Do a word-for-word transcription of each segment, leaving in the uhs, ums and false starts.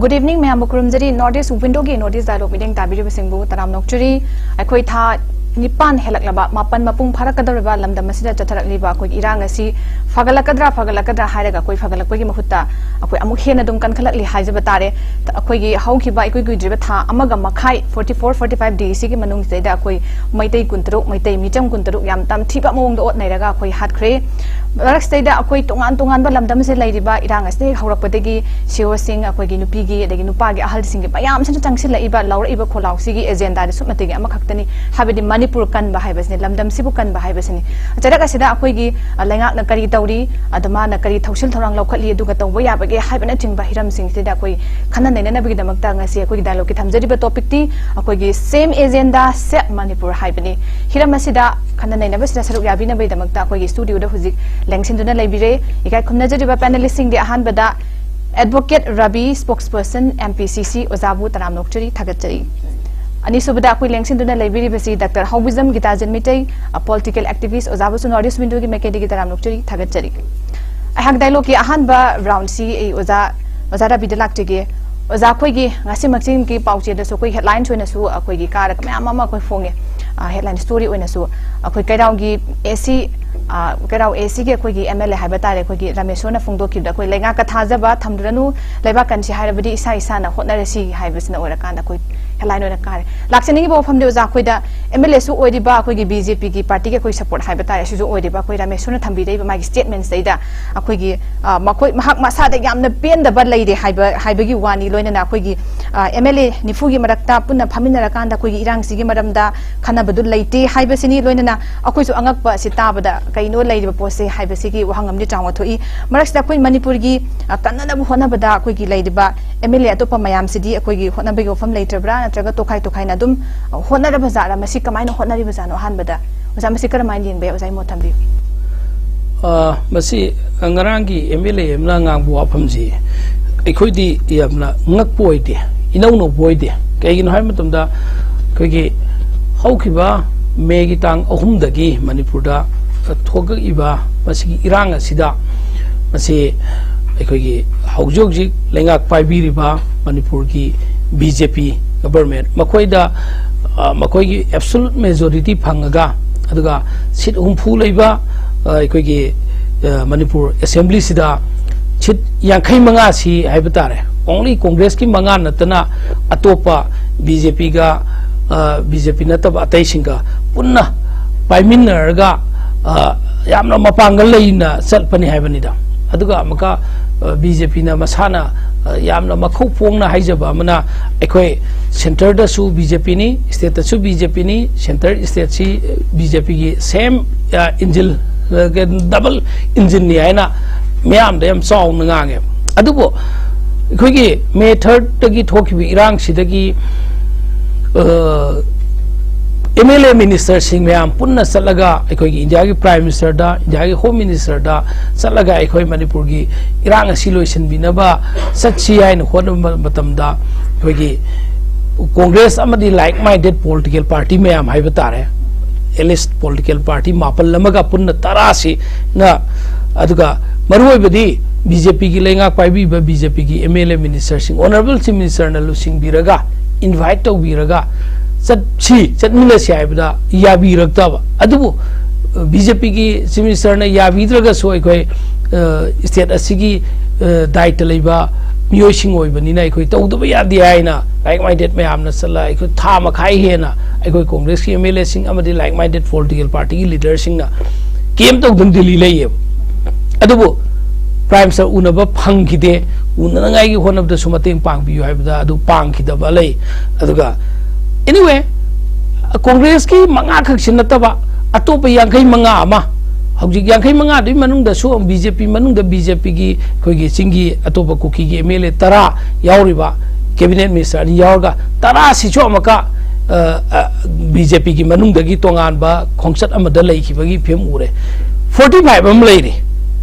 Good evening, ꯃꯌꯥꯝꯕꯨ ꯈꯨꯔꯨꯝꯖꯔꯤ꯫ North East Windowꯒꯤ North East Dialogue ꯃꯤꯠꯌꯦꯡ ꯇꯥꯕꯤꯔꯤꯕꯁꯤꯡꯕꯨ ꯇꯔꯥꯝ ꯅꯣꯛꯆꯔꯤ꯫ ꯑꯩꯈꯣꯏ ꯊꯥ ꯅꯤꯄꯥꯟ ꯍꯦꯜꯂꯛꯂꯕ, ꯃꯥꯄꯟ ꯃꯄꯨꯡ ꯐꯥꯔꯛꯀꯗꯧꯔꯤꯕ ꯂꯝꯗꯝ ꯑꯁꯤꯗ ꯆꯠꯊꯔꯛꯂꯤꯕ ꯑꯩꯈꯣꯏꯒꯤ ꯏꯔꯥꯡ ꯑꯁꯤ ꯐꯒꯠꯂꯛꯀꯗ꯭ꯔꯥ, ꯐꯒꯠꯂꯛꯀꯗ꯭ꯔꯥ ꯍꯥꯏꯔꯒ ꯑꯩꯈꯣꯏ ꯐꯒꯠꯂꯛꯄꯒꯤ ꯃꯍꯨꯠꯇ ꯑꯩꯈꯣꯏ ꯑꯃꯨꯛ ꯍꯦꯟꯅ ꯑꯗꯨꯝ ꯀꯟꯈꯠꯂꯛꯂꯤ ꯍꯥꯏꯖꯕ ꯇꯥꯔꯦ꯫ ꯑꯩꯈꯣꯏꯒꯤ ꯍꯧꯈꯤꯕ ꯏꯀꯨꯏ ꯀꯨꯏꯗ꯭ꯔꯤꯕ ꯊꯥ ꯑꯃꯒ ꯃꯈꯥꯏ, forty four, forty five daysꯁꯤꯒꯤ ꯃꯅꯨꯡꯁꯤꯗꯩꯗ ꯑꯩꯈꯣꯏ ꯃꯩꯇꯩ ꯀꯨꯟꯇꯔꯨꯛ, ꯃꯩꯇꯩ ꯃꯤꯆꯝ ꯀꯨꯟꯇꯔꯨꯛ ꯌꯥꯝ ꯇꯝꯊꯤꯕ ꯃꯑꯣꯡꯗ ꯑꯣꯠꯅꯩꯔꯒ ꯑꯩꯈꯣꯏ ꯍꯥꯠꯈ꯭ꯔꯦ꯫ ꯃꯔꯛꯁꯤꯗꯩꯗ ꯑꯩꯈꯣꯏ ꯇꯣꯉꯥꯟ ꯇꯣꯉꯥꯟꯕ ꯂꯝꯗꯝꯁꯤꯗ ꯂꯩꯔꯤꯕ ꯏꯔꯥꯡ ꯑꯁꯤꯅ ꯍꯦꯛ ꯍꯧꯔꯛꯄꯗꯒꯤ ꯁꯤꯑꯣꯁꯤꯡ, ꯑꯩꯈꯣꯏꯒꯤ ꯅꯨꯄꯤꯒꯤ ꯑꯗꯒꯤ ꯅꯨꯄꯥꯒꯤ ꯑꯍꯜꯁꯤꯡꯒꯤ ꯃꯌꯥꯝꯁꯤꯅ ꯆꯪꯁꯤꯜꯂꯛꯏꯕ, ꯂꯧꯔꯛꯏꯕ ꯈꯣꯜꯂꯥꯎꯁꯤꯒꯤ ꯑꯦꯖꯦꯟꯗꯥꯗꯤ ꯁꯨꯞꯅꯇꯒꯤ ꯑꯃꯈꯛꯇꯅꯤ, ꯍꯥꯏꯕꯗꯤ ꯃꯅꯤꯄꯨꯔ ꯀꯟꯕ ꯍꯥꯏꯕꯁꯤꯅꯤ, ꯂꯝꯗꯝꯁꯤꯕꯨ ꯀꯟꯕ ꯍꯥꯏꯕꯁꯤꯅꯤ꯫ ꯆꯩꯔꯛ ꯑꯁꯤꯗ ꯑꯩꯈꯣꯏꯒꯤ, ꯑ, ꯂꯩꯉꯥꯛꯅ ꯀꯔꯤ ꯇꯧꯔꯤ, ꯑꯗ ꯃꯥꯅ ꯀꯔꯤ ꯊꯧꯁꯤꯜ ꯊꯧꯔꯥꯡ ꯂꯧꯈꯠꯂꯤ, ꯑꯗꯨꯒ ꯇꯧꯕ ꯌꯥꯕꯒꯦ ꯍꯥꯏꯕꯅꯆꯤꯡꯕ ꯍꯤꯔꯝꯁꯤꯡꯁꯤꯗ ꯑꯩꯈꯣꯏ ꯈꯟꯅ ꯅꯩꯅꯅꯕꯒꯤꯗꯃꯛꯇ ꯉꯁꯤ ꯑꯩꯈꯣꯏꯒꯤ dialogueꯀꯤ ꯊꯝꯖꯔꯤꯕ topicꯇꯤ ꯑꯩꯈꯣꯏꯒꯤ Same Agenda, Save Manipur ꯍꯥꯏꯕꯅꯤ꯫ ꯍꯤꯔꯝ ꯑꯁꯤꯗ ꯈꯟꯅ ꯅꯩꯅꯕꯁꯤꯗ ꯁꯔꯨꯛ ꯌꯥꯕꯤꯅꯕꯒꯤꯗꯃꯛꯇ ꯑꯩꯈꯣꯏꯒꯤ studioꯗ ꯍꯧꯖꯤꯛ ꯂꯦꯡꯁꯤꯟꯗꯨꯅ ꯂꯩꯕꯤꯔꯦ꯫ ꯏꯀꯥꯏ ꯈꯨꯝꯅꯖꯔꯤꯕ panelistꯁꯤꯡꯗꯤ ꯑꯍꯥꯟꯕꯗ Advocate ꯔꯕꯤ, spokesperson MPCC, ꯑꯣꯖꯥꯕꯨ ꯇꯔꯥꯝ ꯅꯣꯛꯆꯔꯤ, ꯊꯥꯒꯠꯆꯔꯤ꯫ ꯑꯅꯤꯁꯨꯕꯗ ꯑꯩꯈꯣꯏ ꯂꯦꯡꯁꯤꯟꯗꯨꯅ ꯂꯩꯕꯤꯔꯤꯕꯁꯤ Doctor ꯍꯥꯎꯕꯤꯖꯝ ꯒꯤꯇꯥꯖꯟ ꯃꯤꯇꯩ, ꯑ, political activist, ꯑꯣꯖꯥꯕꯨꯁꯨ North East Windowꯒꯤ ꯃꯥꯏꯀꯩꯗꯒꯤ ꯇꯔꯥꯝ ꯅꯣꯛꯆꯔꯤ, ꯊꯥꯒꯠꯆꯔꯤ꯫ ꯑꯩꯍꯥꯛ dialogueꯀꯤ ꯑꯍꯥꯟꯕ roundꯁꯤ ꯑꯩ ꯑꯣꯖꯥ, ꯑꯣꯖꯥ ꯔꯕꯤꯗ ꯂꯥꯛꯆꯒꯦ꯫ ꯑꯣꯖꯥ, ꯑꯩꯈꯣꯏꯒꯤ ꯉꯁꯤꯃꯛꯁꯤꯒꯤ ꯄꯥꯎꯆꯦꯗꯁꯨ ꯑꯩꯈꯣꯏ headlinesꯑꯣꯏꯅꯁꯨ ꯑꯩꯈꯣꯏꯒꯤ ꯀꯥꯔꯒ ꯃꯌꯥꯝ ꯑꯃ ꯑꯩꯈꯣꯏ ꯐꯣꯡꯉꯦ꯫ ꯑ, headline story ꯑꯣꯏꯅꯁꯨ ꯑꯩꯈꯣꯏ ꯀꯩꯔꯥꯎꯒꯤ AC, ꯑ, ꯀꯩꯔꯥꯎ ACꯒꯤ ꯑꯩꯈꯣꯏꯒꯤ MLA ꯍꯥꯏꯕ ꯇꯥꯔꯦ, ꯑꯩꯈꯣꯏꯒꯤ ꯔꯥꯃꯦꯁꯣꯔꯅ ꯐꯣꯡꯗꯣꯛꯈꯤꯕꯗ ꯑꯩꯈꯣꯏ ꯂꯩꯉꯥꯛꯀ ꯊꯥꯖꯕ ꯊꯝꯗ꯭ꯔꯅꯨ, ꯂꯩꯕꯥꯛ ꯀꯟꯁꯤ ꯍꯥꯏꯔꯕꯗꯤ ꯏꯁꯥ ꯏꯁꯥꯅ ꯍꯣꯠꯅꯔꯁꯤ ꯍꯥꯏꯕꯁꯤꯅ ꯑꯣꯏꯔꯀꯥꯟꯗ ꯑꯩꯈꯣꯏ headline ꯑꯣꯏꯅ ꯀꯥꯔꯦ꯫ ꯂꯥꯛꯆꯅꯤꯡꯉꯤꯕ ꯋꯥꯐꯝꯗꯤ ꯑꯣꯖꯥ, ꯑꯩꯈꯣꯏꯗ MLAꯁꯨ ꯑꯣꯏꯔꯤꯕ ꯑꯩꯈꯣꯏꯒꯤ BJPꯒꯤ partyꯒꯤ ꯑꯩꯈꯣꯏ support ꯍꯥꯏꯕ ꯇꯥꯔꯦ, ꯁꯤꯁꯨ ꯑꯣꯏꯔꯤꯕ ꯑꯩꯈꯣꯏ ꯔꯥꯃꯦꯁꯣꯔꯅ ꯊꯝꯕꯤꯔꯛꯏꯕ ꯃꯥꯒꯤ statementsꯇꯩꯗ ꯑꯩꯈꯣꯏꯒꯤ, ꯑ, ꯃꯈꯣꯏ, ꯃꯍꯥꯛ ꯃꯁꯥꯗ ꯌꯥꯝꯅ ꯄꯦꯟꯗꯕ ꯂꯩꯔꯦ ꯍꯥꯏꯕ, ꯍꯥꯏꯕꯒꯤ ꯋꯥꯅꯤ꯫ ꯂꯣꯏꯅꯅ ꯑꯩꯈꯣꯏꯒꯤ, ꯑ, MLA ꯅꯤꯐꯨꯒꯤ ꯃꯔꯛꯇ ꯄꯨꯟꯅ ꯐꯝꯃꯤꯟꯅꯔꯀꯥꯟꯗ ꯑꯩꯈꯣꯏꯒꯤ ꯏꯔꯥꯡꯁꯤꯒꯤ ꯃꯔꯝꯗ ꯈꯟꯅꯕꯗꯨ ꯂꯩꯇꯦ ꯍꯥꯏꯕꯁꯤꯅꯤ꯫ ꯂꯣꯏꯅꯅ ꯑꯩꯈꯣꯏꯁꯨ ꯑꯉꯛꯄ ꯑꯁꯤ ꯇꯥꯕꯗ ꯀꯩꯅꯣ ꯂꯩꯔꯤꯕ ꯄꯣꯠꯁꯦ ꯍꯥꯏꯕꯁꯤꯒꯤ ꯋꯥꯍꯪ ꯑꯃꯗꯤ ꯆꯥꯎꯅ ꯊꯣꯛꯏ꯫ ꯃꯔꯛꯁꯤꯗ ꯑꯩꯈꯣꯏ ꯃꯅꯤꯄꯨꯔꯒꯤ, ꯑ, ꯀꯟꯅꯅꯕ ꯍꯣꯠꯅꯕꯗ ꯑꯩꯈꯣꯏꯒꯤ ꯂꯩꯔꯤꯕ MLA ꯑꯇꯣꯞꯄ ꯃꯌꯥꯝꯁꯤꯗꯤ ꯑꯩꯈꯣꯏꯒꯤ ꯍꯣꯠꯅꯕꯒꯤ ꯋꯥꯐꯝ ꯂꯩꯇ꯭ꯔꯕ꯭ꯔꯥ, ꯅꯠꯇ꯭ꯔꯒ ꯇꯣꯈꯥꯏ ꯇꯣꯈꯥꯏꯅ ꯑꯗꯨꯝ, ꯑ, ꯍꯣꯠꯅꯔꯕ ꯖꯥꯠꯂꯥ? ꯃꯁꯤ ꯀꯃꯥꯏꯅ ꯍꯣꯠꯅꯔꯤꯕꯖꯥꯠꯅꯣ? ꯑꯍꯥꯟꯕꯗ ꯑꯣꯖꯥ, ꯃꯁꯤ ꯀꯔꯝꯍꯥꯏꯅ ꯌꯦꯡꯕ ꯌꯥꯏ? ꯑꯣꯖꯥꯒꯤ ꯃꯣꯠ ꯊꯝꯕꯤꯌꯨ꯫ ꯑ, ꯃꯁꯤ ꯉꯔꯥꯡꯒꯤ MLA ꯑꯃꯅ ꯉꯥꯡꯕ ꯋꯥꯐꯝꯁꯤ ꯑꯩꯈꯣꯏꯗꯤ ꯌꯥꯝꯅ ꯉꯛꯄ ꯑꯣꯏꯗꯦ, ꯏꯅꯧ ꯅꯧꯕ ꯑꯣꯏꯗꯦ꯫ ꯀꯩꯒꯤꯅꯣ ꯍꯥꯏꯕ ꯃꯇꯝꯗ ꯑꯩꯈꯣꯏꯒꯤ ꯍꯧꯈꯤꯕ ꯃꯦꯒꯤ ꯇꯥꯡ ꯑꯍꯨꯝꯗꯒꯤ ꯃꯅꯤꯄꯨꯔꯗ ꯊꯣꯛꯂꯛꯏꯕ ꯃꯁꯤꯒꯤ ꯏꯔꯥꯡ ꯑꯁꯤꯗ ꯃꯁꯤ ꯑꯩꯈꯣꯏꯒꯤ ꯍꯧꯖꯤꯛ ꯍꯧꯖꯤꯛ ꯂꯩꯉꯥꯛ ꯄꯥꯏꯕꯤꯔꯤꯕ ꯃꯅꯤꯄꯨꯔꯒꯤ ꯕꯤ ꯖꯦ ꯄꯤ ꯒꯕꯔꯃꯦꯟ, ꯃꯈꯣꯏꯗ, ꯑ, ꯃꯈꯣꯏꯒꯤ ꯑꯦꯕꯁꯣꯂꯨꯠ ꯃꯦꯖꯣꯔꯤꯇꯤ ꯐꯪꯉꯒ, ꯑꯗꯨꯒ ꯁꯤꯠ ꯍꯨꯝꯐꯨ ꯂꯩꯕ, ꯑ, ꯑꯩꯈꯣꯏꯒꯤ, ꯑ, ꯃꯅꯤꯄꯨꯔ ꯑꯦꯁꯦꯝꯕ꯭ꯂꯤꯁꯤꯗ ꯁꯤꯠ ꯌꯥꯡꯈꯩ ꯃꯉꯥꯁꯤ ꯍꯥꯏꯕ ꯇꯥꯔꯦ, ꯑꯣꯡꯂꯤ ꯀꯣꯡꯒ꯭ꯔꯦꯁꯀꯤ ꯃꯉꯥ ꯅꯠꯇꯅ ꯑꯇꯣꯞꯄ ꯕꯤ ꯖꯦ ꯄꯤꯒ, ꯑ, ꯕꯤ ꯖꯦ ꯄꯤ ꯅꯠꯇꯕ ꯑꯇꯩꯁꯤꯡꯒ ꯄꯨꯟꯅ ꯄꯥꯏꯃꯤꯟꯅꯔꯒ, ꯑ, ꯌꯥꯝꯅ ꯃꯄꯥꯡꯒꯜ ꯂꯩꯅ ꯆꯠꯄꯅꯤ ꯍꯥꯏꯕꯅꯤꯗ꯫ ꯑꯗꯨꯒ ꯑꯃꯨꯛꯀ, ꯑ, ꯕꯤ ꯖꯦ ꯄꯤꯅ ꯃꯁꯥꯅ, ꯑ, ꯌꯥꯝꯅ ꯃꯈꯧ ꯐꯣꯡꯅ ꯍꯥꯏꯖꯕ ꯑꯃꯅ, ꯑꯩꯈꯣꯏ ꯁꯦꯟꯇꯔꯗꯁꯨ ꯕꯤ ꯖꯦ ꯄꯤꯅꯤ, ꯁ꯭ꯇꯦꯠꯇꯁꯨ ꯕꯤ ꯖꯦ ꯄꯤꯅꯤ, ꯁꯦꯟꯇꯔ ꯁ꯭ꯇꯦꯠꯁꯤ ꯕꯤ ꯖꯦ ꯄꯤꯒꯤ ꯁꯦꯝ, ꯑ, ꯏꯟꯖꯤꯟ, ꯑ, ꯗꯕꯜ ꯏꯟꯖꯤꯟꯅꯤ ꯍꯥꯏꯅ ꯃꯤꯌꯥꯝꯗ ꯌꯥꯝ ꯆꯥꯎꯅ ꯉꯥꯡꯉꯦ꯫ ꯑꯗꯨꯕꯨ ꯑꯩꯈꯣꯏꯒꯤ ꯃꯦ ꯊꯥꯔꯠꯇꯒꯤ ꯊꯣꯛꯈꯤꯕ ꯏꯔꯥꯡꯁꯤꯗꯒꯤ, ꯑ, ꯑꯦꯝ ꯑꯦꯜ ꯑꯦ ꯃꯤꯅꯤꯁꯇꯔꯁꯤꯡ ꯃꯌꯥꯝ ꯄꯨꯟꯅ ꯆꯠꯂꯒ, ꯑꯩꯈꯣꯏꯒꯤ ꯏꯟꯗꯤꯌꯥꯒꯤ ꯄ꯭ꯔꯥꯏꯝ ꯃꯤꯅꯤꯁꯇꯔꯗ, ꯏꯟꯗꯤꯌꯥꯒꯤ ꯍꯣꯝ ꯃꯤꯅꯤꯁꯇꯔꯗ ꯆꯠꯂꯒ, ꯑꯩꯈꯣꯏ ꯃꯅꯤꯄꯨꯔꯒꯤ ꯏꯔꯥꯡ ꯑꯁꯤ ꯂꯣꯏꯁꯤꯟꯕꯤꯅꯕ ꯆꯠꯁꯤ ꯍꯥꯏꯅ ꯍꯣꯠꯅꯕ ꯃꯇꯝꯗ, ꯑꯩꯈꯣꯏꯒꯤ ꯀꯣꯡꯒ꯭ꯔꯦꯁ ꯑꯃꯗꯤ ꯂꯥꯏꯛ ꯃꯥꯏꯟꯗꯦꯠ ꯄꯣꯂꯤꯇꯤꯀꯦꯜ ꯄꯥꯔꯇꯤ ꯃꯌꯥꯝ ꯍꯥꯏꯕ ꯇꯥꯔꯦ, ꯑꯦꯂꯤꯁ ꯄꯣꯂꯤꯇꯤꯀꯦꯜ ꯄꯥꯔꯇꯤ ꯃꯥꯄꯜ ꯑꯃꯒ ꯄꯨꯟꯅ ꯇꯔꯥꯁꯤꯅ, ꯑꯗꯨꯒ ꯃꯔꯨꯑꯣꯏꯕꯗꯤ ꯕꯤ ꯖꯦ ꯄꯤꯒꯤ ꯂꯩꯉꯥꯛ ꯄꯥꯏꯕꯤꯕ ꯕꯤ ꯖꯦ ꯄꯤꯒꯤ ꯑꯦꯝ ꯑꯦꯜ ꯑꯦ ꯃꯤꯅꯤꯁꯇꯔꯁꯤꯡ, ꯑꯣꯅꯔꯦꯕꯜ ꯆꯤꯐ ꯃꯤꯅꯤꯁꯇꯔꯅ ꯂꯨꯆꯤꯡꯕꯤꯔꯒ, ꯏꯟꯚꯥꯏꯠ ꯇꯧꯕꯤꯔꯒ, ꯆꯠꯁꯤ, ꯆꯠꯃꯤꯟꯅꯁꯤ ꯍꯥꯏꯕꯗ ꯌꯥꯕꯤꯔꯛꯇꯕ꯫ ꯑꯗꯨꯕꯨ ꯕꯤ ꯖꯦ ꯄꯤꯒꯤ ꯆꯤꯐ ꯃꯤꯅꯤꯁꯇꯔꯅ ꯌꯥꯕꯤꯗ꯭ꯔꯒꯁꯨ, ꯑꯩꯈꯣꯏ, ꯑ, ꯁ꯭ꯇꯦꯠ ꯑꯁꯤꯒꯤ, ꯑ, ꯗꯥꯏꯇ ꯂꯩꯕ ꯃꯤꯑꯣꯏꯁꯤꯡ ꯑꯣꯏꯕꯅꯤꯅ, ꯑꯩꯈꯣꯏ ꯇꯧꯗꯕ ꯌꯥꯗꯦ ꯍꯥꯏꯅ ꯂꯥꯏꯛ ꯃꯥꯏꯟꯗꯦꯠ ꯃꯌꯥꯝꯅ ꯆꯠꯂ, ꯑꯩꯈꯣꯏ ꯊꯥ ꯃꯈꯥꯏ ꯍꯦꯟꯅ ꯑꯩꯈꯣꯏ ꯀꯣꯡꯒ꯭ꯔꯦꯁꯀꯤ ꯑꯦꯝ ꯑꯦꯜ ꯑꯦꯁꯤꯡ ꯑꯃꯗꯤ ꯂꯥꯏꯛ ꯃꯥꯏꯟꯗꯦꯠ ꯄꯣꯂꯤꯇꯤꯀꯦꯜ ꯄꯥꯔꯇꯤꯒꯤ ꯂꯤꯗꯔꯁꯤꯡꯅ ꯀꯦꯝ ꯇꯧꯗꯨꯅ ꯗꯤꯜꯂꯤ ꯂꯩꯌꯦꯕ꯫ ꯑꯗꯨꯕꯨ ꯄ꯭ꯔꯥꯏꯝ ꯃꯤꯅꯤꯁꯇꯔ ꯎꯅꯕ ꯐꯪꯈꯤꯗꯦ, ꯎꯅꯅꯉꯥꯏꯒꯤ ꯍꯣꯠꯅꯕꯗꯁꯨ ꯃꯇꯦꯡ ꯄꯥꯡꯕꯤꯌꯨ ꯍꯥꯏꯕꯗ ꯑꯗꯨ ꯄꯥꯡꯈꯤꯗꯕ ꯂꯩ꯫ ꯑꯗꯨꯒ, anyway, ꯀꯣꯡꯒ꯭ꯔꯦꯁꯀꯤ ꯃꯉꯥ ꯈꯛꯁꯤ ꯅꯠꯇꯕ ꯑꯇꯣꯞꯄ ꯌꯥꯡꯈꯩ ꯃꯉꯥ ꯑꯃ, ꯍꯧꯖꯤꯛ ꯌꯥꯡꯈꯩ ꯃꯉꯥꯗꯨꯒꯤ ꯃꯅꯨꯡꯗꯁꯨ ꯕꯤ ꯖꯦ ꯄꯤ ꯃꯅꯨꯡꯗ ꯕꯤ ꯖꯦ ꯄꯤꯒꯤ ꯑꯩꯈꯣꯏꯒꯤ ꯆꯤꯡꯒꯤ ꯑꯇꯣꯞꯄ ꯀꯨꯀꯤꯒꯤ ꯑꯦꯝ ꯑꯦꯜ ꯑꯦ ꯇꯔꯥ ꯌꯥꯎꯔꯤꯕ, ꯀꯦꯕꯤꯅꯦꯠ ꯃꯤꯅꯤꯁꯇꯔ ꯑꯅꯤ ꯌꯥꯎꯔꯒ, ꯇꯔꯥꯁꯤꯁꯨ ꯑꯃꯨꯛꯀ, ꯑ, ꯑ, ꯕꯤ ꯖꯦ ꯄꯤꯒꯤ ꯃꯅꯨꯡꯗꯒꯤ ꯇꯣꯉꯥꯟꯕ ꯈꯣꯡꯆꯠ ꯑꯃꯗ ꯂꯩꯈꯤꯕꯒꯤ ꯐꯤꯕꯝ ꯎꯔꯦ꯫ ꯐꯣꯔꯇꯤ ꯐꯥꯏꯚ ꯑꯃ ꯂꯩꯔꯤ,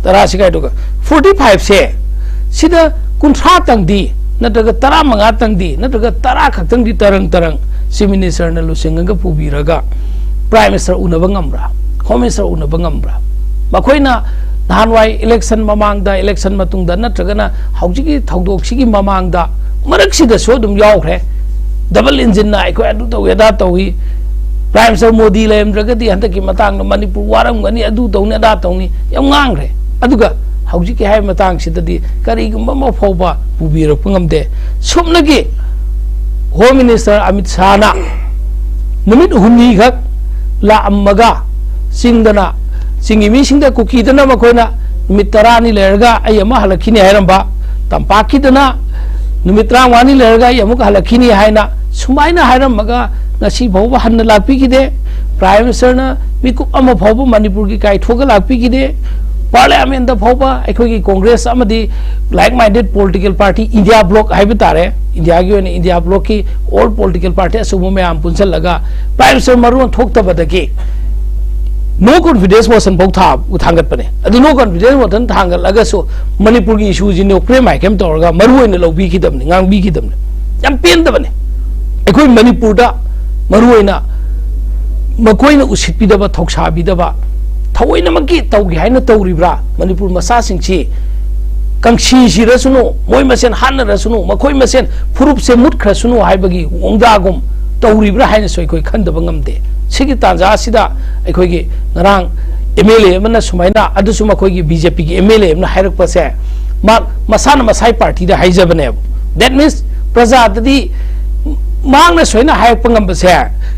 ꯇꯔꯥꯁꯤ ꯀꯥꯏꯗꯨꯒ꯫ ꯐꯣꯔꯇꯤ ꯐꯥꯏꯚꯁꯦ, ꯁꯤꯗ ꯀꯨꯟꯊ꯭ꯔꯥꯇꯪꯗꯤ, ꯅꯠꯇ꯭ꯔꯒ ꯇꯔꯥꯃꯉꯥꯇꯪꯗꯤ, ꯅꯠꯇ꯭ꯔꯒ ꯇꯔꯥ ꯈꯛꯇꯪꯗꯤ ꯇꯔꯪ ꯇꯔꯪ ꯆꯤꯐ ꯃꯤꯅꯤꯁꯇꯔꯅ ꯂꯨꯆꯤꯡꯉꯒ ꯄꯨꯕꯤꯔꯒ ꯄ꯭ꯔꯥꯏꯝ ꯃꯤꯅꯤꯁꯇꯔ ꯎꯅꯕ ꯉꯝꯕ꯭ꯔꯥ? ꯍꯣꯝ ꯃꯤꯅꯤꯁꯇꯔ ꯎꯅꯕ ꯉꯝꯕ꯭ꯔꯥ? ꯃꯈꯣꯏꯅ ꯅꯍꯥꯟꯋꯥꯏ ꯏꯂꯦꯛꯁꯟ ꯃꯃꯥꯡꯗ, ꯏꯂꯦꯛꯁꯟ ꯃꯇꯨꯡꯗ, ꯅꯠꯇ꯭ꯔꯒꯅ ꯍꯧꯖꯤꯛꯀꯤ ꯊꯧꯗꯣꯛꯁꯤꯒꯤ ꯃꯃꯥꯡꯗ ꯃꯔꯛꯁꯤꯗꯁꯨ ꯑꯗꯨꯝ ꯌꯥꯎꯈ꯭ꯔꯦ꯫ ꯗꯕꯜ ꯏꯟꯖꯤꯟꯅ ꯑꯩꯈꯣꯏ ꯑꯗꯨ ꯇꯧꯏ, ꯑꯗꯥ ꯇꯧꯏ, ꯄ꯭ꯔꯥꯏꯝ ꯃꯤꯅꯤꯁꯇꯔ ꯃꯣꯗꯤ ꯂꯩꯔꯝꯗ꯭ꯔꯒꯗꯤ ꯍꯟꯗꯛꯀꯤ ꯃꯇꯥꯡꯗ ꯃꯅꯤꯄꯨꯔ ꯋꯥꯔꯝꯒꯅꯤ, ꯑꯗꯨ ꯇꯧꯅꯤ, ꯑꯗꯥ ꯇꯧꯅꯤ, ꯌꯥꯝ ꯉꯥꯡꯈ꯭ꯔꯦ꯫ ꯑꯗꯨꯒ ꯍꯧꯖꯤꯛꯀꯤ ꯍꯥꯏꯔꯤꯕ ꯃꯇꯥꯡꯁꯤꯗꯗꯤ ꯀꯔꯤꯒꯨꯝꯕ ꯑꯃ ꯐꯥꯎꯕ ꯄꯨꯕꯤꯔꯛꯄ ꯉꯝꯗꯦ꯫ ꯁꯨꯞꯅꯒꯤ ꯍꯣꯝ ꯃꯤꯅꯤꯁꯇꯔ ꯑꯃꯤꯠ ꯁꯥꯍꯅ ꯅꯨꯃꯤꯠ ꯍꯨꯝꯅꯤꯈꯛ ꯂꯥꯛꯑꯝꯃꯒ, ꯆꯤꯡꯗꯅ, ꯆꯤꯡꯒꯤ ꯃꯤꯁꯤꯡꯗ, ꯀꯨꯀꯤꯗꯅ ꯃꯈꯣꯏꯅ ꯅꯨꯃꯤꯠ ꯇꯔꯥꯅꯤ ꯂꯩꯔꯒ ꯑꯩ ꯑꯃꯨꯛ ꯍꯜꯂꯛꯈꯤꯅꯤ ꯍꯥꯏꯔꯝꯕ, ꯇꯝꯄꯥꯛꯀꯤꯗꯅ ꯅꯨꯃꯤꯠ ꯇꯔꯥꯃꯉꯥꯅꯤ ꯂꯩꯔꯒ ꯑꯩ ꯑꯃꯨꯛ ꯍꯜꯂꯛꯈꯤꯅꯤ ꯍꯥꯏꯅ ꯁꯨꯃꯥꯏꯅ ꯍꯥꯏꯔꯝꯃꯒ, ꯉꯁꯤ ꯐꯥꯎꯕ ꯍꯟꯅ ꯂꯥꯛꯄꯤꯈꯤꯗꯦ꯫ ꯄ꯭ꯔꯥꯏꯝ ꯃꯤꯅꯤꯁꯇꯔꯅ ꯃꯤꯀꯨꯞ ꯑꯃ ꯐꯥꯎꯕ ꯃꯅꯤꯄꯨꯔꯒꯤ ꯀꯥꯏꯊꯣꯛꯑꯒ ꯂꯥꯛꯄꯤꯈꯤꯗꯦ꯫ ꯄꯥꯔꯂꯤꯌꯥꯃꯦꯟꯗ ꯐꯥꯎꯕ ꯑꯩꯈꯣꯏꯒꯤ ꯀꯣꯡꯒ꯭ꯔꯦꯁ ꯑꯃꯗꯤ like minded political party, India bloc ꯍꯥꯏꯕ ꯇꯥꯔꯦ, ꯏꯟꯗꯤꯌꯥꯒꯤ ꯑꯣꯏꯅ ꯏꯟꯗꯤꯌꯥ ꯕ꯭ꯂꯣꯛꯀꯤ all political party ꯑꯆꯧꯕ ꯃꯌꯥꯝ ꯄꯨꯟꯁꯤꯜꯂꯒ ꯄ꯭ꯔꯥꯏꯝ ꯃꯤꯅꯤꯁꯇꯔ ꯃꯔꯣꯟ ꯊꯣꯛꯇꯕꯗꯒꯤ no confidence motion ꯐꯥꯎ ꯊꯥ-, ꯊꯥꯡꯒꯠꯄꯅꯦ꯫ ꯑꯗꯨ no confidence motion ꯊꯥꯡꯒꯠꯂꯒꯁꯨ ꯃꯅꯤꯄꯨꯔꯒꯤ ꯏꯁꯨꯁꯤ ꯅꯣꯛꯄ꯭ꯔꯦꯝ ꯍꯥꯏ ꯀꯩꯝ ꯇꯧꯔꯒ ꯃꯔꯨ ꯑꯣꯏꯅ ꯂꯧꯕꯤꯈꯤꯗꯕꯅꯤ, ꯉꯥꯡꯕꯤꯈꯤꯗꯕꯅꯤ꯫ ꯌꯥꯝ ꯄꯦꯟꯗꯕꯅꯦ꯫ ꯑꯩꯈꯣꯏ ꯃꯅꯤꯄꯨꯔꯗ ꯃꯔꯨ ꯑꯣꯏꯅ ꯃꯈꯣꯏꯅ ꯎꯁꯤꯠꯄꯤꯗꯕ, ꯊꯧꯁꯥꯕꯤꯗꯕ, ꯊꯑꯣꯏꯅꯃꯛꯀꯤ ꯇꯧꯒꯦ ꯍꯥꯏꯅ ꯇꯧꯔꯤꯕ꯭ꯔꯥ? ꯃꯅꯤꯄꯨꯔ ꯃꯆꯥꯁꯤꯡꯁꯤ ꯀꯪꯁꯤ ꯁꯤꯔꯁꯅꯨ, ꯃꯣꯏ ꯃꯁꯦꯟ ꯍꯥꯠꯅꯔꯁꯅꯨ, ꯃꯈꯣꯏ ꯃꯁꯦꯟ ꯐꯨꯔꯨꯞꯁꯦ ꯃꯨꯠꯈ꯭ꯔꯁꯅꯨ ꯍꯥꯏꯕꯒꯤ ꯃꯑꯣꯡꯗꯥꯒꯨꯝ ꯇꯧꯔꯤꯕ꯭ꯔꯥ ꯍꯥꯏꯅꯁꯨ ꯑꯩꯈꯣꯏ ꯈꯟꯗꯕ ꯉꯝꯗꯦ꯫ ꯁꯤꯒꯤ ꯇꯥꯟꯖꯥ ꯑꯁꯤꯗ ꯑꯩꯈꯣꯏꯒꯤ ꯉꯔꯥꯡ ꯑꯦꯝ ꯑꯦꯜ ꯑꯦ ꯑꯃꯅ ꯁꯨꯃꯥꯏꯅ, ꯑꯗꯨꯁꯨ ꯃꯈꯣꯏꯒꯤ ꯕꯤ ꯖꯦ ꯄꯤꯒꯤ ꯑꯦꯝ ꯑꯦꯜ ꯑꯦ ꯑꯃꯅ ꯍꯥꯏꯔꯛꯄꯁꯦ, ꯃꯥ ꯃꯁꯥꯅ ꯃꯁꯥꯒꯤ ꯄꯥꯔꯇꯤꯗ ꯍꯥꯏꯖꯕꯅꯦꯕ꯫ That means ꯄ꯭ꯔꯖꯥꯗꯗꯤ ꯃꯍꯥꯛꯅ ꯁꯨꯃꯥꯏꯅ ꯍꯥꯏꯔꯛꯄ ꯉꯝꯕꯁꯦ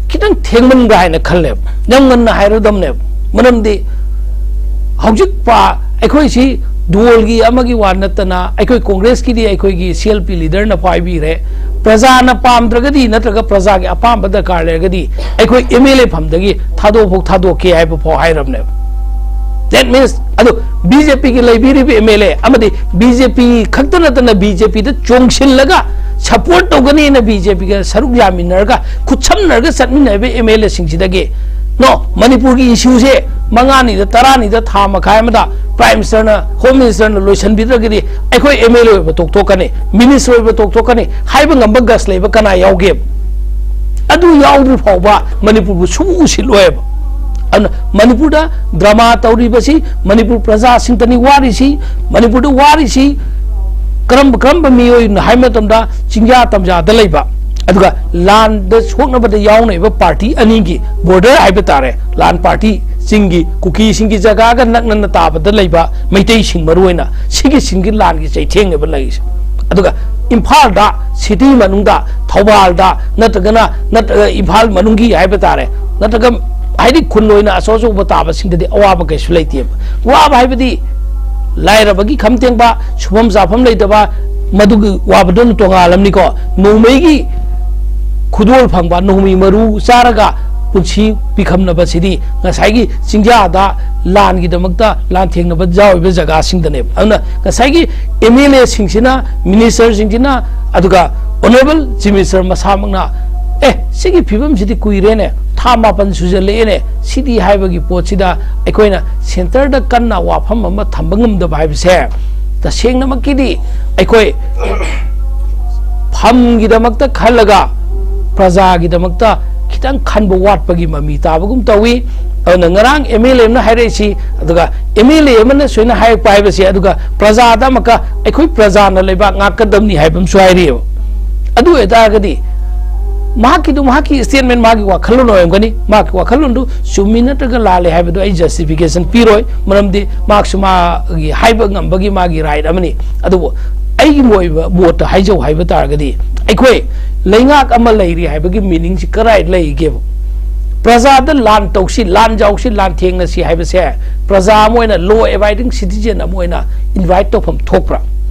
ꯈꯤꯇꯪ ꯊꯦꯡꯃꯟꯕ꯭ꯔꯥ ꯍꯥꯏꯅ ꯈꯜꯂꯦꯕ꯫ ꯌꯥꯝ ꯉꯟꯅ ꯍꯥꯏꯔꯗꯝꯅꯦꯕ꯫ ꯃꯔꯝꯗꯤ ꯍꯧꯖꯤꯛ ꯄꯥ-, ꯑꯩꯈꯣꯏꯁꯤ ꯗꯣꯜꯒꯤ ꯑꯃꯒꯤ ꯋꯥ ꯅꯠꯇꯅ, ꯑꯩꯈꯣꯏ ꯀꯣꯡꯒ꯭ꯔꯦꯁꯀꯤꯗꯤ ꯑꯩꯈꯣꯏꯒꯤ ꯁꯤ ꯑꯦꯜ ꯄꯤ ꯂꯤꯗꯔꯅ ꯄꯥꯏꯕꯤꯔꯦ꯫ ꯄ꯭ꯔꯖꯥꯅ ꯄꯥꯝꯗ꯭ꯔꯒꯗꯤ ꯅꯠꯇ꯭ꯔꯒ ꯄ꯭ꯔꯖꯥꯒꯤ ꯑꯄꯥꯝꯕ ꯗꯔꯀꯥꯔ ꯂꯩꯔꯒꯗꯤ ꯑꯩꯈꯣꯏ ꯑꯦꯝ ꯑꯦꯜ ꯑꯦ ꯐꯝꯗꯒꯤ ꯊꯥꯗꯣꯛꯐꯥꯎ ꯊꯥꯗꯣꯛꯀꯦ ꯍꯥꯏꯕ ꯐꯥꯎ ꯍꯥꯏꯔꯕꯅꯦꯕ꯫ That means, ꯑꯗꯣ ꯕꯤ ꯖꯦ ꯄꯤꯒꯤ ꯂꯩꯕꯤꯔꯤꯕ ꯑꯦꯝ ꯑꯦꯜ ꯑꯦ ꯑꯃꯗꯤ ꯕꯤ ꯖꯦ ꯄꯤ ꯈꯛꯇ ꯅꯠꯇꯅ ꯕꯤ ꯖꯦ ꯄꯤꯗ ꯆꯣꯡꯁꯤꯜꯂꯒ ꯁꯄꯣꯔꯠ ꯇꯧꯒꯅꯤꯅ ꯕꯤ ꯖꯦ ꯄꯤꯒ ꯁꯔꯨꯛ ꯌꯥꯃꯤꯟꯅꯔꯒ ꯈꯨꯠꯁꯝꯅꯔꯒ ꯆꯠꯃꯤꯟꯅꯔꯤꯕ ꯑꯦꯝ ꯑꯦꯜ ꯑꯦꯁꯤꯡꯁꯤꯗꯒꯤ, "ꯅꯣ, ꯃꯅꯤꯄꯨꯔꯒꯤ ꯏꯁꯨꯁꯦ ꯃꯉꯥꯅꯤꯗ, ꯇꯔꯥꯅꯤꯗ, ꯊꯥ ꯃꯈꯥꯏ ꯑꯃꯗ ꯄ꯭ꯔꯥꯏꯝ ꯃꯤꯅꯤꯁꯇꯔꯅ, ꯍꯣꯝ ꯃꯤꯅꯤꯁꯇꯔꯅ ꯂꯣꯏꯁꯤꯟꯕꯤꯗ꯭ꯔꯒꯗꯤ ꯑꯩꯈꯣꯏ ꯑꯦꯝ ꯑꯦꯜ ꯑꯦ ꯑꯣꯏꯕ ꯇꯣꯛꯊꯣꯛꯀꯅꯤ, ꯃꯤꯅꯤꯁꯇꯔ ꯑꯣꯏꯕ ꯇꯣꯛꯊꯣꯛꯀꯅꯤ" ꯍꯥꯏꯕ ꯉꯝꯕ ꯒꯁ ꯂꯩꯕ ꯀꯅꯥ ꯌꯥꯎꯒꯦꯕ? ꯑꯗꯨ ꯌꯥꯎꯗ꯭ꯔꯤ ꯐꯥꯎꯕ ꯃꯅꯤꯄꯨꯔꯕꯨ ꯁꯨꯡꯎ ꯎꯁꯤꯜꯂꯣꯏꯕ꯫ ꯑꯗꯨꯅ ꯃꯅꯤꯄꯨꯔꯗ ꯗ꯭ꯔꯃꯥ ꯇꯧꯔꯤꯕꯁꯤ ꯃꯅꯤꯄꯨꯔ ꯄ꯭ꯔꯖꯥꯁꯤꯡꯇꯅꯤ ꯋꯥꯔꯤꯁꯤ꯫ ꯃꯅꯤꯄꯨꯔꯗ ꯋꯥꯔꯤꯁꯤ ꯀꯔꯝꯕ ꯀꯔꯝꯕ ꯃꯤꯑꯣꯏꯅꯣ ꯍꯥꯏꯕ ꯃꯇꯝꯗ ꯆꯤꯡꯖꯥ ꯇꯝꯖꯥꯗ ꯂꯩꯕ, ꯑꯗꯨꯒ ꯂꯥꯟꯗ ꯁꯣꯛꯅꯕꯗ ꯌꯥꯎꯅꯔꯤꯕ ꯄꯥꯔꯇꯤ ꯑꯅꯤꯒꯤ ꯕꯣꯔꯗꯔ ꯍꯥꯏꯕ ꯇꯥꯔꯦ, ꯂꯥꯟ ꯄꯥꯔꯇꯤ ꯆꯤꯡꯒꯤ ꯀꯨꯀꯤꯁꯤꯡꯒꯤ ꯖꯒꯥꯒ ꯅꯛꯅꯅ ꯇꯥꯕꯗ ꯂꯩꯕ ꯃꯩꯇꯩꯁꯤꯡ ꯃꯔꯨꯑꯣꯏꯅ ꯁꯤꯒꯤꯁꯤꯡꯒꯤ ꯂꯥꯟꯒꯤ ꯆꯩꯊꯦꯡꯅꯦꯕ ꯂꯩꯔꯤꯁꯦ꯫ ꯑꯗꯨꯒ ꯏꯝꯐꯥꯜꯗ, ꯁꯤꯇꯤ ꯃꯅꯨꯡꯗ, ꯊꯧꯕꯥꯜꯗ ꯅꯠꯇ꯭ꯔꯒꯅ, ꯅꯠꯇ꯭ꯔꯒ ꯏꯝꯐꯥꯜ ꯃꯅꯨꯡꯒꯤ ꯍꯥꯏꯕ ꯇꯥꯔꯦ, ꯅꯠꯇ꯭ꯔꯒ ꯍꯥꯏꯗꯤ ꯈꯨꯟ ꯑꯣꯏꯅ ꯑꯆꯧ ꯑꯆꯧꯕ ꯇꯥꯕꯁꯤꯡꯗꯗꯤ ꯑꯋꯥꯕ ꯀꯩꯁꯨ ꯂꯩꯇꯦꯕ꯫ ꯋꯥꯕ ꯍꯥꯏꯕꯗꯤ ꯂꯥꯏꯔꯕꯒꯤ ꯈꯝ ꯊꯦꯡꯕ, ꯁꯨꯐꯝ ꯆꯥꯐꯝ ꯂꯩꯇꯕ, ꯃꯗꯨꯒꯤ ꯋꯥꯕꯗꯨꯅ ꯇꯣꯉꯥꯜꯂꯝꯅꯤꯀꯣ꯫ ꯅꯣꯡꯃꯩꯒꯤ ꯈꯨꯗꯣꯜ ꯐꯪꯕ, ꯅꯣꯡꯃꯩ ꯃꯔꯨ ꯆꯥꯔꯒ ꯄꯨꯟꯁꯤ ꯄꯤꯈꯝꯅꯕꯁꯤꯗꯤ ꯉꯁꯥꯏꯒꯤ ꯆꯤꯡꯖꯥꯗ ꯂꯥꯟꯒꯤꯗꯃꯛꯇ ꯂꯥꯟꯊꯦꯡꯅꯕ ꯌꯥꯎꯔꯤꯕ ꯖꯒꯥꯁꯤꯡꯗꯅꯦꯕ꯫ ꯑꯗꯨꯅ ꯉꯁꯥꯏꯒꯤ ꯑꯦꯝ ꯑꯦꯜ ꯑꯦꯁꯤꯡꯁꯤꯅ, ꯃꯤꯅꯤꯁꯇꯔꯁꯤꯡꯁꯤꯅ, ꯑꯗꯨꯒ ꯑꯣꯅꯔꯦꯕꯜ ꯆꯤꯐ ꯃꯤꯅꯤꯁꯇꯔ ꯃꯁꯥꯃꯛꯅ, "ꯑꯦ, ꯁꯤꯒꯤ ꯐꯤꯕꯝꯁꯤꯗꯤ ꯀꯨꯏꯔꯦꯅꯦ, ꯊꯥ ꯃꯥꯄꯟ ꯁꯨꯖꯜꯂꯛꯑꯦꯅꯦ, ꯁꯤꯗꯤ" ꯍꯥꯏꯕꯒꯤ ꯄꯣꯠꯁꯤꯗ ꯑꯩꯈꯣꯏꯅ ꯁꯦꯟꯇꯔꯗ ꯀꯟꯅ ꯋꯥꯐꯝ ꯑꯃ ꯊꯝꯕ ꯉꯝꯗꯕ ꯍꯥꯏꯕꯁꯦ ꯇꯁꯦꯡꯅꯃꯛꯀꯤꯗꯤ ꯑꯩꯈꯣꯏ ꯐꯝꯒꯤꯗꯃꯛꯇ ꯈꯜꯂꯒ ꯄ꯭ꯔꯖꯥꯒꯤꯗꯃꯛꯇ ꯈꯤꯇꯪ ꯈꯟꯕ ꯋꯥꯠꯄꯒꯤ ꯃꯃꯤ ꯇꯥꯕꯒꯨꯝ ꯇꯧꯏ꯫ ꯑꯗꯨꯅ ꯉꯔꯥꯡ ꯑꯦꯝ ꯑꯦꯜ ꯑꯦ ꯑꯃꯅ ꯍꯥꯏꯔꯛꯏꯁꯤ, ꯑꯗꯨꯒ ꯑꯦꯝ ꯑꯦꯜ ꯑꯦ ꯑꯃꯅ ꯁꯨꯃꯥꯏꯅ ꯍꯥꯏꯔꯛꯄ ꯍꯥꯏꯕꯁꯦ, ꯑꯗꯨꯒ ꯄ꯭ꯔꯖꯥꯗ ꯑꯃꯨꯛꯀ ꯑꯩꯈꯣꯏ ꯄ꯭ꯔꯖꯥꯅ ꯂꯩꯕꯥꯛ ꯉꯥꯛꯀꯗꯕꯅꯤ ꯍꯥꯏꯕ ꯑꯃꯁꯨ ꯍꯥꯏꯔꯤꯑꯕ꯫ ꯑꯗꯨ ꯑꯣꯏꯇꯥꯔꯒꯗꯤ ꯃꯍꯥꯛꯀꯤꯗꯨ ꯃꯍꯥꯛꯀꯤ ꯁ꯭ꯇꯦꯠꯃꯦꯟ, ꯃꯥꯒꯤ ꯋꯥꯈꯜꯂꯣꯟ ꯑꯣꯏꯔꯝꯒꯅꯤ꯫ ꯃꯍꯥꯛꯀꯤ ꯋꯥꯈꯜꯂꯣꯟꯗꯨ ꯆꯨꯝꯃꯤ ꯅꯠꯇ꯭ꯔꯒ ꯂꯥꯜꯂꯤ ꯍꯥꯏꯕꯗꯨ ꯑꯩ ꯖꯁꯇꯤꯐꯤꯀꯦꯁꯟ ꯄꯤꯔꯣꯏ, ꯃꯔꯝꯗꯤ ꯃꯍꯥꯛꯁꯨ ꯃꯥꯒꯤ ꯍꯥꯏꯕ ꯉꯝꯕꯒꯤ ꯃꯥꯒꯤ ꯔꯥꯏꯠ ꯑꯃꯅꯤ꯫ ꯑꯗꯨꯕꯨ ꯑꯩꯒꯤ ꯑꯣꯏꯕ ꯃꯣꯠꯇ ꯍꯥꯏꯖꯧ ꯍꯥꯏꯕ ꯇꯥꯔꯒꯗꯤ, ꯑꯩꯈꯣꯏ ꯂꯩꯉꯥꯛ ꯑꯃ ꯂꯩꯔꯤ ꯍꯥꯏꯕꯒꯤ ꯃꯤꯅꯤꯡꯁꯤ ꯀꯔꯥꯏ ꯂꯩꯒꯦꯕ? ꯄ꯭ꯔꯖꯥꯗ ꯂꯥꯟ ꯇꯧꯁꯤ, ꯂꯥꯟ ꯌꯥꯎꯁꯤ, ꯂꯥꯟ ꯊꯦꯡꯅꯁꯤ ꯍꯥꯏꯕꯁꯦ ꯄ꯭ꯔꯖꯥ ꯑꯃ ꯑꯣꯏꯅ, ꯂꯣ ꯑꯦꯕꯥꯏꯗꯤꯡ ꯁꯤꯇꯤꯖꯦꯟ ꯑꯃ ꯑꯣꯏꯅ ꯏꯟꯚꯥꯏꯠ ꯇꯧꯐꯝ ꯊꯣꯛꯄ꯭ꯔꯥ?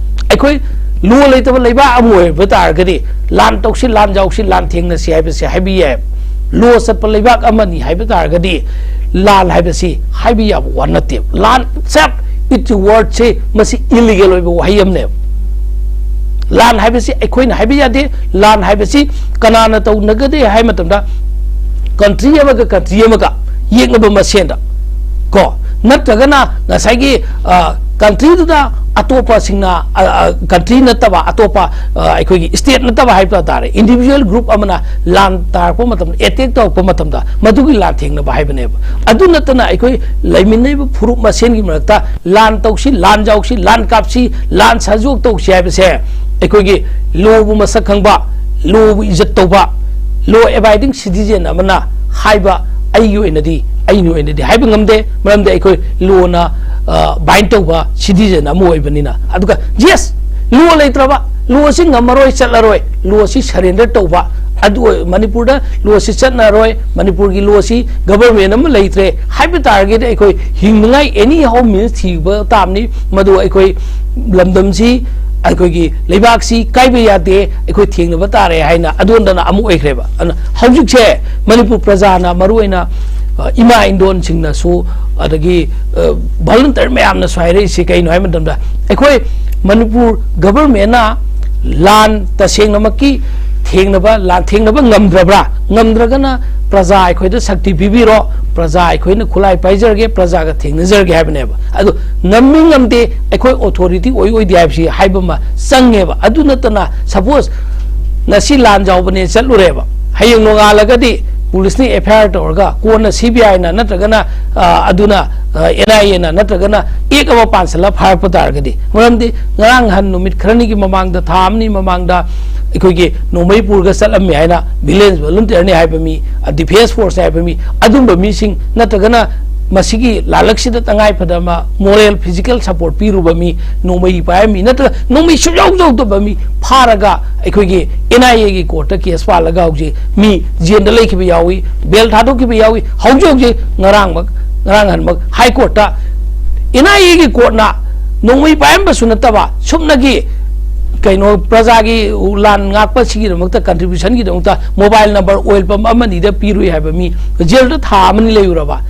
ꯑꯩꯈꯣꯏ ꯂꯣ ꯂꯩꯇꯕ ꯂꯩꯕꯥꯛ ꯑꯃ ꯑꯣꯏꯕ ꯇꯥꯔꯒꯗꯤ ꯂꯥꯟ ꯇꯧꯁꯤ, ꯂꯥꯟ ꯌꯥꯎꯁꯤ, ꯂꯥꯟ ꯊꯦꯡꯅꯁꯤ ꯍꯥꯏꯕꯁꯦ ꯍꯥꯏꯕ ꯌꯥꯏ꯫ ꯂꯣ ꯆꯠꯄ ꯂꯩꯕꯥꯛ ꯑꯃꯅꯤ ꯍꯥꯏꯕ ꯇꯥꯔꯒꯗꯤ ꯂꯥꯟ ꯍꯥꯏꯕꯁꯤ ꯍꯥꯏꯕ ꯌꯥꯕ ꯋꯥ ꯅꯠꯇꯦꯕ꯫ ꯂꯥꯟ, ꯆꯞ, ꯏꯠ ꯋꯥꯔꯗꯁꯦ ꯃꯁꯤ ꯏꯂꯤꯒꯦꯜ ꯑꯣꯏꯕ ꯋꯥꯍꯩ ꯑꯃꯅꯦꯕ꯫ ꯂꯥꯟ ꯍꯥꯏꯕꯁꯤ ꯑꯩꯈꯣꯏꯅ ꯍꯥꯏꯕ ꯌꯥꯗꯦ꯫ ꯂꯥꯟ ꯍꯥꯏꯕꯁꯤ ꯀꯅꯥꯅ ꯇꯧꯅꯒꯗꯦ ꯍꯥꯏꯕ ꯃꯇꯝꯗ ꯀꯟꯇ꯭ꯔꯤ ꯑꯃꯒ ꯀꯟꯇ꯭ꯔꯤ ꯑꯃꯒ ꯌꯦꯛꯅꯕ ꯃꯁꯦꯟꯗ ꯀꯣ, ꯅꯠꯇ꯭ꯔꯒꯅ ꯉꯁꯥꯏꯒꯤ, ꯑ, ꯀꯟꯇ꯭ꯔꯤꯗꯨꯗ ꯑꯇꯣꯞꯄꯁꯤꯡꯅ, ꯀꯟꯇ꯭ꯔꯤ ꯅꯠꯇꯕ ꯑꯇꯣꯞꯄ, ꯑ, ꯑꯩꯈꯣꯏꯒꯤ ꯁ꯭ꯇꯦꯠ ꯅꯠꯇꯕ ꯍꯥꯏꯕ ꯇꯥꯔꯦ, ꯏꯟꯗꯤꯕꯤꯖꯨꯋꯦꯜ ꯒ꯭ꯔꯨꯞ ꯑꯃꯅ ꯂꯥꯟ ꯇꯥꯔꯛꯄ ꯃꯇꯝꯗ, ꯑꯦꯇꯦꯛ ꯇꯧꯔꯛꯄ ꯃꯇꯝꯗ, ꯃꯗꯨꯒꯤ ꯂꯥꯟꯊꯦꯡꯅꯕ ꯍꯥꯏꯕꯅꯦꯕ꯫ ꯑꯗꯨ ꯅꯠꯇꯅ ꯑꯩꯈꯣꯏ ꯂꯩꯃꯤꯟꯅꯔꯤꯕ ꯐꯨꯔꯨꯞ ꯃꯁꯦꯟꯒꯤ ꯃꯔꯛꯇ ꯂꯥꯟ ꯇꯧꯁꯤ, ꯂꯥꯟ ꯌꯥꯎꯁꯤ, ꯂꯥꯟ ꯀꯥꯞꯁꯤ, ꯂꯥꯟ ꯁꯥꯖꯣꯛ ꯇꯧꯁꯤ ꯍꯥꯏꯕꯁꯦ ꯑꯩꯈꯣꯏꯒꯤ ꯂꯣꯕꯨ ꯃꯁꯛ ꯈꯪꯕ, ꯂꯣꯕꯨ ꯏꯖꯠ ꯇꯧꯕ, ꯂꯣ ꯑꯦꯕꯥꯏꯗꯤꯡ ꯁꯤꯇꯤꯖꯦꯟ ꯑꯃꯅ ꯍꯥꯏꯕ, ꯑꯩꯒꯤ ꯑꯣꯏꯅꯗꯤ, ꯑꯩꯒꯤ ꯑꯣꯏꯅꯗꯤ ꯍꯥꯏꯕ ꯉꯝꯗꯦ꯫ ꯃꯔꯝꯗꯤ ꯑꯩꯈꯣꯏ ꯂꯣꯅ, ꯑ, ꯕꯥꯏꯟ ꯇꯧꯕ ꯁꯤꯇꯤꯖꯦꯟ ꯑꯃ ꯑꯣꯏꯕꯅꯤꯅ꯫ ꯑꯗꯨꯒ ꯌꯦꯁ, ꯂꯣ ꯂꯩꯇ꯭ꯔꯕ, ꯂꯣ ꯑꯁꯤ ꯉꯝꯃꯔꯣꯏ, ꯆꯠꯂꯔꯣꯏ, ꯂꯣ ꯑꯁꯤ ꯁꯔꯦꯟꯗꯔ ꯇꯧꯕ, ꯑꯗꯨ ꯑꯣꯏ-, ꯃꯅꯤꯄꯨꯔꯗ ꯂꯣ ꯑꯁꯤ ꯆꯠꯅꯔꯣꯏ, ꯃꯅꯤꯄꯨꯔꯒꯤ ꯂꯣ ꯑꯁꯤ ꯒꯕꯔꯃꯦꯟ ꯑꯃ ꯂꯩꯇ꯭ꯔꯦ ꯍꯥꯏꯕ ꯇꯥꯔꯒꯗꯤ ꯑꯩꯈꯣꯏ ꯍꯤꯡꯅꯉꯥꯏ ꯑꯦꯅꯤ ꯍꯥꯎ ꯃꯤꯟꯁ ꯊꯤꯕ ꯇꯥꯕꯅꯤ꯫ ꯃꯗꯨ ꯑꯩꯈꯣꯏ ꯂꯝꯗꯝꯁꯤ, ꯑꯩꯈꯣꯏꯒꯤ ꯂꯩꯕꯥꯛꯁꯤ ꯀꯥꯏꯕ ꯌꯥꯗꯦ, ꯑꯩꯈꯣꯏ ꯊꯦꯡꯅꯕ ꯇꯥꯔꯦ ꯍꯥꯏꯅ ꯑꯗꯣꯟꯗꯅ ꯑꯃꯨꯛ ꯑꯣꯏꯈ꯭ꯔꯦꯕ꯫ ꯑꯗꯨꯅ ꯍꯧꯖꯤꯛꯁꯦ ꯃꯅꯤꯄꯨꯔ ꯄ꯭ꯔꯖꯥꯅ, ꯃꯔꯨꯑꯣꯏꯅ, ꯑ, ꯏꯃꯥ ꯏꯟꯗꯣꯟꯁꯤꯡꯅꯁꯨ, ꯑꯗꯒꯤ, ꯑ, ꯚꯣꯂꯨꯟꯇꯤꯌꯔ ꯃꯌꯥꯝꯅꯁꯨ ꯍꯥꯏꯔꯛꯏꯁꯤ ꯀꯩꯅꯣ ꯍꯥꯏꯕ ꯃꯇꯝꯗ, ꯑꯩꯈꯣꯏ ꯃꯅꯤꯄꯨꯔ ꯒꯕꯔꯃꯦꯟꯅ ꯂꯥꯟ ꯇꯁꯦꯡꯅꯃꯛꯀꯤ ꯊꯦꯡꯅꯕ, ꯂꯥꯟ ꯊꯦꯡꯅꯕ ꯉꯝꯗ꯭ꯔꯕ꯭ꯔꯥ? ꯉꯝꯗ꯭ꯔꯒꯅ ꯄ꯭ꯔꯖꯥ ꯑꯩꯈꯣꯏꯗ ꯁꯛꯇꯤ ꯄꯤꯕꯤꯔꯣ, ꯄ꯭ꯔꯖꯥ ꯑꯩꯈꯣꯏꯅ ꯈꯨꯠꯂꯥꯏ ꯄꯥꯏꯖꯔꯒꯦ, ꯄ꯭ꯔꯖꯥꯒ ꯊꯦꯡꯅꯖꯔꯒꯦ ꯍꯥꯏꯕꯅꯦꯕ꯫ ꯑꯗꯣ ꯉꯝꯃꯤ ꯉꯝꯗꯦ, ꯑꯩꯈꯣꯏ ꯑꯣꯊꯣꯔꯤꯇꯤ ꯑꯣꯏ ꯑꯣꯏꯗꯦ ꯍꯥꯏꯕꯁꯤ ꯍꯥꯏꯕ ꯑꯃ ꯆꯪꯉꯦꯕ꯫ ꯑꯗꯨ ꯅꯠꯇꯅ, ꯁꯄꯣꯁ ꯉꯁꯤ ꯂꯥꯟ ꯌꯥꯎꯕꯅꯦ ꯆꯠꯂꯨꯔꯦꯕ, ꯍꯌꯦꯡ ꯅꯣꯡꯉꯥꯜꯂꯒꯗꯤ ꯄꯨꯂꯤꯁꯅ ꯑꯦꯐ ꯑꯥꯏ ꯑꯥꯔ ꯇꯧꯔꯒ ꯀꯣꯟꯅ ꯁꯤ ꯕꯤ ꯑꯥꯏꯅ ꯅꯠꯇ꯭ꯔꯒꯅ, ꯑ, ꯑꯗꯨꯅ, ꯑ, ꯑꯦꯟ ꯑꯥꯏ ꯑꯦꯅ ꯅꯠꯇ꯭ꯔꯒꯅ ꯑꯦꯛ ꯑꯃ ꯄꯥꯟꯁꯤꯜꯂ ꯐꯥꯔꯛꯄ ꯇꯥꯔꯒꯗꯤ, ꯃꯔꯝꯗꯤ ꯉꯔꯥꯡ ꯅꯍꯥꯟ ꯅꯨꯃꯤꯠ ꯈꯔꯅꯤꯒꯤ ꯃꯃꯥꯡꯗ, ꯊꯥ ꯑꯃꯅꯤ ꯃꯃꯥꯡꯗ ꯑꯩꯈꯣꯏꯒꯤ ꯅꯣꯡꯃꯩ ꯄꯨꯔꯒ ꯆꯠꯂꯝꯃꯤ ꯍꯥꯏꯅ ꯚꯤꯂꯦꯖ ꯚꯣꯂꯨꯟꯇꯤꯌꯔꯅꯤ ꯍꯥꯏꯕ ꯃꯤ, ꯑ, ꯗꯤꯐꯦꯟꯁ ꯐꯣꯔꯁ ꯍꯥꯏꯕ ꯃꯤ, ꯑꯗꯨꯝꯕ ꯃꯤꯁꯤꯡ ꯅꯠꯇ꯭ꯔꯒꯅ ꯃꯁꯤꯒꯤ ꯂꯥꯜꯂꯛꯁꯤꯗ ꯇꯉꯥꯏ ꯐꯗꯕ ꯃꯣꯔꯦꯜ, ꯐꯤꯖꯤꯀꯦꯜ ꯁꯄꯣꯔꯠ ꯄꯤꯔꯨꯕ ꯃꯤ, ꯅꯣꯡꯃꯩ ꯄꯥꯏꯔꯝꯃꯤ ꯅꯠꯇ꯭ꯔꯒ ꯅꯣꯡꯃꯩ ꯁꯨꯡꯌꯥꯎ ꯌꯥꯎꯗꯕ ꯃꯤ ꯐꯥꯔꯒ ꯑꯩꯈꯣꯏꯒꯤ ꯑꯦꯟ ꯑꯥꯏ ꯑꯦꯒꯤ ꯀꯣꯔꯠꯇ ꯀꯦꯁ ꯄꯥꯜꯂꯒ ꯍꯧꯖꯤꯛ ꯃꯤ ꯖꯦꯜꯗ ꯂꯩꯈꯤꯕ ꯌꯥꯎꯏ, ꯕꯦꯜ ꯊꯥꯗꯣꯛꯈꯤꯕ ꯌꯥꯎꯏ꯫ ꯍꯧꯖꯤꯛ ꯍꯧꯖꯤꯛ ꯉꯔꯥꯡꯃꯛ, ꯉꯔꯥꯡ ꯍꯟꯃꯛ ꯍꯥꯏ ꯀꯣꯔꯠꯇ ꯑꯦꯟ ꯑꯥꯏ ꯑꯦꯒꯤ ꯀꯣꯔꯠꯅ ꯅꯣꯡꯃꯩ ꯄꯥꯏꯔꯝꯕꯁꯨ ꯅꯠꯇꯕ, ꯁꯨꯞꯅꯒꯤ ꯀꯩꯅꯣ, ꯄ꯭ꯔꯖꯥꯒꯤ ꯂꯥꯟ ꯉꯥꯛꯄ ꯁꯤꯒꯤꯗꯃꯛꯇ, ꯀꯟꯇ꯭ꯔꯤꯕ꯭ꯌꯨꯁꯟꯒꯤꯗꯃꯛꯇ ꯃꯣꯕꯥꯏꯜ ꯅꯝꯕꯔ ꯑꯣꯏꯜ ꯄꯝ ꯑꯃꯅꯤꯗ ꯄꯤꯔꯨꯏ ꯍꯥꯏꯕ ꯃꯤ ꯖꯦꯜꯗ ꯊꯥ ꯑꯃꯅꯤ ꯂꯩꯔꯨꯔꯕ,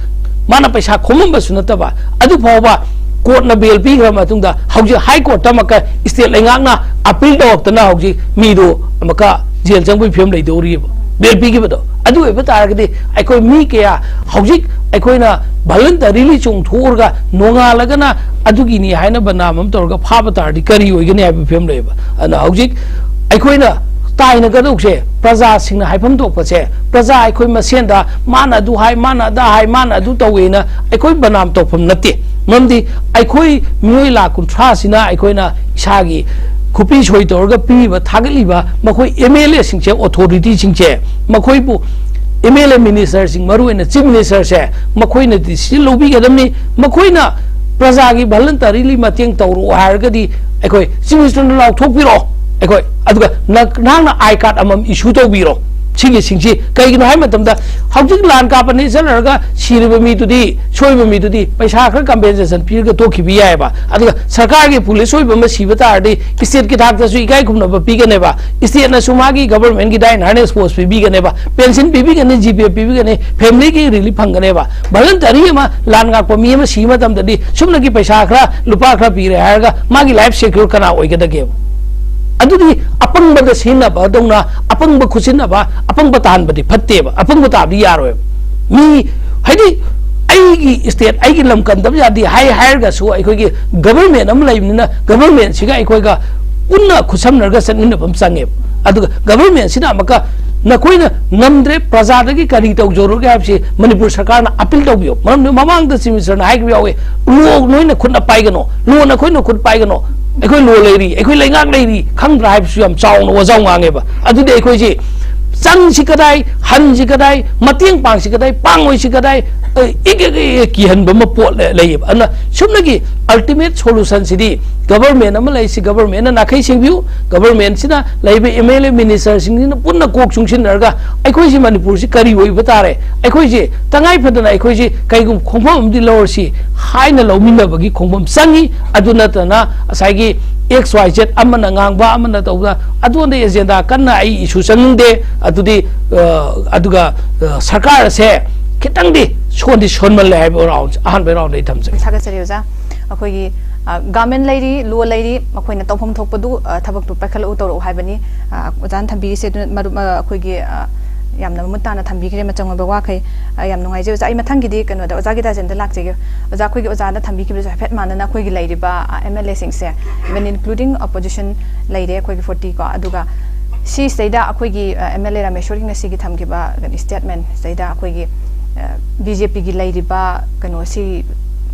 ꯃꯥꯅ ꯄꯩꯁꯥ ꯈꯣꯝꯃꯝꯕꯁꯨ ꯅꯠꯇꯕ, ꯑꯗꯨ ꯐꯥꯎꯕ ꯀꯣꯔꯠꯅ ꯕꯦꯜ ꯄꯤꯈ꯭ꯔ ꯃꯇꯨꯡꯗ ꯍꯧꯖꯤꯛ ꯍꯥꯏ ꯀꯣꯔꯠꯇ ꯑꯃꯨꯛꯀ ꯁ꯭ꯇꯦꯠ ꯂꯩꯉꯥꯛꯅ ꯑꯄꯤꯜ ꯇꯧꯔꯛꯇꯅ ꯍꯧꯖꯤꯛ ꯃꯤꯗꯨ ꯑꯃꯨꯛꯀ ꯖꯦꯜ ꯆꯪꯕꯒꯤ ꯐꯤꯕꯝ ꯂꯩꯗꯧꯔꯤꯕ, ꯕꯦꯜ ꯄꯤꯈꯤꯕꯗꯣ꯫ ꯑꯗꯨ ꯑꯣꯏꯕ ꯇꯥꯔꯒꯗꯤ ꯑꯩꯈꯣꯏ ꯃꯤ ꯀꯌꯥ ꯍꯧꯖꯤꯛ ꯑꯩꯈꯣꯏꯅ voluntarily ꯆꯣꯡꯊꯣꯛꯎꯔꯒ ꯅꯣꯡꯉꯥꯜꯂꯒꯅ ꯑꯗꯨꯒꯤꯅꯤ ꯍꯥꯏꯅ ꯕꯗꯅꯥꯝ ꯑꯃ ꯇꯧꯔꯒ ꯐꯥꯕ ꯇꯥꯔꯗꯤ ꯀꯔꯤ ꯑꯣꯏꯒꯅꯤ ꯍꯥꯏꯕ ꯐꯤꯕꯝ ꯂꯩꯌꯦꯕ꯫ ꯑꯗꯨꯅ ꯍꯧꯖꯤꯛ ꯑꯩꯈꯣꯏꯅ ꯇꯥꯏꯅꯒꯗꯧꯁꯦ, ꯄ꯭ꯔꯖꯥꯁꯤꯡꯅ ꯍꯥꯏꯐꯝ ꯊꯣꯛꯄꯁꯦ, ꯄ꯭ꯔꯖꯥ ꯑꯩꯈꯣꯏ ꯃꯁꯦꯟꯗ ꯃꯥꯅ ꯑꯗꯨ ꯍꯥꯏ, ꯃꯥꯅ ꯑꯗꯥ ꯍꯥꯏ, ꯃꯥꯅ ꯑꯗꯨ ꯇꯧꯋꯦꯅ ꯑꯩꯈꯣꯏ ꯕꯗꯅꯥꯝ ꯇꯧꯐꯝ ꯅꯠꯇꯦ꯫ ꯃꯔꯝꯗꯤ ꯑꯩꯈꯣꯏ ꯃꯤꯑꯣꯏ ꯂꯥꯈ ꯀꯨꯟꯊ꯭ꯔꯥꯁꯤꯅ ꯑꯩꯈꯣꯏꯅ ꯏꯁꯥꯒꯤ ꯈꯨꯄꯤ ꯁꯣꯏ ꯇꯧꯔꯒ ꯄꯤꯔꯤꯕ, ꯊꯥꯒꯠꯂꯤꯕ ꯃꯈꯣꯏ MLAꯁꯤꯡꯁꯦ, authorityꯁꯤꯡꯁꯦ, ꯃꯈꯣꯏꯕꯨ, MLA ministerꯁꯤꯡ, ꯃꯔꯨꯑꯣꯏꯅ Chief Ministerꯁꯦ, ꯃꯈꯣꯏꯅ decision ꯂꯧꯕꯤꯒꯗꯕꯅꯤ꯫ ꯃꯈꯣꯏꯅ ꯄ꯭ꯔꯖꯥꯒꯤ voluntarily ꯃꯇꯦꯡ ꯇꯧꯔꯛꯑꯣ ꯍꯥꯏꯔꯒꯗꯤ ꯑꯩꯈꯣꯏ Chief Ministerꯅ ꯂꯥꯎꯊꯣꯛꯄꯤꯔꯛꯑꯣ꯫ ꯑꯩꯈꯣꯏ ꯑꯗꯨꯒ ꯅ-, ꯅꯍꯥꯛꯅ I card ꯑꯃꯃꯝ issue ꯇꯧꯕꯤꯔꯣ꯫ ꯁꯤꯒꯤꯁꯤꯡꯁꯤ ꯀꯩꯒꯤꯅꯣ ꯍꯥꯏꯕ ꯃꯇꯝꯗ, ꯍꯧꯖꯤꯛ ꯂꯥꯟ ꯀꯥꯞꯄ ꯅꯦꯠꯁꯜꯂꯔꯒ ꯁꯤꯔꯤꯕ ꯃꯤꯗꯨꯗꯤ, ꯁꯣꯏꯕ ꯃꯤꯗꯨꯗꯤ ꯄꯩꯁꯥ ꯈꯔ compensation ꯄꯤꯔꯒ ꯇꯣꯛꯈꯤꯕ ꯌꯥꯏꯑꯕ꯫ ꯑꯗꯨꯒ ꯁꯔꯀꯥꯔꯒꯤ ꯄꯨꯂꯤꯁ ꯑꯣꯏꯕ ꯑꯃ ꯁꯤꯕ ꯇꯥꯔꯗꯤ stateꯀꯤ ꯊꯥꯛꯇꯁꯨ ꯏꯀꯥꯏ ꯈꯨꯝꯅꯕ ꯄꯤꯒꯅꯦꯕ꯫ Stateꯅꯁꯨ ꯃꯥꯒꯤ governmentꯀꯤ ꯗꯥꯏꯅꯥꯔꯅꯦ ꯁ꯭ꯄꯣꯔꯠꯁ ꯄꯤꯕꯤꯒꯅꯦꯕ, ꯄꯦꯟꯁꯤꯟ ꯄꯤꯕꯤꯒꯅꯤ, GPF ꯄꯤꯕꯤꯒꯅꯤ, familyꯒꯤ relief ꯐꯪꯒꯅꯦꯕ꯫ Voluntary ꯑꯃ ꯂꯥꯟ ꯉꯥꯛꯄ ꯃꯤ ꯑꯃ ꯁꯤꯕ ꯃꯇꯝꯗꯗꯤ ꯁꯨꯞꯅꯒꯤ ꯄꯩꯁꯥ ꯈꯔ, ꯂꯨꯄꯥ ꯈꯔ ꯄꯤꯔꯦ ꯍꯥꯏꯔꯒ ꯃꯥꯒꯤ life secure ꯀꯅꯥ ꯑꯣꯏꯒꯗꯒꯦꯕ? ꯑꯗꯨꯗꯤ ꯑꯄꯪꯕꯗ ꯁꯤꯖꯤꯟꯅꯕꯗꯧꯅ, ꯑꯄꯪꯕ ꯈꯨꯠꯁꯤꯟꯅꯕ, ꯑꯄꯪꯕ ꯇꯥꯍꯟꯕꯗꯤ ꯐꯠꯇꯦꯕ, ꯑꯄꯪꯕ ꯇꯥꯕꯗꯤ ꯌꯥꯔꯣꯏꯕ꯫ ꯃꯤ, ꯍꯥꯏꯗꯤ, ꯑꯩꯒꯤ state, ꯑꯩꯒꯤ ꯂꯝ ꯀꯟꯗꯕ ꯌꯥꯗꯦ ꯍꯥꯏ ꯍꯥꯏꯔꯒꯁꯨ, ꯑꯩꯈꯣꯏꯒꯤ government ꯑꯃ ꯂꯩꯕꯅꯤꯅ, governmentꯁꯤꯒ ꯑꯩꯈꯣꯏꯒ ꯄꯨꯟꯅ ꯈꯨꯠꯁꯝꯅꯔꯒ ꯆꯠꯃꯤꯟꯅꯕ ꯑꯃ ꯆꯪꯉꯦꯕ꯫ ꯑꯗꯨꯒ governmentꯁꯤꯅ ꯑꯃꯨꯛꯀ ꯅꯈꯣꯏꯅ ꯉꯝꯗ꯭ꯔꯦ, ꯄ꯭ꯔꯖꯥꯗꯒꯤ ꯀꯔꯤ ꯇꯧꯖꯔꯨꯒꯦ ꯍꯥꯏꯕꯁꯤ ꯃꯅꯤꯄꯨꯔ ꯁꯔꯀꯥꯔꯅ appeal ꯇꯧꯕꯤꯌꯨ꯫ ꯃꯔꯝꯗꯤ ꯃꯃꯥꯡꯗ Chief Ministerꯅ ꯍꯥꯏꯈꯤꯕ ꯌꯥꯎꯋꯤ, "ꯂꯣ ꯅꯣꯏꯅ ꯈꯨꯠꯅ ꯄꯥꯏꯒꯅꯣ, ꯂꯣ ꯅꯈꯣꯏꯅ ꯈꯨꯠ ꯄꯥꯏꯒꯅꯣ, ꯑꯩꯈꯣꯏ ꯂꯣ ꯂꯩꯔꯤ, ꯑꯩꯈꯣꯏ ꯂꯩꯉꯥꯛ ꯂꯩꯔꯤ, ꯈꯪꯗ꯭ꯔꯥ?" ꯍꯥꯏꯕꯁꯨ ꯌꯥꯝ ꯆꯥꯎꯅ ꯋꯥꯖꯥꯎ ꯉꯥꯡꯉꯦꯕ꯫ ꯑꯗꯨꯗꯤ ꯑꯩꯈꯣꯏꯁꯤ ꯆꯪꯁꯤ ꯀꯗꯥꯏ, ꯍꯟꯁꯤ ꯀꯗꯥꯏ, ꯃꯇꯦꯡ ꯄꯥꯡꯁꯤ ꯀꯗꯥꯏ, ꯄꯥꯡꯉꯣꯏꯁꯤ ꯀꯗꯥꯏ, ꯑ, ꯏꯛ ꯏꯛ ꯏꯛ ꯀꯤꯍꯟꯕ ꯑꯃ ꯄꯣꯠ ꯂꯩ-, ꯂꯩꯌꯦꯕ꯫ ꯑꯗꯨꯅ ꯁꯨꯞꯅꯒꯤ ultimate solutionꯁꯤꯗꯤ government ꯑꯃ ꯂꯩ, ꯁꯤ governmentꯅ ꯅꯥꯈꯩ ꯁꯦꯡꯕꯤꯌꯨ, governmentꯁꯤꯅ ꯂꯩꯔꯤꯕ MLA ministerꯁꯤꯡꯁꯤꯅ ꯄꯨꯟꯅ ꯀꯣꯛ ꯆꯨꯡꯁꯤꯟꯅꯔꯒ ꯑꯩꯈꯣꯏꯁꯤ ꯃꯅꯤꯄꯨꯔꯁꯤ ꯀꯔꯤ ꯑꯣꯏꯕ ꯇꯥꯔꯦ, ꯑꯩꯈꯣꯏꯁꯤ ꯇꯉꯥꯏ ꯐꯗꯅ ꯑꯩꯈꯣꯏꯁꯤ ꯀꯩꯒꯨꯝꯕ ꯈꯣꯡꯐꯝ ꯑꯃꯗꯤ ꯂꯧꯔꯁꯤ ꯍꯥꯏꯅ ꯂꯧꯃꯤꯟꯅꯕꯒꯤ ꯈꯣꯡꯐꯝ ꯆꯪꯉꯤ꯫ ꯑꯗꯨ ꯅꯠꯇꯅ ꯉꯁꯥꯏꯒꯤ X Y Z ꯑꯃꯅ ꯉꯥꯡꯕ, ꯑꯃꯅ ꯇꯧꯕ, ꯑꯗꯨꯒꯨꯝꯕ agenda ꯀꯟꯅ ꯑꯩ issue ꯆꯪꯅꯤꯡꯗꯦ꯫ ꯑꯗꯨꯗꯤ, ꯑ, ꯑꯗꯨꯒ, ꯑ, ꯁꯔꯀꯥꯔ ꯑꯁꯦ ꯈꯤꯇꯪꯗꯤ ꯁꯣꯟꯗꯤ ꯁꯣꯟꯃꯜꯂꯦ ꯍꯥꯏꯕ round, ꯑꯍꯥꯟꯕ round ꯑꯩ ꯊꯝꯖꯒꯦ꯫ ꯊꯥꯒꯠꯆꯔꯤ ꯑꯣꯖꯥ꯫ ꯑꯩꯈꯣꯏꯒꯤ, ꯑ, government ꯂꯩꯔꯤ, ꯂꯣ ꯂꯩꯔꯤ, ꯃꯈꯣꯏꯅ ꯇꯧꯐꯝ ꯊꯣꯛꯄꯗꯨ, ꯑ, ꯊꯕꯛꯇꯨ ꯄꯥꯏꯈꯠꯂꯛꯎ, ꯇꯧꯔꯛꯎ ꯍꯥꯏꯕꯅꯤ꯫ ꯑ, ꯑꯣꯖꯥꯅ ꯊꯝꯕꯤꯔꯤꯁꯦ꯫ ꯑꯗꯨꯅ ꯃꯔꯨꯞ, ꯑ, ꯑꯩꯈꯣꯏꯒꯤ, ꯑ, ꯌꯥꯝꯅ ꯃꯃꯨꯠ ꯇꯥꯅ ꯊꯝꯕꯤꯈ꯭ꯔꯦ ꯃꯆꯪ ꯑꯣꯏꯕ ꯋꯥꯈꯩ꯫ ꯑ, ꯌꯥꯝ ꯅꯨꯡꯉꯥꯏꯖꯩ ꯑꯣꯖꯥ꯫ ꯑꯩ ꯃꯊꯪꯒꯤꯗꯤ ꯀꯩꯅꯣꯗ, ꯑꯣꯖꯥꯒꯤ ꯗꯥꯏꯖꯦꯟꯗ ꯂꯥꯛꯆꯒꯦ꯫ ꯑꯣꯖꯥ, ꯑꯩꯈꯣꯏꯒꯤ ꯑꯣꯖꯥꯅ ꯊꯝꯕꯤꯈꯤꯕꯁꯨ ꯍꯥꯏꯐꯦꯠ ꯃꯥꯟꯅꯅ ꯑꯩꯈꯣꯏꯒꯤ ꯂꯩꯔꯤꯕ, ꯑ, ꯑꯦꯝ ꯑꯦꯜ ꯑꯦꯁꯤꯡꯁꯦ, even including opposition ꯂꯩꯔꯦ ꯑꯩꯈꯣꯏꯒꯤ ꯐꯣꯔꯇꯤ ꯀꯣ, ꯑꯗꯨꯒ ꯁꯤꯁꯤꯗꯩꯗ ꯑꯩꯈꯣꯏꯒꯤ, ꯑ, ꯑꯦꯝ ꯑꯦꯜ ꯑꯦ ꯔꯥꯃꯦꯁꯣꯔꯒꯤ ꯉꯁꯤꯒꯤ ꯊꯝꯈꯤꯕ ꯀꯩꯅꯣ statement ꯁꯤꯗꯩꯗ ꯑꯩꯈꯣꯏꯒꯤ, ꯑ, ꯕꯤ ꯖꯦ ꯄꯤꯒꯤ ꯂꯩꯔꯤꯕ ꯀꯩꯅꯣꯁꯤ,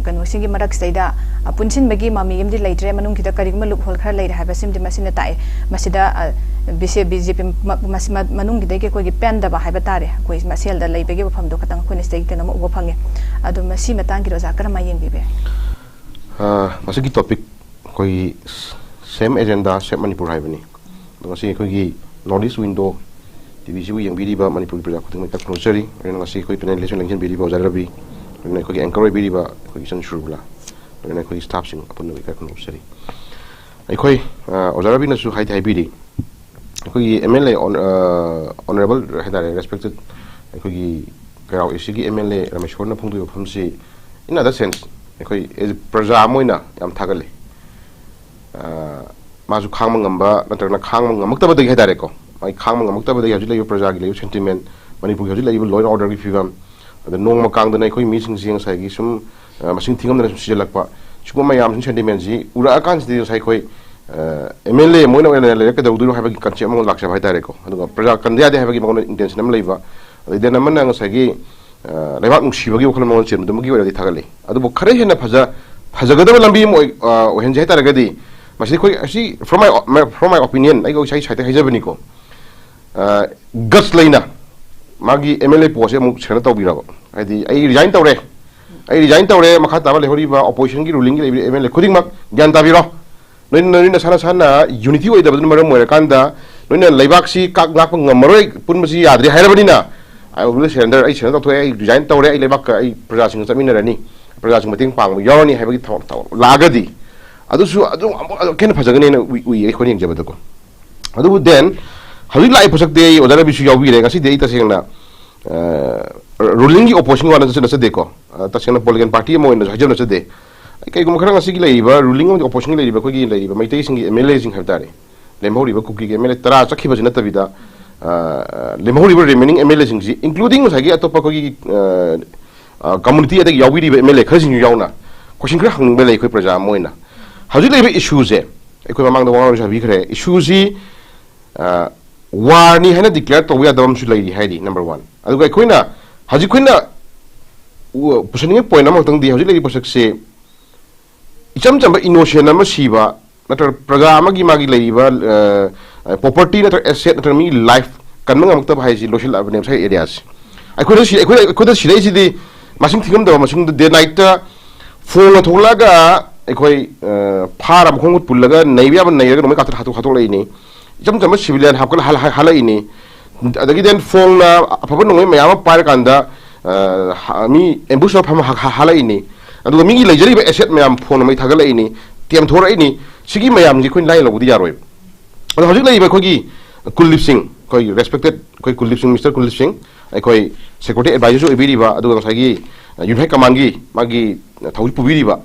ꯀꯩꯅꯣꯁꯤꯒꯤ ꯃꯔꯛꯁꯤꯗꯩꯗ, ꯑ, ꯄꯨꯟꯁꯤꯟꯕꯒꯤ ꯃꯃꯤ ꯑꯃꯗꯤ ꯂꯩꯇ꯭ꯔꯦ, ꯃꯅꯨꯡꯒꯤꯗ ꯀꯔꯤꯒꯨꯝꯕ loophole ꯈꯔ ꯂꯩꯔꯦ ꯍꯥꯏꯕꯁꯤꯃꯗꯤ ꯃꯁꯤꯅ ꯇꯥꯛꯑꯦ꯫ ꯃꯁꯤꯗ, ꯑ, ꯕꯤ ꯖꯦ ꯄꯤ ꯃ-, ꯃꯁꯤ ꯃ-, ꯃꯅꯨꯡꯒꯤꯗꯒꯤ ꯑꯩꯈꯣꯏꯒꯤ ꯄꯦꯟꯗꯕ ꯍꯥꯏꯕ ꯇꯥꯔꯦ, ꯑꯩꯈꯣꯏ ꯃꯁꯦꯜꯗ ꯂꯩꯕꯒꯤ ꯋꯥꯐꯝꯗꯣ ꯈꯇꯪ ꯑꯩꯈꯣꯏꯅ ꯁꯤꯗꯒꯤ ꯀꯩꯅꯣꯝꯃ ꯎꯕ ꯐꯪꯉꯦ꯫ ꯑꯗꯣ ꯃꯁꯤ ꯃꯇꯥꯡꯒꯤꯗ ꯑꯣꯖꯥ ꯀꯔꯝꯍꯥꯏꯅ ꯌꯦꯡꯕꯤꯕ ꯌꯥꯏ? ꯑ, ꯃꯁꯤꯒꯤ topic ꯑꯩꯈꯣꯏꯒꯤ same agenda, same ꯃꯅꯤꯄꯨꯔ ꯍꯥꯏꯕꯅꯤ꯫ ꯑꯗꯣ ꯉꯁꯤ ꯑꯩꯈꯣꯏꯒꯤ North East Window ꯇꯤ ꯚꯤꯁꯤꯕꯨ ꯌꯦꯡꯕꯤꯔꯤꯕ ꯃꯅꯤꯄꯨꯔꯒꯤ ꯄ꯭ꯔꯖꯥ ꯈꯨꯗꯤꯡꯃꯛ ꯏꯀꯥꯏ ꯈꯨꯝꯅꯖꯔꯤ꯫ ꯑꯗꯨꯅ ꯉꯁꯤ ꯑꯩꯈꯣꯏ panelꯗꯁꯨ ꯂꯦꯡꯁꯤꯟꯕꯤꯔꯤꯕ ꯑꯣꯖꯥ ꯔꯕꯤ, ꯑꯗꯨꯅ ꯑꯩꯈꯣꯏꯒꯤ anchor ꯑꯣꯏꯕꯤꯔꯤꯕ ꯑꯩꯈꯣꯏꯒꯤ ꯏꯆꯟ ꯁꯨꯔꯕꯂꯥ, ꯑꯗꯨꯅ ꯑꯩꯈꯣꯏꯒꯤ staffꯁꯤꯡ ꯑꯄꯨꯟꯕ ꯏꯀꯥꯏ ꯈꯨꯝꯅꯖꯔꯤ꯫ ꯑꯩꯈꯣꯏ, ꯑ, ꯑꯣꯖꯥ ꯔꯕꯤꯅꯁꯨ ꯍꯥꯏꯗꯤ ꯍꯥꯏꯕꯤꯔꯤ, ꯑꯩꯈꯣꯏꯒꯤ ꯑꯦꯝ ꯑꯦꯜ ꯑꯦ ꯑꯣꯟ-, ꯑ, honourable ꯍꯥꯏꯇꯥꯔꯦ, respected ꯑꯩꯈꯣꯏꯒꯤ ꯀꯩꯔꯥꯎ ꯑꯦꯁꯤꯒꯤ ꯑꯦꯝ ꯑꯦꯜ ꯑꯦ ꯔꯥꯃꯦꯁꯣꯔꯅ ꯐꯣꯡꯗꯣꯛꯏꯕ ꯋꯥꯐꯝꯁꯤ, in other sense, ꯑꯩꯈꯣꯏ as a ꯄ꯭ꯔꯖꯥ ꯑꯃ ꯑꯣꯏꯅ ꯌꯥꯝ ꯊꯥꯒꯠꯂꯤ꯫ ꯑ, ꯃꯥꯁꯨ ꯈꯥꯡꯕ ꯉꯝꯕ ꯅꯠꯇ꯭ꯔꯒꯅ ꯈꯥꯡꯕ ꯉꯝꯃꯛꯇꯕꯗꯒꯤ ꯍꯥꯏꯇꯥꯔꯦꯀꯣ, ꯃꯥꯒꯤ ꯈꯥꯡꯕ ꯉꯝꯃꯛꯇꯕꯗꯒꯤ ꯍꯧꯖꯤꯛ ꯂꯩꯔꯤꯕ ꯄ꯭ꯔꯖꯥꯒꯤ ꯂꯩꯔꯤꯕ sentiment, ꯃꯅꯤꯄꯨꯔꯒꯤ ꯍꯧꯖꯤꯛ ꯂꯩꯔꯤꯕ law and orderꯒꯤ ꯐꯤꯕꯝ, ꯑꯗ ꯅꯣꯡꯃ ꯀꯥꯡꯗꯅ ꯑꯩꯈꯣꯏ ꯃꯤꯁꯤꯡꯁꯦ ꯉꯁꯥꯏꯒꯤ ꯁꯨꯝ, ꯑ, ꯃꯁꯤꯡ ꯊꯤꯉꯝꯗꯅ ꯁꯨꯝ ꯁꯤꯖꯤꯜꯂꯛꯄ, ꯁꯤꯒꯨꯝꯕ ꯃꯌꯥꯝꯁꯤꯡ sentimentꯁꯤ ꯎꯔꯛꯑꯀꯥꯟꯁꯤꯗ ꯉꯁꯥꯏ ꯑꯩꯈꯣꯏ, ꯑ, ꯑꯦꯝ ꯑꯦꯜ ꯑꯦ ꯑꯃ ꯑꯣꯏꯅ ꯂꯩꯔꯒ ꯀꯩꯗꯧꯗꯣꯏꯅꯣ ꯍꯥꯏꯕꯒꯤ concept ꯑꯃ ꯂꯥꯛꯆꯕ ꯍꯥꯏꯇꯥꯔꯦꯀꯣ꯫ ꯑꯗꯨꯒ ꯄ꯭ꯔꯖꯥ ꯀꯟꯗ ꯌꯥꯗꯦ ꯍꯥꯏꯕꯒꯤ ꯃꯉꯣꯟꯗ intention ꯑꯃ ꯂꯩꯕ, ꯑꯗꯩ then ꯑꯃꯅ ꯉꯁꯥꯏꯒꯤ, ꯑ, ꯂꯩꯕꯥꯛ ꯅꯨꯡꯁꯤꯕꯒꯤ ꯋꯥꯈꯜ ꯃꯉꯣꯟꯗ ꯆꯦꯟꯕꯗꯨꯃꯒꯤ ꯑꯣꯏꯔꯗꯤ ꯊꯥꯒꯠꯂꯤ꯫ ꯑꯗꯨꯕꯨ ꯈꯔ ꯍꯦꯟꯅ ꯐꯖ-, ꯐꯖꯒꯗꯕ ꯂꯝꯕꯤ ꯑꯃ ꯑꯣꯏ-, ꯑ, ꯑꯣꯏꯍꯟꯁꯦ ꯍꯥꯏꯇꯥꯔꯒꯗꯤ, ꯃꯁꯤꯗꯤ ꯑꯩꯈꯣꯏ, ꯑꯁꯤ from my, from my opinion, ꯑꯩꯒꯤ ꯏꯁꯥꯒꯤ sideꯇ ꯍꯥꯏꯖꯕꯅꯤꯀꯣ꯫ ꯑ, guts ꯂꯩꯅ ꯃꯥꯒꯤ ꯑꯦꯝ ꯑꯦꯜ ꯑꯦ postꯁꯦ ꯑꯃꯨꯛ surrender ꯇꯧꯕꯤꯔꯕ, ꯍꯥꯏꯗꯤ, "ꯑꯩ resign ꯇꯧꯔꯦ, ꯑꯩ resign ꯇꯧꯔꯦ, ꯃꯈꯥ ꯇꯥꯕ ꯂꯩꯍꯧꯔꯤꯕ oppositionꯒꯤ, rulingꯒꯤ ꯂꯩꯔꯤꯕ ꯑꯦꯝ ꯑꯦꯜ ꯑꯦ ꯈꯨꯗꯤꯡꯃꯛ ꯒ꯭ꯌꯥꯟ ꯇꯥꯕꯤꯔꯣ꯫ ꯅꯣꯏ, ꯅꯣꯏ ꯅꯁꯥ ꯅꯁꯥꯅ unity ꯑꯣꯏꯗꯕꯗꯨꯅ ꯃꯔꯝ ꯑꯣꯏꯔꯀꯥꯟꯗ ꯅꯣꯏꯅ ꯂꯩꯕꯥꯛꯁꯤ ꯀꯥꯛ ꯉꯥꯛꯄ ꯉꯝꯃꯔꯣꯏ, ꯄꯨꯟꯕꯁꯤ ꯌꯥꯗ꯭ꯔꯦ ꯍꯥꯏꯔꯕꯅꯤꯅ, I will surrender, ꯑꯩ surrender ꯇꯧꯊꯣꯛꯑꯦ, ꯑꯩ resign ꯇꯧꯔꯦ, ꯑꯩ ꯂꯩꯕꯥꯛꯀ, ꯑꯩ ꯄ꯭ꯔꯖꯥꯁꯤꯡꯒ ꯆꯠꯃꯤꯟꯅꯔꯅꯤ, ꯄ꯭ꯔꯖꯥꯁꯤꯡ ꯃꯇꯦꯡ ꯄꯥꯡꯕ ꯌꯥꯎꯔꯅꯤ" ꯍꯥꯏꯕꯒꯤ ꯊꯧ-, ꯊꯧ-, ꯂꯥꯛꯑꯒꯗꯤ, ꯑꯗꯨꯁꯨ ꯑꯗꯨꯝ ꯑꯃꯨꯛ ꯑꯃꯨꯛ ꯍꯦꯟꯅ ꯐꯖꯒꯅꯦꯅ ꯎꯏ, ꯎꯏ ꯑꯩꯈꯣꯏꯅ ꯌꯦꯡꯖꯕꯗꯀꯣ꯫ ꯑꯗꯨꯕꯨ then ꯍꯧꯖꯤꯛ ꯂꯥꯛꯏ ꯄꯣꯠꯁꯛꯇꯤ ꯑꯩ ꯑꯣꯖꯥ ꯔꯕꯤꯁꯨ ꯌꯥꯎꯕꯤꯔꯦ꯫ ꯉꯁꯤꯗꯤ ꯑꯩ ꯇꯁꯦꯡꯅ, ꯑ, rulingꯒꯤ oppositionꯒꯤ ꯋꯥ ꯅꯠꯆ-, ꯅꯠꯆꯗꯦꯀꯣ꯫ ꯑ, ꯇꯁꯦꯡꯅ political party ꯑꯃ ꯑꯣꯏꯅꯁꯨ ꯍꯥꯏꯖꯕ ꯅꯠꯆꯗꯦ꯫ ꯑꯩ ꯀꯩꯒꯨꯝꯕ ꯈꯔ ꯉꯁꯤꯒꯤ ꯂꯩꯔꯤꯕ ruling ꯑꯃꯗꯤ oppositionꯒꯤ ꯂꯩꯔꯤꯕ ꯑꯩꯈꯣꯏꯒꯤ ꯂꯩꯔꯤꯕ ꯃꯩꯇꯩꯁꯤꯡꯒꯤ ꯑꯦꯝ ꯑꯦꯜ ꯑꯦꯁꯤꯡ ꯍꯥꯏꯕ ꯇꯥꯔꯦ, ꯂꯦꯝꯍꯧꯔꯤꯕ ꯀꯨꯀꯤꯒꯤ ꯑꯦꯝ ꯑꯦꯜ ꯑꯦ ꯇꯔꯥ ꯆꯠꯈꯤꯕꯁꯤ ꯅꯠꯇꯕꯤꯗ, ꯂꯦꯝꯍꯧꯔꯤꯕ remaining M L A ꯁꯤꯡꯁꯤ, including ꯉꯁꯥꯏꯒꯤ ꯑꯇꯣꯞꯄ ꯑꯩꯈꯣꯏꯒꯤ community ꯑꯗꯒꯤ ꯌꯥꯎꯕꯤꯔꯤꯕ M L A ꯈꯔꯁꯤꯡꯁꯨ ꯌꯥꯎꯅ question ꯈꯔ ꯍꯪꯅꯤꯡꯕ ꯂꯩ ꯑꯩꯈꯣꯏ ꯄ꯭ꯔꯖꯥ ꯑꯃ ꯑꯣꯏꯅ꯫ ꯍꯧꯖꯤꯛ ꯂꯩꯔꯤꯕ issue ꯁꯦ, ꯑꯩꯈꯣꯏ ꯃꯃꯥꯡꯗ ꯋꯥꯉꯥꯡꯂꯣꯏꯁꯨ ꯍꯥꯏꯕꯤꯈ꯭ꯔꯦ, issue ꯁꯤ ꯋꯥꯔꯅꯤ ꯍꯥꯏꯅ declare ꯇꯧꯕ ꯌꯥꯗꯕ ꯑꯃꯁꯨ ꯂꯩꯔꯤ ꯍꯥꯏꯔꯤ, number one꯫ ꯑꯗꯨꯒ ꯑꯩꯈꯣꯏꯅ ꯍꯧꯖꯤꯛ ꯑꯩꯈꯣꯏꯅ ꯎ- ꯄꯨꯁꯟꯅꯤꯡꯉꯤ point ꯑꯃꯈꯛꯇꯪꯗꯤ, ꯍꯧꯖꯤꯛ ꯂꯩꯔꯤꯕ ꯄꯣꯠꯁꯛꯁꯦ ꯏꯆꯝ ꯆꯝꯕ innocent ꯑꯃ ꯁꯤꯕ ꯅꯠꯇ꯭ꯔꯒ ꯄ꯭ꯔꯖꯥ ꯑꯃꯒꯤ ꯃꯥꯒꯤ ꯂꯩꯔꯤꯕ property ꯅꯠꯇ꯭ꯔꯒ asset ꯅꯠꯇ꯭ꯔꯒ ꯃꯤꯒꯤ life ꯀꯟꯕ ꯉꯝꯃꯛꯇꯕ ꯍꯥꯏꯁꯤ ꯂꯣꯏꯁꯤꯜꯂꯛꯑꯕꯅꯦꯕ ꯉꯁꯥꯏ area ꯁꯦ꯫ ꯑꯩꯈꯣꯏꯗ ꯁꯤ ꯑꯩꯈꯣꯏꯗ ꯑꯩꯈꯣꯏꯗ ꯁꯤꯔꯛꯏꯁꯤꯗꯤ ꯃꯁꯤꯡ ꯊꯤꯉꯝꯗꯕ ꯃꯁꯤꯡꯗ day night ꯇ ꯐꯣꯡꯅ ꯊꯣꯛꯂꯛꯑꯒ ꯑꯩꯈꯣꯏ ꯐꯥꯔ ꯃꯈꯣꯡ ꯃꯈꯨꯠ ꯄꯨꯜꯂꯒ ꯅꯩꯕ ꯌꯥꯕ ꯅꯩꯔꯒ ꯅꯣꯡꯃꯩ ꯀꯥꯞꯊꯣꯛ ꯍꯥꯠꯇꯣꯛ ꯍꯥꯠꯇꯣꯛꯂꯛꯏꯅꯤ꯫ ꯏꯆꯝ ꯆꯝꯕ civilian ꯍꯥꯞꯀꯠꯂ ꯍꯥꯠꯂꯛꯏꯅꯤ꯫ ꯑꯗꯒꯤ then ꯐꯣꯡꯅ ꯑꯐꯕ ꯅꯣꯡꯃꯩ ꯃꯌꯥꯝ ꯑꯃ ꯄꯥꯏꯔꯀꯥꯟꯗ ꯃꯤ ambush ꯇꯧꯔ ꯐꯝꯃ ꯍꯥꯠꯂꯛꯏꯅꯤ꯫ ꯑꯗꯨꯒ ꯃꯤꯒꯤ ꯂꯩꯖꯔꯤꯕ asset ꯃꯌꯥꯝ ꯐꯣꯡꯅ ꯃꯩ ꯊꯥꯒꯠꯂꯛꯏꯅꯤ, ꯇꯦꯝꯊꯣꯔꯛꯏꯅꯤ꯫ ꯁꯤꯒꯤ ꯃꯌꯥꯝꯁꯤ ꯑꯩꯈꯣꯏꯅ ꯂꯥꯏꯅ ꯂꯧꯕꯗꯤ ꯌꯥꯔꯣꯏꯕ꯫ ꯑꯗꯣ ꯍꯧꯖꯤꯛ ꯂꯩꯔꯤꯕ ꯑꯩꯈꯣꯏꯒꯤ ꯀꯨꯜꯗꯤꯞ ꯁꯤꯡ, ꯑꯩꯈꯣꯏ respected ꯑꯩꯈꯣꯏ ꯀꯨꯜꯗꯤꯞ ꯁꯤꯡ, Mister ꯀꯨꯜꯗꯤꯞ ꯁꯤꯡ, ꯑꯩꯈꯣꯏ security advisor ꯁꯨ ꯑꯣꯏꯕꯤꯔꯤꯕ, ꯑꯗꯨꯒ ꯉꯁꯥꯏꯒꯤ unit high command ꯒꯤ ꯃꯥꯒꯤ ꯊꯧꯁꯤ ꯄꯨꯕꯤꯔꯤꯕ,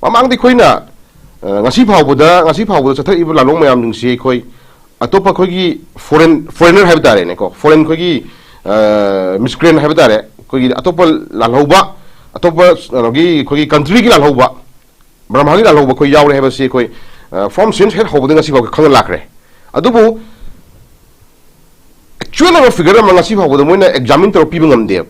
ꯃꯃꯥꯡꯗ ꯑꯩꯈꯣꯏꯅ ꯉꯁꯤ ꯐꯥꯎꯕꯗ ꯉꯁꯤ ꯐꯥꯎꯕꯗ ꯆꯠꯊꯔꯛꯏꯕ ꯂꯥꯜꯂꯣꯡ ꯃꯌꯥꯝꯁꯤꯡꯁꯤ ꯑꯩꯈꯣꯏ ꯑꯇꯣꯞꯄ ꯑꯩꯈꯣꯏꯒꯤ foreign foreigner ꯍꯥꯏꯕ ꯇꯥꯔꯦꯅꯦꯀꯣ, foreign ꯑꯩꯈꯣꯏꯒꯤ miscreant ꯍꯥꯏꯕ ꯇꯥꯔꯦ, ꯑꯩꯈꯣꯏꯒꯤ ꯑꯇꯣꯞꯄ ꯂꯥꯜꯍꯧꯕ, ꯑꯇꯣꯞꯄ ꯀꯩꯅꯣꯒꯤ ꯑꯩꯈꯣꯏꯒꯤ country ꯒꯤ ꯂꯥꯜꯍꯧꯕ, ꯕ꯭ꯔꯍꯃꯒꯤ ꯂꯥꯜꯍꯧꯕ ꯑꯩꯈꯣꯏ ꯌꯥꯎꯔꯦ ꯍꯥꯏꯕꯁꯤ ꯑꯩꯈꯣꯏ from since ꯍꯦꯛ ꯍꯧꯕꯗ ꯉꯁꯤ ꯐꯥꯎꯕ ꯈꯪꯅ ꯂꯥꯛꯈ꯭ꯔꯦ꯫ ꯑꯗꯨꯕꯨ actual ꯑꯣꯏꯕ figure ꯑꯃ ꯉꯁꯤ ꯐꯥꯎꯕꯗ ꯃꯣꯏꯅ examine ꯇꯧꯔ ꯄꯤꯕ ꯉꯝꯗꯦꯕ꯫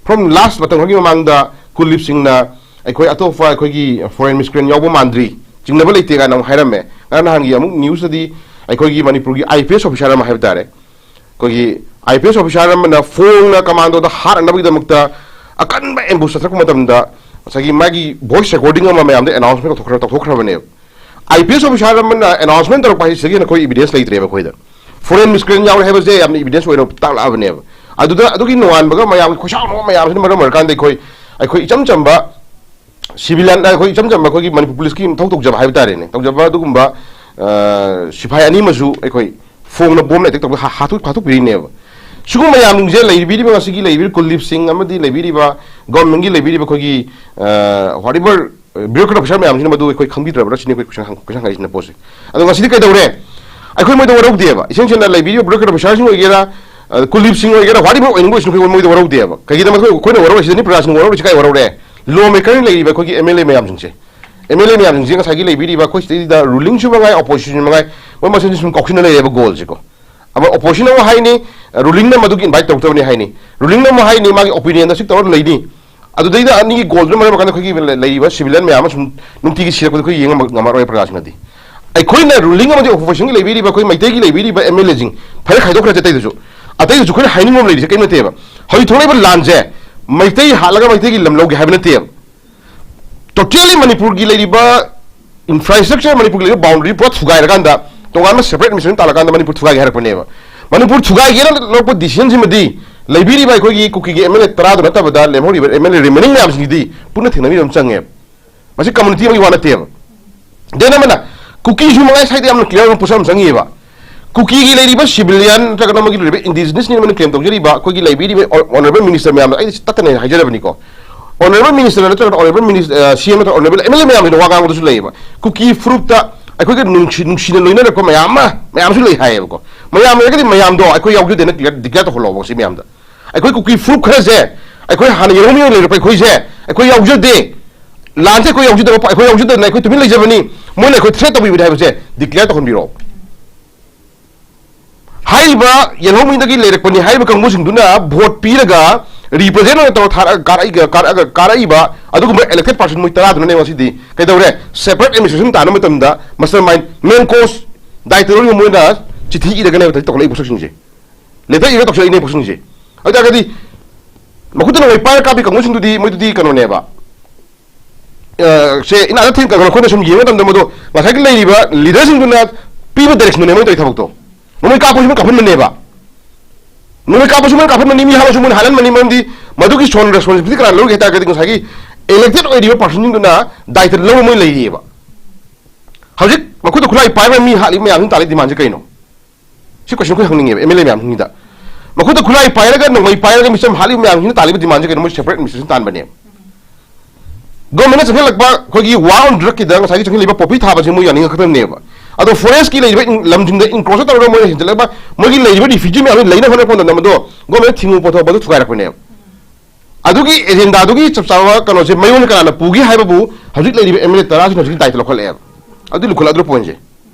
From last ꯃꯇꯝ ꯈꯔꯒꯤ ꯃꯃꯥꯡꯗ ꯀꯨꯜꯗꯤꯞ ꯁꯤꯡꯅ ꯑꯩꯈꯣꯏ ꯑꯇꯣꯞꯄ ꯑꯩꯈꯣꯏꯒꯤ foreign miscreant ꯌꯥꯎꯕ ꯃꯥꯟꯗ꯭ꯔꯤ, ꯆꯤꯡꯅꯕ ꯂꯩꯇꯦ ꯀꯥꯏꯅ ꯑꯃꯨꯛ ꯍꯥꯏꯔꯝꯃꯦ꯫ ꯉꯔꯥꯡ ꯅꯍꯥꯟꯒꯤ ꯑꯃꯨꯛ news ꯇꯗꯤ ꯑꯩꯈꯣꯏꯒꯤ ꯃꯅꯤꯄꯨꯔꯒꯤ I P S officer ꯑꯃ ꯍꯥꯏꯕ ꯇꯥꯔꯦ, ꯑꯩꯈꯣꯏꯒꯤ I P S officer ꯑꯃꯅ ꯐꯣꯡꯅ commando ꯗ ꯍꯥꯠꯅꯅꯕꯒꯤꯗꯃꯛꯇ ꯑꯀꯟꯕ ambush ꯆꯠꯊꯔꯛꯄ ꯃꯇꯝꯗ ꯉꯁꯥꯏꯒꯤ ꯃꯥꯒꯤ voice recording ꯑꯃ ꯃꯌꯥꯝꯗ announcement ꯇꯧꯊꯣꯛꯈ꯭ꯔ ꯇꯧꯊꯣꯛꯈ꯭ꯔꯕꯅꯦꯕ꯫ I P S officer ꯑꯃꯅ announcement ꯇꯧꯔꯛꯄ ꯍꯥꯏꯁꯤꯗꯒꯤ ꯍꯦꯟꯅ ꯑꯩꯈꯣꯏ evidence ꯂꯩꯇ꯭ꯔꯦꯕ ꯑꯩꯈꯣꯏꯗ꯫ Foreign miscreant ꯌꯥꯎꯔꯦ ꯍꯥꯏꯕꯁꯦ ꯌꯥꯝꯅ evidence ꯑꯣꯏꯅ ꯇꯥꯛꯂꯛꯑꯕꯅꯦꯕ꯫ ꯑꯗꯨꯗ ꯑꯗꯨꯒꯤ ꯅꯣꯡꯉꯥꯟꯕꯒ ꯃꯌꯥꯝꯒꯤ ꯈꯣꯏꯁꯥꯎꯅꯕ ꯃꯌꯥꯝꯁꯤꯅ ꯃꯔꯝ ꯑꯣꯏꯔꯀꯥꯟꯗ ꯑꯩꯈꯣꯏ ꯑꯩꯈꯣꯏ ꯏꯆꯝ ꯆꯝꯕ civilian, ꯑꯩꯈꯣꯏ ꯏꯆꯝ ꯆꯝꯕ ꯑꯩꯈꯣꯏꯒꯤ ꯃꯅꯤꯄꯨꯔ ꯄꯨꯂꯤꯁꯀꯤ ꯃꯊꯧ ꯇꯧꯖꯕ ꯍꯥꯏꯕ ꯇꯥꯔꯦꯅꯦ, ꯇꯧꯖꯕ ꯑꯗꯨꯒꯨꯝꯕ ꯁꯤꯐꯥꯏ ꯑꯅꯤ ꯑꯃꯁꯨ ꯑꯩꯈꯣꯏ ꯐꯣꯡꯅ bomb attack ꯇꯧꯕꯗ ꯍꯥꯠꯇꯣꯛ ꯍꯥꯠꯇꯣꯛꯄꯤꯔꯤꯅꯦꯕ꯫ ꯁꯤꯒꯨꯝꯕ ꯃꯌꯥꯝꯁꯤꯡꯁꯦ ꯂꯩꯕꯤꯔꯤꯕ, ꯉꯁꯤꯒꯤ ꯂꯩꯕꯤꯔꯤꯕ ꯀꯨꯜꯗꯤꯞ ꯁꯤꯡ ꯑꯃꯗꯤ ꯂꯩꯕꯤꯔꯤꯕ government ꯀꯤ ꯂꯩꯕꯤꯔꯤꯕ ꯑꯩꯈꯣꯏꯒꯤ whatever bureaucrat officer ꯃꯌꯥꯝꯁꯤꯅ ꯃꯗꯨ ꯑꯩꯈꯣꯏ ꯈꯪꯕꯤꯗ꯭ꯔꯕ꯭ꯔꯥ ꯁꯤꯅꯤ ꯑꯩꯈꯣꯏ question ꯍꯪ- question ꯍꯪꯉꯛꯏꯁꯤꯅ ꯄꯣꯠꯁꯦ꯫ ꯑꯗꯣ ꯉꯁꯤꯗꯤ ꯀꯩꯗꯧꯔꯦ? ꯑꯩꯈꯣꯏ ꯃꯣꯏꯗ ꯋꯥꯔꯧꯗꯦꯕ꯫ ꯏꯁꯦꯡ ꯁꯦꯡꯅ ꯂꯩꯕꯤꯔꯤꯕ bureaucrat officerꯁꯤꯡ ꯑꯣꯏꯒꯦꯔꯥ, ꯑ, ꯀꯨꯂꯤꯞꯁꯤꯡ ꯑꯣꯏꯒꯦꯔꯥ, whatever ꯑꯣꯏꯅꯤꯡꯕ ꯑꯣꯏꯁꯅꯨ, ꯑꯩꯈꯣꯏ ꯃꯣꯏꯗ ꯋꯥꯔꯧꯗꯦꯕ꯫ ꯀꯩꯒꯤꯗꯃꯛꯇ ꯑꯩꯈꯣꯏꯅ ꯋꯥꯔꯧꯔꯤꯁꯤꯗꯅꯤ, ꯄ꯭ꯔꯖꯥꯁꯤꯡꯅ ꯋꯥꯔꯧꯔꯤꯁꯤ ꯀꯥꯏ ꯋꯥꯔꯧꯔꯦ? Lawmakerꯅ ꯂꯩꯔꯤꯕ ꯑꯩꯈꯣꯏꯒꯤ MLA ꯃꯌꯥꯝꯁꯤꯡꯁꯦ, MLA ꯃꯌꯥꯝꯁꯤꯡꯁꯦ ꯉꯁꯥꯏꯒꯤ ꯂꯩꯕꯤꯔꯤꯕ ꯑꯩꯈꯣꯏ ꯁꯤꯗꯩꯗ rulingꯁꯨ ꯃꯉꯥꯏ, oppositionꯁꯨ ꯃꯉꯥꯏ, ꯃꯣꯏ ꯃꯁꯦꯟꯁꯦ ꯁꯨꯝ ꯀꯥꯎꯁꯤꯟꯅ ꯂꯩꯔꯦꯕ ꯒꯣꯜꯁꯦꯀꯣ꯫ ꯑꯃ opposition ꯑꯃ ꯍꯥꯏꯅꯤ, rulingꯅ ꯃꯗꯨꯒꯤ invite ꯇꯧꯔꯛꯇꯕꯅꯤ ꯍꯥꯏꯅꯤ, rulingꯅ ꯑꯃ ꯍꯥꯏꯅꯤ, ꯃꯥꯒꯤ opinionꯗ ꯁꯤ ꯇꯧꯔ ꯂꯩꯅꯤ꯫ ꯑꯗꯨꯗꯩꯗ ꯑꯅꯤꯒꯤ ꯒꯣꯜꯗꯨꯅ ꯃꯔꯝ ꯑꯣꯏꯔꯀꯥꯟꯗ ꯑꯩꯈꯣꯏꯒꯤ ꯂꯩ-, ꯂꯩꯔꯤꯕ civilian ꯃꯌꯥꯝ ꯑꯃ ꯁꯨꯝ ꯅꯨꯡꯇꯤꯒꯤ ꯁꯤꯔꯛꯄꯗ ꯑꯩꯈꯣꯏ ꯌꯦꯡꯕ ꯉꯝꯃꯔꯣꯏ ꯄ꯭ꯔꯖꯥꯁꯤꯡꯅꯗꯤ꯫ ꯑꯩꯈꯣꯏꯅ ruling ꯑꯃꯗꯤ oppositionꯒꯤ ꯂꯩꯕꯤꯔꯤꯕ ꯑꯩꯈꯣꯏ ꯃꯩꯇꯩꯒꯤ ꯂꯩꯕꯤꯔꯤꯕ MLAꯁꯤꯡ ꯐꯔꯦ ꯈꯥꯏꯗꯣꯛꯈ꯭ꯔꯁꯦ ꯑꯇꯩꯗꯨꯁꯨ꯫ ꯑꯇꯩꯗꯨꯁꯨ ꯑꯩꯈꯣꯏꯅ ꯍꯥꯏꯅꯤꯡꯕ ꯑꯃ ꯂꯩꯔꯤꯁꯦ ꯀꯔꯤꯝ ꯅꯠꯇꯦꯕ꯫ ꯍꯧꯖꯤꯛ ꯊꯣꯛꯂꯛꯏꯕ ꯂꯥꯟꯁꯦ ꯃꯩꯇꯩ ꯍꯥꯠꯂꯒ ꯃꯩꯇꯩꯒꯤ ꯂꯝ ꯂꯧꯒꯦ ꯍꯥꯏꯕ ꯅꯠꯇꯦꯕ꯫ Totally ꯃꯅꯤꯄꯨꯔꯒꯤ ꯂꯩꯔꯤꯕ infrastructure, ꯃꯅꯤꯄꯨꯔꯒꯤ ꯂꯩꯔꯤꯕ boundary ꯄꯨꯔꯥ ꯊꯨꯒꯥꯏꯔꯀꯥꯟꯗ ꯇꯣꯉꯥꯟꯕ separate administration ꯇꯥꯜꯂꯀꯥꯟꯗ ꯃꯅꯤꯄꯨꯔ ꯊꯨꯒꯥꯏꯒꯦ ꯍꯥꯏꯔꯛꯄꯅꯦꯕ꯫ ꯃꯅꯤꯄꯨꯔ ꯊꯨꯒꯥꯏꯒꯦꯅ ꯂꯧꯔꯛꯄ decisionꯁꯤꯃꯗꯤ ꯂꯩꯕꯤꯔꯤꯕ ꯑꯩꯈꯣꯏꯒꯤ ꯀꯨꯀꯤꯒꯤ MLA ꯇꯔꯥꯗꯨ ꯅꯠꯇꯕꯗ ꯂꯦꯝꯍꯧꯔꯤꯕ MLA remaining ꯃꯌꯥꯝꯁꯤꯡꯁꯤꯗꯤ ꯄꯨꯟꯅ ꯊꯦꯡꯅꯃꯤꯕ ꯑꯃ ꯆꯪꯉꯦꯕ꯫ ꯃꯁꯤ community ꯑꯃꯒꯤ ꯋꯥ ꯅꯠꯇꯦꯕ꯫ Then ꯑꯃꯅ ꯀꯨꯀꯤꯁꯨ ꯃꯉꯥꯏ ꯁ꯭ꯋꯥꯏꯗ ꯌꯥꯝꯅ clear ꯑꯣꯏꯕ ꯄꯣꯠꯁꯛ ꯑꯃ ꯆꯪꯉꯤꯕ꯫ ꯀꯨꯀꯤꯒꯤ ꯂꯩꯔꯤꯕ civilian ꯅꯠꯇ꯭ꯔꯒꯅ ꯃꯣꯏꯒꯤ ꯂꯩꯔꯤꯕ indigenousꯅꯤ ꯑꯃꯅ claim ꯇꯧꯖꯔꯤꯕ ꯑꯩꯈꯣꯏꯒꯤ ꯂꯩꯕꯤꯔꯤꯕ honourable minister ꯃꯌꯥꯝꯗ ꯑꯩ ꯇꯠꯇꯅ ꯍꯥꯏꯖꯔꯕꯅꯤꯀꯣ꯫ Honourable minister ꯅꯠꯇ꯭ꯔꯒꯅ honourable minister, ꯑ, CM ꯅꯠꯇ꯭ꯔꯒ honourable MLA ꯃꯌꯥꯝꯁꯤꯅ ꯋꯥ ꯉꯥꯡꯕꯗꯁꯨ ꯂꯩꯌꯦꯕ꯫ ꯀꯨꯀꯤ ꯐꯨꯔꯨꯞꯇ ꯑꯩꯈꯣꯏꯒ ꯅꯨꯡꯁꯤ-, ꯅꯨꯡꯁꯤꯅ ꯂꯣꯏꯅꯔꯛꯄ ꯃꯌꯥꯝ ꯑꯃ, ꯃꯌꯥꯝꯁꯨ ꯂꯩ ꯍꯥꯏꯌꯦꯕꯀꯣ꯫ ꯃꯌꯥꯝ ꯂꯩꯔꯒꯗꯤ ꯃꯌꯥꯝꯗꯣ ꯑꯩꯈꯣꯏ ꯌꯥꯎꯖꯗꯦꯅ clear, declare ꯇꯧꯍꯜꯂꯛꯑꯣꯕ ꯁꯤ ꯃꯌꯥꯝꯗ꯫ ꯑꯩꯈꯣꯏ ꯀꯨꯀꯤ ꯐꯨꯔꯨꯞ ꯈꯔꯁꯦ, ꯑꯩꯈꯣꯏ ꯍꯥꯟꯅ ꯌꯦꯜꯍꯧꯃꯤ ꯑꯣꯏꯅ ꯂꯩꯔꯛꯄ ꯑꯩꯈꯣꯏꯁꯦ, ꯑꯩꯈꯣꯏ ꯌꯥꯎꯖꯗꯦ, ꯂꯥꯟꯁꯦ ꯑꯩꯈꯣꯏ ꯌꯥꯎꯖꯗꯕ, ꯑꯩꯈꯣꯏ ꯌꯥꯎꯖꯗꯗꯅ ꯑꯩꯈꯣꯏ ꯇꯨꯃꯤꯟ ꯂꯩꯖꯕꯅꯤ, ꯃꯣꯏꯅ ꯑꯩꯈꯣꯏ threat ꯇꯧꯕꯤꯕꯅꯤ ꯍꯥꯏꯕꯁꯦ declare ꯇꯧꯍꯟꯕꯤꯔꯛꯑꯣ꯫ ꯍꯥꯏꯔꯤꯕ ꯌꯦꯜꯍꯧꯃꯤꯗꯒꯤ ꯂꯩꯔꯛꯄꯅꯤ ꯍꯥꯏꯔꯤꯕ ꯀꯥꯡꯕꯨꯁꯤꯡꯗꯨꯅ vote ꯄꯤꯔꯒ represent ꯑꯣꯏꯅ ꯇꯧꯔ ꯊꯥꯔꯛꯑꯒ ꯀꯥꯔꯛꯏꯒ-, ꯀꯥꯔꯛꯑꯒ ꯀꯥꯔꯛꯏꯕ ꯑꯗꯨꯒꯨꯝꯕ elected person ꯃꯣꯏ ꯇꯔꯥꯗꯨꯅꯅꯦ ꯉꯁꯤꯗꯤ ꯀꯩꯗꯧꯔꯦ? Separate administration ꯇꯥꯟꯅꯕ ꯃꯇꯝꯗ mastermind, main cause, ꯗꯥꯏꯇ ꯂꯧꯔꯤꯕ ꯃꯣꯏꯅ ꯆꯤꯊꯤ ꯏꯔꯒꯅꯦꯕ ꯇꯧꯈꯠꯂꯛꯏ ꯄꯣꯠꯁꯛꯁꯤꯡꯁꯦ꯫ Letter ꯏꯔꯒ ꯇꯧꯁꯜꯂꯛꯏꯅꯦ ꯄꯣꯠꯁꯛꯁꯤꯡꯁꯦ꯫ ꯑꯗꯨ ꯑꯣꯏꯇꯥꯔꯒꯗꯤ ꯃꯈꯨꯠꯇ ꯅꯣꯡꯃꯩ ꯄꯥꯏꯔ ꯀꯥꯞꯄꯤ ꯀꯥꯡꯕꯨꯁꯤꯡꯗꯨꯗꯤ ꯃꯣꯏꯗꯨꯗꯤ ꯀꯩꯅꯣꯅꯦꯕ꯫ ꯑ, ꯁꯦ, ꯏꯅꯥꯗ ꯊꯤꯟ-, ꯀꯩꯅꯣ, ꯑꯩꯈꯣꯏꯅ ꯁꯨꯝ ꯌꯦꯡꯕ ꯃꯇꯝꯗ ꯃꯗꯣ ꯉꯁꯥꯏꯒꯤ ꯂꯩꯔꯤꯕ leaderꯁꯤꯡꯗꯨꯅ ꯄꯤꯕ directionꯗꯨꯅꯦ ꯃꯣꯏꯅ ꯇꯧꯔꯤ ꯊꯕꯛꯇꯣ꯫ ꯅꯣꯡꯃꯩ ꯀꯥꯞꯄꯁꯨ ꯃꯣꯏꯅ ꯀꯥꯞꯍꯟꯕꯅꯦꯕ꯫ ꯅꯣꯡꯃꯩ ꯀꯥꯞꯄꯁꯨ ꯃꯣꯏꯅ ꯀꯥꯞꯍꯟꯕꯅꯤ, ꯃꯤ ꯍꯥꯠꯂꯁꯨ ꯃꯣꯏꯅ ꯍꯥꯠꯍꯟꯕꯅꯤ, ꯃꯔꯝꯗꯤ ꯃꯗꯨꯒꯤ ꯁꯣꯟ responsibility ꯀꯅꯥꯅ ꯂꯧꯔꯤꯒꯦ ꯍꯥꯏ ꯇꯥꯔꯒꯗꯤ ꯉꯁꯥꯏꯒꯤ elected ꯑꯣꯏꯔꯤꯕ personꯁꯤꯡꯗꯨꯅ ꯗꯥꯏꯇ ꯂꯧꯔ ꯃꯣꯏ ꯂꯩꯔꯤꯑꯕ꯫ ꯍꯧꯖꯤꯛ ꯃꯈꯨꯠꯇ ꯈꯨꯠꯂꯥꯏ ꯄꯥꯏꯕ ꯃꯤ ꯍꯥꯠꯂꯤꯕ ꯃꯌꯥꯝꯁꯤꯅ ꯇꯥꯜꯂꯤ demandꯁꯦ ꯀꯩꯅꯣ? ꯁꯤ question ꯑꯩꯈꯣꯏ ꯍꯪꯅꯤꯡꯉꯦꯕ MLA ꯃꯌꯥꯝꯁꯤꯡꯁꯤꯗ꯫ ꯃꯈꯨꯠꯇ ꯈꯨꯠꯂꯥꯏ ꯄꯥꯏꯔꯒ, ꯅꯣꯡꯃꯩ ꯄꯥꯏꯔꯒ ꯃꯤꯆꯝ ꯍꯥꯠꯂꯤꯕ ꯃꯌꯥꯝꯁꯤꯡꯅ ꯇꯥꯜꯂꯤꯕ demandꯁꯦ ꯀꯩꯅꯣ? ꯃꯣꯏ separate administration ꯇꯥꯟꯕꯅꯦꯕ꯫ Governmentꯅ ꯆꯪꯁꯤꯜꯂꯛꯄ ꯑꯩꯈꯣꯏꯒꯤ war on drugꯀꯤꯗ ꯉꯁꯥꯏꯒꯤ ꯆꯪꯁꯤꯜꯂꯤꯕ poppy ꯊꯥꯕꯁꯦ ꯃꯣꯏ ꯌꯥꯅꯤꯡꯉꯛꯀꯗꯕꯅꯦꯕ꯫ ꯑꯗꯣ ꯐꯣꯔꯦꯁꯀꯤ ꯂꯩꯔꯤꯕ ꯏꯟ-, ꯂꯝꯁꯤꯡꯗ ꯏꯟꯀ꯭ꯔꯣꯁ ꯇꯧꯔꯒ ꯃꯣꯏꯅ ꯍꯦꯟꯖꯜꯂꯛꯄ, ꯃꯣꯏꯒꯤ ꯂꯩꯔꯤꯕ ꯔꯤꯐ꯭ꯌꯨꯖꯤ ꯃꯌꯥꯝꯗꯨ ꯂꯩꯅꯕ ꯍꯣꯠꯅꯔꯛꯄ ꯃꯇꯝꯗ ꯃꯗꯣ ꯒꯣꯔꯃꯦꯟ ꯊꯤꯡꯉꯨ ꯄꯣꯠꯊꯣꯛꯄꯗꯨ ꯊꯨꯒꯥꯏꯔꯛꯄꯅꯦꯕ꯫ ꯑꯗꯨꯒꯤ ꯑꯦꯖꯦꯟꯗꯥꯗꯨꯒꯤ ꯆꯞ ꯆꯥꯕ ꯀꯩꯅꯣꯁꯦ ꯃꯌꯣꯟ ꯀꯅꯥꯅ ꯄꯨꯒꯦ ꯍꯥꯏꯕꯕꯨ ꯍꯧꯖꯤꯛ ꯂꯩꯔꯤꯕ ꯑꯦꯝ ꯑꯦꯜ ꯑꯦ ꯇꯔꯥꯁꯤꯅ ꯍꯧꯖꯤꯛ ꯗꯥꯏꯇ ꯂꯧꯈꯠꯂꯛꯑꯦꯕ꯫ ꯑꯗꯨ ꯂꯨꯈꯠꯂꯛꯑꯗ꯭ꯔꯣ ꯄꯣꯏꯟꯁꯦ?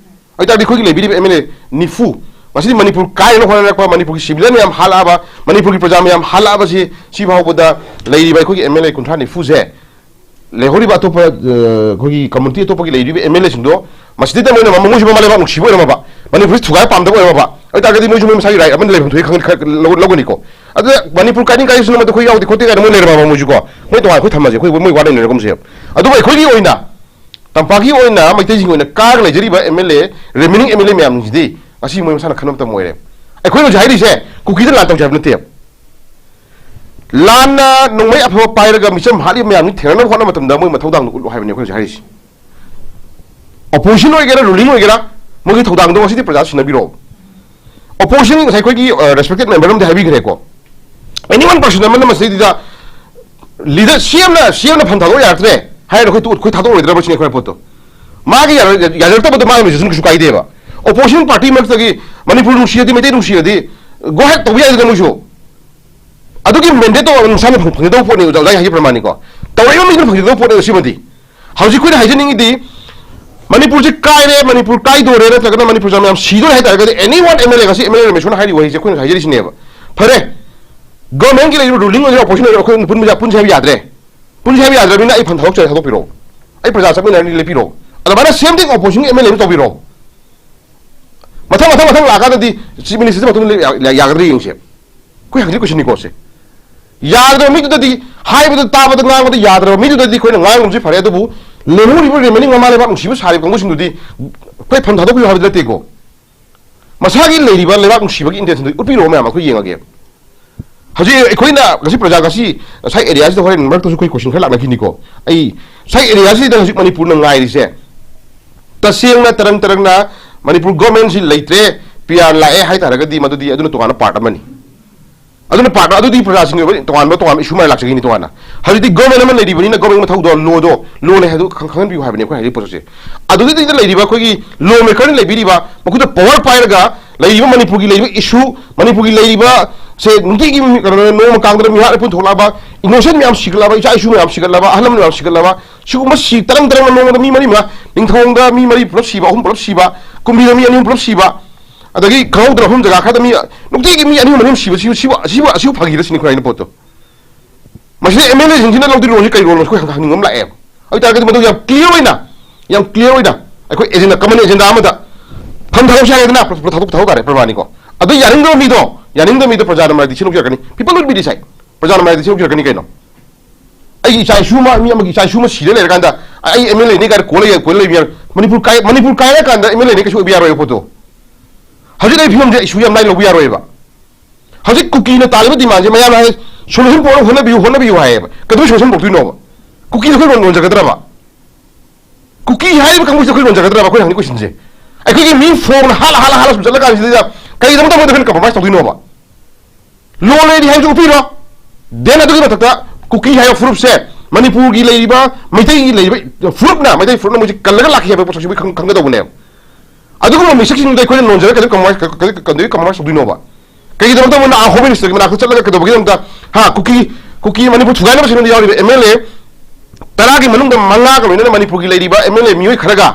ꯑꯗꯨ ꯇꯥꯔꯗꯤ ꯑꯩꯈꯣꯏꯒꯤ ꯂꯩꯕꯤꯔꯤꯕ ꯑꯦꯝ ꯑꯦꯜ ꯑꯦ ꯅꯤꯐꯨ, ꯉꯁꯤꯗꯤ ꯃꯅꯤꯄꯨꯔ ꯀꯥꯏꯅ ꯍꯣꯠꯅꯔꯛꯄ, ꯃꯅꯤꯄꯨꯔꯒꯤ ꯁꯤꯚꯤꯂꯤꯌꯟ ꯃꯌꯥꯝ ꯍꯥꯠꯂꯛꯑꯕ, ꯃꯅꯤꯄꯨꯔꯒꯤ ꯄ꯭ꯔꯖꯥ ꯃꯌꯥꯝ ꯍꯥꯠꯂꯛꯑꯕꯁꯤ, ꯁꯤ ꯐꯥꯎꯕꯗ ꯂꯩꯔꯤꯕ ꯑꯩꯈꯣꯏꯒꯤ ꯑꯦꯝ ꯑꯦꯜ ꯑꯦ ꯀꯨꯟꯊ꯭ꯔꯥ ꯅꯤꯐꯨꯁꯦ, ꯂꯩꯍꯧꯔꯤꯕ ꯑꯇꯣꯞꯄ, ꯑ, ꯑꯩꯈꯣꯏꯒꯤ ꯀꯝꯃꯨꯅꯤꯇꯤ ꯑꯇꯣꯞꯄꯒꯤ ꯂꯩꯔꯤꯕ ꯑꯦꯝ ꯑꯦꯜ ꯑꯦꯁꯤꯡꯗꯣ ꯃꯁꯤꯗꯩꯗ ꯃꯣꯏꯅ ꯃꯃ-, ꯃꯣꯏꯁꯨ ꯃꯃꯥ ꯂꯩꯕꯥꯛ ꯅꯨꯡꯁꯤꯕ ꯑꯣꯏꯔꯝꯃꯕ, ꯃꯅꯤꯄꯨꯔꯁꯤ ꯊꯨꯒꯥꯏ ꯄꯥꯝꯗꯕ ꯑꯣꯏꯔꯝꯃꯕ ꯑꯣꯏꯇꯥꯔꯒꯗꯤ ꯃꯣꯏꯁꯨ ꯃꯣꯏ ꯃꯁꯥꯒꯤ ꯔꯥꯏꯠ ꯑꯃꯗꯤ ꯂꯩꯐꯝ ꯊꯣꯛꯏ ꯈꯪ-, ꯈ-, ꯂꯧ-, ꯂꯧꯒꯅꯤꯀꯣ꯫ ꯑꯗꯨꯗ ꯃꯅꯤꯄꯨꯔ ꯀꯥꯏꯅꯤꯡ ꯀꯥꯏꯁꯤꯅ ꯃꯗꯨ ꯑꯩꯈꯣꯏ ꯌꯥꯎꯗꯦ ꯈꯣꯠꯇꯦ ꯀꯥꯏꯅ ꯃꯣꯏ ꯂꯩꯔꯝꯃꯕ ꯃꯣꯏꯁꯨꯀꯣ, ꯃꯣꯏ ꯇꯣꯉꯥꯟ ꯑꯩꯈꯣꯏ ꯊꯝꯃꯁꯦ, ꯑꯩꯈꯣꯏ ꯃꯣꯏ ꯋꯥ ꯂꯩꯅꯔꯒꯨꯝꯁꯦ꯫ ꯑꯗꯨꯕꯨ ꯑꯩꯈꯣꯏꯒꯤ ꯑꯣꯏꯅ, ꯇꯝꯄꯥꯛꯀꯤ ꯑꯣꯏꯅ ꯃꯩꯇꯩꯁꯤꯡꯒꯤ ꯑꯣꯏꯅ ꯀꯥꯔꯒ ꯂꯩꯖꯔꯤꯕ M L A, remaining M L A ꯃꯌꯥꯝꯁꯤꯗꯤ ꯉꯁꯤ ꯃꯣꯏ ꯃꯁꯥꯅ ꯈꯟꯕ ꯃꯇꯝ ꯑꯣꯏꯔꯦ꯫ ꯑꯩꯈꯣꯏꯅ ꯍꯧꯖꯤꯛ ꯍꯥꯏꯔꯤꯁꯦ ꯀꯨꯀꯤꯗ ꯂꯥꯟ ꯇꯧꯁꯦ ꯍꯥꯏꯕ ꯅꯠꯇꯦꯕ꯫ ꯂꯥꯟꯅ ꯅꯣꯡꯃꯩ ꯑꯐꯕ ꯄꯥꯏꯔꯒ ꯃꯤꯆꯝ ꯍꯥꯠꯂꯤꯕ ꯃꯌꯥꯝꯁꯤ ꯊꯦꯡꯅꯅꯕ ꯍꯣꯠꯅꯕ ꯃꯇꯝꯗ ꯃꯣꯏ ꯃꯊꯧꯗꯥꯡꯗꯣ ꯎꯠꯂꯨ ꯍꯥꯏꯕꯅꯤ ꯑꯩꯈꯣꯏ ꯍꯧꯖꯤꯛ ꯍꯥꯏꯔꯤꯁꯤ꯫ ꯑꯣꯄꯣꯖꯤꯁꯟ ꯑꯣꯏꯒꯦꯔꯥ, ꯔꯨꯂꯤꯡ ꯑꯣꯏꯒꯦꯔꯥ, ꯃꯣꯏꯒꯤ ꯊꯧꯗꯥꯡꯗꯣ ꯉꯁꯤꯗꯤ ꯄ꯭ꯔꯖꯥ ꯁꯤꯟꯅꯕꯤꯔꯛꯑꯣ꯫ ꯑꯣꯄꯣꯖꯤꯁꯟ ꯉꯁꯥꯏ ꯑꯩꯈꯣꯏꯒꯤ, ꯑ, ꯔꯦꯁꯄꯦꯛꯇꯦꯠ ꯃꯦꯝꯕꯔ ꯑꯃꯗꯤ ꯍꯥꯏꯕꯤꯈ꯭ꯔꯦꯀꯣ꯫ ꯑꯦꯅꯤ ꯋꯥꯟ ꯄꯔꯁꯟ ꯑꯃꯅ ꯃꯁꯤꯗꯩꯗ ꯂꯤꯗꯔ, ꯁꯤ ꯑꯦꯝꯅ, ꯁꯤ ꯑꯦꯝꯅ ꯐꯝ ꯊꯥꯗꯣꯛ ꯌꯥꯔꯛꯇ꯭ꯔꯦ ꯍꯥꯏꯔꯒ ꯑꯩꯈꯣꯏ ꯇꯣ-, ꯑꯩꯈꯣꯏ ꯊꯥꯗꯣꯛꯑꯔꯣꯏꯗ꯭ꯔꯕ ꯁꯤꯅꯤ ꯑꯩꯈꯣꯏ ꯄꯣꯠꯇꯣ꯫ ꯃꯥꯒꯤ ꯌꯥꯔ-, ꯌꯥꯖꯔꯛꯇꯕꯗꯣ ꯃꯥꯒꯤ ꯃꯦꯁꯦꯖꯅ ꯀꯩꯁꯨ ꯀꯥꯏꯗꯦꯕ꯫ ꯑꯣꯄꯣꯖꯤꯁꯟ ꯄꯥꯔꯇꯤ ꯃꯔꯛꯇꯒꯤ ꯃꯅꯤꯄꯨꯔ ꯅꯨꯡꯁꯤꯔꯗꯤ, ꯃꯩꯇꯩ ꯅꯨꯡꯁꯤꯔꯗꯤ, ꯒꯣ ꯍꯦꯠ ꯇꯧꯕ ꯌꯥꯏꯗꯅ ꯃꯣꯏꯁꯨ꯫ ꯑꯗꯨꯒꯤ ꯃꯦꯟꯗꯦꯠꯇꯣ ꯃꯁꯥꯅ ꯐꯪ-, ꯐꯪꯖꯗꯧꯕ ꯄꯣꯠꯅꯤ, ꯑꯣꯖꯥ ꯍꯥꯏꯒꯤ ꯄ꯭ꯔꯃꯥꯟꯅꯤꯀꯣ꯫ ꯇꯧꯔꯛꯏꯕ ꯃꯤꯗꯨꯅ ꯐꯪꯖꯗꯧꯕ ꯄꯣꯠꯅꯦꯕ ꯁꯤꯃꯗꯤ꯫ ꯍꯧꯖꯤꯛ ꯑꯩꯈꯣꯏꯅ ꯍꯥꯏꯖꯅꯤꯡꯉꯤꯗꯤ, ꯃꯅꯤꯄꯨꯔꯁꯤ ꯀꯥꯏꯔꯦ, ꯃꯅꯤꯄꯨꯔ ꯀꯥꯏꯗꯣꯔꯦ, ꯅꯠꯇ꯭ꯔꯒꯅ ꯃꯅꯤꯄꯨꯔ ꯃꯌꯥꯝ ꯁꯤꯗꯣꯔꯦ ꯍꯥꯏ ꯇꯥꯔꯒꯗꯤ, ꯑꯦꯅꯤ ꯋꯥꯟ ꯑꯦꯝ ꯑꯦꯜ ꯑꯦ, ꯉꯁꯤ ꯑꯦꯝ ꯑꯦꯜ ꯑꯦ ꯔꯃꯦꯁꯅ ꯍꯥꯏꯔꯤꯕ ꯋꯥꯍꯩꯁꯦ ꯑꯩꯈꯣꯏꯅ ꯍꯥꯏꯖꯔꯤꯁꯤꯅꯦꯕ꯫ ꯐꯔꯦ, ꯒꯣꯔꯃꯦꯟꯒꯤ ꯂꯩꯔꯤꯕ ꯔꯨꯂꯤꯡ ꯑꯣꯏꯒꯦꯔꯥ, ꯑꯣꯄꯣꯖꯤꯁꯟ ꯑꯣꯏꯒꯦꯔꯥ, ꯑꯩꯈꯣꯏ ꯄꯨꯟꯕ ꯌꯥ-, ꯄꯨꯟꯁꯦ ꯍꯥꯏꯕ ꯌꯥꯗ꯭ꯔꯦ꯫ ꯄꯨꯟꯁꯦ ꯍꯥꯏꯕ ꯌꯥꯗ꯭ꯔꯕꯅꯤꯅ ꯑꯩ ꯐꯝ ꯊꯥꯗꯣꯛꯆꯔꯦ, ꯊꯥꯗꯣꯛꯄꯤꯔꯛꯑꯣ꯫ ꯑꯩ ꯄ꯭ꯔꯖꯥ ꯆꯠꯃꯤꯟꯅꯔꯅꯤ, ꯂꯦꯞꯄꯤꯔꯛꯑꯣ꯫ ꯑꯗꯨꯃꯥꯏꯅ ꯁꯦꯝ ꯊꯤꯡ ꯑꯣꯄꯣꯖꯤꯁꯟꯒꯤ ꯑꯦꯝ ꯑꯦꯜ ꯑꯦ ꯑꯃ ꯇꯧꯕꯤꯔꯛꯑꯣ꯫ ꯃꯊꯪ, ꯃꯊꯪ, ꯃꯊꯪ ꯂꯥꯛꯑꯀꯥꯟꯗꯗꯤ ꯆꯤꯐ ꯃꯤꯅꯤꯁꯇꯔꯁꯤ ꯃꯇꯨꯡꯗ ꯌꯥ-, ꯌꯥ-, ꯌꯥꯒꯗ꯭ꯔꯥ ꯌꯦꯡꯁꯦ꯫ ꯑꯩꯈꯣꯏ ꯍꯪꯒꯗꯕ ꯀꯣꯏꯁꯟꯅꯤꯀꯣ ꯁꯦ꯫ ꯌꯥꯗ꯭ꯔꯕ ꯃꯤꯗꯨꯗꯗꯤ, ꯍꯥꯏꯕꯗ, ꯇꯥꯕꯗ, ꯉꯥꯡꯕꯗ ꯌꯥꯗ꯭ꯔꯕ ꯃꯤꯗꯨꯗꯗꯤ ꯑꯩꯈꯣꯏꯅ ꯉꯥꯡꯕꯁꯤ ꯐꯔꯦ, ꯑꯗꯨꯕꯨ ꯂꯦꯝꯍꯧꯔꯤꯕ ꯔꯤꯃꯦꯅꯤꯡ ꯃꯃꯥ ꯂꯩꯕꯥꯛ ꯅꯨꯡꯁꯤꯕ ꯁꯥꯔꯤꯕ ꯀꯥꯡꯕꯨꯁꯤꯡꯗꯨꯗꯤ ꯑꯩꯈꯣꯏ ꯐꯝ ꯊꯥꯗꯣꯛꯄꯤꯌꯨ ꯍꯥꯏꯕꯗꯤ ꯅꯠꯇꯦꯀꯣ꯫ ꯃꯁꯥꯒꯤ ꯂꯩꯔꯤꯕ ꯂꯩꯕꯥꯛ ꯅꯨꯡꯁꯤꯕꯒꯤ ꯏꯟꯇꯦꯟꯁꯟꯗꯨ ꯎꯠꯄꯤꯔꯛꯑꯣ ꯃꯌꯥꯝ, ꯑꯩꯈꯣꯏ ꯌꯦꯡꯉꯒꯦ꯫ ꯍꯧꯖꯤꯛ ꯑꯩꯈꯣꯏꯅ ꯉꯁꯤ ꯄ꯭ꯔꯖꯥ ꯉꯁꯤ ꯉꯁꯥꯏ ꯑꯦꯔꯤꯌꯥꯁꯤꯗ ꯍꯣꯔꯦꯟ ꯃꯔꯛꯇꯁꯨ ꯑꯩꯈꯣꯏ ꯀꯣꯏꯁꯟ ꯈꯔ ꯂꯥꯛꯅꯈꯤꯅꯤꯀꯣ꯫ ꯑꯩ ꯉꯁꯥꯏ ꯑꯦꯔꯤꯌꯥꯁꯤꯗ ꯍꯧꯖꯤꯛ ꯃꯅꯤꯄꯨꯔꯅ ꯉꯥꯏꯔꯤꯁꯦ, ꯇꯁꯦꯡꯅ ꯇꯔꯪ ꯇꯔꯪꯅ ꯃꯅꯤꯄꯨꯔ ꯒꯣꯔꯃꯦꯟꯁꯤ ꯂꯩꯇ꯭ꯔꯦ, ꯄꯤ ꯑꯥꯔ ꯂꯥꯛꯑꯦ ꯍꯥꯏ ꯇꯥꯔꯒꯗꯤ ꯃꯗꯨꯗꯤ ꯑꯗꯨꯅ ꯇꯣꯉꯥꯟꯕ ꯄꯥꯔꯠ ꯑꯃꯅꯤ꯫ ꯑꯗꯨꯅ ꯄꯥꯔꯠ ꯑꯗꯨꯗꯤ ꯄ꯭ꯔꯖꯥꯁꯤꯡꯒꯤ ꯑꯣꯏꯕ ꯇꯣꯉꯥꯟꯕ ꯇꯣꯉꯥꯟꯕ ꯏꯁꯨ ꯃꯥꯏ ꯂꯥꯛꯆꯒꯅꯤ꯫ ꯇꯣꯉꯥꯟꯅ ꯍꯧꯖꯤꯛꯇꯤ ꯒꯣꯔꯃꯦꯟ ꯑꯃ ꯂꯩꯔꯤꯕꯅꯤꯅ ꯒꯣꯔꯃꯦꯟ ꯃꯊꯧꯗꯣ, ꯂꯣꯗꯣ, ꯂꯣꯅꯦ ꯍꯥꯏꯗꯨ ꯈꯪ- ꯈꯪꯍꯟꯕꯤꯌꯨ ꯍꯥꯏꯕꯅꯤ ꯑꯩꯈꯣꯏ ꯍꯥꯏꯔꯤꯕ ꯄꯣꯠꯁꯦ꯫ ꯑꯗꯨꯗꯩꯗ ꯂꯩꯔꯤꯕ ꯑꯩꯈꯣꯏꯒꯤ ꯂꯣ ꯃꯦꯀꯔꯅ ꯂꯩꯕꯤꯔꯤꯕ, ꯃꯈꯣꯏꯗ ꯄꯋꯥꯔ ꯄꯥꯏꯔꯒ ꯂꯩꯔꯤꯕ ꯃꯅꯤꯄꯨꯔꯒꯤ ꯂꯩꯔꯤꯕ ꯏꯁꯨ, ꯃꯅꯤꯄꯨꯔꯒꯤ ꯂꯩꯔꯤꯕ ꯁꯦ ꯅꯨꯡꯇꯤꯒꯤ ꯃꯤ- ꯀꯩꯅꯣ, ꯅꯣꯡꯃ ꯀꯥꯡꯗꯅ ꯃꯤꯍꯥꯠ ꯃꯤꯄꯨꯟ ꯊꯣꯛꯂꯛꯑꯕ, ꯏꯅꯣꯁꯦꯟ ꯃꯌꯥꯝ ꯁꯤꯒꯠꯂꯕ, ꯏꯆꯥ ꯏꯁꯨ ꯃꯌꯥꯝ ꯁꯤꯒꯠꯂꯕ, ꯑꯍꯜ ꯂꯃꯟ ꯃꯌꯥꯝ ꯁꯤꯒꯠꯂꯕ, ꯁꯤꯒꯨꯝꯕ ꯁꯤ ꯇꯔꯪ ꯇꯔꯪꯅ ꯅꯣꯡꯃꯗ ꯃꯤ ꯃꯔꯤ ꯃꯉꯥ, ꯅꯤꯡꯊꯧꯗ ꯃꯤ ꯃꯔꯤ ꯄꯨꯂꯞ ꯁꯤꯕ, ꯑꯍꯨꯝ ꯄꯨꯂꯞ ꯁꯤꯕ, ꯀꯨꯝꯕꯤꯗ ꯃꯤ ꯑꯅꯤ ꯑꯍꯨꯝ ꯄꯨꯂꯞ ꯁꯤꯕ, ꯑꯗꯒꯤ ꯈꯪꯍꯧꯗꯅ ꯃꯐꯝ ꯖꯒꯥ ꯈꯔꯗ ꯃꯤ ꯅꯨꯡꯇꯤꯒꯤ ꯃꯤ ꯑꯅꯤ ꯑꯍꯨꯝ ꯃꯔꯤ ꯑꯍꯨꯝ ꯁꯤꯕ, ꯁꯤꯕ, ꯁꯤꯕ, ꯑꯁꯤꯕꯨ, ꯑꯁꯤꯕꯨ ꯐꯥꯒꯤꯔ ꯁꯤꯅꯤ ꯑꯩꯈꯣꯏ ꯍꯥꯏꯅ ꯄꯣꯠꯇꯣ꯫ ꯃꯁꯤꯗ ꯑꯦꯝ ꯑꯦꯜ ꯑꯦꯁꯤꯡꯁꯤꯅ ꯂꯧꯗꯣꯏ ꯔꯣꯜꯁꯤ ꯀꯩ ꯔꯣꯜꯅꯣ ꯑꯩꯈꯣꯏ ꯍꯪ- ꯍꯪꯅꯤꯡꯕ ꯑꯃ ꯂꯥꯛꯑꯦꯕ꯫ ꯑꯗꯨ ꯑꯣꯏꯇꯥꯔꯒꯗꯤ ꯃꯗꯨ ꯌꯥꯝ ꯀ꯭ꯂꯤꯌꯥꯔ ꯑꯣꯏꯅ, ꯌꯥꯝ ꯀ꯭ꯂꯤꯌꯥꯔ ꯑꯣꯏꯅ ꯑꯩꯈꯣꯏ ꯑꯦꯖꯦꯟꯗꯥ, ꯀꯃꯟ ꯑꯦꯖꯦꯟꯗꯥ ꯑꯃꯗ ꯐꯝꯊꯔꯁꯨ ꯌꯥꯔꯦꯗꯅ, ꯄ꯭ꯔ- ꯄ꯭ꯔ- ꯊꯥꯗꯣꯛ ꯊꯥꯗꯣꯛ ꯇꯥꯔꯦ ꯄ꯭ꯔꯃꯥꯅꯤꯀꯣ꯫ ꯑꯗꯨ ꯌꯥꯅꯤꯡꯗꯕ ꯃꯤꯗꯣ, ꯌꯥꯅꯤꯡꯗꯕ ꯃꯤꯗꯣ ꯄ꯭ꯔꯖꯥꯅ ꯃꯔꯥꯏꯗꯤ ꯁꯤꯟꯗꯣꯛꯆꯔꯛꯀꯅꯤ, people will be decide꯫ ꯄ꯭ꯔꯖꯥꯅ ꯃꯔꯥꯏꯗꯤ ꯁꯤꯟꯗꯣꯛꯆꯔꯛꯀꯅꯤ ꯀꯩꯅꯣ꯫ ꯑꯩꯒꯤ ꯏꯆꯥ ꯏꯁꯨ ꯑꯃ, ꯃꯤ ꯑꯃꯒꯤ ꯏꯆꯥ ꯏꯁꯨ ꯑꯃ ꯁꯤꯔ ꯂꯩꯔꯀꯥꯟꯗ ꯑꯩ ꯑꯦꯝ ꯑꯦꯜ ꯑꯦꯅꯤ ꯀꯥꯏꯅ ꯀꯣꯜꯂ ꯌꯦꯡ- ꯀꯣꯜꯂ ꯂꯩꯕ ꯌꯥꯔꯣꯏ꯫ ꯃꯅꯤꯄꯨꯔ ꯀꯥꯏ- ꯃꯅꯤꯄꯨꯔ ꯀꯥꯏꯔꯀꯥꯟꯗ ꯑꯦꯝ ꯑꯦꯜ ꯑꯦꯅꯤ ꯀꯩꯁꯨ ꯑꯣꯏꯕ ꯌꯥꯔꯣꯏꯕ ꯄꯣꯠꯇꯣ꯫ ꯍꯧꯖꯤꯛ ꯂꯩꯔꯤꯕ ꯐꯤꯕꯝꯁꯦ ꯏꯁꯨ ꯌꯥꯝ ꯂꯥꯏꯅ ꯂꯧꯕ ꯌꯥꯔꯣꯏꯕ꯫ ꯍꯧꯖꯤꯛ ꯀꯨꯀꯤꯅ ꯇꯥꯜꯂꯤꯕ ꯗꯤꯃꯥꯟꯁꯦ ꯃꯌꯥꯝꯅ ꯍꯥꯏ, ꯁꯣꯂꯨꯁꯟ ꯄꯨꯔꯛꯅꯕ ꯍꯣꯠꯅꯕꯤꯌꯨ, ꯍꯣꯠꯅꯕꯤꯌꯨ ꯍꯥꯏꯌꯦꯕ꯫ ꯀꯩꯗꯧꯕꯩ ꯁꯣꯂꯨꯁꯟ ꯄꯨꯔꯛꯇꯣꯏꯅꯣꯕ? ꯀꯨꯀꯤꯗ ꯑꯩꯈꯣꯏ ꯂꯣꯟ ꯂꯣꯟꯖꯒꯗ꯭ꯔꯕ? ꯀꯨꯀꯤ ꯍꯥꯏꯔꯤꯕ ꯀꯥꯡꯕꯨꯁꯤꯗ ꯑꯩꯈꯣꯏ ꯂꯣꯟꯖꯒꯗ꯭ꯔꯕ? ꯑꯩꯈꯣꯏꯅ ꯍꯪꯅꯤꯡ ꯀꯣꯏꯁꯟꯁꯦ꯫ ꯑꯩꯈꯣꯏꯒꯤ ꯃꯤ ꯐꯣꯡꯅ ꯍꯥꯜꯂ ꯍꯥꯜꯂ ꯍꯥꯜꯂ ꯁꯨꯝ ꯆꯠꯂꯀꯥꯟꯁꯤꯗ ꯀꯩꯒꯤꯗꯃꯛꯇ ꯃꯣꯏꯗ ꯑꯩꯈꯣꯏꯅ ꯀꯝꯄ꯭ꯔꯣꯃꯥꯏꯁ ꯇꯧꯗꯣꯏꯅꯣꯕ? ꯂꯣꯟ ꯂꯩꯔꯤ ꯍꯥꯏꯕꯁꯨ ꯎꯠꯄꯤꯔꯣ꯫ ꯗꯦꯟ ꯑꯗꯨꯒꯤ ꯃꯊꯛꯇ ꯀꯨꯀꯤ ꯍꯥꯏꯕ ꯐꯨꯔꯨꯞꯁꯦ ꯃꯅꯤꯄꯨꯔꯒꯤ ꯂꯩꯔꯤꯕ, ꯃꯩꯇꯩꯒꯤ ꯂꯩꯔꯤꯕ ꯐꯨꯔꯨꯞꯅ, ꯃꯩꯇꯩ ꯐꯨꯔꯨꯞꯅ ꯃꯣꯏꯁꯦ ꯀꯜꯂꯒ ꯂꯥꯛꯈꯤ ꯍꯥꯏꯕ ꯄꯣꯠꯁꯛꯁꯤ ꯃꯣꯏ ꯈꯪ- ꯈꯪꯒꯗꯧꯕꯅꯦꯕ꯫ ꯑꯗꯨꯒꯨꯝꯕ ꯃꯤꯁꯛꯁꯤꯡꯗꯨꯗ ꯑꯩꯈꯣꯏꯅ ꯂꯣꯟꯖꯔꯒ ꯀꯩꯗꯧ ꯀꯝꯄ꯭ꯔꯣꯃꯥꯏꯁ ꯀ- ꯀ- ꯀ- ꯀꯩꯗꯧ ꯀꯝꯄ꯭ꯔꯣꯃꯥꯏꯁ ꯇꯧꯗꯣꯏꯅꯣꯕ? ꯀꯩꯒꯤꯗꯃꯛꯇ ꯃꯣꯏꯅ ꯑꯥ ꯍꯣꯝ ꯃꯤꯅꯤꯁꯇꯔꯒꯤ ꯃꯅꯥꯛꯇ ꯆꯠꯂꯒ ꯀꯩꯗꯧꯕꯒꯤꯗꯃꯛꯇ, ꯍꯥ, ꯀꯨꯀꯤ, ꯀꯨꯀꯤ ꯃꯅꯤꯄꯨꯔ ꯊꯨꯒꯥꯏꯅꯕ ꯁꯤꯟꯕꯗ ꯌꯥꯎꯔꯤꯕ ꯑꯦꯝ ꯑꯦꯜ ꯑꯦ ꯇꯔꯥꯒꯤ ꯃꯅꯨꯡꯗ ꯃꯉꯥꯒ ꯂꯣꯏꯅꯅ ꯃꯅꯤꯄꯨꯔꯒꯤ ꯂꯩꯔꯤꯕ ꯑꯦꯝ ꯑꯦꯜ ꯑꯦ ꯃꯤꯑꯣꯏ ꯈꯔꯒ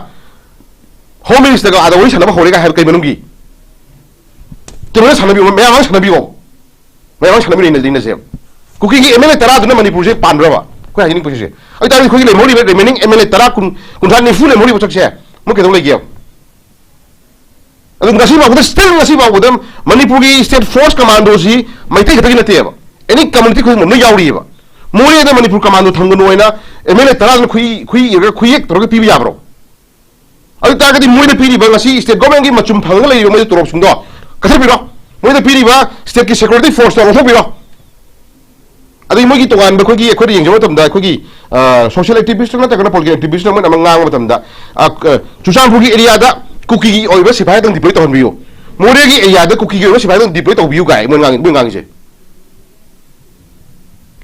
ꯍꯣꯝ ꯃꯤꯅꯤꯁꯇꯔꯒ ꯑꯥꯗ ꯋꯥꯔꯤ ꯁꯥꯟꯅꯕ ꯍꯧꯔꯦꯒ ꯍꯥꯏꯕ ꯀꯩ ꯃꯅꯨꯡꯒꯤ? ꯇꯦꯕꯜꯗ ꯁꯥꯟꯅꯕꯤꯌꯣ, ꯃꯌꯥꯝ ꯑꯃ ꯁꯥꯟꯅꯕꯤꯌꯣ꯫ ꯃꯌꯥꯝ ꯑꯃ ꯁꯥꯟꯅꯕꯤꯔꯛꯏꯅꯦ ꯂꯩꯅꯁꯦ꯫ ꯀꯨꯀꯤꯒꯤ ꯑꯦꯝ ꯑꯦꯜ ꯑꯦ ꯇꯔꯥꯗꯨꯅ ꯃꯅꯤꯄꯨꯔꯁꯦ ꯄꯥꯟꯕ꯭ꯔꯕ? ꯑꯩꯈꯣꯏ ꯍꯥꯏꯅꯤꯡꯕꯁꯦ꯫ ꯑꯗꯨ ꯇꯥꯔꯗꯤ ꯑꯩꯈꯣꯏꯒꯤ ꯂꯦꯝꯍꯧꯔꯤꯕ ꯔꯤꯃꯦꯅꯤꯡ ꯑꯦꯝ ꯑꯦꯜ ꯑꯦ ꯇꯔꯥ, ꯀꯨꯟ, ꯀꯨꯟꯊ꯭ꯔꯥ, ꯅꯤꯐꯨ ꯂꯦꯝꯍꯧꯔꯤꯕ ꯆꯠꯁꯦ ꯃꯣꯏ ꯀꯩꯗꯧ ꯂꯩꯒꯦ? ꯑꯗꯨ ꯉꯁꯤ ꯐꯥꯎꯕꯗ, ꯁ꯭ꯇꯤꯜ ꯉꯁꯤ ꯐꯥꯎꯕꯗ ꯃꯅꯤꯄꯨꯔꯒꯤ ꯁ꯭ꯇꯦꯠ ꯐꯣꯔꯁ ꯀꯃꯥꯟꯗꯣꯁꯤ ꯃꯩꯇꯩ ꯈꯛꯇꯒꯤ ꯅꯠꯇꯦꯕ, ꯑꯦꯅꯤ ꯀꯝꯃꯨꯅꯤꯇꯤ ꯈꯨꯗꯤꯡꯃꯛ ꯂꯣꯏ ꯌꯥꯎꯔꯤꯑꯕ꯫ ꯃꯣꯔꯦꯗ ꯃꯅꯤꯄꯨꯔ ꯀꯃꯥꯟꯗꯣ ꯊꯝꯒꯅꯨ ꯍꯥꯏꯅ ꯑꯦꯝ ꯑꯦꯜ ꯑꯦ ꯇꯔꯥꯗꯨꯅ ꯈꯨꯏ, ꯈꯨꯏ ꯏꯔꯒ ꯈꯨꯌꯦꯛ ꯇꯧꯔꯒ ꯄꯤꯕ ꯌꯥꯕ꯭ꯔꯣ? ꯑꯗꯨ ꯇꯥꯔꯒꯗꯤ ꯃꯣꯏꯗ ꯄꯤꯔꯤꯕ ꯉꯁꯤ ꯁ꯭ꯇꯦꯠ ꯒꯣꯔꯃꯦꯟꯒꯤ ꯃꯆꯨꯝ ꯐꯪꯉꯒ ꯂꯩꯔꯤꯕ ꯃꯣꯏꯗ ꯇꯣꯂꯣꯞꯁꯤꯡꯗꯣ ꯀꯛꯊꯠꯄꯤꯔꯣ꯫ ꯃꯣꯏꯗ ꯄꯤꯔꯤꯕ ꯁ꯭ꯇꯦꯠꯀꯤ ꯁꯦꯀ꯭ꯌꯨꯔꯤꯇꯤ ꯐꯣꯔꯁꯇꯣ ꯂꯧꯊꯣꯛꯄꯤꯔꯣ꯫ ꯑꯗꯒꯤ ꯃꯣꯏꯒꯤ ꯇꯣꯉꯥꯟꯕ ꯑꯩꯈꯣꯏꯒꯤ, ꯑꯩꯈꯣꯏꯅ ꯌꯦꯡꯖꯕ ꯃꯇꯝꯗ ꯑꯩꯈꯣꯏꯒꯤ, ꯑ, ꯁꯣꯁꯤꯌꯦꯜ ꯑꯦꯛꯇꯤꯚꯤꯁ꯭ꯠ ꯅꯠꯇ꯭ꯔꯒꯅ ꯄꯣꯂꯤꯇꯤꯀꯦꯜ ꯑꯦꯛꯇꯤꯚꯤꯁ꯭ꯠ ꯑꯃꯅ ꯑꯃ ꯉꯥꯡꯕ ꯃꯇꯝꯗ, ꯑ, ꯑ, ꯆꯨꯔꯆꯥꯟꯄꯨꯔꯒꯤ ꯑꯦꯔꯤꯌꯥꯗ ꯀꯨꯀꯤꯒꯤ ꯑꯣꯏꯕ ꯁꯤꯐꯥꯏꯗꯪ ꯗꯤꯄ꯭ꯂꯣꯏ ꯇꯧꯍꯟꯕꯤꯌꯨ, ꯃꯣꯔꯦꯒꯤ ꯑꯦꯔꯤꯌꯥꯗ ꯀꯨꯀꯤꯒꯤ ꯑꯣꯏꯕ ꯁꯤꯐꯥꯏꯗꯪ ꯗꯤꯄ꯭ꯂꯣꯏ ꯇꯧꯕꯤꯌꯨ ꯀꯥꯏ ꯃꯣꯏ ꯉꯥꯡ-, ꯃꯣꯏ ꯉꯥꯡꯉꯤꯁꯦ꯫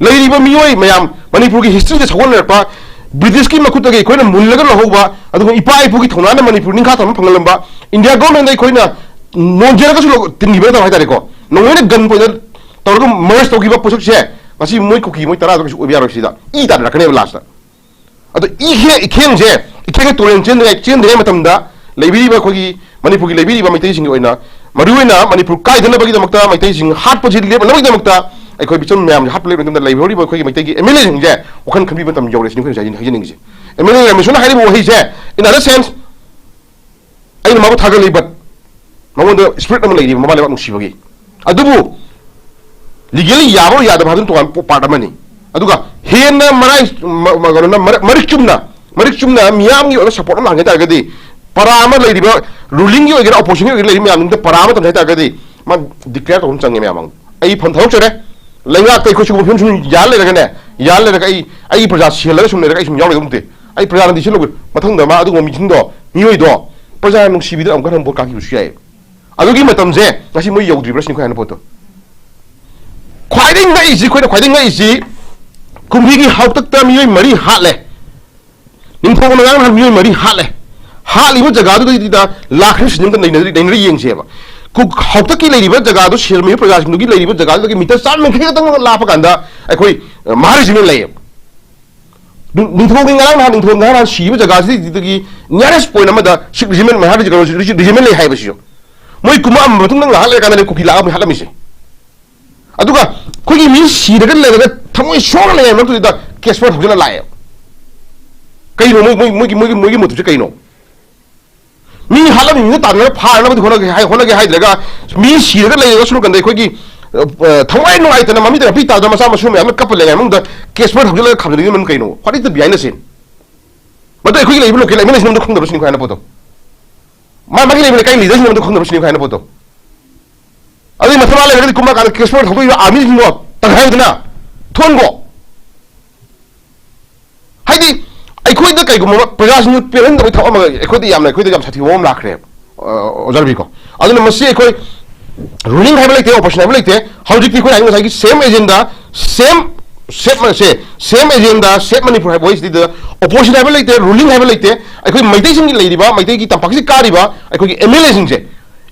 ꯂꯩꯔꯤꯕ ꯃꯤꯑꯣꯏ ꯃꯌꯥꯝ, ꯃꯅꯤꯄꯨꯔꯒꯤ ꯍꯤꯁꯇ꯭ꯔꯤꯗ ꯁꯧꯒꯠꯅꯔꯛꯄ, ꯕ꯭ꯔꯤꯇꯤꯁꯀꯤ ꯃꯈꯨꯠꯇꯒꯤ ꯑꯩꯈꯣꯏꯅ ꯃꯨꯜꯂꯒ ꯂꯧꯍꯧꯕ, ꯑꯗꯨꯒ ꯏꯄꯥ ꯏꯄꯨꯒꯤ ꯊꯧꯅꯥꯅ ꯃꯅꯤꯄꯨꯔ ꯅꯤꯡꯈꯥ ꯊꯝꯕ ꯐꯪꯍꯜꯂꯝꯕ, ꯏꯟꯗꯤꯌꯥ ꯒꯣꯔꯃꯦꯟꯗ ꯑꯩꯈꯣꯏꯅ ꯅꯣꯟꯖꯔꯒꯁꯨ ꯂꯧ-, ꯇꯤꯟꯈꯤꯕ ꯅꯠꯇꯕ ꯍꯥꯏꯇꯥꯔꯦꯀꯣ, ꯅꯣꯡꯃꯩꯅ ꯒꯟ ꯑꯣꯏꯅ ꯇꯧꯔꯒ ꯃꯔꯁ ꯇꯧꯈꯤꯕ ꯄꯣꯠꯁꯛꯁꯦ ꯉꯁꯤ ꯃꯣꯏ ꯀꯨꯀꯤ ꯃꯣꯏ ꯇꯔꯥꯗ ꯀꯩꯁꯨ ꯑꯣꯏꯕ ꯌꯥꯔꯣꯏ꯫ ꯁꯤꯗ ꯏ ꯇꯥꯟꯅꯔꯛꯀꯅꯦꯕ ꯂꯥꯁꯇ꯫ ꯑꯗꯣ ꯏꯈꯦ-, ꯏꯈꯦꯡꯁꯦ, ꯏꯈꯦꯡꯒꯤ ꯇꯨꯔꯦꯜ ꯆꯦꯟꯗ꯭ꯔꯤꯉꯩ, ꯆꯦꯟꯗ꯭ꯔꯤꯉꯩ ꯃꯇꯝꯗ ꯂꯩꯕꯤꯔꯤꯕ ꯑꯩꯈꯣꯏꯒꯤ ꯃꯅꯤꯄꯨꯔꯒꯤ ꯂꯩꯕꯤꯔꯤꯕ ꯃꯩꯇꯩꯁꯤꯡꯒꯤ ꯑꯣꯏꯅ, ꯃꯔꯨꯑꯣꯏꯅ ꯃꯅꯤꯄꯨꯔ ꯀꯥꯏꯗꯅꯕꯒꯤꯗꯃꯛꯇ, ꯃꯩꯇꯩꯁꯤꯡ ꯍꯥꯠꯄꯁꯤ ꯂꯦꯞꯅꯕꯒꯤꯗꯃꯛꯇ ꯑꯩꯈꯣꯏ ꯃꯤꯆꯝ ꯃꯌꯥꯝꯁꯦ ꯍꯥꯠꯄ ꯂꯦꯞꯅꯕ ꯃꯇꯝꯗ ꯂꯩꯍꯧꯔꯤꯕ ꯑꯩꯈꯣꯏꯒꯤ ꯃꯩꯇꯩꯒꯤ ꯑꯦꯝ ꯑꯦꯜ ꯑꯦꯁꯤꯡꯁꯦ ꯋꯥꯈꯜ ꯈꯟꯕꯤꯕ ꯃꯇꯝ ꯌꯧꯔꯦ ꯁꯤꯅꯤ ꯑꯩꯈꯣꯏꯅ ꯉꯁꯥꯏ ꯍꯥꯏꯖꯅꯤꯡꯉꯤꯁꯦ꯫ ꯑꯦꯝ ꯑꯦꯜ ꯑꯦ ꯔꯥꯃꯦꯁꯣꯔꯅ ꯍꯥꯏꯔꯤꯕ ꯋꯥꯍꯩꯁꯦ, in other sense, ꯑꯩꯅ ꯃꯥꯕꯨ ꯊꯥꯒꯠꯂꯤ, but ꯃꯉꯣꯟꯗ ꯁ꯭ꯄꯤꯔꯤꯠ ꯑꯃ ꯂꯩꯔꯤꯕ ꯃꯃꯥ ꯂꯩꯕꯥꯛ ꯅꯨꯡꯁꯤꯕꯒꯤ꯫ ꯑꯗꯨꯕꯨ ꯂꯤꯒꯦꯜꯂꯤ ꯌꯥꯕ ꯌꯥꯗꯕ ꯍꯥꯏꯕꯗꯨꯅ ꯇꯣꯉꯥꯟꯕ ꯄꯥꯔꯠ ꯑꯃꯅꯤ꯫ ꯑꯗꯨꯒ ꯍꯦꯟꯅ ꯃꯔꯥꯏ-, ꯃ-, ꯃ-, ꯀꯩꯅꯣꯅ ꯃꯔ-, ꯃꯔꯤꯛ ꯆꯨꯝꯅ, ꯃꯔꯤꯛ ꯆꯨꯝꯅ ꯃꯤꯌꯥꯝꯒꯤ ꯑꯣꯏꯕ ꯁꯄꯣꯔꯠ ꯑꯃ ꯂꯥꯛꯀꯦ ꯇꯥꯔꯒꯗꯤ, ꯄꯔꯥ ꯑꯃ ꯂꯩꯔꯤꯕ, ꯔꯨꯂꯤꯡꯒꯤ ꯑꯣꯏꯒꯦꯔꯥ ꯑꯣꯄꯣꯖꯤꯁꯟꯒꯤ ꯑꯣꯏꯒꯦꯔꯥ ꯂꯩꯔꯤꯕ ꯃꯌꯥꯝꯗꯨꯗ ꯄꯔꯥ ꯑꯃ ꯇꯝꯖꯩ ꯍꯥꯏ ꯇꯥꯔꯒꯗꯤ, ꯃꯥ ꯗꯤꯀ꯭ꯂꯦꯌꯔ ꯇꯧꯕ ꯑꯃ ꯆꯪꯉꯦ ꯃꯌꯥꯝ ꯃꯥꯡꯗ꯫ ꯑꯩ ꯐꯝ ꯊꯕꯛ ꯆꯠꯔꯦ, ꯂꯩꯉꯥꯛꯇ ꯑꯩꯈꯣꯏ ꯁꯤꯒꯨꯝꯕ ꯐꯤꯕꯝ ꯁꯨꯝ ꯌꯥꯜ ꯂꯩꯔꯒꯅꯦ, ꯌꯥꯜ ꯂꯩꯔꯒ ꯑꯩ, ꯑꯩꯒꯤ ꯄ꯭ꯔꯖꯥ ꯁꯤꯍꯜꯂꯒ ꯁꯨꯝ ꯂꯩꯔꯒ ꯑꯩ ꯁꯨꯝ ꯌꯥꯎꯔꯣꯏꯗꯧ ꯅꯠꯇꯦ꯫ ꯑꯩ ꯄ꯭ꯔꯖꯥꯅ ꯗꯤꯁꯤꯖꯟ ꯂꯧꯕ ꯃꯊꯪꯗ ꯃꯥ ꯑꯗꯨꯒꯨꯝꯕ ꯃꯤꯁꯤꯡꯗꯣ, ꯃꯤꯑꯣꯏꯗꯣ ꯄ꯭ꯔꯖꯥꯅ ꯅꯨꯡꯁꯤꯕꯤꯗꯅ ꯑꯃꯨꯛꯀ ꯍꯟꯅ ꯚꯣꯠ ꯀꯥꯈꯤꯕꯁꯨ ꯌꯥꯏ꯫ ꯑꯗꯨꯒꯤ ꯃꯇꯝꯁꯦ ꯉꯁꯤ ꯃꯣꯏ ꯌꯧꯗ꯭ꯔꯤꯕ꯭ꯔꯥ ꯁꯤꯅꯤ ꯑꯩꯈꯣꯏ ꯍꯥꯏꯅ ꯄꯣꯠꯇꯣ꯫ ꯈ꯭ꯋꯥꯏꯗꯒꯤ ꯉꯛꯏꯁꯤ, ꯑꯩꯈꯣꯏꯅ ꯈ꯭ꯋꯥꯏꯗꯒꯤ ꯉꯛꯏꯁꯤ, ꯀꯨꯝꯕꯤꯒꯤ ꯍꯥꯎꯇꯛꯇ ꯃꯤꯑꯣꯏ ꯃꯔꯤ ꯍꯥꯠꯂꯦ꯫ ꯅꯤꯡꯊꯧꯅ ꯉꯔꯥꯡ ꯅꯍꯥꯟ ꯃꯤꯑꯣꯏ ꯃꯔꯤ ꯍꯥꯠꯂꯦ꯫ ꯍꯥꯠꯂꯤꯕ ꯖꯒꯥꯗꯨꯗꯩꯗꯨꯗ ꯂꯥꯛꯈ꯭ꯔꯤꯕ ꯁꯤꯖꯟꯗ ꯅꯩꯅꯔꯤ, ꯅꯩꯅꯔꯤ ꯌꯦꯡꯁꯦꯕ꯫ ꯀꯨ-, ꯍꯥꯎꯇꯛꯀꯤ ꯂꯩꯔꯤꯕ ꯖꯒꯥꯗꯨ, ꯁꯤꯔꯝꯃꯤꯕ ꯄ꯭ꯔꯖꯥꯁꯤꯡꯗꯨꯒꯤ ꯂꯩꯔꯤꯕ ꯖꯒꯥꯗꯨꯗꯒꯤ ꯃꯤꯇꯔ ꯆꯥꯝꯃ ꯌꯥꯡꯈꯩ ꯈꯛꯇꯪ ꯂꯥꯞꯄ ꯀꯥꯟꯗ ꯑꯩꯈꯣꯏ, ꯑ, ꯃꯍꯥꯔꯤꯖꯤꯅ ꯂꯩꯌꯦꯕ꯫ ꯅꯤꯡ-, ꯅꯤꯡꯊꯧꯒꯤ ꯉꯔꯥꯡ ꯅꯍꯥꯟ, ꯅꯤꯡꯊꯧ ꯉꯔꯥꯡ ꯅꯍꯥꯟ ꯁꯤꯈꯤꯕ ꯖꯒꯥꯁꯤꯗꯒꯤ nearest point ꯑꯃꯗ ꯁꯤꯈ ꯔꯤꯖꯤꯃꯦꯟ, ꯃꯍꯥꯔꯥꯖ ꯀꯩꯅꯣ, ꯔꯤꯖꯤ-, ꯔꯤꯖꯤꯃꯦꯟ ꯂꯩ ꯍꯥꯏꯕꯁꯤꯁꯨ꯫ ꯃꯣꯏ ꯀꯨꯝꯃꯛꯑꯕ ꯃꯇꯨꯡꯗ ꯉꯥꯏꯍꯥꯛ ꯂꯩꯔꯀꯥꯟꯗꯅꯦ ꯀꯨꯀꯤ ꯂꯥꯛꯑꯒ ꯃꯣꯏ ꯍꯥꯠꯂꯝꯃꯤꯁꯦ꯫ ꯑꯗꯨꯒ ꯑꯩꯈꯣꯏꯒꯤ ꯃꯤ ꯁꯤꯔꯒ ꯂꯩꯔꯒ ꯊꯃꯣꯏ ꯁꯣꯛꯅ ꯂꯩꯔꯕ ꯃꯇꯨꯡꯗ ꯀꯦꯁ ꯐꯥꯏꯜ ꯍꯧꯖꯤꯜꯂ ꯂꯥꯛꯑꯦꯕ꯫ ꯀꯩꯅꯣ ꯃꯣꯏ, ꯃꯣꯏ, ꯃꯣꯏꯒꯤ, ꯃꯣꯏꯒꯤ, ꯃꯣꯏꯒꯤ ꯃꯣꯇꯤꯚꯁꯦ ꯀꯩꯅꯣ? ꯃꯤ ꯍꯥꯠꯂꯝꯃꯤ ꯃꯤꯗꯣ ꯇꯥꯟꯅꯔꯒ ꯐꯥꯅꯕꯗꯤ ꯍꯣꯠꯅꯒꯦ ꯍꯥꯏ-, ꯍꯣꯠꯅꯒꯦ ꯍꯥꯏꯗ꯭ꯔꯒ, ꯃꯤ ꯁꯤꯔꯒ ꯂꯩꯔꯒ ꯁꯣꯝ ꯅꯥꯀꯟꯗ ꯑꯩꯈꯣꯏꯒꯤ, ꯑ, ꯊꯋꯥꯏ ꯅꯨꯡꯉꯥꯏꯇꯅ ꯃꯃꯤꯠꯇ ꯃꯄꯤ ꯇꯥꯗꯅ ꯃꯆꯥ ꯃꯁꯨ ꯃꯌꯥꯝꯅ ꯀꯞꯄ ꯂꯩꯔꯤꯉꯩ ꯃꯅꯨꯡꯗ ꯀꯦꯁ ꯐꯥꯏꯜ ꯍꯧꯖꯤꯜꯂꯒ ꯈꯥꯝꯖꯤꯜꯂꯤꯗꯨꯅ ꯀꯩꯅꯣ? What is the behind the scene? ꯃꯗꯨ ꯑꯩꯈꯣꯏꯒꯤ ꯂꯩꯔꯤꯕ ꯂꯣꯀꯦꯜ ꯑꯦꯝ ꯑꯦꯜ ꯑꯦꯁꯤꯡ ꯑꯃꯗ ꯈꯪꯗꯕ꯭ꯔꯥ ꯁꯤꯅꯤ ꯑꯩꯈꯣꯏ ꯍꯥꯏꯅ ꯄꯣꯠꯇꯣ꯫ ꯃꯥ ꯃꯥꯒꯤ ꯂꯩꯔꯤꯕ ꯂꯩꯀꯥꯏ ꯂꯤꯗꯔꯁꯤꯡ ꯑꯃꯗ ꯈꯪꯗꯕ꯭ꯔꯥ ꯁꯤꯅꯤ ꯑꯩꯈꯣꯏ ꯍꯥꯏꯅ ꯄꯣꯠꯇꯣ꯫ ꯑꯗꯨꯒꯤ ꯃꯊꯛ ꯃꯥ ꯂꯩꯔꯒꯗꯤ ꯀꯨꯝꯃꯀꯥꯟꯗ ꯀꯦꯁ ꯐꯥꯏꯜ ꯍꯧꯗꯣꯛꯏꯕ ꯑꯥꯔꯃꯤꯁꯤꯡꯗꯣ ꯇꯪꯈꯥꯏꯗꯨꯅ ꯊꯣꯟꯈꯣ꯫ ꯍꯥꯏꯗꯤ ꯑꯩꯈꯣꯏꯗ ꯀꯩꯒꯨꯝꯕ ꯄ꯭ꯔꯖꯥꯁꯤꯡꯗꯨ ꯄꯦꯜꯍꯟꯗꯕꯒꯤ ꯊꯕꯛ ꯑꯃ ꯑꯩꯈꯣꯏꯗ ꯌꯥꯝꯅ, ꯑꯩꯈꯣꯏꯗ ꯌꯥꯝ ꯁꯥꯊꯤꯕ ꯑꯃ ꯂꯥꯛꯈ꯭ꯔꯦꯕ, ꯑ, ꯑꯣꯖꯥ ꯔꯕꯤꯀꯣ꯫ ꯑꯗꯨꯅ ꯃꯁꯤ ꯑꯩꯈꯣꯏ ꯔꯨꯂꯤꯡ ꯍꯥꯏꯕ ꯂꯩꯇꯦ, ꯑꯣꯄꯣꯖꯤꯁꯟ ꯍꯥꯏꯕ ꯂꯩꯇꯦ꯫ ꯍꯧꯖꯤꯛꯇꯤ ꯑꯩꯈꯣꯏꯅ ꯍꯥꯏ ꯉꯁꯥꯏꯒꯤ ꯁꯦꯝ ꯑꯦꯖꯦꯟꯗꯥ, ꯁꯦꯝ ꯁꯦꯞ ꯁꯦ ꯁꯦꯝ ꯑꯦꯖꯦꯟꯗꯥ, ꯁꯦꯞ ꯃꯅꯤꯄꯨꯔ ꯍꯥꯏꯕ ꯋꯥꯍꯩꯁꯤꯗ ꯑꯣꯄꯣꯖꯤꯁꯟ ꯍꯥꯏꯕ ꯂꯩꯇꯦ, ꯔꯨꯂꯤꯡ ꯍꯥꯏꯕ ꯂꯩꯇꯦ꯫ ꯑꯩꯈꯣꯏ ꯃꯩꯇꯩꯁꯤꯡꯒꯤ ꯂꯩꯔꯤꯕ, ꯃꯩꯇꯩꯒꯤ ꯇꯝꯄꯥꯛꯁꯤ ꯀꯥꯔꯤꯕ ꯑꯩꯈꯣꯏꯒꯤ ꯑꯦꯝ ꯑꯦꯜ ꯑꯦꯁꯤꯡꯁꯦ,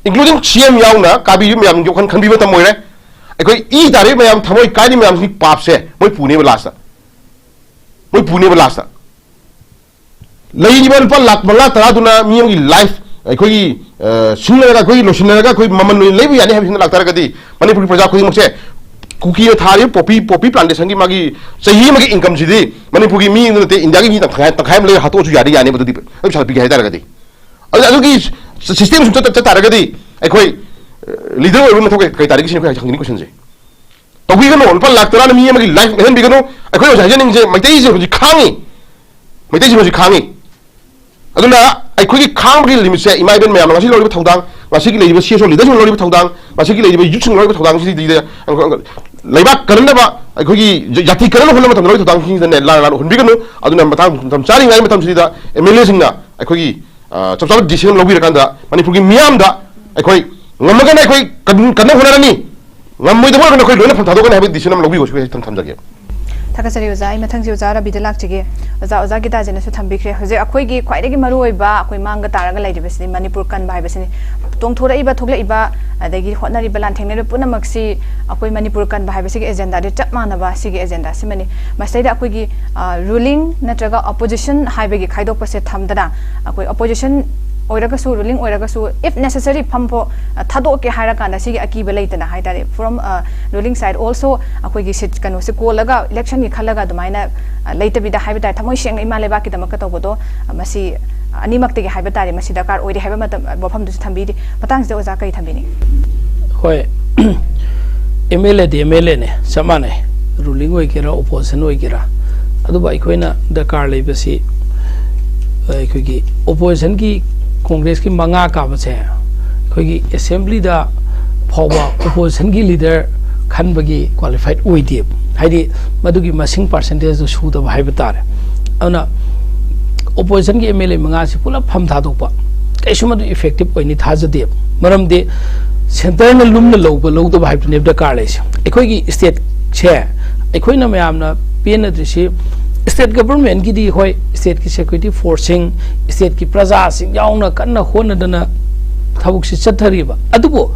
ꯏꯟꯀ꯭ꯂꯨꯗꯤꯡ ꯁꯤ ꯑꯦꯝ ꯌꯥꯎꯅ, ꯀꯥꯕꯤꯔꯤꯕ ꯃꯌꯥꯝꯒꯤ ꯋꯥꯈꯜ ꯈꯟꯕꯤꯕ ꯃꯇꯝ ꯑꯣꯏꯔꯦ꯫ ꯑꯩꯈꯣꯏ ꯏ ꯇꯥꯔꯤꯕ ꯃꯌꯥꯝ, ꯊꯃꯣꯏ ꯀꯥꯏꯔꯤꯕ ꯃꯌꯥꯝꯁꯤꯒꯤ ꯄꯥꯞꯁꯦ ꯃꯣꯏ ꯄꯨꯅꯦꯕ ꯂꯥꯁꯇ, ꯃꯣꯏ ꯄꯨꯅꯦꯕ ꯂꯥꯁꯇ꯫ ꯂꯩꯔꯤꯕ ꯂꯨꯄꯥ ꯂꯥꯈ ꯃꯉꯥ ꯇꯔꯥꯗꯨꯅ ꯃꯤ ꯑꯃꯒꯤ ꯂꯥꯏꯐ ꯑꯩꯈꯣꯏꯒꯤ, ꯑ, ꯁꯤꯡꯅꯔꯒ, ꯑꯩꯈꯣꯏꯒꯤ ꯂꯣꯏꯁꯤꯟꯅꯔꯒ, ꯑꯩꯈꯣꯏ ꯃꯃꯜ ꯑꯣꯏꯅ ꯂꯩꯕ ꯌꯥꯅꯤ ꯍꯥꯏꯕꯁꯤꯅ ꯂꯥꯛꯇꯥꯔꯒꯗꯤ, ꯃꯅꯤꯄꯨꯔꯒꯤ ꯄ꯭ꯔꯖꯥ ꯈꯨꯗꯤꯡꯃꯛꯁꯦ ꯀꯨꯀꯤꯅ ꯊꯥꯔꯤꯕ ꯄꯣꯄꯤ, ꯄꯣꯄꯤ ꯄ꯭ꯂꯥꯟꯇꯦꯁꯟꯒꯤ ꯃꯥꯒꯤ ꯆꯍꯤ ꯑꯃꯒꯤ ꯏꯟꯀꯝꯁꯤꯗꯤ ꯃꯅꯤꯄꯨꯔꯒꯤ ꯃꯤ ꯑꯃ ꯅꯠꯇꯦ, ꯏꯟꯗꯤꯌꯥꯒꯤ ꯃꯤ ꯇꯪꯈꯥꯏ, ꯇꯪꯈꯥꯏ ꯑꯃ ꯂꯩꯔ ꯍꯥꯠꯇꯣꯛꯑꯁꯨ ꯌꯥꯗꯤ ꯌꯥꯅꯤ, ꯃꯗꯨꯗꯤ ꯑꯗꯨ ꯄꯩꯁꯥ ꯄꯤꯒꯦ ꯍꯥꯏꯇꯥꯔꯒꯗꯤ꯫ ꯑꯗꯨ, ꯑꯗꯨꯒꯤ ꯁꯤꯁꯇꯦꯝ ꯁꯨꯝ ꯆꯠ, ꯆꯠ ꯇꯥꯔꯒꯗꯤ ꯑꯩꯈꯣꯏ, ꯑ, ꯂꯤꯗꯔ ꯑꯣꯏꯕꯒꯤ ꯃꯊꯧ ꯀꯩ, ꯀꯩ ꯇꯥꯔꯤꯒꯦ ꯁꯤꯅꯤ ꯑꯩꯈꯣꯏ ꯍꯪꯅꯤꯡꯉꯤ ꯀꯣꯏꯁꯟꯁꯦ꯫ ꯇꯧꯕꯤꯒꯅꯨ, ꯂꯨꯄꯥ ꯂꯥꯈ ꯇꯔꯥꯅ ꯃꯤ ꯑꯃꯒꯤ ꯂꯥꯏꯐ ꯂꯩꯍꯟꯕꯤꯒꯅꯨ꯫ ꯑꯩꯈꯣꯏ ꯍꯧꯖꯤꯛ ꯍꯥꯏꯖꯅꯤꯡꯉꯤꯁꯦ, ꯃꯩꯇꯩꯁꯤꯡ ꯍꯧꯖꯤꯛ ꯈꯥꯡꯉꯤ, ꯃꯩꯇꯩꯁꯤꯡ ꯍꯧꯖꯤꯛ ꯈꯥꯡꯉꯤ꯫ ꯑꯗꯨꯅ ꯑꯩꯈꯣꯏꯒꯤ ꯈꯥꯡꯕꯒꯤ ꯂꯤꯃꯤꯠꯁꯦ, ꯏꯃꯥ ꯏꯕꯦꯟ ꯃꯌꯥꯝꯅ ꯉꯁꯤ ꯂꯧꯔꯤꯕ ꯊꯧꯗꯥꯡ, ꯉꯁꯤꯒꯤ ꯂꯩꯔꯤꯕ ꯁꯤ ꯑꯦꯁ ꯑꯣ ꯂꯤꯗꯔꯁꯤꯡꯅ ꯂꯧꯔꯤꯕ ꯊꯧꯗꯥꯡ, ꯉꯁꯤꯒꯤ ꯂꯩꯔꯤꯕ ꯌꯨꯠꯁꯤꯡꯅ ꯂꯧꯔꯤꯕ ꯊꯧꯗꯥꯡꯁꯤꯗꯤ ꯂꯩꯕꯥꯛ ꯀꯟꯅꯅꯕ, ꯑꯩꯈꯣꯏꯒꯤ ꯖ-, ꯖꯥꯇꯤ ꯀꯟꯅꯅ ꯍꯣꯠꯅꯕ ꯃꯇꯝꯗ ꯂꯧꯔꯤꯕ ꯊꯧꯗꯥꯡꯁꯤꯡꯁꯤꯗꯅꯦ, ꯂꯥꯟꯅ ꯂꯥꯟꯅ ꯎꯍꯟꯕꯤꯒꯅꯨ꯫ ꯑꯗꯨꯅ ꯃꯇꯥꯡ, ꯃꯇꯝ ꯆꯥꯔꯤꯉꯩ ꯃꯇꯝꯁꯤꯗ ꯑꯦꯝ ꯑꯦꯜ ꯑꯦꯁꯤꯡꯅ ꯑꯩꯈꯣꯏꯒꯤ, ꯑ, ꯆꯞ ꯆꯥꯕ ꯗꯤꯁꯤꯖꯟ ꯂꯧꯕꯤꯔꯀꯥꯟꯗ ꯃꯅꯤꯄꯨꯔꯒꯤ ꯃꯤꯌꯥꯝꯗ ꯑꯩꯈꯣꯏ ꯉꯝꯃꯒꯅ ꯑꯩꯈꯣꯏ ꯀꯟ-, ꯀꯟꯅ ꯍꯣꯠꯅꯔꯅꯤ, ꯉꯝꯃꯣꯏꯗꯕ ꯑꯣꯏꯔꯒꯅ ꯑꯩꯈꯣꯏ ꯂꯣꯏꯅ ꯐꯝ ꯊꯥꯗꯣꯛꯀꯅꯤ ꯍꯥꯏꯕꯒꯤ ꯗꯤꯁꯤꯖꯟ ꯑꯃ ꯂꯧꯕꯤꯌꯨ ꯁꯤꯈꯛ ꯊꯝ-, ꯊꯝꯖꯒꯦ꯫ ꯊꯥꯒꯠꯆꯔꯤ ꯑꯣꯖꯥ꯫ ꯑꯩ ꯃꯊꯪꯁꯤ ꯑꯣꯖꯥ ꯔꯕꯤꯗ ꯂꯥꯛꯆꯒꯦ꯫ ꯑꯣꯖꯥ, ꯑꯣꯖꯥ ꯒꯤꯇꯥꯖꯤꯅꯁꯨ ꯊꯝꯕꯤꯈ꯭ꯔꯦ꯫ ꯍꯧꯖꯤꯛ ꯑꯩꯈꯣꯏꯒꯤ ꯈ꯭ꯋꯥꯏꯗꯒꯤ ꯃꯔꯨꯑꯣꯏꯕ, ꯑꯩꯈꯣꯏ ꯃꯥꯡꯗ ꯇꯥꯔꯒ ꯂꯩꯔꯤꯕꯁꯤꯗꯤ ꯃꯅꯤꯄꯨꯔ ꯀꯟꯕ ꯍꯥꯏꯕꯁꯤꯅꯤ꯫ ꯇꯣꯡꯊꯣꯔꯛꯏꯕ, ꯊꯣꯛꯂꯛꯏꯕ, ꯑꯗꯒꯤ ꯍꯣꯠꯅꯔꯤꯕ, ꯂꯥꯟꯊꯦꯡꯅꯔꯤꯕ ꯄꯨꯝꯅꯃꯛꯁꯤ ꯑꯩꯈꯣꯏ ꯃꯅꯤꯄꯨꯔ ꯀꯟꯕ ꯍꯥꯏꯕꯁꯤꯒꯤ ꯑꯦꯖꯦꯟꯗꯥꯗꯤ ꯆꯞ ꯃꯥꯟꯅꯕ, ꯁꯤꯒꯤ ꯑꯦꯖꯦꯟꯗꯥꯁꯤꯃꯅꯤ꯫ ꯃꯁꯤꯗꯩꯗ ꯑꯩꯈꯣꯏꯒꯤ, ꯑ, ꯔꯨꯂꯤꯡ ꯅꯠꯇ꯭ꯔꯒ ꯑꯣꯄꯣꯖꯤꯁꯟ ꯍꯥꯏꯕꯒꯤ ꯈꯥꯏꯗꯣꯛꯄꯁꯦ ꯊꯝꯗꯅ, ꯑꯩꯈꯣꯏ ꯑꯣꯄꯣꯖꯤꯁꯟ ꯑꯣꯏꯔꯒꯁꯨ, ꯔꯨꯂꯤꯡ ꯑꯣꯏꯔꯒꯁꯨ, if necessary ꯐꯝꯐꯥꯎ, ꯑ, ꯊꯥꯗꯣꯛꯀꯦ ꯍꯥꯏꯔꯀꯥꯟꯗ ꯁꯤꯒꯤ ꯑꯀꯤꯕ ꯂꯩꯇꯅ ꯍꯥꯏꯇꯥꯔꯦ, from, ꯑ, ruling side also ꯑꯩꯈꯣꯏꯒꯤ ꯁꯤꯠ ꯀꯩꯅꯣꯁꯦ ꯀꯣꯜꯂꯒ, ꯏꯂꯦꯛꯁꯟꯒꯤ ꯈꯜꯂꯒ ꯑꯗꯨꯃꯥꯏꯅ, ꯑ, ꯂꯩꯇꯕꯤꯗ ꯍꯥꯏꯕ ꯇꯥꯔꯦ, ꯊꯃꯣꯏ ꯁꯦꯡꯅ ꯏꯃꯥ ꯂꯩꯕꯥꯛꯀꯤꯗꯃꯛꯇ ꯇꯧꯕꯗꯣ, ꯑ, ꯃꯁꯤ, ꯑ, ꯑꯅꯤꯃꯛꯇꯒꯤ ꯍꯥꯏꯕ ꯇꯥꯔꯦ, ꯃꯁꯤ ꯗꯔꯀꯥꯔ ꯑꯣꯏꯔꯦ ꯍꯥꯏꯕ ꯃꯇꯝ, ꯑ, ꯋꯥꯐꯝꯗꯨꯁꯨ ꯊꯝꯕꯤꯔꯤ꯫ ꯃꯇꯥꯡꯁꯤꯗ ꯑꯣꯖꯥ ꯀꯔꯤ ꯊꯝꯕꯤꯅꯤꯡꯉꯤ? ꯍꯣꯏ, ꯑꯦꯝ ꯑꯦꯜ ꯑꯦꯗꯤ ꯑꯦꯝ ꯑꯦꯜ ꯑꯦꯅꯦ, ꯆꯞ ꯃꯥꯟꯅꯩ꯫ ꯔꯨꯂꯤꯡ ꯑꯣꯏꯒꯦꯔꯥ, ꯑꯣꯄꯣꯖꯤꯁꯟ ꯑꯣꯏꯒꯦꯔꯥ, ꯑꯗꯨꯕꯨ ꯑꯩꯈꯣꯏꯅ ꯗꯔꯀꯥꯔ ꯂꯩꯕꯁꯤ, ꯑꯩꯈꯣꯏꯒꯤ ꯑꯣꯄꯣꯖꯤꯁꯟꯒꯤ, ꯀꯣꯡꯒ꯭ꯔꯦꯁꯀꯤ ꯃꯉꯥ ꯀꯥꯕꯁꯦ ꯑꯩꯈꯣꯏꯒꯤ ꯑꯦꯁꯦꯝꯕ꯭ꯂꯤꯗ ꯐꯥꯎꯕ ꯑꯣꯄꯣꯖꯤꯁꯟꯒꯤ ꯂꯤꯗꯔ ꯈꯟꯕꯒꯤ ꯀ꯭ꯋꯥꯂꯤꯐꯥꯏꯠ ꯑꯣꯏꯗꯦꯕ꯫ ꯍꯥꯏꯗꯤ, ꯃꯗꯨꯒꯤ ꯃꯁꯤꯡ, ꯄꯥꯔꯁꯦꯟꯇꯦꯖꯇꯨ ꯁꯨꯗꯕ ꯍꯥꯏꯕ ꯇꯥꯔꯦ꯫ ꯑꯗꯨꯅ ꯑꯣꯄꯣꯖꯤꯁꯟꯒꯤ ꯑꯦꯝ ꯑꯦꯜ ꯑꯦ ꯃꯉꯥꯁꯤ ꯄꯨꯂꯞ ꯐꯝ ꯊꯥꯗꯣꯛꯄ, ꯀꯩꯁꯨ ꯃꯗꯨ ꯏꯐꯦꯛꯇꯤꯞ ꯑꯣꯏꯅꯤ ꯊꯥꯖꯗꯦꯕ꯫ ꯃꯔꯝꯗꯤ ꯁꯦꯟꯇꯔꯅ ꯂꯨꯝꯅ ꯂꯧꯕ, ꯂꯧꯗꯕ ꯍꯥꯏꯕꯗꯨꯅꯦꯕ ꯗꯔꯀꯥꯔ ꯂꯩꯔꯤꯁꯦ꯫ ꯑꯩꯈꯣꯏꯒꯤ ꯁ꯭ꯇꯦꯠꯁꯦ ꯑꯩꯈꯣꯏꯅ ꯃꯌꯥꯝꯅ ꯄꯦꯟꯅꯗ꯭ꯔꯤꯁꯤ, ꯁ꯭ꯇꯦꯠ ꯒꯚꯔꯟꯃꯦꯟꯠꯀꯤꯗꯤ ꯍꯣꯏ, ꯁ꯭ꯇꯦꯠꯀꯤ ꯁꯦꯀ꯭ꯌꯨꯔꯤꯇꯤ ꯐꯣꯔꯁꯁꯤꯡ, ꯁ꯭ꯇꯦꯠꯀꯤ ꯄ꯭ꯔꯖꯥꯁꯤꯡ ꯌꯥꯎꯅ ꯀꯟꯅ ꯍꯣꯠꯅꯗꯅ ꯊꯕꯛꯁꯤ ꯆꯠꯊꯔꯤꯕ, ꯑꯗꯨꯕꯨ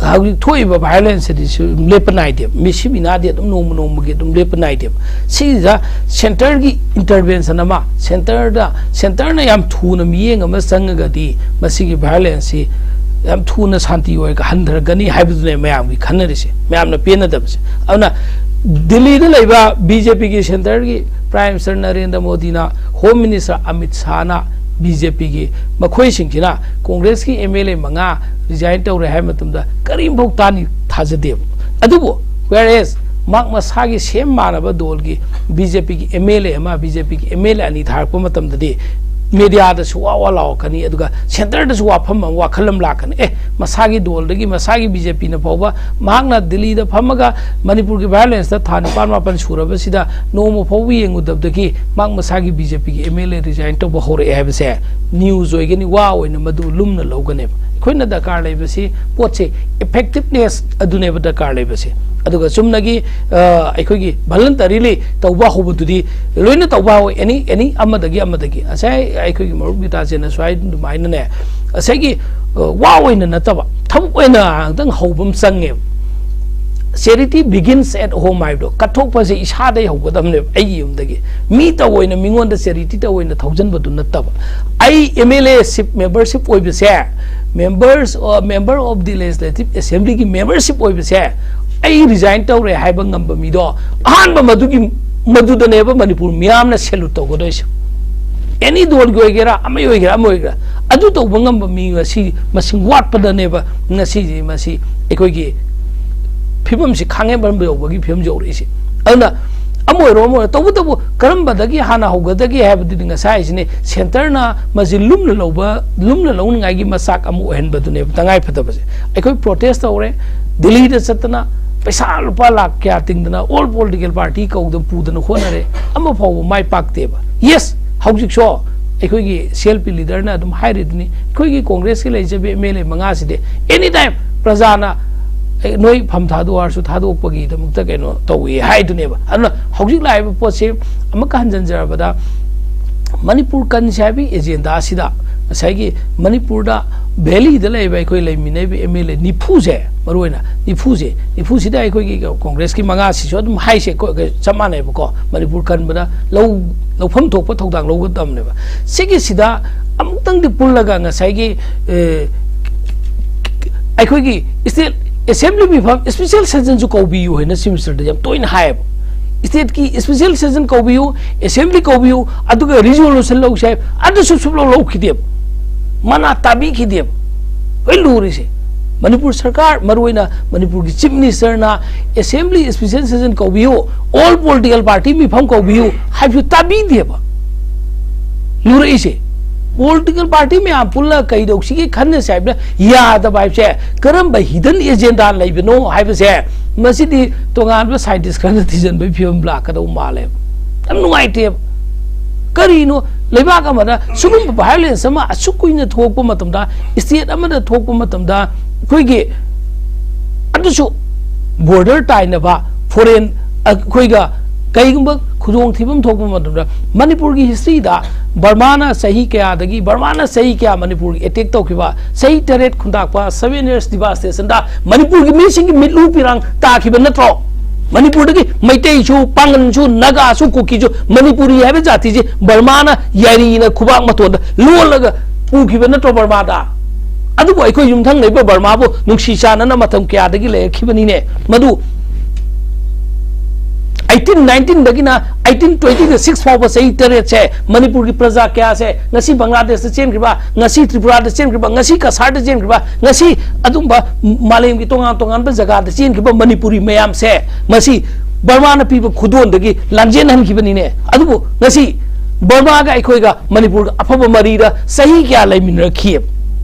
ꯍꯧꯖꯤꯛ ꯊꯣꯛꯏꯕ ꯚꯥꯏꯑꯣꯂꯦꯟꯁ ꯑꯁꯤꯁꯨ ꯂꯦꯞꯄ ꯅꯥꯏꯗꯦꯕ꯫ ꯃꯤꯁꯤ ꯃꯤꯅꯥꯗꯤ ꯑꯗꯨꯝ ꯅꯣꯡꯃ ꯅꯣꯡꯃꯒꯤ ꯑꯗꯨꯝ ꯂꯦꯞꯄ ꯅꯥꯏꯗꯦꯕ꯫ ꯁꯤꯁꯤꯗ ꯁꯦꯟꯇꯔꯒꯤ ꯏꯟꯇꯔꯚꯦꯟꯁꯟ ꯑꯃ, ꯁꯦꯟꯇꯔꯗ, ꯁꯦꯟꯇꯔꯅ ꯌꯥꯝ ꯊꯨꯅ ꯃꯤꯠꯌꯦꯡ ꯑꯃ ꯆꯪꯉꯒꯗꯤ ꯃꯁꯤꯒꯤ ꯚꯥꯏꯑꯣꯂꯦꯟꯁꯁꯤ ꯌꯥꯝ ꯊꯨꯅ ꯁꯥꯟꯇꯤ ꯑꯣꯏꯔꯒ ꯍꯟꯊꯔꯛꯀꯅꯤ ꯍꯥꯏꯕꯗꯨꯅꯦ ꯃꯌꯥꯝꯒꯤ ꯈꯟꯅꯔꯤꯁꯦ, ꯃꯌꯥꯝꯅ ꯄꯦꯟꯅꯗꯕꯁꯦ꯫ ꯑꯗꯨꯅ ꯗꯤꯜꯂꯤꯗ ꯂꯩꯕ ꯕꯤ ꯖꯦ ꯄꯤꯒꯤ ꯁꯦꯟꯇꯔꯒꯤ ꯄ꯭ꯔꯥꯏꯝ ꯃꯤꯅꯤꯁꯇꯔ ꯅꯔꯦꯟꯗ꯭ꯔ ꯃꯣꯗꯤꯅ, ꯍꯣꯝ ꯃꯤꯅꯤꯁꯇꯔ ꯑꯃꯤꯠ ꯁꯥꯍꯅ, ꯕꯤ ꯖꯦ ꯄꯤꯒꯤ ꯃꯈꯣꯏꯁꯤꯡꯁꯤꯅ ꯀꯣꯡꯒ꯭ꯔꯦꯁꯀꯤ ꯑꯦꯝ ꯑꯦꯜ ꯑꯦ ꯃꯉꯥ ꯔꯤꯖꯥꯏꯟ ꯇꯧꯔꯦ ꯍꯥꯏꯕ ꯃꯇꯝꯗ ꯀꯔꯤꯝꯐꯥꯎ ꯇꯥꯅꯤ ꯊꯥꯖꯗꯦꯕ꯫ ꯑꯗꯨꯕꯨ whereas ꯃꯍꯥꯛ ꯃꯁꯥꯒꯤ ꯁꯦꯝ ꯃꯥꯟꯅꯕ ꯗꯣꯜꯒꯤ ꯕꯤ ꯖꯦ ꯄꯤꯒꯤ ꯑꯦꯝ ꯑꯦꯜ ꯑꯦ ꯑꯃ, ꯕꯤ ꯖꯦ ꯄꯤꯒꯤ ꯑꯦꯝ ꯑꯦꯜ ꯑꯦ ꯑꯅꯤ ꯊꯥꯔꯛꯄ ꯃꯇꯝꯗꯗꯤ ꯃꯦꯗꯤꯌꯥꯗꯁꯨ ꯋꯥ ꯋꯥ ꯂꯥꯎꯔꯛꯀꯅꯤ, ꯑꯗꯨꯒ ꯁꯦꯟꯇꯔꯗꯁꯨ ꯋꯥꯐꯝ ꯑꯃ, ꯋꯥꯈꯜ ꯑꯃ ꯂꯥꯛꯀꯅꯤ꯫ ꯑꯦ, ꯃꯁꯥꯒꯤ ꯗꯣꯜꯗꯒꯤ, ꯃꯁꯥꯒꯤ ꯕꯤ ꯖꯦ ꯄꯤꯅ ꯐꯥꯎꯕ ꯃꯍꯥꯛꯅ ꯗꯤꯜꯂꯤꯗ ꯐꯝꯃꯒ ꯃꯅꯤꯄꯨꯔꯒꯤ ꯚꯥꯏꯑꯣꯂꯦꯟꯁꯇ ꯊꯥ ꯅꯤꯄꯥꯟ ꯃꯥꯄꯟ ꯁꯨꯔꯕꯁꯤꯗ ꯅꯣꯡꯃ ꯐꯥꯎꯕ ꯌꯦꯡꯉꯨꯗꯕꯗꯒꯤ ꯃꯍꯥꯛ ꯃꯁꯥꯒꯤ ꯕꯤ ꯖꯦ ꯄꯤꯒꯤ ꯑꯦꯝ ꯑꯦꯜ ꯑꯦ ꯔꯤꯖꯥꯏꯟ ꯇꯧꯕ ꯍꯧꯔꯛꯑꯦ ꯍꯥꯏꯕꯁꯦ ꯅ꯭ꯌꯨꯁ ꯑꯣꯏꯒꯅꯤ, ꯋꯥ ꯑꯣꯏꯅ ꯃꯗꯨ ꯂꯨꯝꯅ ꯂꯧꯒꯅꯦꯕ꯫ ꯑꯩꯈꯣꯏꯅ ꯗꯔꯀꯥꯔ ꯂꯩꯕꯁꯤ ꯄꯣꯠꯁꯦ ꯏꯐꯦꯛꯇꯤꯞꯅꯦꯁ ꯑꯗꯨꯅꯦꯕ ꯗꯔꯀꯥꯔ ꯂꯩꯕꯁꯦ꯫ ꯑꯗꯨꯒ ꯆꯨꯝꯅꯒꯤ, ꯑ, ꯑꯩꯈꯣꯏꯒꯤ ꯚꯣꯂꯟꯇꯔꯤꯂꯤ ꯇꯧꯕ ꯍꯧꯕꯗꯨꯗꯤ ꯂꯣꯏꯅ ꯇꯧꯕ ꯍꯧꯋꯤ, ꯑꯦꯅꯤ, ꯑꯦꯅꯤ ꯑꯃꯗꯒꯤ ꯑꯃꯗꯒꯤ꯫ ꯉꯁꯥꯏ ꯑꯩꯈꯣꯏꯒꯤ ꯃꯔꯨꯞ ꯒꯤꯇꯥꯆꯦꯅꯁꯨ ꯍꯥꯏ ꯑꯗꯨꯃꯥꯏꯅꯅꯦ, ꯉꯁꯥꯏꯒꯤ, ꯑ, ꯋꯥ ꯑꯣꯏꯅ ꯅꯠꯇꯕ, ꯊꯕꯛ ꯑꯣꯏꯅ ꯉꯥꯛꯇꯪ ꯍꯧꯕ ꯑꯃ ꯆꯪꯉꯦꯕ꯫ Charity begins at home ꯍꯥꯏꯕꯗꯣ, ꯀꯠꯊꯣꯛꯄꯁꯦ ꯏꯁꯥꯗꯩ ꯍꯧꯒꯗꯕꯅꯦꯕ, ꯑꯩꯒꯤ ꯌꯨꯝꯗꯒꯤ꯫ ꯃꯤ ꯇꯧꯑꯣꯏꯅ, ꯃꯤꯉꯣꯟꯗ ꯆꯦꯔꯤꯇꯤ ꯇꯧꯑꯣꯏꯅ ꯊꯧꯖꯟꯕꯗꯨ ꯅꯠꯇꯕ꯫ ꯑꯩ ꯑꯦꯝ ꯑꯦꯜ ꯑꯦ ꯁꯤꯞ ꯃꯦꯝꯕꯔꯁꯤꯞ ꯑꯣꯏꯕꯁꯦ, members, member of the legislative assembly ꯒꯤ ꯃꯦꯝꯕꯔꯁꯤꯞ ꯑꯣꯏꯕꯁꯦ, ꯑꯩ ꯔꯤꯖꯥꯏꯟ ꯇꯧꯔꯦ ꯍꯥꯏꯕ ꯉꯝꯕ ꯃꯤꯗꯣ ꯑꯍꯥꯟꯕ ꯃꯗꯨꯒꯤ, ꯃꯗꯨꯗꯅꯦꯕ ꯃꯅꯤꯄꯨꯔ ꯃꯤꯌꯥꯝꯅ ꯁꯦꯂꯨꯠ ꯇꯧꯒꯗꯣꯏꯁꯦ꯫ ꯑꯦꯅꯤ ꯗꯣꯜꯒꯤ ꯑꯣꯏꯒꯦꯔꯥ, ꯑꯃ ꯑꯣꯏꯒꯦꯔꯥ, ꯑꯃ ꯑꯣꯏꯒꯦꯔꯥ, ꯑꯗꯨ ꯇꯧꯕ ꯉꯝꯕ ꯃꯤ ꯉꯁꯤ ꯃꯁꯤꯡ ꯋꯥꯠꯄꯗꯅꯦꯕ ꯉꯁꯤꯁꯤ ꯃꯁꯤ ꯑꯩꯈꯣꯏꯒꯤ ꯐꯤꯕꯝꯁꯤ ꯈꯥꯡꯍꯦꯟꯕꯝ ꯌꯧꯕꯒꯤ ꯐꯤꯕꯝ ꯌꯧꯔꯛꯏꯁꯦ꯫ ꯑꯗꯨꯅ ꯑꯃ ꯑꯣꯏꯔꯣ, ꯑꯃ ꯑꯣꯏꯔꯣ, ꯇꯧꯕꯇꯕꯨ ꯀꯔꯝꯕꯗꯒꯤ ꯍꯥꯟꯅ ꯍꯧꯒꯗꯒꯦ ꯍꯥꯏꯕꯗꯨꯗꯤ ꯉꯁꯥꯏ ꯍꯥꯏꯁꯤꯅꯦ, ꯁꯦꯟꯇꯔꯅ ꯃꯁꯤ ꯂꯨꯝꯅ ꯂꯧꯕ, ꯂꯨꯝꯅ ꯂꯧꯅꯤꯡꯉꯥꯏꯒꯤ ꯃꯆꯥꯛ ꯑꯃ ꯑꯣꯏꯍꯟꯕꯗꯨꯅꯦꯕ ꯇꯉꯥꯏ ꯐꯗꯕꯁꯦ꯫ ꯑꯩꯈꯣꯏ ꯄ꯭ꯔꯣꯇꯦꯁ ꯇꯧꯔꯦ, ꯗꯤꯜꯂꯤꯗ ꯆꯠꯇꯅ ꯄꯩꯁꯥ ꯂꯨꯄꯥ ꯂꯥꯛ ꯀꯌꯥ ꯇꯤꯡꯗꯅ ꯑꯣꯜ ꯄꯣꯂꯤꯇꯤꯀꯦꯜ ꯄꯥꯔꯇꯤ ꯀꯧꯗꯅ ꯄꯨꯗꯅ ꯍꯣꯠꯅꯔꯦ, ꯑꯃ ꯐꯥꯎꯕ ꯃꯥꯏ ꯄꯥꯛꯇꯦꯕ꯫ ꯌꯦꯁ, ꯍꯧꯖꯤꯛꯁꯨ ꯑꯩꯈꯣꯏꯒꯤ ꯁꯤ ꯑꯦꯜ ꯄꯤ ꯂꯤꯗꯔꯅ ꯑꯗꯨꯝ ꯍꯥꯏꯔꯤꯗꯨꯅꯤ, ꯑꯩꯈꯣꯏꯒꯤ ꯀꯣꯡꯒ꯭ꯔꯦꯁꯀꯤ ꯂꯩꯖꯕꯤ ꯑꯦꯝ ꯑꯦꯜ ꯑꯦ ꯃꯉꯥꯁꯤꯗꯤ ꯑꯦꯅꯤ ꯇꯥꯏꯝ ꯄ꯭ꯔꯖꯥꯅ ꯑꯦ, ꯅꯣꯏ ꯐꯝ ꯊꯥꯗꯣꯛꯑꯣ ꯍꯥꯏꯔꯁꯨ ꯊꯥꯗꯣꯛꯄꯒꯤꯗꯃꯛꯇ ꯀꯩꯅꯣ ꯇꯧꯏ ꯍꯥꯏꯗꯨꯅꯦꯕ꯫ ꯑꯗꯨꯅ ꯍꯧꯖꯤꯛ ꯂꯥꯛꯏꯕ ꯄꯣꯠꯁꯤ ꯑꯃꯨꯛꯀ ꯍꯟꯖꯤꯟꯖꯔꯕꯗ, ꯃꯅꯤꯄꯨꯔ ꯀꯟꯁꯦ ꯍꯥꯏꯕꯒꯤ ꯑꯦꯖꯦꯟꯗꯥꯁꯤꯗ ꯉꯁꯥꯏꯒꯤ ꯃꯅꯤꯄꯨꯔꯗ ꯚꯦꯂꯤꯗ ꯂꯩꯔꯤꯕ ꯑꯩꯈꯣꯏ ꯂꯩꯃꯤꯟꯅꯔꯤꯕ ꯑꯦꯝ ꯑꯦꯜ ꯑꯦ ꯅꯤꯐꯨꯁꯦ, ꯃꯔꯨꯑꯣꯏꯅ ꯅꯤꯐꯨꯁꯦ, ꯅꯤꯐꯨꯁꯤꯗ ꯑꯩꯈꯣꯏꯒꯤ ꯀꯣꯡꯒ꯭ꯔꯦꯁꯀꯤ ꯃꯉꯥꯁꯤꯁꯨ ꯑꯗꯨꯝ ꯍꯥꯏꯁꯦ, ꯀꯣ-, ꯀ-, ꯆꯞ ꯃꯥꯟꯅꯩꯕꯀꯣ, ꯃꯅꯤꯄꯨꯔ ꯀꯟꯕꯗ ꯂꯧ-, ꯂꯧꯐꯝ ꯊꯣꯛꯄ ꯊꯧꯗꯥꯡ ꯂꯧꯒꯗꯕꯅꯦꯕ꯫ ꯁꯤꯒꯤꯁꯤꯗ ꯑꯃꯨꯛꯇꯪꯗꯤ ꯄꯨꯜꯂꯒ ꯉꯁꯥꯏꯒꯤ, ꯑꯦ, ꯑꯩꯈꯣꯏꯒꯤ ꯁ꯭ꯇꯦꯠ ꯑꯦꯁꯦꯝꯕ꯭ꯂꯤ ꯃꯤꯐꯝ ꯏꯁꯄꯤꯁꯦꯜ ꯁꯦꯁꯟꯁꯨ ꯀꯧꯕꯤꯌꯨ ꯍꯥꯏꯅ ꯆꯤꯐ ꯃꯤꯅꯤꯁꯇꯔꯗ ꯌꯥꯝ ꯇꯣꯏꯅ ꯍꯥꯏꯌꯦꯕ꯫ ꯁ꯭ꯇꯦꯠꯀꯤ ꯏꯁꯄꯤꯁꯦꯜ ꯁꯦꯁꯟ ꯀꯧꯕꯤꯌꯨ, ꯑꯦꯁꯦꯝꯕ꯭ꯂꯤ ꯀꯧꯕꯤꯌꯨ, ꯑꯗꯨꯒ ꯔꯤꯖꯣꯂꯨꯁꯟ ꯂꯧꯁꯦ ꯍꯥꯏ, ꯑꯗꯨꯁꯨ ꯁꯨꯞꯂꯧ ꯂꯧꯈꯤꯗꯦꯕ, ꯃꯅꯥ ꯇꯥꯕꯤꯈꯤꯗꯦꯕ꯫ ꯍꯣꯏ, ꯂꯨꯔꯤꯁꯦ ꯃꯅꯤꯄꯨꯔ ꯁꯔꯀꯥꯔ, ꯃꯔꯨꯑꯣꯏꯅ ꯃꯅꯤꯄꯨꯔꯒꯤ ꯆꯤꯐ ꯃꯤꯅꯤꯁꯇꯔꯅ ꯑꯦꯁꯦꯝꯕ꯭ꯂꯤ ꯏꯁꯄꯤꯁꯦꯜ ꯁꯦꯁꯟ ꯀꯧꯕꯤꯌꯨ, ꯑꯣꯜ ꯄꯣꯂꯤꯇꯤꯀꯦꯜ ꯄꯥꯔꯇꯤ ꯃꯤꯐꯝ ꯀꯧꯕꯤꯌꯨ ꯍꯥꯏꯕꯁꯨ ꯇꯥꯕꯤꯗꯦꯕ꯫ ꯂꯨꯔꯛꯏꯁꯦ ꯄꯣꯂꯤꯇꯤꯀꯦꯜ ꯄꯥꯔꯇꯤ ꯃꯌꯥꯝ ꯄꯨꯜꯂ ꯀꯩꯗꯧꯁꯤꯒꯦ ꯈꯟꯅꯁꯦ ꯍꯥꯏꯕꯗ ꯌꯥꯗꯕ ꯍꯥꯏꯕꯁꯦ ꯀꯔꯝꯕ ꯍꯤꯗꯟ ꯑꯦꯖꯦꯟꯗꯥ ꯂꯩꯕꯅꯣ ꯍꯥꯏꯕꯁꯦ ꯃꯁꯤꯗꯤ ꯇꯣꯉꯥꯟꯕ ꯁꯥꯏꯟꯇꯤꯁ ꯈꯔꯅ ꯊꯤꯖꯤꯟꯕꯒꯤ ꯐꯤꯕꯝ ꯂꯥꯛꯀꯗꯧ ꯃꯥꯜꯂꯦꯕ꯫ ꯌꯥꯝ ꯅꯨꯡꯉꯥꯏꯇꯦꯕ꯫ ꯀꯔꯤꯅꯣ ꯂꯩꯕꯥꯛ ꯑꯃꯗ ꯁꯤꯒꯨꯝꯕ ꯚꯥꯏꯑꯣꯂꯦꯟꯁ ꯑꯃ ꯑꯁꯨꯛ ꯀꯨꯏꯅ ꯊꯣꯛꯄ ꯃꯇꯝꯗ, ꯁ꯭ꯇꯦꯠ ꯑꯃꯗ ꯊꯣꯛꯄ ꯃꯇꯝꯗ, ꯑꯩꯈꯣꯏꯒꯤ ꯑꯗꯨꯁꯨ ꯕꯣꯔꯗꯔ ꯇꯥꯏꯅꯕ, ꯐꯣꯔꯦꯟ ꯑꯩꯈꯣꯏꯒ ꯀꯩꯒꯨꯝꯕ ꯈꯨꯗꯣꯡꯊꯤꯕ ꯑꯃ ꯊꯣꯛꯄ ꯃꯇꯝꯗ, ꯃꯅꯤꯄꯨꯔꯒꯤ ꯍꯤꯁꯇ꯭ꯔꯤꯗ ꯕꯔꯃꯥꯅ ꯆꯍꯤ ꯀꯌꯥꯗꯒꯤ, ꯕꯔꯃꯥꯅ ꯆꯍꯤ ꯀꯌꯥ ꯃꯅꯤꯄꯨꯔꯒꯤ ꯑꯦꯇꯦꯛ ꯇꯧꯈꯤꯕ, ꯆꯍꯤ ꯇꯔꯦꯠ ꯈꯨꯟꯇꯥꯛꯄ, seven years devastationꯗ ꯃꯅꯤꯄꯨꯔꯒꯤ ꯃꯤꯁꯤꯡꯒꯤ ꯃꯤꯠꯂꯨ ꯄꯤꯔꯥꯡ ꯇꯥꯈꯤꯕ ꯅꯠꯇ꯭ꯔꯣ? ꯃꯅꯤꯄꯨꯔꯗꯒꯤ ꯃꯩꯇꯩꯁꯨ, ꯄꯥꯡꯒꯜꯁꯨ, ꯅꯥꯒꯥꯁꯨ, ꯀꯨꯀꯤꯁꯨ, ꯃꯅꯤꯄꯨꯔꯤ ꯍꯥꯏꯕ ꯖꯥꯇꯤꯁꯤ ꯕꯔꯃꯥꯅ ꯌꯥꯏꯔꯤꯅ ꯈꯨꯕꯥꯛ ꯃꯇꯣꯟꯗ ꯂꯣꯜꯂꯒ ꯄꯨꯈꯤꯕ ꯅꯠꯇ꯭ꯔꯣ ꯕꯔꯃꯥꯗ? ꯑꯗꯨꯕꯨ ꯑꯩꯈꯣꯏ ꯌꯨꯝꯊꯪꯅꯔꯤꯕ ꯕꯔꯃꯥꯕꯨ ꯅꯨꯡꯁꯤ ꯆꯥꯟꯅꯅ ꯃꯇꯝ ꯀꯌꯥꯗꯒꯤ ꯂꯩꯔꯛꯈꯤꯕꯅꯤꯅꯦ꯫ ꯃꯗꯨ eighteen nineteenꯗꯒꯤꯅ eighteen twenty six ꯐꯥꯎꯕ ꯆꯍꯤ ꯇꯔꯦꯠꯁꯦ ꯃꯅꯤꯄꯨꯔꯒꯤ ꯄ꯭ꯔꯖꯥ ꯀꯌꯥꯁꯦ ꯉꯁꯤ ꯕꯪꯒ꯭ꯂꯥꯗꯦꯁꯇ ꯆꯦꯟꯈ꯭ꯔꯤꯕ, ꯉꯁꯤ ꯇ꯭ꯔꯤꯄꯨꯔꯥꯗ ꯆꯦꯟꯈ꯭ꯔꯤꯕ, ꯉꯁꯤ ꯀꯁꯥꯔꯗ ꯆꯦꯟꯈ꯭ꯔꯤꯕ, ꯉꯁꯤ ꯑꯗꯨꯝꯕ ꯃꯥꯂꯦꯝꯒꯤ ꯇꯣꯉꯥꯟ ꯇꯣꯉꯥꯟꯕ ꯖꯒꯥꯗ ꯆꯦꯟꯈꯤꯕ ꯃꯅꯤꯄꯨꯔꯤ ꯃꯌꯥꯝꯁꯦ ꯃꯁꯤ ꯕꯔꯃꯥꯅ ꯄꯤꯕ ꯈꯨꯗꯣꯜꯗꯒꯤ ꯂꯥꯟꯖꯦꯟꯍꯟꯈꯤꯕꯅꯤꯅꯦ꯫ ꯑꯗꯨꯕꯨ ꯉꯁꯤ ꯕꯔꯃꯥꯒ ꯑꯩꯈꯣꯏꯒ ꯃꯅꯤꯄꯨꯔꯒ ꯑꯐꯕ ꯃꯔꯤꯗ ꯆꯍꯤ ꯀꯌꯥ ꯂꯩꯃꯤꯟꯅꯔꯛꯈꯤ?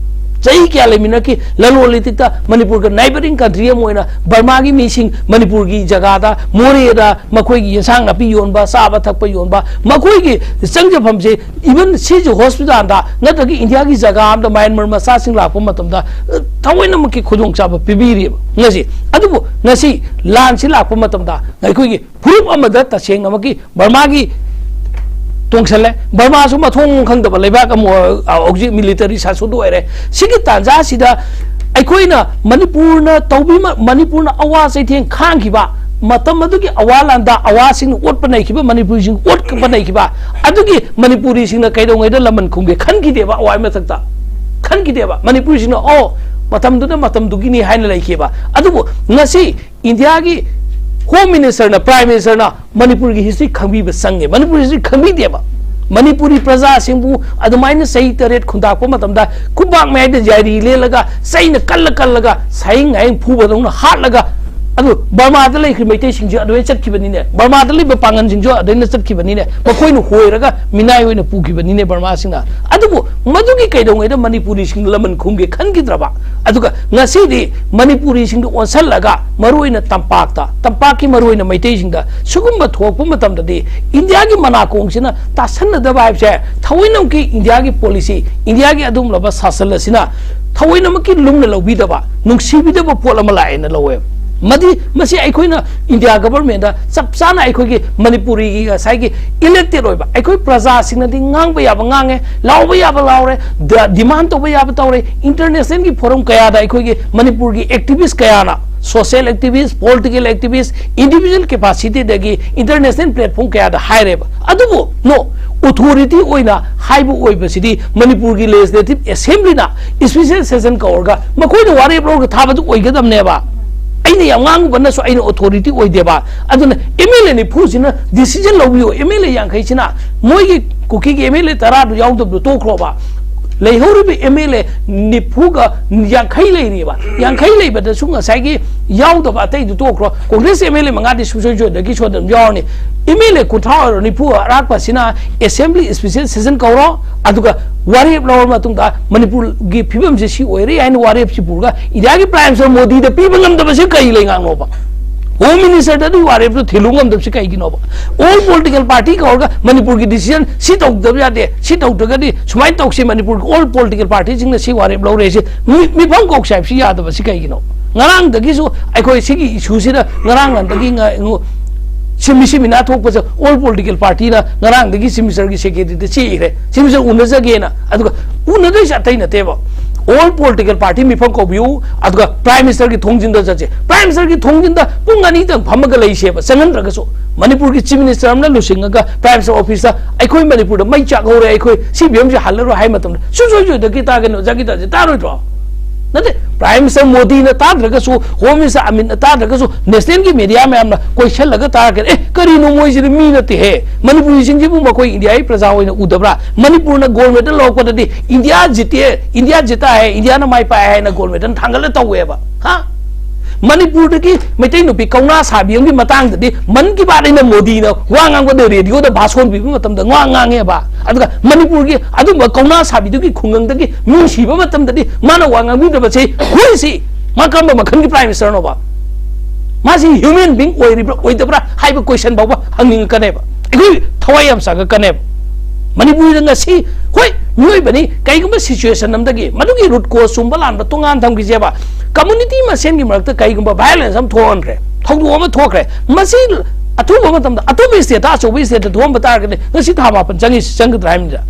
ꯆꯍꯤ ꯀꯌꯥ ꯂꯩꯃꯤꯟꯅꯔꯛꯈꯤ꯫ ꯂꯂꯣꯟ ꯏꯇꯤꯛꯇ ꯃꯅꯤꯄꯨꯔꯒ neighbouring country ꯑꯃ ꯑꯣꯏꯅ ꯕꯔꯃꯥꯒꯤ ꯃꯤꯁꯤꯡ ꯃꯅꯤꯄꯨꯔꯒꯤ ꯖꯒꯥꯗ, ꯃꯣꯔꯦꯗ ꯃꯈꯣꯏꯒꯤ ꯌꯦꯟꯁꯥꯡ ꯅꯥꯄꯤ ꯌꯣꯟꯕ, ꯆꯥꯕ ꯊꯛꯄ ꯌꯣꯟꯕ, ꯃꯈꯣꯏꯒꯤ ꯆꯪꯖꯐꯝꯁꯦ even ꯁꯤꯁꯨ hospitalꯗ ꯅꯠꯇ꯭ꯔꯒ ꯏꯟꯗꯤꯌꯥꯒꯤ ꯖꯒꯥ ꯑꯃꯗ ꯃꯌꯥꯟꯃꯥꯔ ꯃꯆꯥꯁꯤꯡ ꯂꯥꯛꯄ ꯃꯇꯝꯗ, ꯑ, ꯊꯑꯣꯏꯅꯃꯛꯀꯤ ꯈꯨꯗꯣꯡꯆꯥꯕ ꯄꯤꯕꯤꯔꯤꯕ ꯉꯁꯤ꯫ ꯑꯗꯨꯕꯨ ꯉꯁꯤ ꯂꯥꯟꯁꯤ ꯂꯥꯛꯄ ꯃꯇꯝꯗ ꯑꯩꯈꯣꯏꯒꯤ ꯐꯨꯔꯨꯞ ꯑꯃꯗ ꯇꯁꯦꯡꯅꯃꯛꯀꯤ ꯕꯔꯃꯥꯒꯤ ꯇꯣꯡꯁꯜꯂꯦ꯫ ꯕꯔꯃꯥꯁꯨ ꯃꯊꯣꯡ ꯈꯪꯗꯕ ꯂꯩꯕꯥꯛ ꯑꯃ ꯑꯣꯏ-, ꯑ, ꯍꯧꯖꯤꯛ military ꯁꯥꯁꯨꯗ ꯑꯣꯏꯔꯦ꯫ ꯁꯤꯒꯤ ꯇꯥꯟꯖꯥꯁꯤꯗ ꯑꯩꯈꯣꯏꯅ ꯃꯅꯤꯄꯨꯔꯅ ꯇꯧꯕꯤ-, ꯃꯅꯤꯄꯨꯔꯅ ꯑꯋꯥ ꯆꯩꯊꯦꯡ ꯈꯥꯡꯈꯤꯕ ꯃꯇꯝ ꯑꯗꯨꯒꯤ ꯑꯋꯥ ꯂꯥꯟꯗ ꯑꯋꯥꯁꯤꯡꯅ ꯑꯣꯠꯄ ꯅꯩꯈꯤꯕ, ꯃꯅꯤꯄꯨꯔꯤꯁꯤꯡ ꯑꯣꯠꯄ ꯅꯩꯈꯤꯕ ꯑꯗꯨꯒꯤ ꯃꯅꯤꯄꯨꯔꯤꯁꯤꯡꯅ ꯀꯩꯗꯧꯉꯩꯗ ꯂꯃꯟ ꯈꯨꯝꯒꯦ ꯈꯟꯈꯤꯗꯦꯕ꯫ ꯑꯋꯥꯏ ꯃꯊꯛꯇ ꯈꯟꯈꯤꯗꯦꯕ꯫ ꯃꯅꯤꯄꯨꯔꯤꯁꯤꯡꯅ, "ꯑꯣ, ꯃꯇꯝꯗꯨꯅ ꯃꯇꯝꯗꯨꯒꯤꯅꯤ" ꯍꯥꯏꯅ ꯂꯩꯈꯤꯕ꯫ ꯑꯗꯨꯕꯨ ꯉꯁꯤ ꯏꯟꯗꯤꯌꯥꯒꯤ Home Ministerꯅ, Prime Ministerꯅ ꯃꯅꯤꯄꯨꯔꯒꯤ history ꯈꯪꯕꯤꯕ ꯆꯪꯉꯦ꯫ ꯃꯅꯤꯄꯨꯔ history ꯈꯪꯕꯤꯗꯦꯕ꯫ ꯃꯅꯤꯄꯨꯔꯤ ꯄ꯭ꯔꯖꯥꯁꯤꯡꯕꯨ ꯑꯗꯨꯃꯥꯏꯅ ꯆꯍꯤ ꯇꯔꯦꯠ ꯈꯨꯟꯗꯥꯛꯄ ꯃꯇꯝꯗ ꯈꯨꯕꯥꯛ ꯃꯌꯥꯏꯗ ꯌꯥꯔꯤ ꯂꯦꯜꯂꯒ ꯆꯩꯅ ꯀꯜꯂ ꯀꯜꯂꯒ ꯁꯥꯍꯤꯡ ꯉꯥꯍꯤꯡ ꯐꯨꯕꯗꯧꯅ ꯍꯥꯠꯂꯒ, ꯑꯗꯨ ꯕꯔꯃꯥꯗ ꯂꯩꯈ꯭ꯔꯤꯕ ꯃꯩꯇꯩꯁꯤꯡꯁꯨ ꯑꯗꯨꯗꯩ ꯆꯠꯈꯤꯕꯅꯤꯅꯦ, ꯕꯔꯃꯥꯗ ꯂꯩꯕ ꯄꯥꯡꯒꯟꯁꯤꯡꯁꯨ ꯑꯗꯨꯗꯩꯅ ꯆꯠꯈꯤꯕꯅꯤꯅꯦ, ꯃꯈꯣꯏꯅ ꯍꯣꯏꯔꯒ ꯃꯤꯅꯥꯏ ꯑꯣꯏꯅ ꯄꯨꯈꯤꯕꯅꯤꯅꯦ ꯕꯔꯃꯥꯁꯤꯡꯅ꯫ ꯑꯗꯨꯕꯨ ꯃꯗꯨꯒꯤ ꯀꯩꯗꯧꯉꯩꯗ ꯃꯅꯤꯄꯨꯔꯤꯁꯤꯡ ꯂꯃꯟ ꯈꯨꯝꯒꯦ ꯈꯟꯈꯤꯗ꯭ꯔꯕ? ꯑꯗꯨꯒ ꯉꯁꯤꯗꯤ ꯃꯅꯤꯄꯨꯔꯤꯁꯤꯡꯗ ꯑꯣꯟꯁꯜꯂꯒ, ꯃꯔꯨꯑꯣꯏꯅ ꯇꯝꯄꯥꯛꯇ, ꯇꯝꯄꯥꯛꯀꯤ ꯃꯔꯨꯑꯣꯏꯅ ꯃꯩꯇꯩꯁꯤꯡꯗ ꯁꯤꯒꯨꯝꯕ ꯊꯣꯛꯂꯛꯄ ꯃꯇꯝꯗꯗꯤ ꯏꯟꯗꯤꯌꯥꯒꯤ ꯃꯅꯥꯀꯣꯡꯁꯤꯅ ꯇꯥꯁꯟꯅꯗꯕ ꯍꯥꯏꯕꯁꯦ, ꯊꯑꯣꯏꯅꯃꯛꯀꯤ ꯏꯟꯗꯤꯌꯥꯒꯤ policy, ꯏꯟꯗꯤꯌꯥꯒꯤ ꯑꯗꯨꯒꯨꯝꯂꯕ ꯁꯥꯁꯟ ꯑꯁꯤꯅ ꯊꯑꯣꯏꯅꯃꯛꯀꯤ ꯂꯨꯝꯅ ꯂꯧꯕꯤꯗꯕ, ꯅꯨꯡꯁꯤꯕꯤꯗꯕ ꯄꯣꯠ ꯑꯃ ꯂꯥꯛꯑꯦꯅ ꯂꯧꯋꯦꯕ꯫ ꯃꯗꯤ, ꯃꯁꯤ ꯑꯩꯈꯣꯏꯅ ꯏꯟꯗꯤꯌꯥ governmentꯗ ꯆꯞ ꯆꯥꯅ ꯑꯩꯈꯣꯏꯒꯤ ꯃꯅꯤꯄꯨꯔꯤꯒꯤ ꯉꯁꯥꯏꯒꯤ elected ꯑꯣꯏꯕ ꯑꯩꯈꯣꯏ ꯄ꯭ꯔꯖꯥꯁꯤꯡꯅꯗꯤ ꯉꯥꯡꯕ ꯌꯥꯕ ꯉꯥꯡꯉꯦ, ꯂꯥꯎꯕ ꯌꯥꯕ ꯂꯥꯎꯔꯦ, ꯗ-, demand ꯇꯧꯕ ꯌꯥꯕ ꯇꯧꯔꯦ꯫ Internationalꯒꯤ forum ꯀꯌꯥꯗ ꯑꯩꯈꯣꯏꯒꯤ ꯃꯅꯤꯄꯨꯔꯒꯤ activist ꯀꯌꯥꯅ, social activist, political activist, individual capacityꯗꯒꯤ international platform ꯀꯌꯥꯗ ꯍꯥꯏꯔꯦꯕ꯫ ꯑꯗꯨꯕꯨ no, authority ꯑꯣꯏꯅ ꯍꯥꯏꯕ ꯑꯣꯏꯕꯁꯤꯗꯤ ꯃꯅꯤꯄꯨꯔꯒꯤ Legislative Assemblyꯅ, special session ꯀꯧꯔꯒ ꯃꯈꯣꯏꯅ ꯋꯥꯔꯦꯞ ꯂꯧꯔꯒ ꯊꯥꯕꯗꯨ ꯑꯣꯏꯒꯗꯕꯅꯦꯕ꯫ ꯑꯩꯅ ꯌꯥꯝ ꯉꯥꯡꯉꯨꯕꯅꯁꯨ ꯑꯩꯅ authority ꯑꯣꯏꯗꯦꯕ꯫ ꯑꯗꯨꯅ MLA ꯅꯤꯐꯨꯁꯤꯅ decision ꯂꯧꯕꯤꯌꯨ, MLA ꯌꯥꯡꯈꯩꯁꯤꯅ ꯃꯣꯏꯒꯤ ꯀꯨꯀꯤꯒꯤ MLA ꯇꯔꯥꯗꯨ ꯌꯥꯎꯗꯕꯗꯨ ꯇꯣꯛꯈ꯭ꯔꯣꯕ꯫ ꯂꯩꯍꯧꯔꯤꯕ ꯑꯦꯝ ꯑꯦꯜ ꯑꯦ ꯅꯤꯐꯨꯒ ꯌꯥꯡꯈꯩ ꯂꯩꯔꯤꯕ, ꯌꯥꯡꯈꯩ ꯂꯩꯕꯗꯁꯨ ꯉꯁꯥꯏꯒꯤ ꯌꯥꯎꯗꯕ ꯑꯇꯩꯗꯨ ꯇꯣꯛꯈ꯭ꯔꯣ, ꯀꯣꯡꯒ꯭ꯔꯦꯁ ꯑꯦꯝ ꯑꯦꯜ ꯑꯦ ꯃꯉꯥꯗꯤ ꯁꯨꯡꯁꯣꯏ ꯁꯣꯏꯗꯅꯒꯤ ꯁꯣꯏꯗꯅ ꯌꯥꯎꯔꯅꯤ꯫ ꯑꯦꯝ ꯑꯦꯜ ꯑꯦ ꯀꯨꯟꯊ꯭ꯔꯥ ꯑꯣꯏꯔꯣ, ꯅꯤꯐꯨ ꯑꯣꯏꯔꯣ, ꯑꯔꯥꯛꯄꯁꯤꯅ assembly special session ꯀꯧꯔꯣ, ꯑꯗꯨꯒ ꯋꯥꯔꯦꯞ ꯂꯧꯔ ꯃꯇꯨꯡꯗ ꯃꯅꯤꯄꯨꯔꯒꯤ ꯐꯤꯕꯝꯁꯦ ꯁꯤ ꯑꯣꯏꯔꯦ ꯍꯥꯏꯅ ꯋꯥꯔꯦꯞꯁꯤ ꯄꯨꯔꯒ ꯏꯟꯗꯤꯌꯥꯒꯤ prime minister ꯃꯣꯗꯤꯗ ꯄꯤꯕ ꯉꯝꯗꯕꯁꯦ ꯀꯔꯤ ꯂꯩꯉꯥꯛꯅꯣꯕ? Home minister ꯗ ꯑꯗꯨꯒꯤ ꯋꯥꯔꯦꯞꯇꯣ ꯊꯤꯜꯂꯨ ꯉꯝꯗꯕꯁꯤ ꯀꯩꯒꯤꯅꯣꯕ? All political party ꯀꯧꯔꯒ ꯃꯅꯤꯄꯨꯔꯒꯤ decision ꯁꯤ ꯇꯧꯗꯕ ꯌꯥꯗꯦ, ꯁꯤ ꯇꯧꯗ꯭ꯔꯒꯗꯤ ꯁꯨꯃꯥꯏꯅ ꯇꯧꯁꯤ, ꯃꯅꯤꯄꯨꯔꯒꯤ all political party ꯁꯤꯡꯅ ꯁꯤ ꯋꯥꯔꯦꯞ ꯂꯧꯔꯦꯁꯦ ꯃꯤ-, ꯃꯤꯐꯝ ꯀꯧꯁꯦ ꯍꯥꯏꯕꯁꯤ ꯌꯥꯗꯕꯁꯤ ꯀꯩꯒꯤꯅꯣ? ꯉꯔꯥꯡꯗꯒꯤꯁꯨ ꯑꯩꯈꯣꯏ ꯁꯤꯒꯤ issue ꯁꯤꯗ ꯉꯔꯥꯡ ꯉꯥꯟꯗꯒꯤ ꯉ-, ꯉ-, ꯁꯤ ꯃꯤꯁꯤ ꯃꯤꯅꯥ ꯊꯣꯛꯄꯁꯦ all political party ꯅ ꯉꯔꯥꯡꯗꯒꯤ Chief Minister ꯒꯤ secretary ꯗ ꯆꯦ ꯏꯔꯦ, Chief Minister ꯎꯅꯖꯒꯦꯅ꯫ ꯑꯗꯨꯒ ꯎꯅꯗꯣꯏꯁꯦ ꯑꯇꯩ ꯅꯠꯇꯦꯕ, all political party ꯃꯤꯐꯝ ꯀꯧꯕꯤꯌꯨ, ꯑꯗꯨꯒ Prime Minister ꯒꯤ ꯊꯣꯡꯖꯤꯟꯗ ꯆꯠꯁꯦ꯫ Prime Minister ꯒꯤ ꯊꯣꯡꯖꯤꯟꯗ ꯄꯨꯡ ꯑꯅꯤꯗꯪ ꯐꯝꯃꯒ ꯂꯩꯁꯦꯕ, ꯆꯪꯍꯟꯗ꯭ꯔꯒꯁꯨ꯫ ꯃꯅꯤꯄꯨꯔꯒꯤ Chief Minister ꯑꯃꯅ ꯂꯨꯆꯤꯡꯉꯒ Prime Minister office ꯇ "ꯑꯩꯈꯣꯏ ꯃꯅꯤꯄꯨꯔꯗ ꯃꯩ ꯆꯥꯛꯍꯧꯔꯦ, ꯑꯩꯈꯣꯏ ꯁꯤ ꯐꯤꯕꯝꯁꯤ ꯍꯜꯂꯔꯣꯏ" ꯍꯥꯏ ꯃꯇꯝꯗ ꯁꯨꯡꯁꯣꯏ ꯁꯣꯏꯗꯅ ꯇꯥꯒꯅꯤ, ꯑꯣꯖꯥ ꯒꯤꯇꯥꯟꯖꯂꯤ, ꯇꯥꯔꯣꯏꯗ꯭ꯔꯣ? ꯅꯠꯇꯦ, Prime Minister ꯃꯣꯗꯤꯅ ꯇꯥꯗ꯭ꯔꯒꯁꯨ, Home Minister ꯑꯃꯤꯠꯅ ꯇꯥꯗ꯭ꯔꯒꯁꯨ, national ꯒꯤ media ꯃꯌꯥꯝꯅ ꯀꯣꯏꯁꯜꯂꯒ ꯇꯥꯔꯒꯗꯤ, "ꯑꯦ, ꯀꯔꯤꯅꯣ, ꯃꯣꯏꯁꯤꯗꯤ ꯃꯤ ꯅꯠꯇꯦꯍꯦ, ꯃꯅꯤꯄꯨꯔꯤꯁꯤꯡꯁꯤꯕꯨ ꯃꯈꯣꯏ ꯏꯟꯗꯤꯌꯥꯒꯤ ꯄ꯭ꯔꯖꯥ ꯑꯣꯏꯅ ꯎꯗꯕ꯭ꯔꯥ? ꯃꯅꯤꯄꯨꯔꯅ gold medal ꯂꯧꯔꯛꯄꯗꯗꯤ India ꯖꯤꯇꯦ, India Jeeta ꯍꯥꯏ, ꯏꯟꯗꯤꯌꯥꯅ ꯃꯥꯏ ꯄꯥꯛꯑꯦ" ꯍꯥꯏꯅ gold medal ꯊꯥꯡꯒꯠꯂ ꯇꯧꯋꯦꯕ, ꯍꯥ? ꯃꯅꯤꯄꯨꯔꯗꯒꯤ ꯃꯩꯇꯩ ꯅꯨꯄꯤ ꯀꯧꯅꯥ ꯁꯥꯕꯤ ꯑꯃꯒꯤ ꯃꯇꯥꯡꯗꯗꯤ ꯃꯟ ꯀꯤ ꯕꯥꯠ ꯑꯩꯅ ꯃꯣꯗꯤꯅ ꯋꯥ ꯉꯥꯡꯕꯗ radio ꯗ ꯚꯥꯁꯣꯟ ꯄꯤꯕ ꯃꯇꯝꯗ ꯋꯥ ꯉꯥꯡꯉꯦꯕ꯫ ꯑꯗꯨꯒ ꯃꯅꯤꯄꯨꯔꯒꯤ ꯑꯗꯨꯝꯕ ꯀꯧꯅꯥ ꯁꯥꯕꯤꯗꯨꯒꯤ ꯈꯨꯡꯒꯪꯗꯒꯤ ꯃꯤ ꯁꯤꯕ ꯃꯇꯝꯗꯗꯤ ꯃꯥꯅ ꯋꯥ ꯉꯥꯡꯕꯤꯗꯕꯁꯦ, who is he? ꯃꯥ ꯀꯔꯝꯕ ꯃꯈꯜꯒꯤ Prime Minister ꯅꯣꯕ? ꯃꯥꯁꯤ human being ꯑꯣꯏꯔꯤꯕ꯭ꯔꯥ ꯑꯣꯏꯗꯕ꯭ꯔꯥ ꯍꯥꯏꯕ question ꯐꯥꯎꯕ ꯍꯪꯅꯤꯡꯉꯛꯀꯅꯦꯕ꯫ ꯑꯩꯈꯣꯏ ꯊꯋꯥꯏ ꯌꯥꯝ ꯆꯥꯛꯉꯛꯀꯅꯦꯕ꯫ ꯃꯅꯤꯄꯨꯔꯗ ꯉꯁꯤ, ꯍꯣꯏ, ꯃꯤꯑꯣꯏꯕꯅꯤ, ꯀꯩꯒꯨꯝꯕ situation ꯑꯃꯗꯒꯤ ꯃꯗꯨꯒꯤ root cause ꯆꯨꯝꯕ ꯂꯥꯟꯕ ꯇꯣꯉꯥꯟ ꯊꯝꯈꯤꯁꯦꯕ, community ꯃꯁꯦꯟꯒꯤ ꯃꯔꯛꯇ ꯀꯩꯒꯨꯝꯕ violence ꯑꯃ ꯊꯣꯛꯍꯟꯈ꯭ꯔꯦ, ꯊꯧꯗꯣꯛ ꯑꯃ ꯊꯣꯛꯈ꯭ꯔꯦ, ꯃꯁꯤ ꯑꯊꯨꯕ ꯃꯇꯝꯗ ꯑꯇꯣꯞꯄ state ꯇ, ꯑꯆꯧꯕ state ꯇ ꯊꯣꯛꯍꯟꯕ ꯇꯥꯔꯒꯗꯤ ꯉꯁꯤ ꯊꯥ ꯃꯥꯄꯟ ꯆꯪꯉꯤꯁꯤ ꯆꯪꯒꯗ꯭ꯔꯥ ꯍꯥꯏꯕꯅꯤꯗ꯫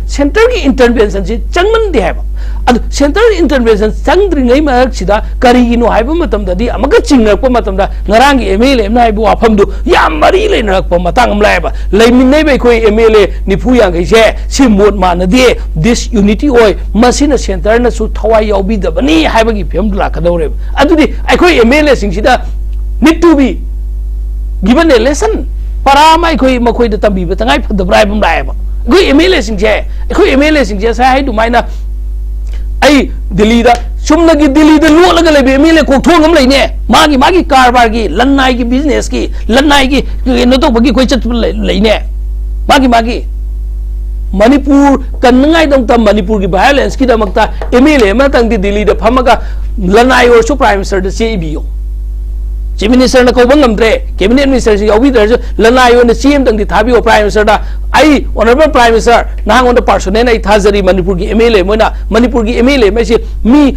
Centre ꯒꯤ intervention ꯁꯤ ꯆꯪꯃꯟꯗꯦ ꯍꯥꯏꯕ꯫ ꯑꯗꯨ centre intervention ꯆꯪꯗ꯭ꯔꯤꯉꯩ ꯃꯔꯛꯁꯤꯗ ꯀꯔꯤꯒꯤꯅꯣ ꯍꯥꯏꯕ ꯃꯇꯝꯗꯗꯤ, ꯑꯃꯨꯛꯀ ꯆꯤꯡꯅꯔꯛꯄ ꯃꯇꯝꯗ, ꯉꯔꯥꯡꯒꯤ M L A ꯑꯃꯅ ꯍꯥꯏꯕ ꯋꯥꯐꯝꯗꯨ ꯌꯥꯝ ꯃꯔꯤ ꯂꯩꯅꯔꯛꯄ ꯃꯇꯥꯡ ꯑꯃ ꯂꯥꯛꯑꯦꯕ꯫ ꯂꯩꯃꯤꯟꯅꯩꯕ ꯑꯩꯈꯣꯏ M L A ꯅꯤꯐꯨ ꯌꯥꯡꯈꯩꯁꯦ ꯁꯤ ꯃꯣꯠ ꯃꯥꯟꯅꯗꯦ, disunity ꯑꯣꯏ, ꯃꯁꯤꯅ centre ꯅꯁꯨ ꯊꯋꯥꯏ ꯌꯥꯎꯕꯤꯗꯕꯅꯤ ꯍꯥꯏꯕꯒꯤ ꯐꯤꯕꯝꯗꯨ ꯂꯥꯛꯀꯗꯧꯔꯦꯕ꯫ ꯑꯗꯨꯗꯤ ꯑꯩꯈꯣꯏ M L A ꯁꯤꯡꯁꯤꯗ need to be given a lesson, ꯄꯔꯥ ꯑꯃ ꯑꯩꯈꯣꯏ ꯃꯈꯣꯏꯗ ꯇꯝꯕꯤꯕ ꯇꯉꯥꯏ ꯐꯗꯕ꯭ꯔꯥ ꯍꯥꯏꯕ ꯑꯃ ꯂꯥꯛꯑꯦꯕ꯫ ꯑꯩꯈꯣꯏ ꯑꯦꯝ ꯑꯦꯜ ꯑꯦꯁꯤꯡꯁꯦ, ꯑꯩꯈꯣꯏ ꯑꯦꯝ ꯑꯦꯜ ꯑꯦꯁꯤꯡꯁꯦ ꯉꯁꯥꯏ ꯍꯥꯏ ꯑꯗꯨꯃꯥꯏꯅ ꯑꯩ ꯗꯤꯜꯂꯤꯗ, ꯆꯨꯝꯅꯒꯤ ꯗꯤꯜꯂꯤꯗ ꯂꯣꯠꯂꯒ ꯂꯩꯕ ꯑꯦꯝ ꯑꯦꯜ ꯑꯦ ꯀꯣꯛꯊꯣꯡ ꯑꯃ ꯂꯩꯅꯦ꯫ ꯃꯥꯒꯤ ꯃꯥꯒꯤ ꯀꯔꯕꯥꯔꯒꯤ, ꯂꯟꯅꯥꯏꯒꯤ ꯕꯤꯖꯤꯅꯦꯁꯀꯤ, ꯂꯟꯅꯥꯏꯒꯤ ꯀꯩꯅꯣ ꯇꯧꯕꯒꯤ ꯑꯩꯈꯣꯏ ꯆꯠꯄ ꯂꯩ- ꯂꯩꯅꯦ꯫ ꯃꯥꯒꯤ ꯃꯥꯒꯤ ꯃꯅꯤꯄꯨꯔ ꯀꯟꯅꯉꯥꯏꯗꯃꯛꯇ, ꯃꯅꯤꯄꯨꯔꯒꯤ ꯚꯥꯏꯑꯣꯂꯦꯟꯁꯀꯤꯗꯃꯛꯇ ꯑꯦꯝ ꯑꯦꯜ ꯑꯦ ꯑꯃꯇꯪꯗꯤ ꯗꯤꯜꯂꯤꯗ ꯐꯝꯃꯒ ꯂꯟꯅꯥꯏ ꯑꯣꯏꯔꯁꯨ ꯄ꯭ꯔꯥꯏꯝ ꯃꯤꯅꯤꯁꯇꯔꯗ ꯆꯦ ꯏꯕꯤꯌꯨ꯫ ꯆꯤꯐ ꯃꯤꯅꯤꯁꯇꯔꯅ ꯀꯧꯕ ꯉꯝꯗ꯭ꯔꯦ, ꯀꯦꯕꯤꯅꯦꯠ ꯃꯤꯅꯤꯁꯇꯔꯁꯤ ꯌꯥꯎꯕꯤꯗ꯭ꯔꯁꯨ, ꯂꯟꯅꯥꯏ ꯑꯣꯏꯅ ꯆꯦ ꯑꯃꯇꯪꯗꯤ ꯊꯥꯕꯤꯌꯣ ꯄ꯭ꯔꯥꯏꯝ ꯃꯤꯅꯤꯁꯇꯔꯗ꯫ ꯑꯩ, ꯑꯣꯅꯔꯦꯕꯜ ꯄ꯭ꯔꯥꯏꯝ ꯃꯤꯅꯤꯁꯇꯔ, ꯅꯍꯥꯛꯉꯣꯟꯗ ꯄꯔꯁꯣꯅꯦꯜ ꯑꯩ ꯊꯥꯖꯔꯤ꯫ ꯃꯅꯤꯄꯨꯔꯒꯤ ꯑꯦꯝ ꯑꯦꯜ ꯑꯦ ꯑꯃ ꯑꯣꯏꯅ, ꯃꯅꯤꯄꯨꯔꯒꯤ ꯑꯦꯝ ꯑꯦꯜ ꯑꯦ ꯑꯃ ꯍꯥꯏꯁꯤ ꯃꯤ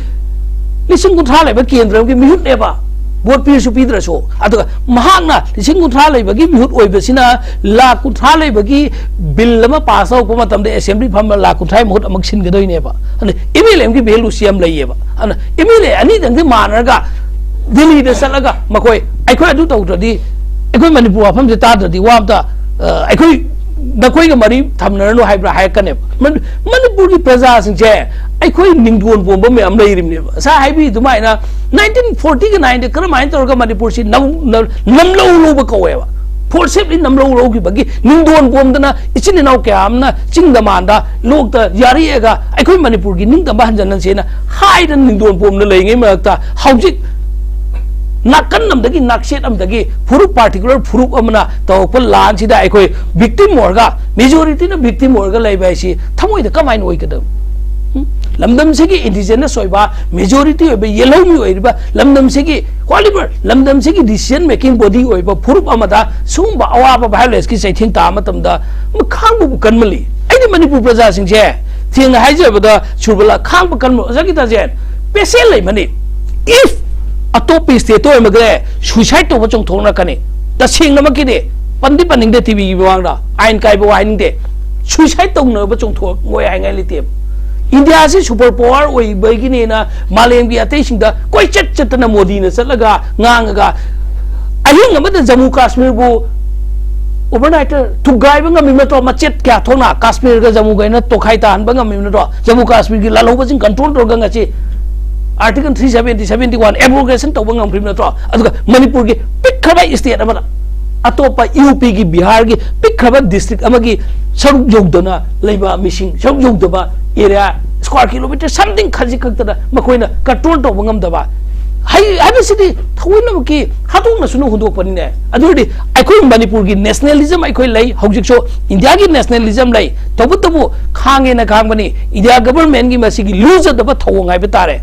ꯂꯤꯁꯤꯡ ꯀꯨꯟꯊ꯭ꯔꯥ ꯂꯩꯕ ꯀꯦꯟꯗ꯭ꯔ ꯑꯃꯒꯤ ꯃꯤꯍꯨꯠꯅꯦꯕ, ꯚꯣꯠ ꯄꯤꯔꯁꯨ ꯄꯤꯗ꯭ꯔꯁꯨ꯫ ꯑꯗꯨꯒ ꯃꯍꯥꯛꯅ ꯂꯤꯁꯤꯡ ꯀꯨꯟꯊ꯭ꯔꯥ ꯂꯩꯕꯒꯤ ꯃꯤꯍꯨꯠ ꯑꯣꯏꯕꯁꯤꯅ ꯂꯥꯈ ꯀꯨꯟꯊ꯭ꯔꯥ ꯂꯩꯕꯒꯤ ꯕꯤꯜ ꯑꯃ ꯄꯥꯁ ꯇꯧꯔꯛꯄ ꯃꯇꯝꯗ ꯑꯦꯁꯦꯝꯕ꯭ꯂꯤ ꯐꯝꯕ ꯂꯥꯈ ꯀꯨꯟꯊ꯭ꯔꯥꯒꯤ ꯃꯍꯨꯠ ꯑꯃꯨꯛ ꯁꯤꯟꯒꯗꯣꯏꯅꯦꯕ꯫ ꯑꯗꯨꯅ ꯑꯦꯝ ꯑꯦꯜ ꯑꯦ ꯑꯃꯒꯤ ꯚꯦꯂꯨꯁꯤ ꯌꯥꯝ ꯂꯩꯌꯦꯕ꯫ ꯑꯗꯨꯅ ꯑꯦꯝ ꯑꯦꯜ ꯑꯦ ꯑꯅꯤꯗꯪꯗꯤ ꯃꯥꯟꯅꯔꯒ ꯗꯤꯜꯂꯤꯗ ꯆꯠꯂꯒ ꯃꯈꯣꯏ, "ꯑꯩꯈꯣꯏ ꯑꯗꯨ ꯇꯧꯗ꯭ꯔꯗꯤ, ꯑꯩꯈꯣꯏ ꯃꯅꯤꯄꯨꯔ ꯋꯥꯐꯝꯁꯦ ꯇꯥꯗ꯭ꯔꯗꯤ ꯋꯥ ꯑꯝꯇ, ꯑ, ꯑꯩꯈꯣꯏ ꯅꯈꯣꯏꯒ ꯃꯔꯤ ꯊꯝꯅꯔꯅꯨ" ꯍꯥꯏꯕ꯭ꯔꯥ ꯍꯥꯏꯔꯛꯀꯅꯦꯕ꯫ ꯃꯅꯤ-, ꯃꯅꯤꯄꯨꯔꯒꯤ ꯄ꯭ꯔꯖꯥꯁꯤꯡꯁꯦ ꯑꯩꯈꯣꯏ ꯅꯤꯡꯗꯣꯟ ꯄꯣꯝꯕ ꯃꯌꯥꯝ ꯂꯩꯔꯤꯕꯅꯦꯕ꯫ ꯉꯁꯥꯏ ꯍꯥꯏꯕꯤ ꯑꯗꯨꯃꯥꯏꯅ ꯅꯥꯏꯟꯇꯤꯟ ꯐꯣꯔꯇꯤꯒ ꯅꯥꯏꯟꯗ ꯀꯔꯝꯍꯥꯏꯅ ꯇꯧꯔꯒ ꯃꯅꯤꯄꯨꯔꯁꯤ ꯅꯝ-, ꯅꯝ-, ꯅꯝꯂꯧ ꯂꯧꯕ ꯀꯧꯋꯦꯕ꯫ ꯐꯣꯔꯁꯤꯞꯂꯤ ꯅꯝꯂꯧ ꯂꯧꯈꯤꯕꯒꯤ ꯅꯤꯡꯗꯣꯟ ꯄꯣꯝꯗꯅ ꯏꯆꯤꯟ ꯏꯅꯥꯎ ꯀꯌꯥ ꯑꯃꯅ ꯆꯤꯡꯗ ꯃꯥꯟꯗ ꯂꯣꯛꯇ ꯌꯥꯔꯤꯑꯒ ꯑꯩꯈꯣꯏ ꯃꯅꯤꯄꯨꯔꯒꯤ ꯅꯤꯡꯇꯝꯕ ꯍꯟꯖꯟꯅꯁꯦꯅ ꯍꯥꯏꯗꯅ ꯅꯤꯡꯗꯣꯟ ꯄꯣꯝꯅ ꯂꯩꯔꯤꯉꯩ ꯃꯔꯛꯇ, ꯍꯧꯖꯤꯛ ꯅꯥꯀꯟ ꯑꯃꯗꯒꯤ, ꯅꯥꯛꯆꯦꯠ ꯑꯃꯗꯒꯤ ꯐꯨꯔꯨꯞ, ꯄꯥꯔꯇꯤꯀꯨꯂꯔ ꯐꯨꯔꯨꯞ ꯑꯃꯅ ꯇꯧꯔꯛꯄ ꯂꯥꯟꯁꯤꯗ ꯑꯩꯈꯣꯏ ꯚꯤꯛꯇꯤꯝ ꯑꯣꯏꯔꯒ, ꯃꯦꯖꯣꯔꯤꯇꯤꯅ ꯚꯤꯛꯇꯤꯝ ꯑꯣꯏꯔꯒ ꯂꯩꯕ ꯍꯥꯏꯁꯤ ꯊꯃꯣꯏꯗ ꯀꯃꯥꯏꯅ ꯑꯣꯏꯒꯗꯕ? ꯎꯝ? ꯂꯝꯗꯝꯁꯤꯒꯤ ꯏꯟꯗꯤꯖꯤꯅꯁ ꯑꯣꯏꯕ, ꯃꯦꯖꯣꯔꯤꯇꯤ ꯑꯣꯏꯕ, ꯌꯦꯜꯍꯧꯃꯤ ꯑꯣꯏꯔꯤꯕ ꯂꯝꯗꯝꯁꯤꯒꯤ, ꯍꯣꯂꯤꯕꯔ ꯂꯝꯗꯝꯁꯤꯒꯤ decision making body ꯑꯣꯏꯕ ꯐꯨꯔꯨꯞ ꯑꯃꯗ ꯁꯤꯒꯨꯝꯕ ꯑꯋꯥꯕ ꯚꯥꯏꯑꯣꯂꯦꯟꯁꯀꯤ ꯆꯩꯊꯦꯡ ꯇꯥꯕ ꯃꯇꯝꯗ ꯈꯥꯡꯕꯕꯨ ꯀꯟꯃꯜꯂꯤ꯫ ꯑꯩꯗꯤ ꯃꯅꯤꯄꯨꯔ ꯄ꯭ꯔꯖꯥꯁꯤꯡꯁꯦ ꯁꯦꯡꯅ ꯍꯥꯏꯖꯔꯕꯗ, ꯁꯨꯔꯕꯂꯥ, ꯈꯥꯡꯕ ꯀꯟꯕ, ꯑꯣꯖꯥ ꯒꯤꯇꯥꯖꯦꯟ, ꯄꯦꯁꯦꯟ ꯂꯩꯕꯅꯤ꯫ If ꯑꯇꯣꯞꯄ ꯁ꯭ꯇꯦꯠꯇ ꯑꯣꯏꯔꯝꯃꯒꯅꯦ, ꯁꯨꯏꯁꯥꯏꯗ ꯇꯧꯕ ꯆꯣꯡꯊꯣꯛꯅꯔꯛꯀꯅꯤ꯫ ꯇꯁꯦꯡꯅꯃꯛꯀꯤꯗꯤ ꯄꯟꯗꯤ ꯄꯟꯅꯤꯡꯗꯦ, ꯇꯤꯚꯤꯒꯤ ꯃꯃꯥꯡꯗ ꯑꯥꯏꯟ ꯀꯥꯏꯕ ꯋꯥ ꯍꯥꯏꯅꯤꯡꯗꯦ꯫ ꯁꯨꯏꯁꯥꯏꯗ ꯇꯧꯅꯕ ꯆꯣꯡꯊꯣꯛꯑꯣꯏ ꯍꯥꯏꯉꯥꯏ ꯂꯩꯇꯦꯕ꯫ ꯏꯟꯗꯤꯌꯥꯁꯤ ꯁꯨꯄꯔ ꯄꯥꯋꯔ ꯑꯣꯏꯕꯒꯤꯅꯦꯅ ꯃꯥꯂꯦꯝꯒꯤ ꯑꯇꯩꯁꯤꯡꯗ ꯀꯣꯏꯆꯠ ꯆꯠꯇꯅ ꯃꯣꯗꯤꯅ ꯆꯠꯂꯒ ꯉꯥꯡꯉꯒ, ꯑꯍꯤꯡ ꯑꯃꯗ ꯖꯃꯨ ꯀꯥꯁꯃꯤꯔꯕꯨ ꯑꯣꯚꯔꯅꯥꯏꯠꯇ ꯊꯨꯒꯥꯏꯕ ꯉꯝꯃꯤꯕ ꯅꯠꯇ꯭ꯔꯣ? ꯃꯆꯦꯠ ꯀꯌꯥ ꯊꯣꯛꯅ ꯀꯥꯁꯃꯤꯔꯒ ꯖꯃꯨꯒ ꯑꯩꯅ ꯇꯣꯈꯥꯏ ꯇꯥꯍꯟꯕ ꯉꯝꯃꯤꯕ ꯅꯠꯇ꯭ꯔꯣ? ꯖꯃꯨ ꯀꯥꯁꯃꯤꯔꯒꯤ ꯂꯥꯜꯍꯧꯕꯁꯤꯡ ꯀꯟꯇ꯭ꯔꯣꯜ ꯇꯧꯔꯒ ꯉꯁꯤ article three seventy, seventy one abrogation ꯇꯧꯕ ꯉꯝꯈ꯭ꯔꯤꯕ ꯅꯠꯇ꯭ꯔꯣ? ꯑꯗꯨꯒ ꯃꯅꯤꯄꯨꯔꯒꯤ ꯄꯤꯛꯈ꯭ꯔꯕ ꯁ꯭ꯇꯦꯠ ꯑꯃꯗ ꯑꯇꯣꯞꯄ ꯌꯨ ꯄꯤꯒꯤ, ꯕꯤꯍꯥꯔꯒꯤ ꯄꯤꯛꯈ꯭ꯔꯕ ꯗꯤꯁꯇ꯭ꯔꯤꯛ ꯑꯃꯒꯤ ꯁꯔꯨꯛ ꯌꯧꯗꯅ ꯂꯩꯕ ꯃꯤꯁꯤꯡ, ꯁꯔꯨꯛ ꯌꯧꯗꯕ ꯑꯦꯔꯤꯌꯥ, ꯁ꯭ꯀ꯭ꯋꯥꯔ ꯀꯤꯂꯣꯃꯤꯇꯔ ꯁꯝꯊꯤꯡ ꯈꯖꯤꯛ ꯈꯛꯇꯗ ꯃꯈꯣꯏꯅ ꯀꯟꯇ꯭ꯔꯣꯜ ꯇꯧꯕ ꯉꯝꯗꯕ ꯍꯥꯏ-, ꯍꯥꯏꯕꯁꯤꯗꯤ ꯊꯑꯣꯏꯅꯃꯛꯀꯤ ꯍꯥꯠꯇꯣꯛꯅꯁꯨꯅ ꯍꯨꯟꯗꯣꯛꯄꯅꯤꯅꯦ꯫ ꯑꯗꯨ ꯑꯣꯏꯔꯗꯤ ꯑꯩꯈꯣꯏ ꯃꯅꯤꯄꯨꯔꯒꯤ ꯅꯦꯁꯅꯦꯂꯤꯖꯝ ꯑꯩꯈꯣꯏ ꯂꯩ, ꯍꯧꯖꯤꯛꯁꯨ ꯏꯟꯗꯤꯌꯥꯒꯤ ꯅꯦꯁꯅꯦꯂꯤꯖꯝ ꯂꯩ, ꯇꯧꯕꯇꯕꯨ ꯈꯥꯡꯉꯦꯅ ꯈꯥꯡꯕꯅꯤ꯫ ꯏꯟꯗꯤꯌꯥ ꯒꯚꯔꯟꯃꯦꯟꯒꯤ ꯃꯁꯤꯒꯤ ꯂꯨꯖꯗꯕ ꯊꯧꯑꯣꯡ ꯍꯥꯏꯕ ꯇꯥꯔꯦ,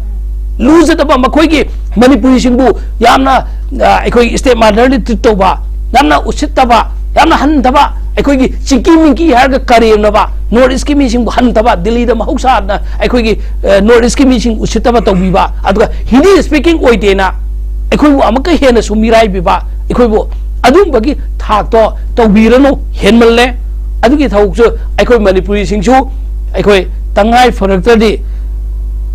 ꯂꯨꯖꯗꯕ, ꯃꯈꯣꯏꯒꯤ ꯃꯅꯤꯄꯨꯔꯤꯁꯤꯡꯕꯨ ꯌꯥꯝꯅ, ꯑ, ꯑꯩꯈꯣꯏ ꯁ꯭ꯇꯦꯞ ꯃꯥꯗꯔꯂꯤ ꯇ꯭ꯔꯤꯠ ꯇꯧꯕ, ꯌꯥꯝꯅ ꯎꯁꯤꯠꯇꯕ, ꯌꯥꯝꯅ ꯍꯟꯊꯕ, ꯑꯩꯈꯣꯏꯒꯤ ꯆꯤꯡꯀꯤ ꯃꯤꯡꯀꯤ ꯍꯥꯏꯔꯒ ꯀꯔꯦꯝꯅꯕ, ꯅꯣꯔꯠ ꯏꯁꯀꯤ ꯃꯤꯁꯤꯡꯕꯨ ꯍꯟꯊꯕ, ꯗꯤꯜꯂꯤꯗ ꯃꯍꯧꯁꯥꯅ ꯑꯩꯈꯣꯏꯒꯤ, ꯑ, ꯅꯣꯔꯠ ꯏꯁꯀꯤ ꯃꯤꯁꯤꯡ ꯎꯁꯤꯠꯇꯕ ꯇꯧꯕꯤꯕ, ꯑꯗꯨꯒ ꯍꯤꯟꯗꯤ ꯁ꯭ꯄꯤꯀꯤꯡ ꯑꯣꯏꯗꯦꯅ ꯑꯩꯈꯣꯏꯕꯨ ꯑꯃꯨꯛꯀ ꯍꯦꯟꯅꯁꯨ ꯃꯤꯔꯥꯏꯕꯤꯕ, ꯑꯩꯈꯣꯏꯕꯨ ꯑꯗꯨꯝꯕꯒꯤ ꯊꯥꯛꯇꯣ ꯇꯧꯕꯤꯔꯅꯨ, ꯍꯦꯟꯃꯜꯂꯦ꯫ ꯑꯗꯨꯒꯤ ꯊꯕꯛꯁꯨ ꯑꯩꯈꯣꯏ ꯃꯅꯤꯄꯨꯔꯤꯁꯤꯡꯁꯨ ꯑꯩꯈꯣꯏ ꯇꯉꯥꯏ ꯐꯔꯛꯇ꯭ꯔꯗꯤ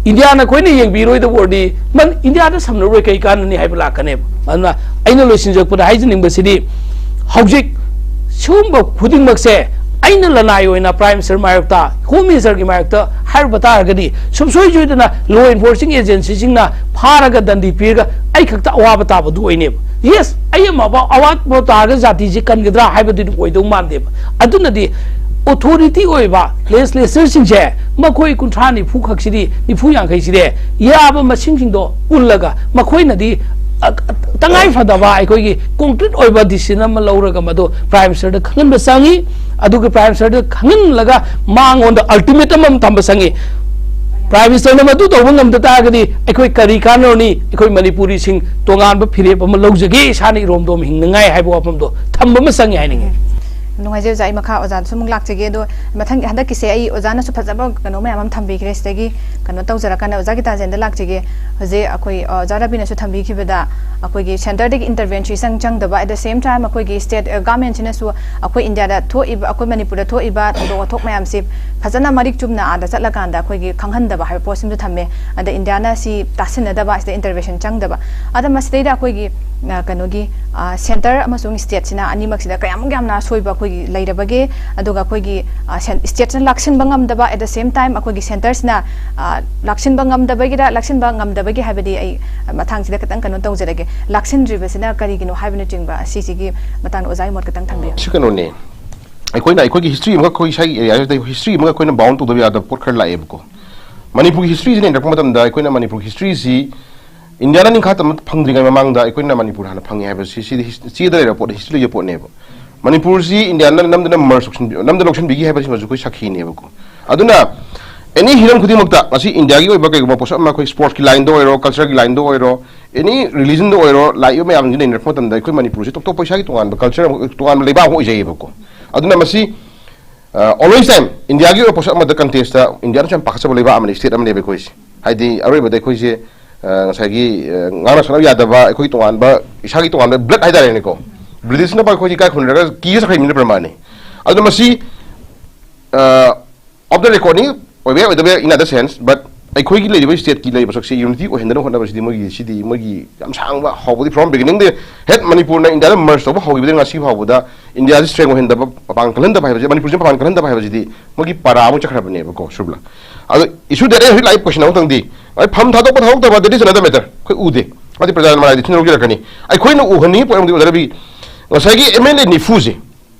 ꯏꯟꯗꯤꯌꯥꯅ ꯑꯩꯈꯣꯏꯅ ꯌꯦꯡꯕꯤꯔꯣꯏꯗꯕ ꯑꯣꯏꯔꯗꯤ ꯃꯟ-, ꯏꯟꯗꯤꯌꯥꯗ ꯁꯝꯅꯔꯣꯏ ꯀꯩ ꯀꯥꯟꯅꯅꯤ ꯍꯥꯏꯕ ꯂꯥꯛꯀꯅꯦꯕ꯫ ꯑꯗꯨꯅ ꯑꯩꯅ ꯂꯣꯏꯁꯤꯟꯖꯔꯛꯄꯗ ꯍꯥꯏꯖꯅꯤꯡꯕꯁꯤꯗꯤ, ꯍꯧꯖꯤꯛ ꯁꯤꯒꯨꯝꯕ ꯈꯨꯗꯤꯡꯃꯛꯁꯦ ꯑꯩꯅ ꯂꯅꯥꯏ ꯑꯣꯏꯅ ꯄ꯭ꯔꯥꯏꯝ ꯃꯤꯅꯤꯁꯇꯔ ꯃꯥꯌꯣꯛꯇ, ꯍꯣꯝ ꯃꯤꯅꯤꯁꯇꯔꯒꯤ ꯃꯥꯌꯣꯛꯇ ꯍꯥꯏꯔꯨꯕ ꯇꯥꯔꯒꯗꯤ, ꯁꯨꯡꯁꯣꯏ ꯁꯣꯏꯗꯅ ꯂꯣ ꯑꯦꯟꯐꯣꯔꯁꯤꯡ ꯑꯦꯖꯦꯟꯁꯤꯁꯤꯡꯅ ꯐꯥꯔꯒ ꯗꯟꯗꯤ ꯄꯤꯔꯒ ꯑꯩ ꯈꯛꯇ ꯑꯋꯥꯕ ꯇꯥꯕꯗꯨ ꯑꯣꯏꯅꯦꯕ꯫ ꯌꯦꯁ, ꯑꯩ ꯑꯃ ꯑꯋꯥ-, ꯑꯋꯥꯠꯄ ꯇꯥꯔꯒ ꯖꯥꯇꯤꯁꯤ ꯀꯟꯒꯗ꯭ꯔꯥ ꯍꯥꯏꯕꯗꯨꯗꯤ ꯑꯣꯏꯗꯧ ꯃꯥꯟꯗꯦꯕ꯫ ꯑꯗꯨꯅꯗꯤ ꯑꯣꯊꯣꯔꯤꯇꯤ ꯑꯣꯏꯕ ꯂꯦꯖꯤꯁꯂꯦꯆꯔꯁꯤꯡꯁꯦ, ꯃꯈꯣꯏ ꯀꯨꯟꯊ꯭ꯔꯥ ꯅꯤꯐꯨ ꯈꯛꯁꯤꯗꯤ, ꯅꯤꯐꯨ ꯌꯥꯡꯈꯩꯁꯤꯗꯤ ꯌꯥꯕ ꯃꯁꯤꯡꯁꯤꯡꯗꯣ ꯄꯨꯜꯂꯒ ꯃꯈꯣꯏꯅꯗꯤ, ꯑ, ꯇꯉꯥꯏ ꯐꯗꯕ ꯑꯩꯈꯣꯏꯒꯤ ꯀꯣꯡꯀ꯭ꯔꯤꯠ ꯑꯣꯏꯕ ꯗꯤꯁꯤꯖꯟ ꯑꯃ ꯂꯧꯔꯒ ꯃꯗꯨ ꯄ꯭ꯔꯥꯏꯝ ꯃꯤꯅꯤꯁꯇꯔꯗ ꯈꯪꯍꯟꯕ ꯆꯪꯉꯤ꯫ ꯑꯗꯨꯒ ꯄ꯭ꯔꯥꯏꯝ ꯃꯤꯅꯤꯁꯇꯔꯗ ꯈꯪꯍꯟꯂꯒ ꯃꯉꯣꯟꯗ ꯑꯜꯇꯤꯃꯦꯇꯝ ꯑꯃ ꯊꯝꯕ ꯆꯪꯉꯤ꯫ ꯄ꯭ꯔꯥꯏꯝ ꯃꯤꯅꯤꯁꯇꯔꯅ ꯃꯗꯨ ꯇꯧꯕ ꯉꯝꯗ ꯇꯥꯔꯒꯗꯤ ꯑꯩꯈꯣꯏ ꯀꯔꯤ ꯀꯥꯟꯅꯔꯅꯤ? ꯑꯩꯈꯣꯏ ꯃꯅꯤꯄꯨꯔꯤꯁꯤꯡ ꯇꯣꯉꯥꯟꯕ ꯐꯤꯔꯦꯞ ꯑꯃ ꯂꯧꯖꯒꯦ, ꯏꯁꯥꯅ ꯏꯔꯣꯝꯗꯣꯝ ꯍꯤꯡꯅꯉꯥꯏ ꯍꯥꯏꯕ ꯋꯥꯐꯝꯗꯣ ꯊꯝꯕ ꯑꯃ ꯆꯪꯉꯤ ꯍꯥꯏꯅꯤꯡꯉꯤ꯫ ꯅꯨꯡꯉꯥꯏꯖꯩ ꯑꯣꯖꯥ, ꯑꯩ ꯃꯈꯥ ꯑꯣꯖꯥꯗꯁꯨ ꯑꯃꯨꯛ ꯂꯥꯛꯆꯒꯦ꯫ ꯑꯗꯣ ꯃꯊꯪ, ꯍꯟꯗꯛꯀꯤꯁꯦ ꯑꯩ ꯑꯣꯖꯥꯅꯁꯨ ꯐꯖꯕ ꯀꯩꯅꯣ ꯃꯌꯥꯝ ꯑꯃ ꯊꯝꯕꯤꯈ꯭ꯔꯦ, ꯁꯤꯗꯒꯤ ꯀꯩꯅꯣ ꯇꯧꯖꯔꯀꯥꯟꯗ ꯑꯣꯖꯥ ꯒꯤꯇꯥꯟꯖꯦꯟꯗ ꯂꯥꯛꯆꯒꯦ꯫ ꯍꯧꯖꯤꯛ ꯑꯩꯈꯣꯏ, ꯑ, ꯑꯣꯖꯥ ꯔꯕꯤꯅꯁꯨ ꯊꯝꯕꯤꯈꯤꯕꯗ ꯑꯩꯈꯣꯏꯒꯤ ꯁꯦꯟꯇꯔꯗꯒꯤ ꯏꯟꯇꯔꯚꯦꯟꯁꯟ ꯏꯆꯪ ꯆꯪꯗꯕ, at the same time ꯑꯩꯈꯣꯏꯒꯤ ꯁ꯭ꯇꯦꯠ, ꯑ, ꯒꯚꯔꯟꯃꯦꯟꯠꯁꯤꯅꯁꯨ ꯑꯩꯈꯣꯏ ꯏꯟꯗꯤꯌꯥꯗ ꯊꯣꯛꯏꯕ, ꯑꯩꯈꯣꯏ ꯃꯅꯤꯄꯨꯔꯗ ꯊꯣꯛꯏꯕ ꯊꯧꯗꯣꯛ ꯋꯥꯊꯣꯛ ꯃꯌꯥꯝꯁꯤ ꯐꯖꯅ ꯃꯔꯤꯛ ꯆꯨꯝꯅ ꯑꯥꯗ ꯆꯠꯂꯀꯥꯟꯗ ꯑꯩꯈꯣꯏꯒꯤ ꯈꯪꯍꯟꯗꯕ ꯍꯥꯏꯕ ꯄꯣꯠꯁꯤꯃꯁꯨ ꯊꯝꯃꯦ꯫ ꯑꯗ ꯏꯟꯗꯤꯌꯥꯅ ꯁꯤ ꯇꯥꯁꯤꯟꯅꯗꯕ, ꯁꯤꯗ ꯏꯟꯇꯔꯚꯦꯟꯁꯟ ꯆꯪꯗꯕ꯫ ꯑꯗ ꯃꯁꯤꯗꯩꯗ ꯑꯩꯈꯣꯏꯒꯤ ꯑ, ꯀꯩꯅꯣꯒꯤ, ꯑ, ꯁꯦꯟꯇꯔ ꯑꯃꯁꯨꯡ ꯁ꯭ꯇꯦꯠꯁꯤꯅ ꯑꯅꯤꯃꯛꯁꯤꯗ ꯀꯌꯥꯃꯨꯛ ꯌꯥꯝꯅ ꯑꯁꯣꯏꯕ ꯑꯩꯈꯣꯏꯒꯤ ꯂꯩꯔꯕꯒꯦ, ꯑꯗꯨꯒ ꯑꯩꯈꯣꯏꯒꯤ, ꯑ, ꯁꯦꯟ-, ꯁ꯭ꯇꯦꯠꯁꯤꯅ ꯂꯥꯛꯁꯤꯟꯕ ꯉꯝꯗꯕ, at the same time ꯑꯩꯈꯣꯏꯒꯤ ꯁꯦꯟꯇꯔꯁꯤꯅ, ꯑ, ꯂꯥꯛꯁꯤꯟꯕ ꯉꯝꯗꯕꯒꯤꯔ, ꯂꯥꯛꯁꯤꯟꯕ ꯉꯝꯗꯕꯒꯤ ꯍꯥꯏꯕꯗꯤ ꯑꯩ ꯃꯇꯥꯡꯁꯤꯗ ꯈꯤꯇꯪ ꯀꯩꯅꯣ ꯇꯧꯖꯔꯒꯦ, ꯂꯥꯛꯁꯤꯟꯗ꯭ꯔꯤꯕꯁꯤꯅ ꯀꯔꯤꯒꯤꯅꯣ ꯍꯥꯏꯕꯅꯆꯤꯡꯕ, ꯁꯤꯁꯤꯒꯤ ꯃꯇꯥꯡꯗ ꯑꯣꯖꯥꯒꯤ ꯃꯣꯠ ꯈꯤꯇꯪ ꯊꯝꯕꯤꯌꯨ꯫ ꯁꯤ ꯀꯩꯅꯣꯅꯦ, ꯑꯩꯈꯣꯏꯅ ꯑꯩꯈꯣꯏꯒꯤ ꯍꯤꯁꯇ꯭ꯔꯤ ꯑꯃꯈꯛ, ꯑꯩꯈꯣꯏ ꯏꯁꯥꯒꯤ ꯑꯦꯔꯤꯌꯥꯁꯤꯗ ꯍꯤꯁꯇ꯭ꯔꯤ ꯑꯃꯒ ꯑꯩꯈꯣꯏꯅ ꯕꯥꯎꯟ ꯇꯧꯗꯕ ꯌꯥꯗꯕ ꯄꯣꯠ ꯈꯔ ꯂꯥꯛꯑꯦꯕꯀꯣ꯫ ꯃꯅꯤꯄꯨꯔꯒꯤ ꯍꯤꯁꯇ꯭ꯔꯤꯁꯤꯅ ꯌꯦꯡꯔꯛꯄ ꯃꯇꯝꯗ ꯑꯩꯈꯣꯏꯅ ꯃꯅꯤꯄꯨꯔꯒꯤ ꯍꯤꯁꯇ꯭ꯔꯤꯁꯤ ꯏꯟꯗꯤꯌꯥꯅ ꯅꯤꯡꯈꯥ ꯇꯝꯕ ꯐꯪꯗ꯭ꯔꯤꯉꯩ ꯃꯃꯥꯡꯗ ꯑꯩꯈꯣꯏꯅ ꯃꯅꯤꯄꯨꯔ ꯍꯥꯟꯅ ꯐꯪꯉꯦ ꯍꯥꯏꯕꯁꯤ ꯁꯤꯗꯤ ꯍꯤꯁ-, ꯆꯦꯗ ꯂꯩꯔꯕ ꯄꯣꯠꯅꯤ, ꯍꯤꯁꯇ꯭ꯔꯤ ꯂꯩꯖꯕ ꯄꯣꯠꯅꯦꯕ꯫ ꯃꯅꯤꯄꯨꯔꯁꯤ ꯏꯟꯗꯤꯌꯥꯅ ꯅꯝꯗꯅ ꯃꯔꯁ ꯂꯧꯁꯤꯟꯕꯤ-, ꯅꯝꯗꯅ ꯂꯧꯁꯤꯟꯕꯤꯈꯤ ꯍꯥꯏꯕꯁꯤꯃꯁꯨ ꯑꯩꯈꯣꯏ ꯁꯥꯈꯤꯅꯦꯕꯀꯣ꯫ ꯑꯗꯨꯅ ꯑꯦꯅꯤ ꯍꯤꯔꯝ ꯈꯨꯗꯤꯡꯃꯛꯇ ꯉꯁꯤ ꯏꯟꯗꯤꯌꯥꯒꯤ ꯑꯣꯏꯕ ꯀꯩꯒꯨꯝꯕ ꯄꯣꯠꯁꯛ ꯑꯃ ꯑꯩꯈꯣꯏ ꯁ꯭ꯄꯣꯔꯠꯁꯀꯤ ꯂꯥꯏꯟꯗ ꯑꯣꯏꯔꯣ, ꯀꯜꯆꯔꯒꯤ ꯂꯥꯏꯟꯗ ꯑꯣꯏꯔꯣ, ꯑꯦꯅꯤ ꯔꯤꯂꯤꯖꯟꯗ ꯑꯣꯏꯔꯣ, ꯂꯥꯛꯏꯕ ꯃꯌꯥꯝꯁꯤ ꯅꯩꯅꯔꯛꯄ ꯃꯇꯝꯗ ꯑꯩꯈꯣꯏ ꯃꯅꯤꯄꯨꯔꯁꯤ ꯇꯣꯞ ꯇꯣꯞꯄ ꯏꯁꯥꯒꯤ ꯇꯣꯉꯥꯟꯕ ꯀꯜꯆꯔ ꯑꯃ, ꯇꯣꯉꯥꯟꯕ ꯂꯩꯕꯥꯛ ꯑꯃ ꯑꯣꯏꯖꯩꯌꯦꯕꯀꯣ꯫ ꯑꯗꯨꯅ ꯃꯁꯤ ꯑ, always time ꯏꯟꯗꯤꯌꯥꯒꯤ ꯑꯣꯏꯕ ꯄꯣꯠꯁꯛ ꯑꯃꯗ ꯀꯟꯇꯦꯁꯇ ꯏꯟꯗꯤꯌꯥꯅꯁꯨ ꯌꯥꯝ ꯄꯥꯈꯠꯆꯕ ꯂꯩꯕꯥꯛ ꯑꯃꯅꯤ, ꯁ꯭ꯇꯦꯠ ꯑꯃꯅꯦꯕ ꯑꯩꯈꯣꯏꯁꯦ꯫ ꯍꯥꯏꯗꯤ ꯑꯔꯣꯏꯕꯗ ꯑꯩꯈꯣꯏꯁꯦ, ꯑ, ꯉꯁꯥꯏꯒꯤ, ꯑ, ꯉꯥꯡꯅ ꯁꯛꯅꯕ ꯌꯥꯗꯕ, ꯑꯩꯈꯣꯏ ꯇꯣꯉꯥꯟꯕ, ꯏꯁꯥꯒꯤ ꯇꯣꯉꯥꯟꯕ ꯕ꯭ꯂꯠ ꯍꯥꯏꯇꯥꯔꯦꯅꯦꯀꯣ, ꯕ꯭ꯔꯤꯇꯤꯁꯅ ꯑꯩꯈꯣꯏꯁꯦ ꯏꯀꯥꯏ ꯈꯨꯝꯅꯔꯒ ꯀꯤꯔ ꯆꯠꯈ꯭ꯔꯤꯕꯅꯤꯅ ꯄ꯭ꯔꯃꯥꯅꯤ꯫ ꯑꯗꯨꯅ ꯃꯁꯤ, ꯑ, off the record ꯅꯤ, ꯑꯣꯏꯕ ꯌꯥꯏ ꯑꯣꯏꯗꯕ ꯌꯥꯏ, in other sense, but ꯑꯩꯈꯣꯏꯒꯤ ꯂꯩꯔꯤꯕ ꯁ꯭ꯇꯦꯠꯀꯤ ꯂꯩꯔꯤꯕ ꯁꯛꯁꯤ ꯌꯨꯅꯤꯇꯤ ꯑꯣꯏꯍꯟꯗꯅꯕ ꯍꯣꯠꯅꯕꯁꯤꯗꯤ ꯃꯣꯏꯒꯤ, ꯁꯤꯗꯤ ꯃꯣꯏꯒꯤ ꯌꯥꯝ ꯁꯥꯡꯕ ꯍꯧꯕꯗꯤ from beginning ꯗ ꯍꯦꯛ ꯃꯅꯤꯄꯨꯔꯅ ꯏꯟꯗꯤꯌꯥꯗ ꯃꯔꯁ ꯇꯧꯕ ꯍꯧꯈꯤꯕꯗꯒꯤ ꯉꯁꯤ ꯐꯥꯎꯕꯗ ꯏꯟꯗꯤꯌꯥꯁꯤ ꯁ꯭ꯇꯔꯦꯡ ꯑꯣꯏꯍꯟꯗꯕ, ꯃꯄꯥꯡ ꯀꯜꯍꯟꯗꯕ ꯍꯥꯏꯕꯁꯤ, ꯃꯅꯤꯄꯨꯔꯁꯤ ꯃꯄꯥꯡ ꯀꯜꯍꯟꯗꯕ ꯍꯥꯏꯕꯁꯤꯗꯤ ꯃꯣꯏꯒꯤ ꯄꯔꯥ ꯑꯃ ꯆꯠꯈ꯭ꯔꯕꯅꯦꯕꯀꯣ, ꯁꯨꯕ꯭ꯂꯥ꯫ ꯑꯗꯣ issue ꯗꯤ ꯑꯩ ꯍꯧꯖꯤꯛ ꯂꯥꯛꯏ ꯀꯣꯏꯁꯟ ꯑꯃꯇꯪꯗꯤ, ꯍꯣꯏ, ꯐꯝ ꯊꯥꯗꯣꯛꯄ ꯊꯥꯗꯣꯛꯇꯕ, that is another matter, ꯑꯩꯈꯣꯏ ꯎꯗꯦ꯫ ꯑꯗꯨꯗꯤ ꯄ꯭ꯔꯖꯥꯅ ꯃꯔꯥꯏꯗꯤ ꯊꯤꯅ ꯂꯧꯖꯔꯛꯀꯅꯤ꯫ ꯑꯩꯈꯣꯏꯅ ꯎꯍꯟꯅꯤꯡꯉꯤ ꯄꯣꯏꯟ ꯑꯃꯗꯤ ꯑꯣꯖꯥ ꯔꯕꯤ, ꯉꯁꯥꯏꯒꯤ ꯑꯦꯝ ꯑꯦꯜ ꯑꯦ ꯅꯤꯐꯨꯁꯦ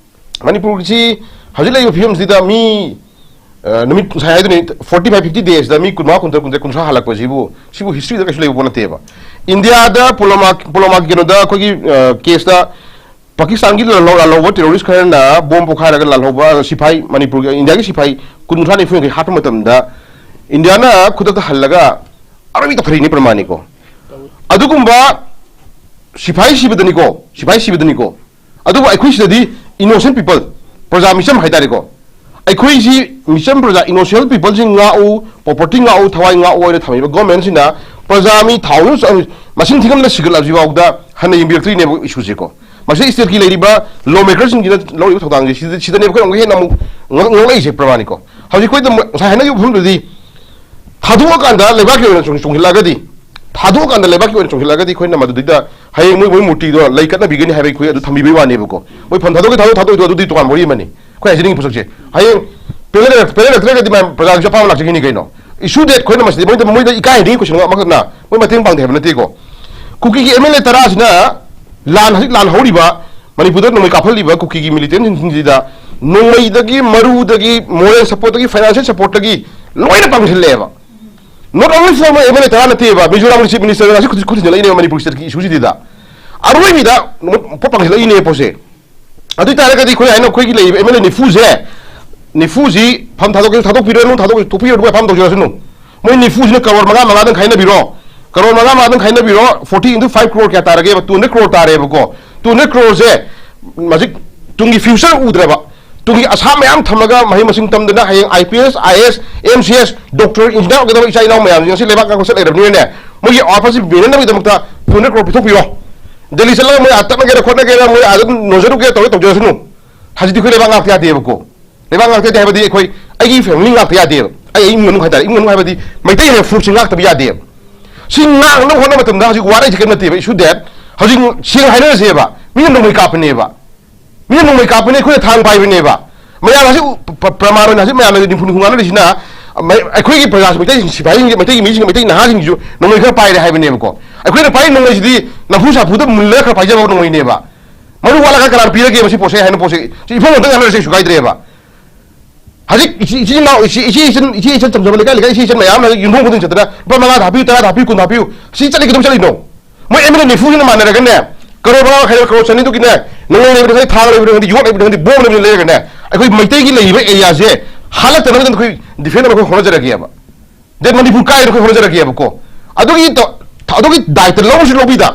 ꯃꯅꯤꯄꯨꯔꯁꯤ ꯍꯧꯖꯤꯛ ꯂꯩꯔꯤꯕ ꯐꯤꯕꯝꯁꯤꯗ ꯃꯤ, ꯑ, ꯅꯨꯃꯤꯠ ꯉꯁꯥꯏ ꯍꯥꯏꯗꯨꯅꯤ, forty five fifty days ꯗ ꯃꯤ ꯀꯨꯟꯃꯉꯥ, ꯀꯨꯟꯇꯔꯨꯛ, ꯀꯨꯟꯇꯔꯦꯠ, ꯀꯨꯟꯊ꯭ꯔꯥ ꯍꯜꯂꯛꯄꯁꯤꯕꯨ, ꯁꯤꯕꯨ ꯍꯤꯁꯇ꯭ꯔꯤꯗ ꯀꯩꯁꯨ ꯂꯩꯕ ꯄꯣꯠ ꯅꯠꯇꯦꯕ꯫ ꯏꯟꯗꯤꯌꯥꯗ ꯄꯨꯜꯋꯥꯃꯥ, ꯄꯨꯜꯋꯥꯃꯥꯒꯤ ꯀꯩꯅꯣꯗ ꯑꯩꯈꯣꯏꯒꯤ, ꯑ, ꯀꯦꯁꯇ ꯄꯥꯀꯤꯁꯇꯥꯟꯒꯤ ꯂꯥꯜꯍꯧ-, ꯂꯥꯜꯍꯧꯕ ꯇꯦꯔꯣꯔꯤꯁ ꯈꯔꯅ ꯕꯣꯝ ꯄꯣꯈꯥꯏꯔꯒ ꯂꯥꯜꯍꯧꯕ ꯁꯤꯐꯥꯏ, ꯃꯅꯤꯄꯨꯔꯒꯤ, ꯏꯟꯗꯤꯌꯥꯒꯤ ꯁꯤꯐꯥꯏ ꯀꯨꯟꯊ꯭ꯔꯥ ꯅꯤꯐꯨ ꯌꯥꯡꯈꯩ ꯍꯥꯠꯄ ꯃꯇꯝꯗ ꯏꯟꯗꯤꯌꯥꯅ ꯈꯨꯗꯛꯇ ꯍꯜꯂꯒ ꯑꯔꯣꯏꯕꯤ ꯇꯧꯊꯔꯛꯏꯅꯤ ꯄ꯭ꯔꯃꯥꯅꯤꯀꯣ꯫ ꯑꯗꯨꯒꯨꯝꯕ ꯁꯤꯐꯥꯏ ꯁꯤꯕꯗꯅꯤꯀꯣ, ꯁꯤꯐꯥꯏ ꯁꯤꯕꯗꯅꯤꯀꯣ꯫ ꯑꯗꯨꯕꯨ ꯑꯩꯈꯣꯏ ꯁꯤꯗꯗꯤ innocent people, ꯄ꯭ꯔꯖꯥ ꯃꯤꯆꯝ ꯍꯥꯏꯇꯥꯔꯦꯀꯣ, ꯑꯩꯈꯣꯏꯁꯤ ꯃꯤꯆꯝ ꯄ꯭ꯔꯖꯥ, innocent people ꯁꯤꯡ ꯉꯥꯛꯎ, property ꯉꯥꯛꯎ, ꯊꯋꯥꯏ ꯉꯥꯛꯎ ꯍꯥꯏꯅ ꯊꯝꯃꯤꯕ ꯒꯣꯔꯃꯦꯟꯁꯤꯅ ꯄ꯭ꯔꯖꯥ ꯃꯤ ꯊꯥꯎ ꯃꯁꯤꯡ ꯊꯤꯉꯝꯗ ꯁꯤꯒꯠꯂꯕꯁꯤ ꯐꯥꯎꯗ ꯍꯟꯅ ꯌꯦꯡꯕꯤꯔꯛꯇ꯭ꯔꯤꯅꯦꯕ ꯏꯁꯨꯁꯦꯀꯣ꯫ ꯃꯁꯤ ꯁ꯭ꯇꯦꯠꯀꯤ ꯂꯩꯔꯤꯕ ꯂꯣ ꯃꯦꯀꯔꯁꯤꯡꯁꯤꯅ ꯂꯧꯔꯤꯕ ꯊꯧꯗꯥꯡꯁꯦ ꯁꯤꯗ-, ꯁꯤꯗꯅꯦꯕ ꯑꯩꯈꯣꯏꯅ ꯑꯃꯨꯛ ꯍꯦꯟꯅ ꯑꯃꯨꯛ ꯉꯛ-, ꯉꯛꯂꯛꯏꯁꯦ ꯄ꯭ꯔꯃꯥꯅꯤꯀꯣ꯫ ꯍꯧꯖꯤꯛ ꯑꯩꯈꯣꯏꯗ ꯃ-, ꯉꯁꯥꯏ ꯍꯥꯏꯅꯈꯤꯕ ꯃꯐꯝꯗꯨꯗꯤ ꯊꯥꯗꯣꯛꯑꯀꯥꯟꯗ ꯂꯩꯕꯥꯛꯀꯤ ꯑꯣꯏꯅ ꯆꯨꯝ-, ꯆꯨꯝꯁꯤꯜꯂꯛꯑꯒꯗꯤ, ꯊꯥꯗꯣꯛꯑꯀꯥꯟꯗ ꯂꯩꯕꯥꯛꯀꯤ ꯑꯣꯏꯅ ꯆꯨꯝꯁꯤꯜꯂꯛꯑꯒꯗꯤ ꯑꯩꯈꯣꯏꯅ ꯃꯗꯨꯗꯩꯗ ꯍꯌꯦꯡ ꯃꯣꯏ ꯃꯣꯏ ꯃꯨꯔꯇꯤꯗꯣ ꯂꯩ ꯀꯠꯅꯕꯤꯒꯅꯤ ꯍꯥꯏꯕ ꯑꯩꯈꯣꯏ ꯑꯗꯨ ꯊꯝꯕꯤꯕꯩ ꯋꯥꯅꯦꯕꯀꯣ꯫ ꯃꯣꯏ ꯐꯝ ꯊꯥꯗꯣꯛꯀꯦ ꯊꯥꯗꯣꯛ ꯊꯥꯗꯣꯛꯏꯗꯣ ꯑꯗꯨꯗꯤ ꯇꯣꯉꯥꯟꯕ ꯋꯥꯔꯤ ꯑꯃꯅꯤ꯫ ꯑꯩꯈꯣꯏ ꯍꯥꯏꯖꯅꯤꯡꯉꯤ ꯄꯣꯠꯁꯛꯁꯦ, ꯍꯌꯦꯡ ꯄꯦꯟꯅ ꯂꯩꯔꯛ- ꯄꯦꯟꯅ ꯂꯩꯔꯛꯇ꯭ꯔꯒꯗꯤ ꯃꯌꯥꯝ ꯄ꯭ꯔꯖꯥꯒꯤꯁꯨ ꯑꯄꯥꯝꯕ ꯂꯥꯛꯆꯈꯤꯅꯤ ꯀꯩꯅꯣ꯫ ꯏꯁꯨ ꯗꯦꯠ ꯑꯩꯈꯣꯏꯅ ꯃꯁꯤꯗꯤ ꯃꯣꯏꯗ ꯃꯣꯏꯗ ꯏꯀꯥꯏ ꯍꯟꯅꯤꯡꯉꯤ ꯀꯣꯏꯁꯟ ꯑꯃꯈꯛꯅ ꯃꯣꯏ ꯃꯇꯦꯡ ꯄꯥꯡꯗꯦ ꯍꯥꯏꯕ ꯅꯠꯇꯦꯀꯣ꯫ ꯀꯨꯀꯤꯒꯤ ꯑꯦꯝ ꯑꯦꯜ ꯑꯦ ꯇꯔꯥꯁꯤꯅ ꯂꯥꯟ ꯍꯧꯖꯤꯛ ꯂꯥꯟ ꯍꯧꯔꯤꯕ ꯃꯅꯤꯄꯨꯔꯗ ꯅꯣꯡꯃꯩ ꯀꯥꯞꯍꯜꯂꯤꯕ ꯀꯨꯀꯤꯒꯤ ꯃꯤꯂꯤꯇꯦꯟꯁꯤꯡꯁꯤꯗ ꯅꯣꯡꯃꯩꯗꯒꯤ, ꯃꯔꯨꯗꯒꯤ, ꯃꯣꯔꯦꯜ ꯁꯞꯄꯣꯔꯠꯇꯒꯤ, ꯐꯥꯏꯅꯥꯟꯁꯤꯌꯦꯜ ꯁꯞꯄꯣꯔꯠꯇꯒꯤ ꯂꯣꯏꯅ ꯄꯥꯡꯁꯤꯜꯂꯦꯕ꯫ Not only from M L ꯑꯦ ꯇꯔꯥ ꯅꯠꯇꯦꯕ, ꯃꯤꯖꯣꯔꯥꯝꯒꯤ ꯆꯤꯐ ꯃꯤꯅꯤꯁꯇꯔ ꯉꯁꯤ ꯈꯨꯠ ꯈꯨꯠ ꯊꯤꯟꯖꯤꯜꯂꯛꯏꯅꯦꯕ ꯃꯅꯤꯄꯨꯔ ꯁ꯭ꯇꯦꯠꯀꯤ ꯏꯁꯨꯁꯤꯗ꯫ ꯑꯔꯣꯏꯕꯤꯗ ꯄꯣꯠ ꯄꯥꯡꯁꯤꯜꯂꯛꯏꯅꯦ ꯄꯣꯠꯁꯦ꯫ ꯑꯗꯨ ꯑꯣꯏꯇꯥꯔꯒꯗꯤ ꯑꯩꯈꯣꯏ ꯍꯥꯏꯅ ꯑꯩꯈꯣꯏꯒꯤ ꯂꯩꯔꯤꯕ ꯑꯦꯝ ꯑꯦꯜ ꯑꯦ ꯅꯤꯐꯨꯁꯦ, ꯅꯤꯐꯨꯁꯤ ꯐꯝ ꯊꯥꯗꯣꯛꯀꯦꯁꯨ ꯊꯥꯗꯣꯛꯄꯤꯔꯣꯅꯨ, ꯊꯥꯗꯣꯛ ꯇꯣꯛꯄꯤꯔꯣ, ꯑꯗꯨꯒ ꯐꯝ ꯇꯧꯖꯔꯁꯅꯨ꯫ ꯃꯣꯏ ꯅꯤꯐꯨꯁꯤꯅ ꯀꯔꯣꯔ ꯃꯉꯥ ꯃꯉꯥꯗꯪ ꯈꯥꯏꯅꯕꯤꯔꯣ꯫ ꯀꯔꯣꯔ ꯃꯉꯥ ꯃꯉꯥꯗꯪ ꯈꯥꯏꯅꯕꯤꯔꯣ꯫ Forty into five crore ꯀꯌꯥ ꯇꯥꯔꯒꯦꯕ? Two hundred crore ꯇꯥꯔꯦꯕꯀꯣ꯫ Two hundred crore ꯁꯦ ꯍꯧꯖꯤꯛ ꯇꯨꯡꯒꯤ ꯐ꯭ꯌꯨꯆꯔ ꯎꯗ꯭ꯔꯕ, ꯇꯨꯡꯒꯤ ꯑꯁꯥ ꯃꯌꯥꯝ ꯊꯝꯃꯒ ꯃꯍꯩ ꯃꯁꯤꯡ ꯇꯝꯗꯅ ꯍꯌꯦꯡ I P S, I A S, M C S, doctor, engineer ꯑꯣꯏꯒꯗꯕ ꯏꯆꯥ ꯏꯅꯥꯎ ꯃꯌꯥꯝꯁꯤꯡ ꯉꯁꯤ ꯂꯩꯕꯥꯛ ꯉꯥꯛꯄ ꯆꯠ ꯂꯩꯔꯕꯅꯤꯅꯅꯦ, ꯃꯣꯏꯒꯤ ꯑꯋꯥꯠꯄꯁꯤ ꯃꯦꯟꯅꯅꯕꯒꯤꯗꯃꯛꯇ two hundred crore ꯄꯤꯊꯣꯛꯄꯤꯔꯣ꯫ ꯗꯦꯜꯂꯤ ꯆꯠꯂꯒ ꯃꯣꯏ ꯑꯥ ꯇꯠꯅꯒꯦꯔꯥ ꯈꯣꯠꯅꯒꯦꯔꯥ, ꯃꯣꯏ ꯑꯥꯗ ꯅꯣꯟꯖꯔꯨꯒꯦ ꯇꯧꯔꯦ, ꯇꯧꯖꯔꯁꯅꯨ꯫ ꯍꯧꯖꯤꯛꯇꯤ ꯑꯩꯈꯣꯏ ꯂꯩꯕꯥꯛ ꯉꯥꯛꯇ ꯌꯥꯗꯦꯕꯀꯣ꯫ ꯂꯩꯕꯥꯛ ꯉꯥꯛꯇ ꯌꯥꯗꯦ ꯍꯥꯏꯕꯗꯤ ꯑꯩꯈꯣꯏ, ꯑꯩꯒꯤ ꯐꯦꯃꯤꯂꯤ ꯉꯥꯛꯇ ꯌꯥꯗꯦꯕ꯫ ꯑꯩ, ꯑꯩ ꯏꯃꯨꯡ ꯃꯅꯨꯡ ꯍꯥꯏꯇꯥꯔꯦ, ꯏꯃꯨꯡ ꯃꯅꯨꯡ ꯍꯥꯏꯕꯗꯤ ꯃꯩꯇꯩ ꯍꯥꯏꯕ ꯐꯨꯔꯨꯞꯁꯤ ꯉꯥꯛꯇꯕ ꯌꯥꯗꯦꯕ꯫ ꯁꯤ ꯉꯥꯛꯅꯕ ꯍꯣꯠꯅꯕ ꯃꯇꯝꯗ ꯍꯧꯖꯤꯛ ꯋꯥꯔꯛꯏꯁꯦ ꯀꯔꯤꯝ ꯅꯠꯇꯦꯕ, ꯏꯁꯨ ꯗꯦꯠ ꯍꯧꯖꯤꯛ ꯁꯦꯡꯅ ꯍꯥꯏꯅꯔꯁꯦꯕ, ꯃꯤꯅ ꯅꯣꯡꯃꯩ ꯀꯥꯞꯄꯅꯦꯕ, ꯃꯤꯅ ꯅꯣꯡꯃꯩ ꯀꯥꯞꯄꯅꯦ, ꯑꯩꯈꯣꯏꯅ ꯊꯥꯡ ꯄꯥꯏꯕꯅꯦꯕ꯫ ꯃꯌꯥꯝ ꯍꯧꯖꯤꯛ ꯄ-, ꯄ꯭ꯔꯃꯥꯟ ꯑꯣꯏꯅ ꯍꯧꯖꯤꯛ ꯃꯌꯥꯝꯅ ꯅꯤꯝꯐꯨ ꯅꯤꯝꯐꯨ ꯉꯥꯡꯅꯔꯤꯁꯤꯅ, ꯃ-, ꯑꯩꯈꯣꯏꯒꯤ ꯄ꯭ꯔꯖꯥꯁꯤ, ꯃꯩꯇꯩꯁꯤꯡ, ꯁꯤꯐꯥꯏꯁꯤꯡꯁꯦ, ꯃꯩꯇꯩꯒꯤ ꯃꯤꯁꯤꯡ, ꯃꯩꯇꯩ ꯅꯍꯥꯁꯤꯡꯁꯤꯁꯨ ꯅꯣꯡꯃꯩ ꯈꯔ ꯄꯥꯏꯔꯦ ꯍꯥꯏꯕꯅꯦꯕꯀꯣ꯫ ꯑꯩꯈꯣꯏꯅ ꯄꯥꯏꯔꯤ ꯅꯣꯡꯃꯩꯁꯤꯗꯤ ꯅꯝꯐꯨ ꯁꯥꯐꯨꯗ ꯃꯨꯜꯂꯒ ꯈꯔ ꯄꯥꯏꯖꯕ ꯅꯣꯡꯃꯩꯅꯦꯕ꯫ ꯃꯔꯨ ꯋꯥꯠꯂꯒ ꯀꯅꯥꯅ ꯄꯤꯔꯒꯦꯕ ꯁꯤ ꯄꯣꯠꯁꯦ ꯍꯥꯏꯅ ꯄꯣꯠꯁꯦ? ꯁꯤ ꯏꯐꯣꯡ ꯑꯝꯇꯪ ꯉꯥꯡꯅꯔꯁꯦ, ꯀꯩꯁꯨ ꯀꯥꯏꯗ꯭ꯔꯦꯕ꯫ ꯍꯧꯖꯤꯛ ꯏꯆꯤ-, ꯏꯆꯤꯜ ꯏꯅꯥꯎ, ꯏꯆꯦ, ꯏꯆꯦ ꯏꯆꯟ, ꯏꯆꯦ ꯏꯆꯟ ꯆꯝꯖꯕ ꯂꯩꯀꯥꯏ ꯂꯩꯀꯥꯏ ꯏꯆꯦ ꯏꯆꯟ ꯃꯌꯥꯝ ꯑꯃ ꯌꯨꯝꯊꯣꯡ ꯈꯨꯗꯤꯡ ꯆꯠꯇꯅ ꯂꯨꯄꯥ ꯃꯉꯥ ꯊꯥꯕꯤꯌꯨ, ꯇꯔꯥ ꯊꯥꯕꯤꯌꯨ, ꯀꯨꯟ ꯊꯥꯕꯤꯌꯨ, ꯁꯤ ꯆꯠꯂꯤ ꯀꯩꯗꯧ ꯆꯠꯂꯤꯅꯣ? ꯃꯣꯏ ꯑꯦꯝ ꯑꯦꯜ ꯑꯦ ꯅꯤꯐꯨꯁꯤꯅ ꯃꯥꯟꯅꯔꯒꯅꯦ, ꯀꯔꯣꯔ ꯃꯉꯥ ꯃꯈꯥꯏ, ꯀꯔꯣꯔ ꯆꯅꯤꯗꯨꯒꯤꯅꯦ, ꯅꯣꯡꯃꯩ ꯂꯩꯕ꯭ꯔꯥ ꯈꯪꯗꯦ, ꯊꯥꯡ ꯂꯩꯕ꯭ꯔꯥ ꯈꯪꯗꯦ, ꯌꯣꯠ ꯂꯩꯕ꯭ꯔꯥ ꯈꯪꯗꯦ, ꯕꯣꯝ ꯂꯩꯕ꯭ꯔꯥ ꯂꯩꯔꯒꯅꯦ, ꯑꯩꯈꯣꯏ ꯃꯩꯇꯩꯒꯤ ꯂꯩꯔꯤꯕ ꯑꯦꯔꯤꯌꯥꯁꯦ ꯍꯥꯠꯂꯛꯇꯅꯕ ꯑꯩꯈꯣꯏ ꯗꯤꯐꯦꯟ ꯇꯧꯅꯕ ꯑꯩꯈꯣꯏ ꯍꯣꯠꯅꯖꯔꯒꯦꯕ꯫ ꯗꯦꯠ ꯃꯅꯤꯄꯨꯔ ꯀꯥꯏꯅ ꯑꯩꯈꯣꯏ ꯍꯣꯠꯅꯖꯔꯒꯦꯕꯀꯣ꯫ ꯑꯗꯨꯒꯤ ꯇ-, ꯑꯗꯨꯒꯤ ꯗꯥꯏꯇ ꯂꯧꯕꯁꯨ ꯂꯧꯕꯤꯗ,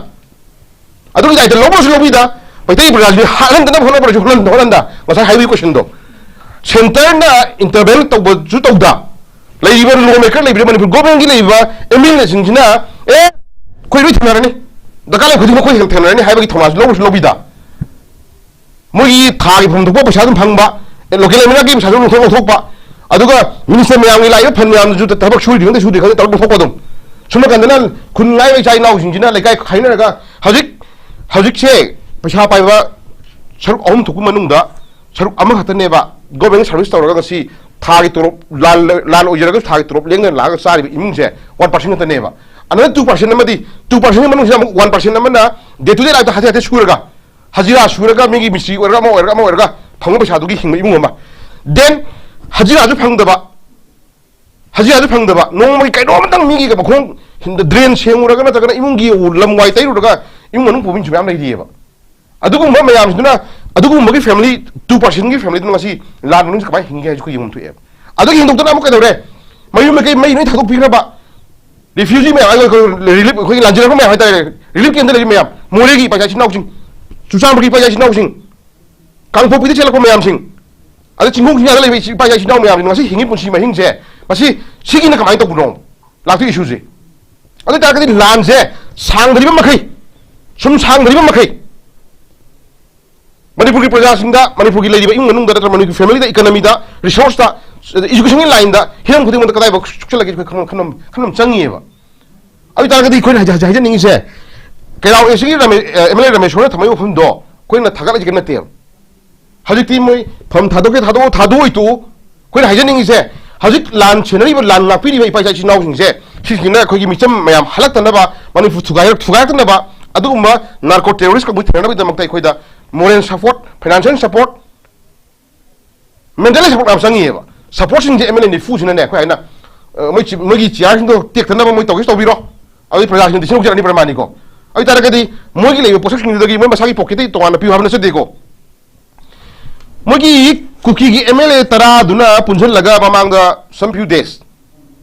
ꯑꯗꯨꯒꯤ ꯗꯥꯏꯇ ꯂꯧꯕꯁꯨ ꯂꯧꯕꯤꯗ, ꯃꯩꯇꯩ ꯄ꯭ꯔꯖꯥꯁꯤꯗꯤ ꯍꯥꯠꯍꯟꯗꯅꯕ ꯍꯣꯠꯅꯕꯁꯨ ꯍꯣꯠꯅꯍꯟ-, ꯍꯣꯠꯍꯟꯗ, ꯉꯁꯥꯏ ꯍꯥꯏꯕꯒꯤ ꯀꯣꯏꯁꯟꯗꯣ, ꯁꯦꯟꯇꯔꯅ ꯏꯟꯇꯔꯚꯦꯟ ꯇꯧꯕꯁꯨ ꯇꯧꯗ, ꯂꯩꯔꯤꯕ ꯂꯣ ꯃꯦꯀꯔ ꯂꯩꯕꯤꯔꯤꯕ ꯃꯅꯤꯄꯨꯔ ꯒꯣꯔꯃꯦꯟꯒꯤ ꯂꯩꯔꯤꯕ ꯑꯦꯝ ꯑꯦꯜ ꯑꯦꯁꯤꯡꯁꯤꯅ, "ꯑꯦ, ꯑꯩꯈꯣꯏ ꯂꯣꯏ ꯊꯦꯡꯅꯔꯅꯤ, ꯗꯔꯀꯥꯔ ꯂꯩꯕ ꯈꯨꯗꯤꯡꯃꯛ ꯑꯩꯈꯣꯏ ꯊꯦꯡꯅꯔꯅꯤ" ꯍꯥꯏꯕꯒꯤ ꯊꯧꯅꯥꯁꯨ ꯂꯧꯕꯁꯨ ꯂꯧꯕꯤꯗ, ꯃꯣꯏꯒꯤ ꯊꯥꯒꯤ ꯐꯪꯐꯝ ꯊꯣꯛꯄ ꯄꯩꯁꯥ ꯑꯗꯨꯝ ꯐꯪꯕ, ꯑꯦ, ꯂꯣꯀꯦꯜ ꯑꯦꯝ ꯑꯦꯜ ꯑꯦꯒꯤ ꯄꯩꯁꯥꯁꯨ ꯂꯧꯊꯣꯛ ꯂꯧꯊꯣꯛꯄ, ꯑꯗꯨꯒ ꯃꯤꯅꯤꯁꯇꯔ ꯃꯌꯥꯝꯒꯤ ꯂꯥꯛꯏꯕ ꯐꯟ ꯃꯌꯥꯝꯗꯨꯁꯨ ꯊꯕꯛ ꯁꯨꯔꯤ ꯈꯪꯗꯦ ꯁꯨꯗꯦ ꯈꯪꯗꯦ ꯇꯧꯔꯒ ꯂꯧꯊꯣꯛꯄ ꯑꯗꯨꯝ꯫ ꯁꯣꯝ ꯅꯥꯀꯟꯗꯅ ꯈꯨꯟ ꯉꯥꯏꯕ ꯏꯆꯥ ꯏꯅꯥꯎꯁꯤꯡꯁꯤꯅ ꯂꯩꯀꯥꯏ ꯈꯥꯏꯅꯔꯒ ꯍꯧꯖꯤꯛ, ꯍꯧꯖꯤꯛꯁꯦ ꯄꯩꯁꯥ ꯄꯥꯏꯕ ꯁꯔꯨꯛ ꯑꯍꯨꯝ ꯊꯣꯛꯄ ꯃꯅꯨꯡꯗ ꯁꯔꯨꯛ ꯑꯃꯈꯛꯇꯅꯦꯕ government service ꯇꯧꯔꯒ ꯉꯁꯤ ꯊꯥꯒꯤ ꯇꯣꯂꯣꯞ, ꯂꯥꯟ, ꯂꯥꯟ ꯑꯣꯏꯖꯔꯒꯁꯨ ꯊꯥꯒꯤ ꯇꯣꯂꯣꯞ ꯂꯦꯡꯗꯅ ꯂꯥꯛꯑꯒ ꯆꯥꯔꯤꯕ ꯏꯃꯨꯡꯁꯦ ꯋꯥꯟ ꯄꯥꯔꯁꯦꯟ ꯈꯛꯇꯅꯦꯕ꯫ ꯑꯅꯗꯔ ꯇꯨ ꯄꯥꯔꯁꯦꯟ ꯑꯃꯗꯤ, ꯇꯨ ꯄꯥꯔꯁꯦꯟꯒꯤ ꯃꯅꯨꯡꯁꯤꯗ ꯑꯃꯨꯛ ꯋꯥꯟ ꯄꯥꯔꯁꯦꯟ ꯑꯃꯅ day to day lifeꯇ ꯍꯥꯊꯦ ꯍꯥꯊꯦ ꯁꯨꯔꯒ, ꯍꯖꯤꯔꯥ ꯁꯨꯔꯒ, ꯃꯤꯒꯤ ꯃꯤꯁꯇ꯭ꯔꯤ ꯑꯣꯏꯔꯒ, ꯑꯃ ꯑꯣꯏꯔꯒ, ꯑꯃ ꯑꯣꯏꯔꯒ ꯐꯪꯕ ꯄꯩꯁꯥꯗꯨꯒꯤ ꯍꯤꯡꯕ ꯏꯃꯨꯡ ꯑꯃ꯫ Then ꯍꯖꯤꯔꯥꯁꯨ ꯐꯪꯗꯕ, ꯍꯖꯤꯔꯥꯁꯨ ꯐꯪꯗꯕ, ꯅꯣꯡꯃꯒꯤ ꯀꯩꯅꯣꯝꯇꯪ ꯃꯤꯒꯤ ꯃꯈꯣꯡ ꯗ꯭ꯔꯦꯟ ꯁꯦꯡꯉꯨꯔꯒ ꯅꯠꯇ꯭ꯔꯒꯅ ꯏꯃꯨꯡꯒꯤ ꯂꯝ ꯋꯥꯏ ꯇꯩꯔꯨꯔꯒ ꯏꯃꯨꯡ ꯃꯅꯨꯡ ꯄꯨꯕ ꯃꯤꯁꯨ ꯃꯌꯥꯝ ꯂꯩꯔꯤꯑꯕ꯫ ꯑꯗꯨꯒꯨꯝꯕ ꯃꯌꯥꯝꯁꯤꯅ, ꯑꯗꯨꯒꯨꯝꯕꯒꯤ ꯐꯦꯃꯤꯂꯤ, ꯇꯨ ꯄꯥꯔꯁꯦꯟꯒꯤ ꯐꯦꯃꯤꯂꯤꯗꯨꯅ ꯉꯁꯤ ꯂꯥꯟ ꯃꯅꯨꯡꯁꯤ ꯀꯃꯥꯏꯅ ꯍꯤꯡꯒꯦ ꯍꯥꯏꯁꯤ ꯑꯩꯈꯣꯏ ꯌꯦꯡꯐꯝ ꯊꯣꯛꯑꯦꯕ꯫ ꯑꯗꯨꯒꯤ ꯍꯦꯟꯗꯣꯛꯇꯅ ꯑꯃꯨꯛ ꯀꯩꯗꯧꯔꯦ? ꯃꯌꯨꯝ ꯃꯀꯩ ꯃꯩ ꯂꯣꯏ ꯊꯥꯗꯣꯛꯄꯤꯈ꯭ꯔꯕ, ꯔꯤꯐ꯭ꯌꯨꯖꯤ ꯃꯌꯥꯝ, ꯑꯩꯈꯣꯏ ꯔꯤꯂꯤꯐ, ꯑꯩꯈꯣꯏꯒꯤ ꯂꯥꯟꯖꯔꯛꯄ ꯃꯌꯥꯝ ꯍꯥꯏꯇꯥꯔꯦ, ꯔꯤꯂꯤꯐ ꯀꯦꯝꯗ ꯂꯩꯕ ꯃꯌꯥꯝ, ꯃꯣꯔꯦꯒꯤ ꯏꯄꯥ ꯏꯆꯥ ꯏꯆꯤꯟ ꯏꯅꯥꯎꯁꯤꯡ, ꯆꯨꯔꯆꯥꯟꯄꯨꯔꯒꯤ ꯏꯄꯥ ꯏꯆꯥ ꯏꯆꯤꯟ ꯏꯅꯥꯎꯁꯤꯡ, ꯀꯥꯡꯄꯣꯛꯄꯤꯗ ꯆꯦꯜꯂꯛꯄ ꯃꯌꯥꯝꯁꯤꯡ, ꯑꯗ ꯆꯤꯡꯈꯣꯡ ꯆꯤꯡꯌꯥꯗ ꯂꯩꯕ ꯏꯄꯥ ꯏꯆꯥ ꯏꯆꯤꯟ ꯏꯅꯥꯎ ꯃꯌꯥꯝꯁꯤꯡ ꯉꯁꯤ ꯍꯤꯡꯉꯤ ꯄꯨꯟꯁꯤ ꯃꯍꯤꯡꯁꯦ, ꯃꯁꯤ ꯁꯤꯒꯤꯅ ꯀꯃꯥꯏꯅ ꯇꯧꯕꯅꯣ? ꯂꯥꯛꯇꯣꯏ ꯏꯁꯨꯁꯦ꯫ ꯑꯗꯨ ꯑꯣꯏ ꯇꯥꯔꯒꯗꯤ ꯂꯥꯟꯁꯦ ꯁꯥꯡꯗꯔꯤꯕ ꯃꯈꯩ, ꯁꯨꯝ ꯁꯥꯡꯗꯔꯤꯕ ꯃꯈꯩ, ꯃꯅꯤꯄꯨꯔꯒꯤ ꯄ꯭ꯔꯖꯥꯁꯤꯡꯗ, ꯃꯅꯤꯄꯨꯔꯒꯤ ꯂꯩꯔꯤꯕ ꯏꯃꯨꯡ ꯃꯅꯨꯡꯗ ꯅꯠꯇ꯭ꯔꯒ ꯃꯅꯤꯄꯨꯔꯒꯤ ꯐꯦꯃꯤꯂꯤꯗ, ꯏꯀꯅꯃꯤꯗ, ꯔꯤꯁꯣꯔꯁꯇ, ꯏꯖꯨꯀꯦꯁꯟꯒꯤ ꯂꯥꯏꯟꯗ, ꯍꯤꯔꯝ ꯈꯨꯗꯤꯡꯃꯛꯇ ꯀꯗꯥꯏꯐꯥꯎ ꯁꯣꯛꯆꯜꯂꯒꯦ ꯑꯩꯈꯣꯏ ꯈꯟꯐꯝ, ꯈꯟꯐꯝ, ꯈꯟꯐꯝ ꯆꯪꯉꯤꯑꯕ꯫ ꯑꯗꯨ ꯑꯣꯏ ꯇꯥꯔꯒꯗꯤ ꯑꯩꯈꯣꯏꯅ ꯍꯥꯏꯖ-, ꯍꯥꯏꯖ-, ꯍꯥꯏꯖꯅꯤꯡꯉꯤꯁꯦ, ꯀꯩꯔꯥꯎ ꯑꯦꯁꯤꯒꯤ ꯔꯥꯃꯦ-, ꯑ, ꯑꯦꯝ ꯑꯦꯜ ꯑꯦ ꯔꯥꯃꯦꯁꯣꯔꯅ ꯊꯝꯃꯛꯏꯕ ꯋꯥꯐꯝꯗꯣ ꯑꯩꯈꯣꯏꯅ ꯊꯥꯒꯠꯂꯤꯁꯦ ꯀꯔꯤꯝ ꯅꯠꯇꯦꯕ꯫ ꯍꯧꯖꯤꯛꯇꯤ ꯃꯣꯏ ꯐꯝ ꯊꯥꯗꯣꯛꯀꯦ ꯊꯥꯗꯣꯛꯑꯣ, ꯊꯥꯗꯣꯛꯑꯣꯏ ꯇꯣꯛꯎ꯫ ꯑꯩꯈꯣꯏꯅ ꯍꯥꯏꯖꯅꯤꯡꯉꯤꯁꯦ, ꯍꯧꯖꯤꯛ ꯂꯥꯟ ꯁꯦꯟꯅꯔꯤꯕ, ꯂꯥꯟ ꯉꯥꯛꯄꯤꯔꯤꯕ ꯏꯄꯥ ꯏꯆꯥ ꯏꯆꯤꯟ ꯏꯅꯥꯎꯁꯤꯡꯁꯦ, ꯁꯤꯁꯤꯅ ꯑꯩꯈꯣꯏꯒꯤ ꯃꯤꯆꯝ ꯃꯌꯥꯝ ꯍꯜꯂꯛꯇꯅꯕ, ꯃꯅꯤꯄꯨꯔ ꯊꯨꯒꯥꯏꯔꯛ-, ꯊꯨꯒꯥꯏꯔꯛꯇꯅꯕ, ꯑꯗꯨꯒꯨꯝꯕ ꯅꯥꯔꯀꯣ ꯇꯦꯔꯣꯔꯤꯁ ꯀꯥꯡꯕꯨ ꯊꯦꯡꯅꯅꯕꯒꯤꯗꯃꯛꯇ ꯑꯩꯈꯣꯏꯗ moral support, financial support, mental support ꯃꯌꯥꯝ ꯆꯪꯉꯤꯑꯕ꯫ ꯁꯄꯣꯔꯠꯁꯤꯡꯁꯦ ꯑꯦꯝ ꯑꯦꯜ ꯑꯦ ꯅꯤꯐꯨꯁꯤꯅꯅꯦ, ꯑꯩꯈꯣꯏ ꯍꯥꯏꯅ, ꯑ, ꯃꯣꯏ ꯆꯤ-, ꯃꯣꯏꯒꯤ ꯆꯤꯌꯥꯔꯁꯤꯡꯗꯣ ꯇꯦꯛꯇꯅꯕ ꯃꯣꯏ ꯇꯧꯒꯦꯁꯨ ꯇꯧꯕꯤꯔꯣ, ꯑꯗꯨꯗꯤ ꯄ꯭ꯔꯖꯥꯁꯤꯡꯗ decision ꯂꯧꯖꯔꯅꯤ ꯄ꯭ꯔꯃꯥꯅꯤꯀꯣ꯫ ꯑꯗꯨ ꯑꯣꯏ ꯇꯥꯔꯒꯗꯤ ꯃꯣꯏꯒꯤ ꯂꯩꯕ ꯄꯣꯠꯁꯛꯁꯤꯡꯗꯨꯗꯒꯤ ꯃꯣꯏ ꯃꯁꯥꯒꯤ ꯄꯣꯀꯦꯠꯇꯒꯤ ꯇꯣꯉꯥꯟꯅ ꯄꯤꯌꯨ ꯍꯥꯏꯕ ꯅꯠꯆꯗꯦꯀꯣ꯫ ꯃꯣꯏꯒꯤ ꯀꯨꯀꯤꯒꯤ ꯑꯦꯝ ꯑꯦꯜ ꯑꯦ ꯇꯔꯥꯗꯨꯅ ꯄꯨꯟꯁꯤꯜꯂꯒ ꯃꯃꯥꯡꯗ some few days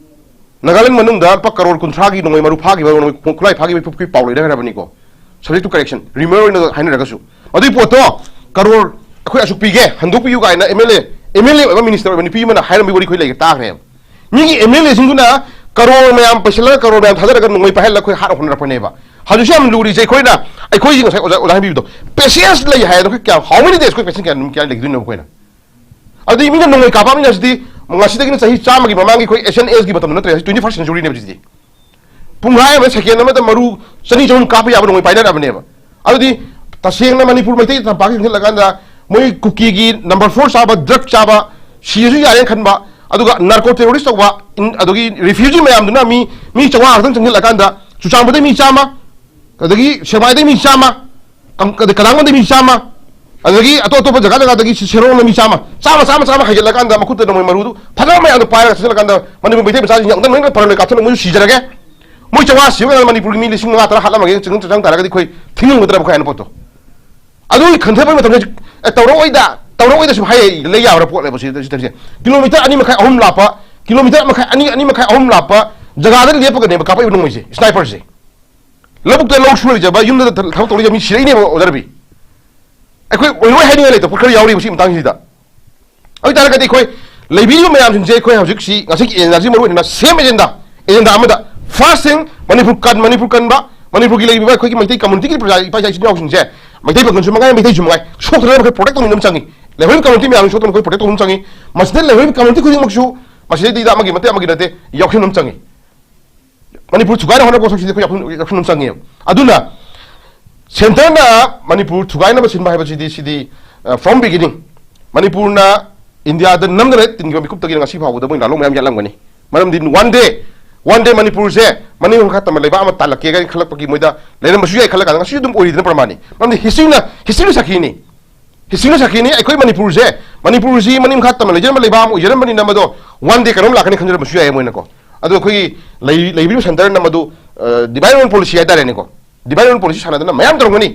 ꯅꯥꯒꯥꯂꯦꯟ ꯃꯅꯨꯡꯗ ꯂꯨꯄꯥ ꯀꯔꯣꯔ ꯀꯨꯟꯊ꯭ꯔꯥꯒꯤ ꯅꯣꯡꯃꯩ ꯃꯔꯨ ꯐꯥꯈꯤꯕ, ꯅꯣꯡꯃꯩ ꯈꯨꯠꯂꯥꯏ ꯐꯥꯈꯤꯕ ꯄꯨ-, ꯄꯨ-, ꯄꯥꯎ ꯂꯩꯅꯈ꯭ꯔꯕꯅꯤꯀꯣ꯫ Subject to correction, rumor ꯑꯣꯏꯅ ꯍꯥꯏꯅꯔꯒꯁꯨ꯫ ꯑꯗꯨꯒꯤ ꯄꯣꯠꯇꯣ ꯀꯔꯣꯔ ꯑꯩꯈꯣꯏ ꯑꯁꯨꯛ ꯄꯤꯒꯦ, ꯍꯟꯗꯣꯛꯄꯤꯌꯨ ꯀꯥꯏꯅ M L A, M L ꯑꯦ ꯑꯣꯏꯕ ꯃꯤꯅꯤꯁꯇꯔ ꯑꯣꯏꯕ ꯅꯨꯄꯤ ꯑꯃꯅ ꯍꯥꯏꯔꯝꯕꯒꯤ ꯋꯥꯔꯤ ꯑꯩꯈꯣꯏ ꯂꯩꯒꯦ ꯇꯥꯈ꯭ꯔꯦꯕ꯫ ꯃꯤꯒꯤ ꯑꯦꯝ ꯑꯦꯜ ꯑꯦꯁꯤꯡꯗꯨꯅ ꯀꯔꯣꯔ ꯃꯌꯥꯝ ꯄꯩꯁꯜꯂꯒ, ꯀꯔꯣꯔ ꯃꯌꯥꯝ ꯊꯥꯗꯔꯒ ꯅꯣꯡꯃꯩ ꯄꯥꯏꯍꯜꯂꯒ ꯑꯩꯈꯣꯏ ꯍꯥꯠꯅ ꯍꯣꯠꯅꯔꯛꯄꯅꯦꯕ꯫ ꯍꯧꯖꯤꯛꯁꯨ ꯌꯥꯝ ꯂꯨꯔꯤꯁꯦ ꯑꯩꯈꯣꯏꯅ, ꯑꯩꯈꯣꯏꯒꯤ ꯉꯁꯥꯏ ꯑꯣꯖꯥ, ꯑꯣꯖꯥ ꯍꯥꯏꯕꯤꯕꯗꯣ, patience ꯂꯩ ꯍꯥꯏꯔꯗꯤ ꯑꯩꯈꯣꯏ ꯀꯌꯥ, how many days ꯑꯩꯈꯣꯏ patience ꯀꯌꯥ, ꯅꯨꯃꯤꯠ ꯀꯌꯥ ꯂꯩꯗꯣꯏꯅꯣ ꯑꯩꯈꯣꯏꯅ? ꯑꯗꯨꯗꯤ ꯃꯤꯅ ꯅꯣꯡꯃꯩ ꯀꯥꯞꯄꯛꯑꯃꯤꯅ ꯍꯧꯖꯤꯛꯇꯤ, ꯉꯁꯤꯗꯒꯤꯅ ꯆꯍꯤ ꯆꯥꯝꯃꯒꯤ ꯃꯃꯥꯡꯒꯤ ꯑꯩꯈꯣꯏ ꯑꯦꯁ ꯑꯦꯟ ꯑꯦꯁꯒꯤ ꯃꯇꯝꯗꯣ ꯅꯠꯇ꯭ꯔꯦ, ꯍꯧꯖꯤꯛ twenty first centuryꯅꯦꯕ ꯍꯧꯖꯤꯛꯇꯤ꯫ ꯄꯨꯡꯈꯥꯏ ꯑꯃ, ꯁꯦꯀꯦꯟ ꯑꯃꯗ ꯃꯔꯨ ꯆꯅꯤ ꯆꯍꯨꯝ ꯀꯥꯞꯄ ꯌꯥꯕ ꯅꯣꯡꯃꯩ ꯄꯥꯏꯅꯔꯕꯅꯦꯕ꯫ ꯑꯗꯨꯗꯤ ꯇꯁꯦꯡꯅ ꯃꯅꯤꯄꯨꯔ ꯃꯩꯇꯩ ꯇꯝꯄꯥꯛꯀꯤ ꯆꯪꯁꯤꯜꯂꯀꯥꯟꯗ ꯃꯣꯏ ꯀꯨꯀꯤꯒꯤ ꯅꯝꯕꯔ ꯐꯣꯔ ꯆꯥꯕ, ꯗ꯭ꯔꯒ ꯆꯥꯕ, ꯁꯤꯔꯁꯨ ꯌꯥꯔꯦꯅ ꯈꯟꯕ, ꯑꯗꯨꯒ ꯅꯥꯔꯀꯣ ꯇꯦꯔꯣꯔꯤꯁ ꯇꯧꯕ, ꯏꯟ-, ꯑꯗꯨꯒꯤ ꯔꯤꯐ꯭ꯌꯨꯖꯤ ꯃꯌꯥꯝꯗꯨꯅ ꯃꯤ, ꯃꯤ ꯆꯥꯝꯃꯉꯥ ꯈꯛꯇꯪ ꯆꯪꯁꯤꯜꯂꯀꯥꯟꯗ ꯆꯨꯔꯆꯥꯟꯄꯨꯔꯗꯩ ꯃꯤ ꯆꯥꯝꯃ, ꯑꯗꯒꯤ ꯁꯦꯛꯃꯥꯏꯗꯩ ꯃꯤ ꯆꯥꯝꯃ, ꯀꯪ-, ꯑꯗꯩ ꯀꯂꯥꯡꯕꯝꯗꯩ ꯃꯤ ꯆꯥꯝꯃ, ꯑꯗꯒꯤ ꯑꯇꯣꯞ ꯑꯇꯣꯞꯄ ꯖꯒꯥ ꯖꯒꯥꯗꯒꯤ ꯁꯤ-, ꯁꯦꯔꯣꯡꯗ ꯃꯤ ꯆꯥꯝꯃ, ꯆꯥꯝꯃ, ꯆꯥꯝꯃ, ꯆꯥꯝꯃ ꯍꯥꯏꯒꯠꯂꯀꯥꯟꯗ ꯃꯈꯨꯠꯇ ꯅꯣꯡꯃꯩ ꯃꯔꯨꯗꯨ ꯐꯖꯕ ꯃꯌꯥꯝꯗꯣ ꯄꯥꯏꯔꯒ ꯆꯪꯁꯤꯜꯂꯀꯥꯟꯗ ꯃꯅꯤꯄꯨꯔ ꯃꯩꯇꯩ ꯃꯆꯥꯁꯤꯡ ꯌꯥꯝꯗꯪ ꯂꯣꯏꯅ ꯐꯔ ꯂꯣꯏ ꯀꯥꯞꯊꯠꯂ ꯃꯣꯏꯁꯨ ꯁꯤꯖꯔꯒꯦ꯫ ꯃꯣꯏ ꯆꯥꯝꯃꯉꯥ ꯁꯤꯕ ꯀꯥꯟꯗ ꯃꯅꯤꯄꯨꯔꯒꯤ ꯃꯤ ꯂꯤꯁꯤꯡ ꯃꯉꯥ ꯇꯔꯥ ꯍꯥꯠꯂꯝꯃꯒꯦ ꯆꯪ-, ꯆꯪ ꯇꯥꯔꯒꯗꯤ ꯑꯩꯈꯣꯏ ꯊꯤꯡꯉꯝꯒꯗ꯭ꯔꯕ ꯑꯩꯈꯣꯏ ꯍꯥꯏꯅ ꯄꯣꯠꯇꯣ? ꯑꯗꯨꯒꯤ ꯈꯟꯊꯕꯒꯤ ꯃꯇꯝꯗ ꯍꯧꯖꯤꯛ, "ꯑꯦ, ꯇꯧꯔꯛꯑꯣꯏꯗ, ꯇꯧꯔꯛꯑꯣꯏꯗ" ꯁꯨꯝ ꯍꯥꯏ ꯂꯩ ꯌꯥꯕ꯭ꯔꯥ ꯄꯣꯠꯅꯦꯕ ꯁꯤ, ꯁꯤ ꯇꯧꯔꯤꯁꯦ꯫ ꯀꯤꯂꯣꯃꯤꯇꯔ ꯑꯅꯤ ꯃꯈꯥꯏ, ꯑꯍꯨꯝ ꯂꯥꯞꯄ, ꯀꯤꯂꯣꯃꯤꯇꯔ ꯃꯈꯥꯏ, ꯑꯅꯤ, ꯑꯅꯤ ꯃꯈꯥꯏ, ꯑꯍꯨꯝ ꯂꯥꯞꯄ ꯖꯒꯥꯗ ꯂꯦꯞꯄꯒꯅꯦꯕ ꯀꯥꯞꯄꯛꯏꯕ ꯅꯣꯡꯃꯩꯁꯦ, ꯁ꯭ꯅꯥꯏꯄꯔꯁꯦ꯫ ꯂꯧꯕꯨꯛꯇ ꯂꯧ ꯁꯨꯔ ꯂꯩꯖꯕ, ꯌꯨꯝꯗ ꯊ-, ꯊꯕꯛ ꯇꯧꯔ ꯂꯩꯖꯕ ꯃꯤ ꯁꯤꯔꯛꯏꯅꯦꯕ, ꯑꯣꯖꯥ ꯔꯕꯤ꯫ ꯑꯩꯈꯣꯏ ꯑꯣꯏꯔꯣꯏ ꯍꯥꯏꯅꯤꯡꯉꯥꯏ ꯂꯩꯇꯕ ꯈꯔ ꯌꯥꯎꯔꯤꯕ ꯁꯤ ꯃꯇꯥꯡꯁꯤꯗ꯫ ꯑꯗꯨ ꯑꯣꯏꯇꯥꯔꯒꯗꯤ ꯑꯩꯈꯣꯏ ꯂꯩꯕꯤꯔꯤꯕ ꯃꯌꯥꯝꯁꯤꯡꯁꯦ ꯑꯩꯈꯣꯏ ꯍꯧꯖꯤꯛꯁꯤ ꯉꯁꯤꯒꯤ ꯑꯦꯖꯦꯟꯗꯥꯁꯤ ꯃꯔꯨ ꯑꯣꯏꯅ ꯁꯦꯝ ꯑꯦꯖꯦꯟꯗꯥ, ꯑꯦꯖꯦꯟꯗꯥ ꯑꯃꯗ, ꯐꯥꯔꯁ ꯊꯤꯡ, ꯃꯅꯤꯄꯨꯔ ꯀꯟ-, ꯃꯅꯤꯄꯨꯔ ꯀꯟꯕ, ꯃꯅꯤꯄꯨꯔꯒꯤ ꯂꯩꯔꯤꯕ ꯑꯩꯈꯣꯏꯒꯤ ꯃꯩꯇꯩ ꯀꯝꯃꯨꯅꯤꯇꯤꯒꯤ ꯄ꯭ꯔꯖꯥ, ꯏꯄꯥ ꯏꯆꯥ ꯏꯆꯤꯟ ꯏꯅꯥꯎꯁꯤꯡꯁꯦ, ꯃꯩꯇꯩ ꯄꯥꯡꯒꯜꯁꯨ ꯃꯉꯥꯏ, ꯃꯩꯇꯩꯁꯨ ꯃꯉꯥꯏ, ꯁꯣꯛꯇꯅꯕ ꯑꯩꯈꯣꯏ ꯄ꯭ꯔꯣꯇꯦꯛ ꯇꯧꯅꯤꯡꯕ ꯑꯃ ꯆꯪꯉꯤ꯫ ꯂꯩꯍꯧꯔꯤꯕ ꯀꯝꯃꯨꯅꯤꯇꯤ ꯃꯌꯥꯝꯁꯤ ꯁꯣꯛꯇꯅꯕ ꯑꯩꯈꯣꯏ ꯄ꯭ꯔꯣꯇꯦꯛ ꯇꯧꯕ ꯑꯃ ꯆꯪꯉꯤ꯫ ꯃꯁꯤꯗ ꯂꯩꯍꯧꯔꯤꯕ ꯀꯝꯃꯨꯅꯤꯇꯤ ꯈꯨꯗꯤꯡꯃꯛꯁꯨ ꯃꯁꯤꯗꯩꯗ ꯑꯃꯒꯤ ꯃꯇꯦꯡ ꯑꯃꯒꯤ ꯅꯠꯇꯦ, ꯌꯥꯎꯁꯤꯟꯕ ꯑꯃ ꯆꯪꯉꯤ꯫ ꯃꯅꯤꯄꯨꯔ ꯊꯨꯒꯥꯏꯅ ꯍꯣꯠꯅꯕ ꯄꯣꯠꯁꯛꯁꯤꯗꯤ ꯑꯩꯈꯣꯏ ꯌꯥꯎꯁꯤꯟ-, ꯌꯥꯎꯁꯤꯟꯕ ꯑꯃ ꯆꯪꯉꯦꯕ꯫ ꯑꯗꯨꯅ ꯁꯦꯟꯇꯔꯅ ꯃꯅꯤꯄꯨꯔ ꯊꯨꯒꯥꯏꯅꯕ ꯁꯤꯟꯕ ꯍꯥꯏꯕꯁꯤꯗꯤ ꯁꯤꯗꯤ, ꯑ, from beginning ꯃꯅꯤꯄꯨꯔꯅ ꯏꯟꯗꯤꯌꯥꯗ ꯅꯝꯗꯅ ꯇꯤꯟꯈꯤꯕ ꯃꯤꯀꯨꯞꯇꯒꯤꯅ ꯉꯁꯤ ꯐꯥꯎꯕꯗ ꯃꯣꯏ ꯂꯥꯜꯂꯣꯡ ꯃꯌꯥꯝ ꯌꯥꯠꯂꯝꯒꯅꯤ꯫ ꯃꯔꯝꯗꯤ one day, one day ꯃꯅꯤꯄꯨꯔꯁꯦ ꯃꯅꯤꯡ ꯃꯈꯥ ꯇꯝꯕ ꯂꯩꯕꯥꯛ ꯑꯃ ꯇꯥꯜꯂꯛꯀꯦ ꯀꯥꯏꯅ ꯈꯜꯂꯛꯄꯒꯤ ꯃꯣꯏꯗ ꯂꯩꯔꯝꯕꯁꯨ ꯌꯥꯏ ꯈꯜꯂ ꯀꯥꯟꯗ ꯉꯁꯤ ꯑꯗꯨꯝ ꯑꯣꯏꯔꯤꯗꯅ ꯄ꯭ꯔꯃꯥꯟꯅꯤ꯫ ꯃꯔꯝꯗꯤ ꯍꯤꯁꯇ꯭ꯔꯤꯅ, ꯍꯤꯁꯇ꯭ꯔꯤꯅ ꯁꯥꯈꯤꯅꯤ꯫ ꯍꯤꯁꯇ꯭ꯔꯤꯅ ꯁꯥꯈꯤꯅꯤ꯫ ꯑꯩꯈꯣꯏ ꯃꯅꯤꯄꯨꯔꯁꯦ, ꯃꯅꯤꯄꯨꯔꯁꯤ ꯃꯅꯤꯡ ꯃꯈꯥ ꯇꯝꯅ ꯂꯩꯖꯔꯝꯕ ꯂꯩꯕꯥꯛ ꯑꯃ ꯑꯣꯏꯖꯔꯝꯕꯅꯤꯅ ꯃꯗꯣ one day ꯀꯩꯅꯣꯝ ꯂꯥꯛꯀꯅꯤ ꯈꯟꯖꯔꯝꯕꯁꯨ ꯌꯥꯏ ꯃꯣꯏꯅꯀꯣ꯫ ꯑꯗꯣ ꯑꯩꯈꯣꯏꯒꯤ ꯂꯩ-, ꯂꯩꯕꯤꯔꯤꯕ ꯁꯦꯟꯇꯔꯅ ꯃꯗꯨ, ꯑ, divide and rule policy ꯍꯥꯏꯇꯥꯔꯦꯅꯦꯀꯣ꯫ Divide and rule policy ꯁꯥꯟꯅꯗꯅ ꯃꯌꯥꯝ ꯇꯧꯔꯝꯒꯅꯤ꯫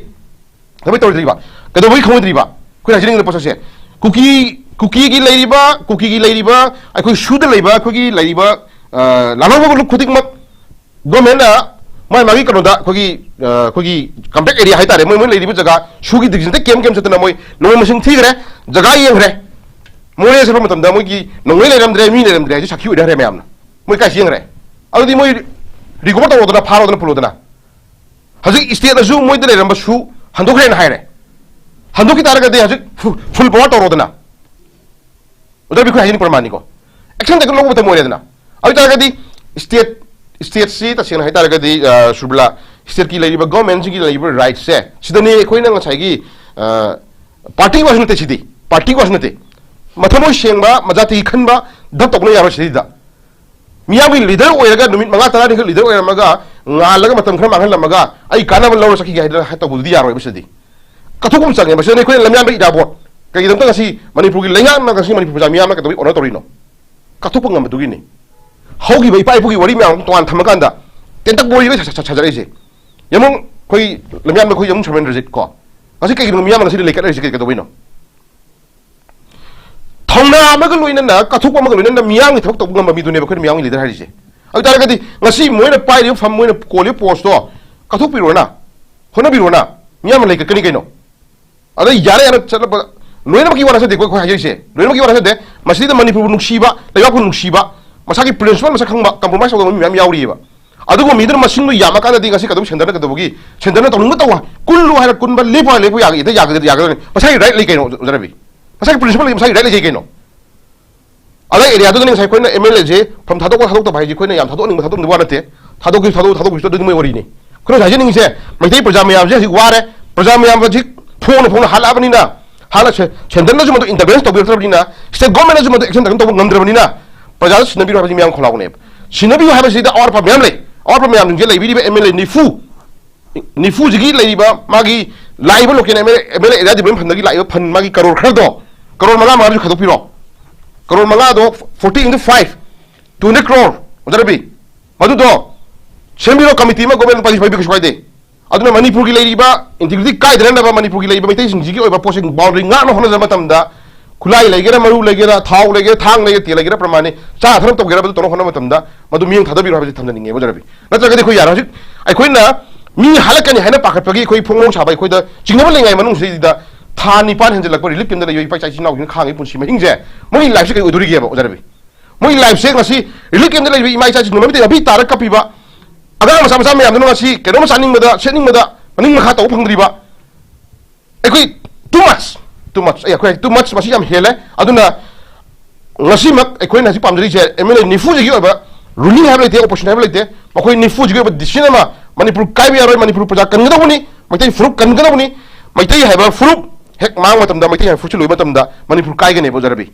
ꯀꯩꯗꯧꯕꯩ ꯇꯧꯔꯣꯏꯗ꯭ꯔꯤꯕ? ꯀꯩꯗꯧꯕꯒꯤ ꯈꯪꯉꯣꯏꯗ꯭ꯔꯤꯕ? ꯑꯩꯈꯣꯏꯅ ꯍꯥꯏꯖꯅꯤꯡꯉꯤꯕ ꯄꯣꯠꯁꯛꯁꯦ, ꯀꯨꯀꯤ, ꯀꯨꯀꯤꯒꯤ ꯂꯩꯔꯤꯕ, ꯀꯨꯀꯤꯒꯤ ꯂꯩꯔꯤꯕ, ꯑꯩꯈꯣꯏ ꯁꯨꯗ ꯂꯩꯕ, ꯑꯩꯈꯣꯏꯒꯤ ꯂꯩꯔꯤꯕ, ꯑ, ꯂꯥꯜꯍꯧꯕ ꯂꯨꯞ ꯈꯨꯗꯤꯡꯃꯛ ꯒꯣꯔꯃꯦꯟꯅ ꯃꯥꯏ ꯃꯥꯒꯤ ꯀꯩꯅꯣꯗ ꯑꯩꯈꯣꯏꯒꯤ, ꯑ, ꯑꯩꯈꯣꯏꯒꯤ ꯀꯝꯄꯦꯛ ꯑꯦꯔꯤꯌꯥ ꯍꯥꯏꯇꯥꯔꯦ, ꯃꯣꯏ, ꯃꯣꯏ ꯂꯩꯔꯤꯕ ꯖꯒꯥ ꯁꯨꯒꯤ ꯗꯤꯚꯤꯖꯟꯗ ꯀꯦꯝ ꯀꯦꯝ ꯆꯠꯇꯅ ꯃꯣꯏ ꯅꯣꯡꯃꯩ ꯃꯁꯤꯡ ꯊꯤꯈ꯭ꯔꯦ, ꯖꯒꯥ ꯌꯦꯡꯈ꯭ꯔꯦ꯫ ꯃꯣꯔꯦ ꯆꯠꯄ ꯃꯇꯝꯗ ꯃꯣꯏꯒꯤ ꯅꯣꯡꯃꯩ ꯂꯩꯔꯝꯗ꯭ꯔꯦ, ꯃꯤ ꯂꯩꯔꯝꯗ꯭ꯔꯦ ꯍꯥꯏꯁꯦ ꯁꯥꯈꯤ ꯑꯣꯏꯅꯈ꯭ꯔꯦ ꯃꯌꯥꯝꯅ꯫ ꯃꯣꯏ ꯀꯥꯏ ꯆꯦꯟꯈ꯭ꯔꯦ? ꯑꯗꯨꯗꯤ ꯃꯣꯏ recover ꯇꯧꯔꯣꯗꯅ, ꯐꯥꯔꯣꯗꯅ, ꯄꯨꯜꯂꯣꯗꯅ꯫ ꯍꯧꯖꯤꯛ ꯁ꯭ꯇꯦꯠꯅꯁꯨ ꯃꯣꯏꯗ ꯂꯩꯔꯝꯕ ꯁꯨ ꯍꯟꯗꯣꯛꯈ꯭ꯔꯦꯅ ꯍꯥꯏꯔꯦ꯫ ꯍꯟꯗꯣꯛꯈꯤ ꯇꯥꯔꯒꯗꯤ ꯍꯧꯖꯤꯛ ꯐꯨ-, full power ꯇꯧꯔꯣꯗꯅ꯫ ꯑꯣꯖꯥ ꯕꯤꯈꯨ ꯍꯥꯏꯖꯅꯤꯡ ꯄ꯭ꯔꯃꯥꯟꯅꯤꯀꯣ꯫ ꯑꯦꯛꯁꯟ ꯇꯥꯏꯀꯟ ꯂꯧꯕ ꯃꯇꯝ ꯑꯣꯏꯔꯦꯗꯅ꯫ ꯑꯗꯨ ꯑꯣꯏꯇꯥꯔꯒꯗꯤ ꯁ꯭ꯇꯦꯠ ꯁ꯭ꯇꯦꯠꯁꯤ ꯇꯁꯦꯡꯅ ꯍꯥꯏꯇꯥꯔꯒꯗꯤ, ꯑ, ꯁꯨꯔꯕꯤꯂꯥ, ꯁ꯭ꯇꯦꯠꯀꯤ ꯂꯩꯔꯤꯕ ꯒꯣꯔꯃꯦꯟꯁꯤꯒꯤ ꯂꯩꯔꯤꯕ ꯔꯥꯏꯠꯁꯦ, ꯁꯤꯗꯅꯦ ꯑꯩꯈꯣꯏꯅ ꯉꯁꯥꯏꯒꯤ, ꯑ, ꯄꯥꯔꯇꯤ ꯋꯥꯁꯨ ꯅꯠꯇꯦ ꯁꯤꯗꯤ, ꯄꯥꯔꯇꯤ ꯋꯥꯁꯨ ꯅꯠꯇꯦ, ꯃꯊꯃꯣꯏ ꯁꯦꯡꯕ, ꯃꯖꯥꯇꯤ ꯈꯟꯕ, ꯙꯞ ꯇꯧꯕꯅ ꯌꯥꯔꯣꯏ ꯁꯤꯗꯩꯗ꯫ ꯃꯤꯌꯥꯝꯒꯤ ꯂꯤꯗꯔ ꯑꯣꯏꯔꯒ ꯅꯨꯃꯤꯠ ꯃꯉꯥ ꯇꯔꯥꯅꯤꯈꯛ ꯂꯤꯗꯔ ꯑꯣꯏꯔꯝꯃꯒ, ꯉꯥꯜꯂꯒ ꯃꯇꯝ ꯈꯔ ꯃꯥꯡꯍꯜꯂꯝꯃꯒ ꯑꯩ ꯀꯥꯟꯅꯕ ꯂꯧꯔ ꯆꯠꯈꯤꯒꯦ ꯍꯥꯏꯗꯅ ꯇꯧꯕꯗꯨꯗꯤ ꯌꯥꯔꯣꯏꯕ ꯁꯤꯗꯤ꯫ ꯀꯠꯊꯣꯛꯄ ꯑꯃ ꯆꯪꯉꯦꯕ꯫ ꯁꯤꯗꯅ ꯑꯩꯈꯣꯏꯅ ꯂꯝꯌꯥꯟꯕ ꯏꯔꯥꯕꯣꯠ꯫ ꯀꯩꯒꯤꯗꯃꯛꯇ ꯉꯁꯤ ꯃꯅꯤꯄꯨꯔꯒꯤ ꯂꯩꯉꯥꯛꯅ, ꯉꯁꯤ ꯃꯅꯤꯄꯨꯔ ꯄ꯭ꯔꯖꯥ ꯃꯤꯌꯥꯝꯅ ꯀꯩꯗꯧꯕꯩ ꯑꯣꯅꯔ ꯇꯧꯔꯤꯅꯣ? ꯀꯠꯊꯣꯛꯄ ꯉꯝꯕꯗꯨꯒꯤꯅꯤ꯫ ꯍꯧꯈꯤꯕ ꯏꯄꯥ ꯏꯄꯨꯒꯤ ꯋꯥꯔꯤ ꯃꯌꯥꯝ ꯑꯃ ꯇꯣꯉꯥꯟ ꯊꯝꯃꯀꯥꯟꯗ ꯇꯦꯟꯇꯛ ꯕꯣꯔꯤꯒ ꯁꯥ-, ꯁꯥ-, ꯁꯥꯖꯔꯛꯏꯁꯦ꯫ ꯌꯦꯡꯉꯨ, ꯑꯩꯈꯣꯏ ꯂꯝꯌꯥꯟꯕ ꯑꯩꯈꯣꯏ ꯌꯦꯡꯉꯨ ꯁꯣꯃꯦꯟꯗ꯭ꯔꯖꯤꯠ ꯀꯣ꯫ ꯉꯁꯤ ꯀꯩꯒꯤꯅꯣ ꯃꯤꯌꯥꯝꯅ ꯉꯁꯤꯗꯤ ꯂꯩꯈꯠꯂꯛꯏꯁꯦ? ꯀꯩ-, ꯀꯩꯗꯧꯕꯩꯅꯣ? ꯊꯧꯅꯥ ꯑꯃꯒ ꯂꯣꯏꯅꯅ, ꯀꯠꯊꯣꯛꯄ ꯑꯃꯒ ꯂꯣꯏꯅꯅ ꯃꯤꯌꯥꯝꯒꯤ ꯊꯕꯛ ꯇꯧꯕ ꯉꯝꯕ ꯃꯤꯗꯨꯅꯦꯕ ꯑꯩꯈꯣꯏꯅ ꯃꯤꯌꯥꯝꯒꯤ ꯂꯤꯗꯔ ꯍꯥꯏꯔꯤꯁꯦ꯫ ꯑꯗꯨ ꯇꯥꯔꯒꯗꯤ ꯉꯁꯤ ꯃꯣꯏꯅ ꯄꯥꯏꯔꯤꯕ ꯐꯝ, ꯃꯣꯏꯅ ꯀꯣꯜꯂꯤꯕ ꯄꯣꯁꯇꯣ ꯀꯠꯊꯣꯛꯄꯤꯔꯣꯅ, ꯍꯣꯠꯅꯕꯤꯔꯣꯅ, ꯃꯤꯌꯥꯝꯅ ꯂꯩꯈꯠꯀꯅꯤ ꯀꯩꯅꯣ꯫ ꯑꯗ ꯌꯥꯔꯦ ꯌꯥꯔꯦ ꯆꯠꯂꯕ ꯂꯣꯏꯅꯃꯛꯀꯤ ꯋꯥ ꯅꯠꯆꯗꯦꯀꯣ ꯑꯩꯈꯣꯏ ꯍꯥꯏꯖꯔꯤꯁꯦ, ꯂꯣꯏꯅꯃꯛꯀꯤ ꯋꯥ ꯅꯠꯆꯗꯦ꯫ ꯃꯁꯤꯗ ꯃꯅꯤꯄꯨꯔꯕꯨ ꯅꯨꯡꯁꯤꯕ, ꯂꯩꯕꯥꯛꯄꯨ ꯅꯨꯡꯁꯤꯕ, ꯃꯁꯥꯒꯤ ꯄ꯭ꯔꯤꯟꯁꯤꯄꯜ ꯃꯁꯛ ꯈꯪꯕ, ꯀꯝꯄ꯭ꯔꯣꯃꯥꯏꯁ ꯇꯧꯗꯕ ꯃꯤ ꯃꯌꯥꯝ ꯌꯥꯎꯔꯤꯑꯕ꯫ ꯑꯗꯨꯒꯨꯝꯕ ꯃꯤꯗꯨꯅ ꯃꯁꯤꯡꯗꯣ ꯌꯥꯝꯃꯀꯥꯟꯗꯗꯤ ꯉꯁꯤ ꯀꯩꯗꯧꯕ ꯁꯦꯟꯇꯔꯅ ꯀꯩꯗꯧꯕꯒꯤ, ꯁꯦꯟꯇꯔꯅ ꯇꯧꯅꯤꯡꯕ ꯇꯧ ꯍꯥꯏ, ꯀꯨꯜꯂꯨ ꯍꯥꯏꯔ ꯀꯨꯟꯕ, ꯂꯦꯞꯄꯨ ꯍꯥꯏꯔ ꯂꯦꯞꯄꯨ ꯌꯥꯒ-, ꯍꯦꯛꯇ ꯌꯥꯒꯗ꯭ꯔ-, ꯌꯥꯒꯗ꯭ꯔꯅꯤ? ꯃꯁꯥꯒꯤ ꯔꯥꯏꯠ ꯂꯩ ꯀꯩꯅꯣ, ꯑꯣꯖꯥ ꯔꯕꯤ? ꯃꯁꯥꯒꯤ ꯄ꯭ꯔꯤꯟꯁꯤꯄꯜ ꯂꯩ, ꯃꯁꯥꯒꯤ ꯔꯥꯏꯠ ꯂꯩꯖꯩ ꯀꯩꯅꯣ꯫ ꯑꯗ ꯑꯦꯔꯤꯌꯥꯗꯨꯗꯅꯤ ꯉꯁꯥꯏ ꯑꯩꯈꯣꯏꯅ ꯑꯦꯝ ꯑꯦꯜ ꯑꯦꯁꯦ ꯐꯝ ꯊꯥꯗꯣꯛꯄ ꯊꯥꯗꯣꯛꯇꯕ ꯍꯥꯏꯁꯦ ꯑꯩꯈꯣꯏꯅ ꯌꯥꯝ ꯊꯥꯗꯣꯛꯍꯟꯅꯤꯡꯕ ꯊꯥꯗꯣꯛꯅꯤꯡꯕ ꯋꯥ ꯅꯠꯇꯦ꯫ ꯊꯥꯗꯣꯛꯈꯤꯕ ꯊꯥꯗꯣꯛ-, ꯊꯥꯗꯣꯛꯈꯤꯕꯁꯨ ꯑꯗꯨꯗꯤ ꯃꯣꯏ ꯋꯥꯔꯤꯅꯤ꯫ ꯑꯩꯈꯣꯏꯅ ꯍꯧꯖꯤꯛ ꯍꯥꯏꯖꯅꯤꯡꯉꯤꯁꯦ, ꯃꯩꯇꯩ ꯄ꯭ꯔꯖꯥ ꯃꯌꯥꯝꯁꯦ ꯍꯧꯖꯤꯛ ꯋꯥꯔꯦ꯫ ꯄ꯭ꯔꯖꯥ ꯃꯌꯥꯝ ꯍꯧꯖꯤꯛ ꯐꯣꯡꯅ ꯐꯣꯡꯅ ꯍꯥꯠꯂꯛꯑꯕꯅꯤꯅ, ꯍꯥꯠꯂ ꯁꯦ-, ꯁꯦꯟꯇꯔꯅꯁꯨ ꯃꯗꯨ ꯏꯟꯇꯔꯚꯦꯟꯁ ꯇꯧꯕꯤꯔꯛꯇ꯭ꯔꯕꯅꯤꯅ, ꯁ꯭ꯇꯦꯠ ꯒꯣꯔꯃꯦꯟꯅꯁꯨ ꯃꯗꯨ ꯑꯦꯛꯁꯟ ꯇꯧꯕ ꯉꯝꯗ꯭ꯔꯕꯅꯤꯅ, ꯄ꯭ꯔꯖꯥꯗ ꯁꯤꯟꯅꯕꯤꯔꯣ ꯍꯥꯏꯕꯁꯤ ꯃꯌꯥꯝ ꯈꯣꯜꯂꯥꯎꯅꯦꯕ꯫ ꯁꯤꯟꯅꯕꯤꯌꯨ ꯍꯥꯏꯕꯁꯤꯗ ꯑꯋꯥꯠꯄ ꯃꯌꯥꯝ ꯂꯩ꯫ ꯑꯋꯥꯠꯄ ꯃꯌꯥꯝꯁꯤꯡꯁꯦ ꯂꯩꯕꯤꯔꯤꯕ ꯑꯦꯝ ꯑꯦꯜ ꯑꯦ ꯅꯤꯐꯨ, ꯅꯤꯐꯨꯁꯤꯒꯤ ꯂꯩꯔꯤꯕ ꯃꯥꯒꯤ ꯂꯥꯛꯏꯕ local M L A, M L A area development ꯐꯟꯗꯒꯤ ꯂꯥꯛꯏꯕ ꯐꯟ ꯃꯥꯒꯤ ꯀꯔꯣꯔ ꯈꯔꯗꯣ, ꯀꯔꯣꯔ ꯃꯉꯥ ꯃꯉꯥꯁꯨ ꯈꯥꯏꯗꯣꯛꯄꯤꯔꯣ꯫ Crore ꯃꯉꯥꯗꯣ forty into five, two hundred crore, ꯑꯣꯖꯥ ꯔꯕꯤ꯫ ꯃꯗꯨꯗꯣ ꯁꯦꯝꯕꯤꯔꯣ, ꯀꯃꯤꯇꯤ ꯑꯃ ꯒꯣꯔꯃꯦꯟ ꯄꯥꯏꯕꯤꯌꯨ, ꯀꯩꯁꯨ ꯀꯥꯏꯗꯦ꯫ ꯑꯗꯨꯅ ꯃꯅꯤꯄꯨꯔꯒꯤ ꯂꯩꯔꯤꯕ ꯏꯟꯇꯤꯒ꯭ꯔꯤꯇꯤ ꯀꯥꯏꯗꯅꯅꯕ ꯃꯅꯤꯄꯨꯔꯒꯤ ꯂꯩꯔꯤꯕ ꯃꯩꯇꯩꯁꯤꯡꯁꯤꯒꯤ ꯑꯣꯏꯕ ꯄꯣꯠꯁꯤꯡ ꯕꯥꯎꯟꯗꯔꯤ ꯉꯥꯛꯅ ꯍꯣꯠꯅꯖꯕ ꯃꯇꯝꯗ, ꯈꯨꯠꯂꯥꯏ ꯂꯩꯒꯦꯔꯥ, ꯃꯔꯨ ꯂꯩꯒꯦꯔꯥ, ꯊꯥꯎ ꯂꯩꯒꯦꯔꯥ, ꯊꯥꯡ ꯂꯩꯒꯦꯔꯥ, ꯇꯦꯜ ꯂꯩꯒꯦꯔꯥ, ꯄ꯭ꯔꯃꯥꯅꯤ ꯆꯥ ꯊꯛꯅꯕ ꯇꯧꯒꯦꯔꯥ, ꯍꯥꯏꯕꯗꯨ ꯇꯧꯅꯕ ꯍꯣꯠꯅꯕ ꯃꯇꯝꯗ ꯃꯗꯨ ꯃꯤꯠꯌꯦꯡ ꯊꯥꯗꯕꯤꯔꯣ ꯍꯥꯏꯕꯁꯤ ꯊꯝꯖꯅꯤꯡꯉꯦꯕ, ꯑꯣꯖꯥ ꯔꯕꯤ꯫ ꯅꯠꯇ꯭ꯔꯒꯗꯤ ꯑꯩꯈꯣꯏ ꯌꯥꯔꯣꯏ꯫ ꯍꯧꯖꯤꯛ ꯑꯩꯈꯣꯏꯅ ꯃꯤ ꯍꯥꯠꯂꯛꯀꯅꯤ ꯍꯥꯏꯅ ꯄꯥꯈꯠꯄꯒꯤ ꯑꯩꯈꯣꯏ ꯐꯣꯡ ꯐꯣꯡ ꯁꯥꯕ, ꯑꯩꯈꯣꯏꯗ ꯆꯤꯡꯅꯕ ꯂꯩꯉꯥꯏ ꯃꯅꯨꯡꯁꯤꯗ ꯊꯥ ꯅꯤꯄꯥꯟ ꯍꯦꯟꯖꯜꯂꯛꯄ ꯔꯤꯂꯤꯐ ꯀꯦꯝꯞꯇ ꯂꯩꯕ ꯏꯄꯥ ꯏꯆꯥ ꯏꯆꯤꯟ ꯏꯅꯥꯎꯁꯤꯡꯅ ꯈꯥꯡꯉꯤ ꯄꯨꯟꯁꯤ ꯃꯍꯤꯡꯁꯦ, ꯃꯣꯏꯒꯤ ꯂꯥꯏꯐꯁꯦ ꯀꯩ ꯑꯣꯏꯗꯣꯔꯤꯒꯦꯕ, ꯑꯣꯖꯥ ꯔꯕꯤ? ꯃꯣꯏꯒꯤ ꯂꯥꯏꯐꯁꯦ ꯉꯁꯤ ꯔꯤꯂꯤꯐ ꯀꯦꯝꯞꯇ ꯂꯩꯕ ꯏꯃꯥ ꯏꯆꯥꯁꯤꯡꯅ ꯃꯃꯤꯠꯇ ꯃꯄꯤ ꯇꯥꯔ ꯀꯞꯄꯤꯕ, ꯑꯉꯥꯡ ꯃꯆꯥ ꯃꯆꯥ ꯃꯌꯥꯝꯗꯨꯅ ꯉꯁꯤ ꯀꯩꯅꯣꯝ ꯆꯥꯅꯤꯡꯕꯗ, ꯁꯦꯠꯅꯤꯡꯕꯗ ꯃꯅꯤꯡ ꯃꯈꯥ ꯇꯧꯕ ꯐꯪꯗ꯭ꯔꯤꯕ, ꯑꯩꯈꯣꯏ too much, too much, ꯑꯩ, ꯑꯩꯈꯣꯏ too much, ꯃꯁꯤ ꯌꯥꯝ ꯍꯦꯜꯂꯦ꯫ ꯑꯗꯨꯅ ꯉꯁꯤꯃꯛ ꯑꯩꯈꯣꯏꯅ ꯍꯧꯖꯤꯛ ꯄꯥꯝꯖꯔꯤꯁꯦ ꯑꯦꯝ ꯑꯦꯜ ꯑꯦ ꯅꯤꯐꯨꯁꯤꯒꯤ ꯑꯣꯏꯕ ꯔꯨꯂꯤꯡ ꯍꯥꯏꯕ ꯂꯩꯇꯦ, ꯑꯣꯄꯣꯖꯤꯁꯟ ꯍꯥꯏꯕ ꯂꯩꯇꯦ꯫ ꯃꯈꯣꯏ ꯅꯤꯐꯨꯁꯤꯒꯤ ꯑꯣꯏꯕ ꯗꯤꯁꯤꯖꯟ ꯑꯃ, ꯃꯅꯤꯄꯨꯔ ꯀꯥꯏꯕ ꯌꯥꯔꯣꯏ, ꯃꯅꯤꯄꯨꯔ ꯄ꯭ꯔꯖꯥ ꯀꯟꯒꯗꯧꯕꯅꯤ, ꯃꯩꯇꯩ ꯐꯨꯔꯨꯞ ꯀꯟꯒꯗꯧꯕꯅꯤ꯫ ꯃꯩꯇꯩ ꯍꯥꯏꯕ ꯐꯨꯔꯨꯞ ꯍꯦꯛ ꯃꯥꯡꯕ ꯃꯇꯝꯗ, ꯃꯩꯇꯩ ꯍꯥꯏꯕ ꯐꯨꯔꯨꯞꯁꯤ ꯂꯣꯏꯕ ꯃꯇꯝꯗ ꯃꯅꯤꯄꯨꯔ ꯀꯥꯏꯒꯅꯦꯕ, ꯑꯣꯖꯥ ꯔꯕꯤ꯫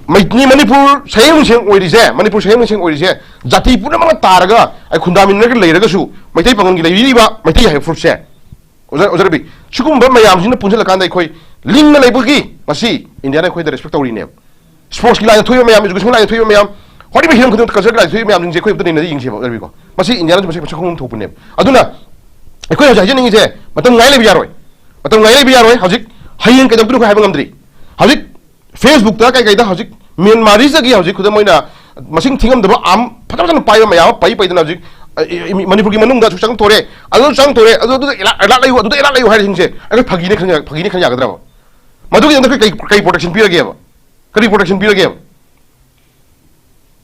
ꯃꯩ-, ꯃꯅꯤꯄꯨꯔ ꯁꯌꯦꯡ ꯃꯤꯡꯁꯦꯡ ꯑꯣꯏꯔꯤꯁꯦ, ꯃꯅꯤꯄꯨꯔ ꯁꯌꯦꯡ ꯃꯤꯡꯁꯦꯡ ꯑꯣꯏꯔꯤꯁꯦ, ꯖꯥꯇꯤ ꯄꯨꯝꯅꯃꯛꯅ ꯇꯥꯔꯒ ꯑꯩ ꯈꯨꯟꯗꯥꯃꯤꯟꯅꯔꯒ ꯂꯩꯔꯒꯁꯨ, ꯃꯩꯇꯩ ꯄꯥꯉꯜꯒꯤ ꯂꯩꯕꯤꯔꯤꯕ ꯃꯩꯇꯩ ꯍꯥꯏꯕ ꯐꯨꯔꯨꯞꯁꯦ, ꯑꯣꯖꯥ, ꯑꯣꯖꯥ ꯔꯕꯤ, ꯁꯤꯒꯨꯝꯕ ꯃꯌꯥꯝꯁꯤꯅ ꯄꯨꯟꯁꯤꯜꯂꯀꯥꯟꯗ ꯑꯩꯈꯣꯏ ꯂꯤꯡꯅ ꯂꯩꯕꯒꯤ ꯃꯁꯤ ꯏꯟꯗꯤꯌꯥꯅ ꯑꯩꯈꯣꯏꯗ ꯔꯦꯁꯄꯦꯛ ꯇꯧꯔꯤꯅꯦꯕ꯫ ꯁ꯭ꯄꯣꯔꯠꯁꯀꯤ ꯂꯥꯏꯟꯗ ꯊꯣꯛꯏꯕ ꯃꯌꯥꯝ, ꯏꯖꯨꯀꯦꯁꯟꯒꯤ ꯂꯥꯏꯟꯗ ꯊꯣꯛꯏꯕ ꯃꯌꯥꯝ, ꯍꯥꯏꯔꯤꯕ ꯍꯤꯔꯝ ꯈꯨꯗꯤꯡꯃꯛꯇ ꯀꯜꯆꯔꯒꯤ ꯂꯥꯏꯟꯗ ꯊꯣꯛꯏꯕ ꯃꯌꯥꯝꯁꯤꯡꯁꯦ ꯑꯩꯈꯣꯏ ꯑꯝꯇ ꯅꯩꯅꯔ ꯌꯦꯡꯁꯦꯕ, ꯑꯣꯖꯥ ꯔꯕꯤꯀꯣ꯫ ꯃꯁꯤ ꯏꯟꯗꯤꯌꯥꯅꯁꯨ ꯃꯁꯤ ꯃꯁꯛ ꯈꯪꯐꯝ ꯊꯣꯛꯄꯅꯦꯕ꯫ ꯑꯗꯨꯅ ꯑꯩꯈꯣꯏꯅ ꯍꯧꯖꯤꯛ ꯍꯥꯏꯖꯅꯤꯡꯉꯤꯁꯦ, ꯃꯇꯝ ꯉꯥꯏ ꯂꯩꯕ ꯌꯥꯔꯣꯏ, ꯃꯇꯝ ꯉꯥꯏ ꯂꯩꯕ ꯌꯥꯔꯣꯏ꯫ ꯍꯧꯖꯤꯛ ꯍꯌꯦꯡ ꯀꯩꯗꯧꯗꯣꯏꯅꯣ ꯑꯩꯈꯣꯏ ꯍꯥꯏꯕ ꯉꯝꯗ꯭ꯔꯤ꯫ ꯍꯧꯖꯤꯛ ꯐꯦꯁꯕꯨꯛꯇ ꯀꯩ ꯀꯩꯗ ꯍꯧꯖꯤꯛ ꯃ꯭ꯌꯥꯟꯃꯥꯔꯤꯁꯇꯒꯤ ꯍꯧꯖꯤꯛ ꯈꯨꯗꯝ ꯑꯣꯏꯅ ꯃꯁꯤꯡ ꯊꯤꯉꯝꯗꯕ ꯑꯥꯝ ꯐꯖ ꯐꯖꯅ ꯄꯥꯏꯕ ꯃꯌꯥꯝ ꯑꯃ ꯄꯥꯏ ꯄꯥꯏꯗꯅ ꯍꯧꯖꯤꯛ, ꯑ, ꯏ-, ꯏ-, ꯃꯅꯤꯄꯨꯔꯒꯤ ꯃꯅꯨꯡꯗ ꯑꯁꯨꯛ ꯆꯪꯊꯣꯔꯦ, ꯑꯗꯨ ꯆꯪꯊꯣꯔꯦ, ꯑꯗꯨ, ꯑꯗꯨꯗ ꯑꯦꯂꯥꯔꯠ, ꯑꯦꯂꯥꯔꯠ ꯂꯩꯌꯨ, ꯑꯗꯨꯗ ꯑꯦꯂꯥꯔꯠ ꯂꯩꯌꯨ ꯍꯥꯏꯔꯤꯁꯤꯡꯁꯦ ꯑꯩꯈꯣꯏ ꯐꯥꯒꯤꯅꯦ ꯈꯟ ꯌꯥ-, ꯐꯥꯒꯤꯅꯦ ꯈꯟ ꯌꯥꯒꯗ꯭ꯔꯕ? ꯃꯗꯨꯒꯤꯗꯃꯛꯇ ꯑꯩꯈꯣꯏ ꯀꯩ, ꯀꯩ ꯄ꯭ꯔꯣꯇꯦꯛꯁꯟ ꯄꯤꯔꯒꯦꯕ? ꯀꯔꯤ ꯄ꯭ꯔꯣꯇꯦꯛꯁꯟ ꯄꯤꯔꯒꯦꯕ?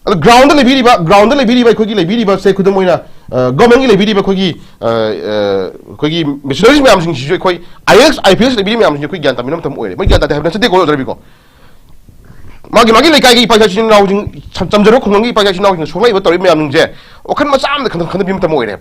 ꯑꯗꯣ ꯒ꯭ꯔꯥꯎꯟꯗ ꯂꯩꯕꯤꯔꯤꯕ, ꯒ꯭ꯔꯥꯎꯟꯗ ꯂꯩꯕꯤꯔꯤꯕ ꯑꯩꯈꯣꯏꯒꯤ ꯂꯩꯕꯤꯔꯤꯕꯁꯦ, ꯈꯨꯗꯝ ꯑꯣꯏꯅ, ꯑ, ꯒꯣꯔꯃꯦꯟꯒꯤ ꯂꯩꯕꯤꯔꯤꯕ ꯑꯩꯈꯣꯏꯒꯤ, ꯑ, ꯑ, ꯑꯩꯈꯣꯏꯒꯤ ꯃꯤꯁꯅꯔꯤꯁ ꯃꯌꯥꯝꯁꯤꯡꯁꯤꯁꯨ ꯑꯩꯈꯣꯏ I A S, I P S ꯂꯩꯕꯤꯔꯤꯕ ꯃꯌꯥꯝꯁꯤꯡꯁꯦ ꯑꯩꯈꯣꯏ ꯒ꯭ꯌꯥꯟ ꯇꯥꯃꯤꯟꯅꯕ ꯃꯇꯝ ꯑꯣꯏꯔꯦ꯫ ꯃꯣꯏ ꯒ꯭ꯌꯥꯟ ꯇꯥꯗꯦ ꯍꯥꯏꯕ ꯅꯠꯆꯗꯦꯀꯣ, ꯑꯣꯖꯥ ꯔꯕꯤꯀꯣ꯫ ꯃꯥꯒꯤ, ꯃꯥꯒꯤ ꯂꯩꯀꯥꯏꯒꯤ ꯏꯄꯥ ꯏꯆꯥ ꯏꯆꯤꯟ ꯏꯅꯥꯎꯁꯤꯡ, ꯆꯝ-, ꯆꯝꯖꯔꯕ ꯈꯨꯡꯒꯪꯒꯤ ꯏꯄꯥ ꯏꯆꯥ ꯏꯆꯤꯟ ꯏꯅꯥꯎꯁꯤꯡꯅ ꯁꯣꯛꯂꯛꯏꯕ ꯇꯧꯔꯤꯕ ꯃꯌꯥꯝꯁꯤꯡꯁꯦ ꯋꯥꯈꯜ ꯃꯆꯥ ꯑꯃꯗ ꯈꯟꯊ-, ꯈꯟꯊꯕꯤꯕ ꯃꯇꯝ ꯑꯣꯏꯔꯦ꯫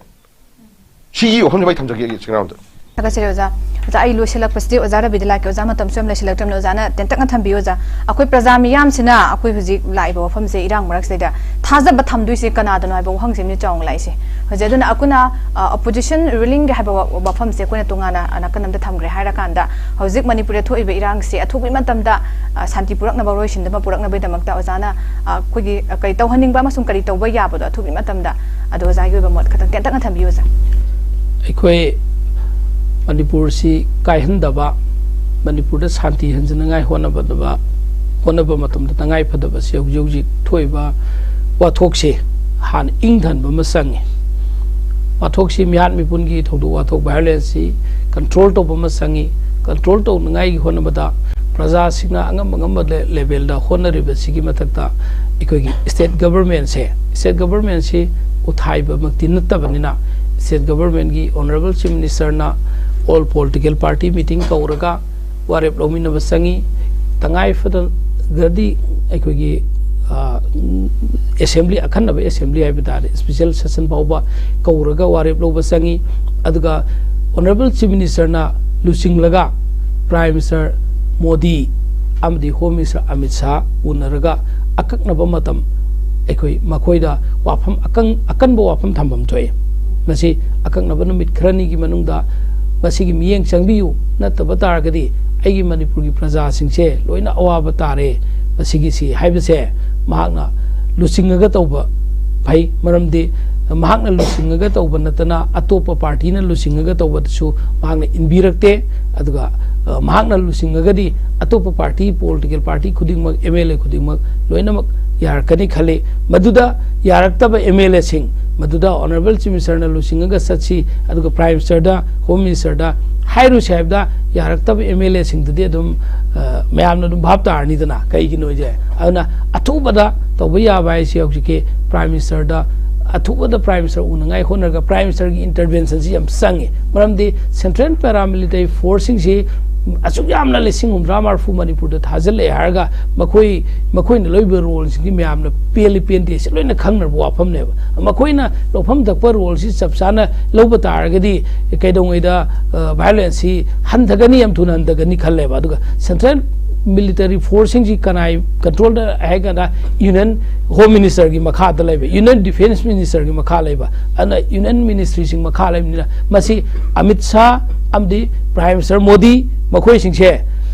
ꯁꯤꯒꯤ ꯋꯥꯐꯝꯁꯦ ꯑꯩ ꯊꯝꯖꯒꯦ, ꯏꯆꯤꯟ ꯏꯅꯥꯎꯗ꯫ ꯊꯥꯒꯠꯆꯔꯤ ꯑꯣꯖꯥ꯫ ꯑꯣꯖꯥ, ꯑꯩ ꯂꯣꯏꯁꯤꯜꯂꯛꯄꯁꯤꯗꯤ ꯑꯣꯖꯥ ꯔꯕꯤꯗ ꯂꯥꯛꯀꯦ꯫ ꯑꯣꯖꯥ, ꯃꯇꯝꯁꯨ ꯌꯥꯝ ꯂꯩꯁꯤꯜꯂꯛꯇ꯭ꯔꯕꯅꯤꯅ ꯑꯣꯖꯥꯅ ꯇꯦꯟꯇꯛꯅ ꯊꯝꯕꯤꯌꯨ ꯑꯣꯖꯥ꯫ ꯑꯩꯈꯣꯏ ꯄ꯭ꯔꯖꯥ ꯃꯤꯌꯥꯝꯁꯤꯅ ꯑꯩꯈꯣꯏ ꯍꯧꯖꯤꯛ ꯂꯥꯛꯏꯕ ꯋꯥꯐꯝꯁꯦ, ꯏꯔꯥꯡ ꯃꯔꯛꯁꯤꯗꯩꯗ ꯊꯥꯖꯕ ꯊꯝꯗꯣꯏꯁꯦ ꯀꯅꯥꯗꯅꯣ ꯍꯥꯏꯕ ꯋꯥꯍꯪꯁꯤꯅꯤ ꯆꯥꯎꯅ ꯂꯥꯛꯏꯁꯦ꯫ ꯍꯧꯖꯤꯛ ꯑꯗꯨꯅ ꯑꯩꯈꯣꯏꯅ, ꯑ, ꯑꯣꯄꯣꯖꯤꯁꯟ ꯔꯨꯂꯤꯡꯒꯤ ꯍꯥꯏꯕ ꯋꯥ-, ꯋꯥꯐꯝꯁꯦ ꯑꯩꯈꯣꯏꯅ ꯇꯣꯉꯥꯟꯅ, ꯑ, ꯅꯥꯀꯟ ꯑꯃꯗ ꯊꯝꯈ꯭ꯔꯦ ꯍꯥꯏꯔꯀꯥꯟꯗ, ꯍꯧꯖꯤꯛ ꯃꯅꯤꯄꯨꯔꯗ ꯊꯣꯛꯏꯕ ꯏꯔꯥꯡꯁꯦ ꯑꯊꯨꯕ ꯃꯇꯝꯗ, ꯑ, ꯁꯥꯟꯇꯤ ꯄꯨꯔꯛꯅꯕ, ꯂꯣꯏꯁꯤꯟꯗꯕ ꯄꯨꯔꯛꯅꯕꯒꯤꯗꯃꯛꯇ ꯑꯣꯖꯥꯅ, ꯑ, ꯑꯩꯈꯣꯏꯒꯤ, ꯑ, ꯀꯔꯤ ꯇꯧꯍꯟꯅꯤꯡꯕ ꯑꯃꯁꯨꯡ ꯀꯔꯤ ꯇꯧꯕ ꯌꯥꯕꯗꯣ ꯑꯊꯨꯕ ꯃꯇꯝꯗ, ꯑꯗꯣ ꯑꯣꯖꯥꯒꯤ ꯑꯣꯏꯕ ꯃꯣꯠ ꯈꯇꯪ ꯇꯦꯟꯇꯛꯅ ꯊꯝꯕꯤꯌꯨ ꯑꯣꯖꯥ꯫ ꯑꯩꯈꯣꯏ ꯃꯅꯤꯄꯨꯔꯁꯤ ꯀꯥꯏꯍꯟꯗꯕ, ꯃꯅꯤꯄꯨꯔꯗ ꯁꯥꯟꯇꯤ ꯍꯟꯖꯅꯉꯥꯏ ꯍꯣꯠꯅꯕꯗꯕ, ꯍꯣꯠꯅꯕ ꯃꯇꯝꯗ ꯇꯉꯥꯏ ꯐꯗꯕꯁꯤ ꯍꯧꯖꯤꯛ ꯍꯧꯖꯤꯛ ꯊꯣꯛꯏꯕ ꯋꯥꯊꯣꯛꯁꯦ ꯍꯥꯟꯅ ꯏꯪꯊꯍꯟꯕ ꯑꯃ ꯆꯪꯉꯤ꯫ ꯋꯥꯊꯣꯛꯁꯤ ꯃꯤꯍꯥꯠ ꯃꯤꯄꯨꯟꯒꯤ ꯊꯧꯗꯣꯛ ꯋꯥꯊꯣꯛ, ꯚꯥꯏꯑꯣꯂꯦꯟꯁꯁꯤ ꯀꯟꯇ꯭ꯔꯣꯜ ꯇꯧꯕ ꯑꯃ ꯆꯪꯉꯤ꯫ ꯀꯟꯇ꯭ꯔꯣꯜ ꯇꯧꯅꯉꯥꯏꯒꯤ ꯍꯣꯠꯅꯕꯗ ꯄ꯭ꯔꯖꯥꯁꯤꯡꯅ ꯑꯉꯝ ꯑꯉꯝꯕ ꯂꯦ-, ꯂꯦꯚꯦꯜꯗ ꯍꯣꯠꯅꯔꯤꯕꯁꯤꯒꯤ ꯃꯊꯛꯇ ꯑꯩꯈꯣꯏꯒꯤ ꯁ꯭ꯇꯦꯠ ꯒꯚꯔꯟꯃꯦꯟꯁꯦ, ꯁ꯭ꯇꯦꯠ ꯒꯚꯔꯟꯃꯦꯟꯁꯤ ꯎꯊꯥꯏꯕꯃꯛꯇꯤ ꯅꯠꯇꯕꯅꯤꯅ, ꯁ꯭ꯇꯦꯠ ꯒꯚꯔꯟꯃꯦꯟꯒꯤ ꯑꯣꯅꯔꯦꯕꯜ ꯆꯤꯐ ꯃꯤꯅꯤꯁꯇꯔꯅ ꯑꯣꯜ ꯄꯣꯂꯤꯇꯤꯀꯦꯜ ꯄꯥꯔꯇꯤ ꯃꯤꯇꯤꯡ ꯀꯧꯔꯒ ꯋꯥꯔꯦꯞ ꯂꯧꯃꯤꯟꯅꯕ ꯆꯪꯉꯤ꯫ ꯇꯉꯥꯏ ꯐꯗ꯭ꯔꯒꯗꯤ ꯑꯩꯈꯣꯏꯒꯤ ꯑꯦꯁꯦꯝꯕ꯭ꯂꯤ, ꯑꯈꯟꯅꯕ ꯑꯦꯁꯦꯝꯕ꯭ꯂꯤ ꯍꯥꯏꯕ ꯇꯥꯔꯦ, ꯁ꯭ꯄꯤꯁꯦꯜ ꯁꯦꯁꯟ ꯐꯥꯎꯕ ꯀꯧꯔꯒ ꯋꯥꯔꯦꯞ ꯂꯧꯕ ꯆꯪꯉꯤ꯫ ꯑꯗꯨꯒ ꯑꯣꯅꯔꯦꯕꯜ ꯆꯤꯐ ꯃꯤꯅꯤꯁꯇꯔꯅ ꯂꯨꯆꯤꯡꯂꯒ ꯄ꯭ꯔꯥꯏꯝ ꯃꯤꯅꯤꯁꯇꯔ ꯃꯣꯗꯤ ꯑꯃꯗꯤ ꯍꯣꯝ ꯃꯤꯅꯤꯁꯇꯔ ꯑꯃꯤꯠ ꯁꯥꯍ ꯎꯅꯔꯒ ꯑꯀꯛꯅꯕ ꯃꯇꯝ ꯑꯩꯈꯣꯏ ꯃꯈꯣꯏꯗ ꯋꯥꯐꯝ ꯑꯀꯪ-, ꯑꯀꯟꯕ ꯋꯥꯐꯝ ꯊꯝꯐꯝ ꯊꯣꯛꯏ꯫ ꯃꯁꯤ ꯑꯀꯛꯅꯕ ꯅꯨꯃꯤꯠ ꯈꯔꯅꯤꯒꯤ ꯃꯅꯨꯡꯗ ꯃꯁꯤꯒꯤ ꯃꯤꯠꯌꯦꯡ ꯆꯪꯕꯤꯌꯨ, ꯅꯠꯇꯕ ꯇꯥꯔꯒꯗꯤ ꯑꯩꯒꯤ ꯃꯅꯤꯄꯨꯔꯒꯤ ꯄ꯭ꯔꯖꯥꯁꯤꯡꯁꯦ ꯂꯣꯏꯅ ꯑꯋꯥꯕ ꯇꯥꯔꯦ꯫ ꯃꯁꯤꯒꯤꯁꯤ ꯍꯥꯏꯕꯁꯦ ꯃꯍꯥꯛꯅ ꯂꯨꯆꯤꯡꯉꯒ ꯇꯧꯕ ꯐꯩ꯫ ꯃꯔꯝꯗꯤ ꯃꯍꯥꯛꯅ ꯂꯨꯆꯤꯡꯉꯒ ꯇꯧꯕ ꯅꯠꯇꯅ ꯑꯇꯣꯞꯄ ꯄꯥꯔꯇꯤꯅ ꯂꯨꯆꯤꯡꯉꯒ ꯇꯧꯕꯗꯁꯨ ꯃꯍꯥꯛꯅ ꯏꯟꯕꯤꯔꯛꯇꯦ꯫ ꯑꯗꯨꯒ, ꯑ, ꯃꯍꯥꯛꯅ ꯂꯨꯆꯤꯡꯉꯒꯗꯤ ꯑꯇꯣꯞꯄ ꯄꯥꯔꯇꯤ, ꯄꯣꯂꯤꯇꯤꯀꯦꯜ ꯄꯥꯔꯇꯤ ꯈꯨꯗꯤꯡꯃꯛ, ꯑꯦꯝ ꯑꯦꯜ ꯑꯦ ꯈꯨꯗꯤꯡꯃꯛ ꯂꯣꯏꯅꯃꯛ ꯌꯥꯔꯛꯀꯅꯤ ꯈꯜꯂꯤ꯫ ꯃꯗꯨꯗ ꯌꯥꯔꯛꯇꯕ ꯑꯦꯝ ꯑꯦꯜ ꯑꯦꯁꯤꯡ, ꯃꯗꯨꯗ ꯑꯣꯅꯔꯦꯕꯜ ꯆꯤꯐ ꯃꯤꯅꯤꯁꯇꯔꯅ ꯂꯨꯆꯤꯡꯉꯒ ꯆꯠꯁꯤ, ꯑꯗꯨꯒ ꯄ꯭ꯔꯥꯏꯝ ꯃꯤꯅꯤꯁꯇꯔꯗ, ꯍꯣꯝ ꯃꯤꯅꯤꯁꯇꯔꯗ ꯍꯥꯏꯔꯨꯁꯤ ꯍꯥꯏꯕꯗ ꯌꯥꯔꯛꯇꯕ ꯑꯦꯝ ꯑꯦꯜ ꯑꯦꯁꯤꯡꯗꯨꯗꯤ ꯑꯗꯨꯝ, ꯑ, ꯃꯌꯥꯝꯅ ꯑꯗꯨꯝ ꯚꯥꯞ ꯇꯥꯔꯅꯤꯗꯅ ꯀꯩꯒꯤꯅꯣꯁꯦ꯫ ꯑꯗꯨꯅ ꯑꯊꯨꯕꯗ ꯇꯧꯕ ꯌꯥꯕ ꯍꯥꯏꯁꯦ ꯍꯧꯖꯤꯛꯀꯤ ꯄ꯭ꯔꯥꯏꯝ ꯃꯤꯅꯤꯁꯇꯔꯗ, ꯑꯊꯨꯕꯗ ꯄ꯭ꯔꯥꯏꯝ ꯃꯤꯅꯤꯁꯇꯔ ꯎꯅꯉꯥꯏ ꯍꯣꯠꯅꯔꯒ ꯄ꯭ꯔꯥꯏꯝ ꯃꯤꯅꯤꯁꯇꯔꯒꯤ ꯏꯟꯇꯔꯚꯦꯟꯁꯟꯁꯤ ꯌꯥꯝ ꯆꯪꯉꯤ꯫ ꯃꯔꯝꯗꯤ ꯁꯦꯟꯇ꯭ꯔꯦꯜ ꯄꯦꯔꯥꯃꯤꯂꯤꯇꯔꯤ ꯐꯣꯔꯁꯁꯤꯡꯁꯤ ꯑꯁꯨꯛ ꯌꯥꯝꯅ ꯂꯤꯁꯤꯡ ꯍꯨꯝꯗ꯭ꯔꯥ ꯃꯔꯐꯨ ꯃꯅꯤꯄꯨꯔꯗ ꯊꯥꯖꯤꯜꯂꯛꯑꯦ ꯍꯥꯏꯔꯒ ꯃꯈꯣꯏ, ꯃꯈꯣꯏꯅ ꯂꯧꯔꯤꯕ ꯔꯣꯜꯁꯤꯡꯁꯤ ꯃꯌꯥꯝꯅ ꯄꯦꯜꯂꯤ ꯄꯦꯟꯗꯦ ꯁꯤ ꯂꯣꯏꯅ ꯈꯪꯅꯔꯕ ꯋꯥꯐꯝꯅꯦꯕ꯫ ꯃꯈꯣꯏꯅ ꯂꯧꯐꯝ ꯊꯣꯛꯄ ꯔꯣꯜꯁꯤ ꯆꯞ ꯆꯥꯅ ꯂꯧꯕ ꯇꯥꯔꯒꯗꯤ ꯀꯩꯗꯧꯉꯩꯗ, ꯑ, ꯚꯥꯏꯑꯣꯂꯦꯟꯁꯁꯤ ꯍꯟꯊꯒꯅꯤ, ꯌꯥꯝ ꯊꯨꯅ ꯍꯟꯊꯒꯅꯤ ꯈꯜꯂꯦꯕ꯫ ꯑꯗꯨꯒ ꯁꯦꯟꯇ꯭ꯔꯦꯜ ꯃꯤꯂꯤꯇꯔꯤ ꯐꯣꯔꯁꯁꯤꯡꯁꯤ ꯀꯅꯥꯏ ꯀꯟꯇ꯭ꯔꯣꯜꯗ ꯍꯥꯏ ꯀꯥꯟꯗ ꯌꯨꯅꯤꯌꯟ ꯍꯣꯝ ꯃꯤꯅꯤꯁꯇꯔꯒꯤ ꯃꯈꯥꯗ ꯂꯩꯕ, ꯌꯨꯅꯤꯌꯟ ꯗꯤꯐꯦꯟꯁ ꯃꯤꯅꯤꯁꯇꯔꯒꯤ ꯃꯈꯥ ꯂꯩꯕ, ꯑꯗꯨꯅ ꯌꯨꯅꯤꯌꯟ ꯃꯤꯅꯤꯁꯇ꯭ꯔꯤꯁꯤꯡ ꯃꯈꯥ ꯂꯩꯕꯅꯤꯅ ꯃꯁꯤ ꯑꯃꯤꯠ ꯁꯥꯍ ꯑꯃꯗꯤ ꯄ꯭ꯔꯥꯏꯝ ꯃꯤꯅꯤꯁꯇꯔ ꯃꯣꯗꯤ ꯃꯈꯣꯏꯁꯤꯡꯁꯦ,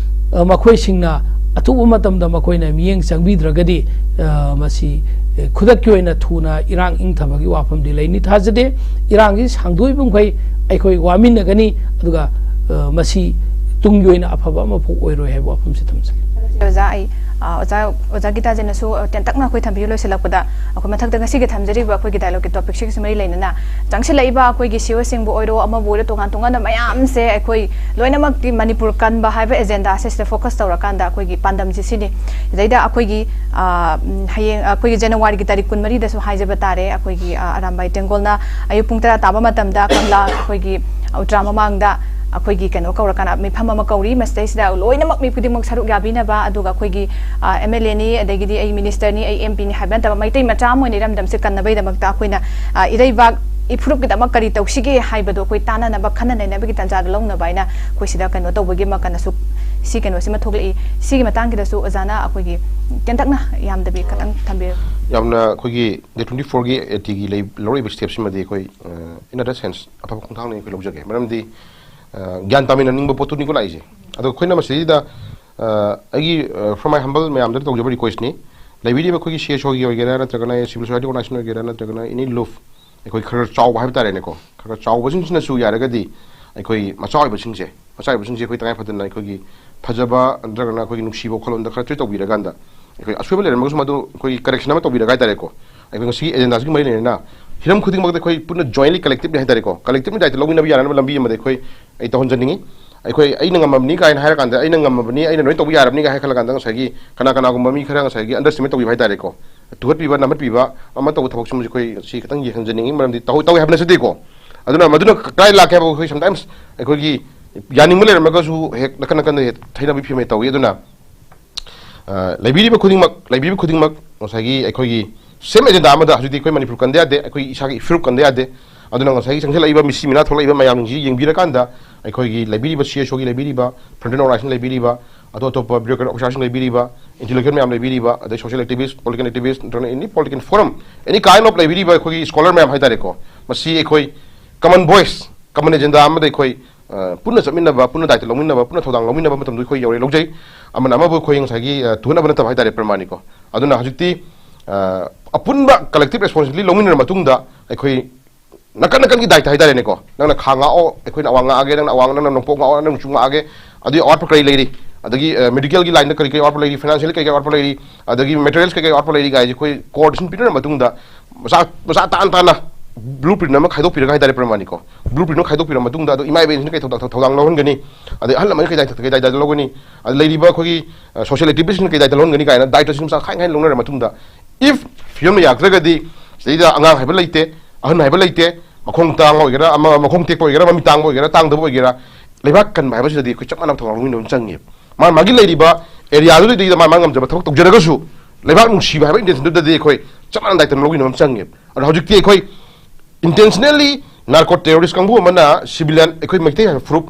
ꯑ, ꯃꯈꯣꯏꯁꯤꯡꯅ ꯑꯊꯨꯕ ꯃꯇꯝꯗ ꯃꯈꯣꯏꯅ ꯃꯤꯠꯌꯦꯡ ꯆꯪꯕꯤꯗ꯭ꯔꯒꯗꯤ, ꯑ, ꯃꯁꯤ, ꯑ, ꯈꯨꯗꯛꯀꯤ ꯑꯣꯏꯅ ꯊꯨꯅ ꯏꯔꯥꯡ ꯏꯪꯊꯕꯒꯤ ꯋꯥꯐꯝꯗꯤ ꯂꯩꯅꯤ ꯊꯥꯖꯗꯦ꯫ ꯏꯔꯥꯡꯁꯤ ꯁꯥꯡꯗꯣꯛꯏꯕ ꯃꯈꯩ ꯑꯩꯈꯣꯏ ꯋꯥꯃꯤꯟꯅꯒꯅꯤ, ꯑꯗꯨꯒ, ꯑ, ꯃꯁꯤ ꯇꯨꯡꯒꯤ ꯑꯣꯏꯅ ꯑꯐꯕ ꯑꯃꯐꯥꯎ ꯑꯣꯏꯔꯣꯏ ꯍꯥꯏꯕ ꯋꯥꯐꯝꯁꯤ ꯊꯝꯖꯒꯦ꯫ ꯑꯣꯖꯥ, ꯑꯩ, ꯑ, ꯑꯣꯖꯥ, ꯑꯣꯖꯥ ꯒꯤꯇꯥꯖꯦꯅꯁꯨ, ꯑ, ꯇꯦꯟꯇꯛꯅ ꯑꯩꯈꯣꯏ ꯊꯝꯕꯤꯌꯨ ꯂꯣꯏꯁꯤꯜꯂꯛꯄꯗ꯫ ꯑꯩꯈꯣꯏ ꯃꯊꯛꯇ ꯉꯁꯤꯒꯤ ꯊꯝꯖꯔꯤꯕ ꯑꯩꯈꯣꯏꯒꯤ ꯗꯥꯏꯂꯣꯒꯀꯤ ꯇꯣꯄꯤꯛꯁꯤꯒꯁꯨ ꯃꯔꯤ ꯂꯩꯅꯅ ꯆꯪꯁꯤꯜꯂꯛꯏꯕ ꯑꯩꯈꯣꯏꯒꯤ ꯁꯤ ꯑꯣ ꯁꯤꯡꯕꯨ ꯑꯣꯏꯔꯣ, ꯑꯃꯕꯨ ꯑꯣꯏꯔꯣ, ꯇꯣꯉꯥꯟ ꯇꯣꯉꯥꯟꯕ ꯃꯌꯥꯝꯁꯦ ꯑꯩꯈꯣꯏ ꯂꯣꯏꯅꯃꯛꯇꯤ ꯃꯅꯤꯄꯨꯔ ꯀꯟꯕ ꯍꯥꯏꯕ ꯑꯦꯖꯦꯟꯗꯥꯁꯦ ꯁꯤꯗ ꯐꯣꯀꯁ ꯇꯧꯔꯀꯥꯟꯗ ꯑꯩꯈꯣꯏꯒꯤ ꯄꯥꯟꯗꯝꯁꯤ ꯁꯤꯅꯤ꯫ ꯁꯤꯗꯩꯗ ꯑꯩꯈꯣꯏꯒꯤ, ꯑ, ꯎꯝ, ꯍꯌꯦꯡ ꯑꯩꯈꯣꯏꯒꯤ ꯖꯅꯋꯥꯔꯤꯒꯤ ꯇꯥꯔꯤꯛ ꯀꯨꯟꯃꯔꯤꯗꯁꯨ ꯍꯥꯏꯖꯕ ꯇꯥꯔꯦ, ꯑꯩꯈꯣꯏꯒꯤ, ꯑ, ꯑꯔꯥꯝꯕꯥꯏ ꯇꯦꯡꯒꯣꯜꯅ ꯑꯌꯨꯛ ꯄꯨꯡ ꯇꯔꯥ ꯇꯥꯕ ꯃꯇꯝꯗ ꯀꯪꯂꯥ ꯑꯩꯈꯣꯏꯒꯤ ꯎꯇ꯭ꯔꯥ ꯃꯃꯥꯡꯗ ꯑꯩꯈꯣꯏꯒꯤ ꯀꯩꯅꯣ ꯀꯧꯔꯀꯥꯟꯗ ꯃꯤꯐꯝ ꯑꯃ ꯀꯧꯔꯤ꯫ ꯃꯁꯤꯗꯩꯁꯤꯗ ꯂꯣꯏꯅꯃꯛ ꯃꯤ ꯈꯨꯗꯤꯡꯃꯛ ꯁꯔꯨꯛ ꯌꯥꯕꯤꯅꯕ, ꯑꯗꯨꯒ ꯑꯩꯈꯣꯏꯒꯤ ꯑꯦꯝ ꯑꯦꯜ ꯑꯦꯅꯤ, ꯑꯗꯒꯤꯗꯤ ꯑꯩ ꯃꯤꯅꯤꯁꯇꯔꯅꯤ, ꯑꯩ ꯑꯦꯝ ꯄꯤꯅꯤ ꯍꯥꯏꯕ ꯅꯠꯇꯕ, ꯃꯩꯇꯩ ꯃꯆꯥ ꯑꯃ ꯑꯣꯏꯅ ꯏꯔꯝꯗꯝꯁꯦ ꯀꯟꯅꯕꯒꯤꯗꯃꯛꯇ ꯑꯩꯈꯣꯏꯅ ꯑ, ꯏꯔꯩꯕꯥꯛ ꯏꯐꯨꯔꯨꯞꯀꯤꯗꯃꯛ ꯀꯔꯤ ꯇꯧꯁꯤꯒꯦ ꯍꯥꯏꯕꯗꯣ ꯑꯩꯈꯣꯏ ꯇꯥꯟꯅꯅꯕ, ꯈꯟꯅ ꯅꯩꯅꯕꯒꯤ ꯇꯥꯟꯖꯥꯗꯣ ꯂꯧꯅꯕ ꯍꯥꯏꯅ ꯑꯩꯈꯣꯏ ꯁꯤꯗ ꯀꯩꯅꯣ ꯇꯧꯕꯒꯤ ꯑꯃ ꯀꯩꯅꯣꯁꯨ, ꯁꯤ ꯀꯩꯅꯣꯁꯤꯃ ꯊꯣꯛꯂꯛꯏ꯫ ꯁꯤꯒꯤ ꯃꯇꯥꯡꯒꯤꯗꯁꯨ ꯑꯣꯖꯥꯅ ꯑꯩꯈꯣꯏꯒꯤ ꯇꯦꯟꯇꯛꯅ, ꯌꯥꯝꯗꯕꯤ ꯈꯇꯪ ꯊꯝꯕꯤꯔꯒ꯫ ꯌꯥꯝꯅ ꯑꯩꯈꯣꯏꯒꯤ ꯗꯦꯠ ꯇ꯭ꯋꯦꯟꯇꯤ ꯐꯣꯔꯒꯤ ꯑꯦ ꯇꯤꯒꯤ ꯂꯩ-, ꯂꯧꯔꯛꯏꯕ ꯁ꯭ꯇꯦꯞꯁꯤꯃꯗꯤ ꯑꯩꯈꯣꯏ, ꯑ, in other sense, ꯑꯐꯕ ꯈꯣꯡꯊꯥꯡꯅꯤ ꯑꯩꯈꯣꯏ ꯂꯧꯖꯒꯦ꯫ ꯃꯔꯝꯗꯤ, ꯑ, ꯒ꯭ꯌꯥꯟ ꯇꯥꯃꯤꯟꯅꯅꯤꯡꯕ ꯄꯣꯠꯇꯨꯅꯤꯀꯣ ꯂꯥꯛꯏꯁꯦ꯫ ꯑꯗꯣ ꯑꯩꯈꯣꯏꯅ ꯃꯁꯤꯗꯩꯗ, ꯑ, ꯑꯩꯒꯤ, ꯑ, from my humble ꯃꯌꯥꯝꯗ ꯇꯧꯖꯕ ꯔꯤꯀ꯭ꯋꯦꯁꯅꯤ, ꯂꯩꯕꯤꯔꯤꯕ ꯑꯩꯈꯣꯏꯒꯤ ꯁꯤ ꯑꯦꯁ ꯑꯣꯒꯤ ꯑꯣꯏꯒꯦꯔꯥ, ꯅꯠꯇ꯭ꯔꯒꯅ ꯁꯤꯚꯤꯜ ꯁꯣꯁꯥꯏꯇꯤ ꯑꯣꯔꯒꯅꯥꯏꯖꯦꯁꯟ ꯑꯣꯏꯒꯦꯔꯥ, ꯅꯠꯇ꯭ꯔꯒꯅ ꯑꯦꯅꯤ ꯂꯨꯞ, ꯑꯩꯈꯣꯏ ꯈꯔ ꯆꯥꯎꯕ ꯍꯥꯏꯕ ꯇꯥꯔꯦꯅꯦꯀꯣ, ꯈꯔ ꯆꯥꯎꯕꯁꯤꯡꯁꯤꯅꯁꯨ ꯌꯥꯔꯒꯗꯤ ꯑꯩꯈꯣꯏ ꯃꯆꯥ ꯑꯣꯏꯕꯁꯤꯡꯁꯦ, ꯃꯆꯥ ꯑꯣꯏꯕꯁꯤꯡꯁꯦ ꯑꯩꯈꯣꯏ ꯇꯉꯥꯏ ꯐꯗꯅ ꯑꯩꯈꯣꯏꯒꯤ ꯐꯖꯕ ꯅꯠꯇ꯭ꯔꯒꯅ ꯑꯩꯈꯣꯏꯒꯤ ꯅꯨꯡꯁꯤꯕ ꯋꯥꯈꯜꯂꯣꯟꯗ ꯈꯔ ꯇ꯭ꯔꯤꯠ ꯇꯧꯕꯤꯔꯀꯥꯟꯗ, ꯑꯩꯈꯣꯏ ꯑꯁꯣꯏꯕ ꯂꯩꯔꯝꯃꯒꯁꯨ ꯃꯗꯨ ꯑꯩꯈꯣꯏꯒꯤ ꯀꯔꯦꯛꯁꯟ ꯑꯃ ꯇꯧꯕꯤꯔꯒ ꯍꯥꯏꯇꯥꯔꯦꯀꯣ, ꯑꯩꯈꯣꯏ ꯉꯁꯤꯒꯤ ꯑꯦꯖꯦꯟꯗꯥꯁꯤꯒꯤ ꯃꯔꯤ ꯂꯩꯅꯅ ꯍꯤꯔꯝ ꯈꯨꯗꯤꯡꯃꯛꯇ ꯑꯩꯈꯣꯏ ꯄꯨꯟꯅ ꯖꯣꯏꯟꯂꯤ ꯀꯂꯦꯛꯇꯤꯞꯂꯤ ꯍꯥꯏꯇꯥꯔꯦꯀꯣ, ꯀꯂꯦꯛꯇꯤꯞꯂꯤ ꯗꯥꯏꯇ ꯂꯧꯃꯤꯟꯅꯕ ꯌꯥꯅꯅꯕ ꯂꯝꯕꯤ ꯑꯃꯗ ꯑꯩꯈꯣꯏ, ꯑꯩ ꯇꯧꯍꯟꯖꯅꯤꯡꯉꯤ꯫ ꯑꯩꯈꯣꯏ ꯑꯩꯅ ꯉꯝꯃꯕꯅꯤ ꯀꯥꯏꯅ ꯍꯥꯏꯔꯀꯥꯟꯗ, ꯑꯩꯅ ꯉꯝꯃꯕꯅꯤ, ꯑꯩꯅ ꯂꯣꯏ ꯇꯧꯕ ꯌꯥꯔꯕꯅꯤ ꯀꯥꯏꯅ ꯈꯜꯂꯀꯥꯟꯗ ꯉꯁꯥꯏꯒꯤ ꯀꯅꯥ ꯀꯅꯥꯒꯨꯝꯕ ꯃꯤ ꯈꯔ ꯉꯁꯥꯏꯒꯤ ꯑꯟꯗꯔꯁꯇꯤꯃꯦꯠ ꯇꯧꯕꯤꯕ ꯍꯥꯏꯇꯥꯔꯦꯀꯣ, ꯇꯨꯍꯠꯄꯤꯕ, ꯅꯝꯍꯠꯄꯤꯕ ꯑꯃ ꯇꯧꯕ ꯊꯕꯛꯁꯤꯃꯁꯨ ꯑꯩꯈꯣꯏ ꯁꯤ ꯈꯤꯇꯪ ꯌꯦꯡꯍꯟꯖꯅꯤꯡꯉꯤ꯫ ꯃꯔꯝꯗꯤ ꯇꯧ-, ꯇꯧꯋꯦ ꯍꯥꯏꯕ ꯅꯠꯆꯗꯦꯀꯣ꯫ ꯑꯗꯨꯅ ꯃꯗꯨꯅ ꯀꯗꯥꯏ ꯂꯥꯛꯀꯦ ꯍꯥꯏꯕ ꯑꯩꯈꯣꯏ sometimes ꯑꯩꯈꯣꯏꯒꯤ ꯌꯥꯅꯤꯡꯕ ꯂꯩꯔꯝꯃꯒꯁꯨ ꯍꯦꯛ ꯅꯥꯀꯟ ꯅꯥꯀꯟꯗ ꯍꯦꯛ ꯊꯩꯅꯕꯒꯤ ꯐꯤꯕꯝ ꯍꯦꯛ ꯇꯧꯏ꯫ ꯑꯗꯨꯅ, ꯑ, ꯂꯩꯕꯤꯔꯤꯕ ꯈꯨꯗꯤꯡꯃꯛ, ꯂꯩꯕꯤꯔꯤꯕ ꯈꯨꯗꯤꯡꯃꯛ ꯉꯁꯥꯏꯒꯤ ꯑꯩꯈꯣꯏꯒꯤ ꯁꯦꯝ ꯑꯦꯖꯦꯟꯗꯥ ꯑꯃꯗ ꯍꯧꯖꯤꯛꯇꯤ ꯑꯩꯈꯣꯏ ꯃꯅꯤꯄꯨꯔ ꯀꯟꯗ ꯌꯥꯗꯦ, ꯑꯩꯈꯣꯏ ꯏꯁꯥꯒꯤ ꯏꯐꯨꯔꯨꯞ ꯀꯟꯗ ꯌꯥꯗꯦ꯫ ꯑꯗꯨꯅ ꯉꯁꯥꯏꯒꯤ ꯆꯪꯁꯤꯜꯂꯛꯏꯕ ꯃꯤꯁꯤ ꯃꯤꯅꯥ ꯊꯣꯛꯂꯛꯏꯕ ꯃꯌꯥꯝꯁꯤ ꯌꯦꯡꯕꯤꯔꯀꯥꯟꯗ ꯑꯩꯈꯣꯏꯒꯤ ꯂꯩꯕꯤꯔꯤꯕ ꯁꯤ ꯑꯦꯁ ꯑꯣꯒꯤ ꯂꯩꯕꯤꯔꯤꯕ, ꯐ꯭ꯔꯟꯇꯦꯟ ꯑꯣꯔꯒꯅꯥꯏꯖꯦꯁꯟ ꯂꯩꯕꯤꯔꯤꯕ, ꯑꯇꯣꯞ ꯑꯇꯣꯞꯄ ꯕ꯭ꯌꯨꯔꯣꯀ꯭ꯔꯦꯠ ꯑꯣꯐꯤꯁꯥꯔꯁꯤꯡ ꯂꯩꯕꯤꯔꯤꯕ, ꯏꯟꯇꯦꯂꯦꯛꯆꯨꯋꯦꯜ ꯃꯌꯥꯝ ꯂꯩꯕꯤꯔꯤꯕ, ꯑꯗꯩ ꯁꯣꯁꯤꯌꯦꯜ ꯑꯦꯛꯇꯤꯚꯤꯁ, ꯄꯣꯂꯤꯇꯤꯀꯦꯜ ꯑꯦꯛꯇꯤꯚꯤꯁ ꯅꯠꯇ꯭ꯔꯒꯅ any political forum, any kind of ꯂꯩꯕꯤꯔꯤꯕ ꯑꯩꯈꯣꯏꯒꯤ ꯁ꯭ꯀꯣꯂꯔ ꯃꯌꯥꯝ ꯍꯥꯏꯇꯥꯔꯦꯀꯣ, ꯃꯁꯤ ꯑꯩꯈꯣꯏ ꯀꯃꯟ ꯚꯣꯏꯁ, ꯀꯃꯟ ꯑꯦꯖꯦꯟꯗꯥ ꯑꯃꯗ ꯑꯩꯈꯣꯏ, ꯑ, ꯄꯨꯟꯅ ꯆꯠꯃꯤꯟꯅꯕ, ꯄꯨꯟꯅ ꯗꯥꯏꯇ ꯂꯧꯃꯤꯟꯅꯕ, ꯄꯨꯟꯅ ꯊꯧꯗꯥꯡ ꯂꯧꯃꯤꯟꯅꯕ ꯃꯇꯝꯗ ꯑꯩꯈꯣꯏ ꯌꯧꯔꯦ ꯂꯧꯖꯩ꯫ ꯑꯃꯅ ꯑꯃꯕꯨ ꯑꯩꯈꯣꯏ ꯉꯁꯥꯏꯒꯤ, ꯑ, ꯇꯨꯍꯠꯅꯕ ꯅꯠꯇꯕ ꯍꯥꯏꯇꯥꯔꯦ, ꯄ꯭ꯔꯃꯥꯅꯤꯀꯣ꯫ ꯑꯗꯨꯅ ꯍꯧꯖꯤꯛꯇꯤ, ꯑ, ꯑꯄꯨꯟꯕ ꯀꯂꯦꯛꯇꯤꯚ ꯔꯦꯁꯄꯣꯟꯁꯤꯕꯤꯂꯤꯇꯤ ꯂꯧꯃꯤꯟꯅꯔ ꯃꯇꯨꯡꯗ ꯑꯩꯈꯣꯏ ꯅꯥꯀꯟ ꯅꯥꯀꯟꯒꯤ ꯗꯥꯏꯇ ꯍꯥꯏꯇꯥꯔꯦꯅꯦꯀꯣ, ꯅꯪꯅ ꯈꯥ ꯉꯥꯛꯑꯣ, ꯑꯩꯈꯣꯏꯅ ꯑꯋꯥꯡ ꯉꯥꯛꯑꯒꯦ, ꯅꯪꯅ ꯑꯋꯥꯡ, ꯅꯪꯅ ꯅꯣꯡꯄꯣꯛ ꯉꯥꯛꯑꯣ, ꯅꯪꯅ ꯅꯣꯡꯆꯨꯞ ꯉꯥꯛꯑꯒꯦ, ꯑꯗꯨꯒꯤ ꯑꯋꯥꯠꯄ ꯀꯔꯤ ꯂꯩꯔꯤ, ꯑꯗꯒꯤ, ꯑ, ꯃꯦꯗꯤꯀꯦꯜꯒꯤ ꯂꯥꯏꯟꯗ ꯀꯔꯤ ꯀꯔꯤ ꯑꯋꯥꯠꯄ ꯂꯩꯔꯤ, ꯐꯥꯏꯅꯥꯟꯁꯤꯌꯦꯜ ꯀꯔꯤ ꯀꯔꯤ ꯑꯋꯥꯠꯄ ꯂꯩꯔꯤ, ꯑꯗꯒꯤ ꯃꯦꯇꯔꯤꯌꯦꯜꯁ ꯀꯔꯤ ꯀꯔꯤ ꯑꯋꯥꯠꯄ ꯂꯩꯔꯤ ꯀꯥꯏꯁꯦ ꯑꯩꯈꯣꯏ ꯀꯣꯑꯣꯔꯗꯤꯅꯦꯁꯟ ꯄꯤꯅꯔ ꯃꯇꯨꯡꯗ ꯃꯆꯥ, ꯃꯆꯥ ꯇꯥꯅ ꯇꯥꯅ ꯕ꯭ꯂꯨ ꯄ꯭ꯔꯤꯟ ꯑꯃ ꯈꯥꯏꯗꯣꯛꯄꯤꯔꯒ ꯍꯥꯏꯇꯥꯔꯦ, ꯄ꯭ꯔꯃꯥꯅꯤꯀꯣ, ꯕ꯭ꯂꯨ ꯄ꯭ꯔꯤꯟ ꯑꯃ ꯈꯥꯏꯗꯣꯛꯄꯤꯔ ꯃꯇꯨꯡꯗ, ꯑꯗꯣ ꯏꯃꯥ ꯏꯕꯦꯟꯁꯤꯡꯅ ꯀꯩ ꯊꯧꯗꯥꯡ, ꯊꯧꯗꯥꯡ ꯂꯧꯍꯟꯒꯅꯤ, ꯑꯗꯩ ꯑꯍꯜ ꯂꯃꯟ ꯀꯩ ꯗꯥꯏꯇ, ꯀꯩ ꯗꯥꯏꯇ ꯂꯧꯒꯅꯤ, ꯑꯗꯩ ꯂꯩꯔꯤꯕ ꯑꯩꯈꯣꯏꯒꯤ, ꯑ, ꯁꯣꯁꯤꯌꯦꯜ ꯑꯦꯛꯇꯤꯚꯤꯁ꯭ꯠꯁꯤꯡꯅ ꯀꯩ ꯗꯥꯏꯇ ꯂꯧꯍꯟꯒꯅꯤ ꯀꯥꯏꯅ ꯗꯥꯏꯇꯁꯤꯡ ꯃꯆꯥ ꯈꯥꯏ ꯈꯥꯏꯅ ꯂꯧꯅꯔ ꯃꯇꯨꯡꯗ, ꯏꯐ ꯐꯤꯕꯝꯅ ꯌꯥꯔꯛꯇ꯭ꯔꯒꯗꯤ, ꯁꯤꯗꯩꯗ ꯑꯉꯥꯡ ꯍꯥꯏꯕ ꯂꯩꯇꯦ, ꯑꯍꯟ ꯍꯥꯏꯕ ꯂꯩꯇꯦ, ꯃꯈꯣꯡ ꯇꯥꯡꯕ ꯑꯣꯏꯒꯦꯔꯥ, ꯑꯃ, ꯃꯈꯣꯡ ꯇꯦꯛꯄ ꯑꯣꯏꯒꯦꯔꯥ, ꯃꯃꯤꯠ ꯇꯥꯡꯕ ꯑꯣꯏꯒꯦꯔꯥ, ꯇꯥꯡꯗꯕ ꯑꯣꯏꯒꯦꯔꯥ, ꯂꯩꯕꯥꯛ ꯀꯟꯕ ꯍꯥꯏꯕꯁꯤꯗꯗꯤ ꯑꯩꯈꯣꯏ ꯆꯞ ꯃꯥꯟꯅꯕ ꯊꯧꯗꯥꯡ ꯂꯧꯃꯤꯟꯅꯕ ꯑꯃ ꯆꯪꯉꯦꯕ꯫ ꯃꯥ ꯃꯥꯒꯤ ꯂꯩꯔꯤꯕ ꯑꯦꯔꯤꯌꯥꯗꯨꯗꯩꯗ ꯃꯥ ꯃꯥ ꯉꯝꯖꯕ ꯊꯕꯛ ꯇꯧꯖꯔꯒꯁꯨ ꯂꯩꯕꯥꯛ ꯅꯨꯡꯁꯤꯕ ꯍꯥꯏꯕ ꯏꯟꯇꯦꯟꯁꯟꯗꯨꯗꯗꯤ ꯑꯩꯈꯣꯏ ꯆꯞ ꯃꯥꯟꯅ ꯗꯥꯏꯇ ꯂꯧꯃꯤꯟꯅꯕ ꯑꯃ ꯆꯪꯉꯦꯕ꯫ ꯑꯗꯣ ꯍꯧꯖꯤꯛꯇꯤ ꯑꯩꯈꯣꯏ ꯏꯟꯇꯦꯟꯁꯅꯦꯜꯂꯤ ꯅꯥꯔꯀꯣ ꯇꯦꯔꯣꯔꯤꯁ ꯀꯥꯡꯕꯨ ꯑꯃꯅ ꯁꯤꯚꯤꯂꯤꯌꯟ ꯑꯩꯈꯣꯏ ꯃꯩꯇꯩ ꯍꯥꯏꯕ ꯐꯨꯔꯨꯞ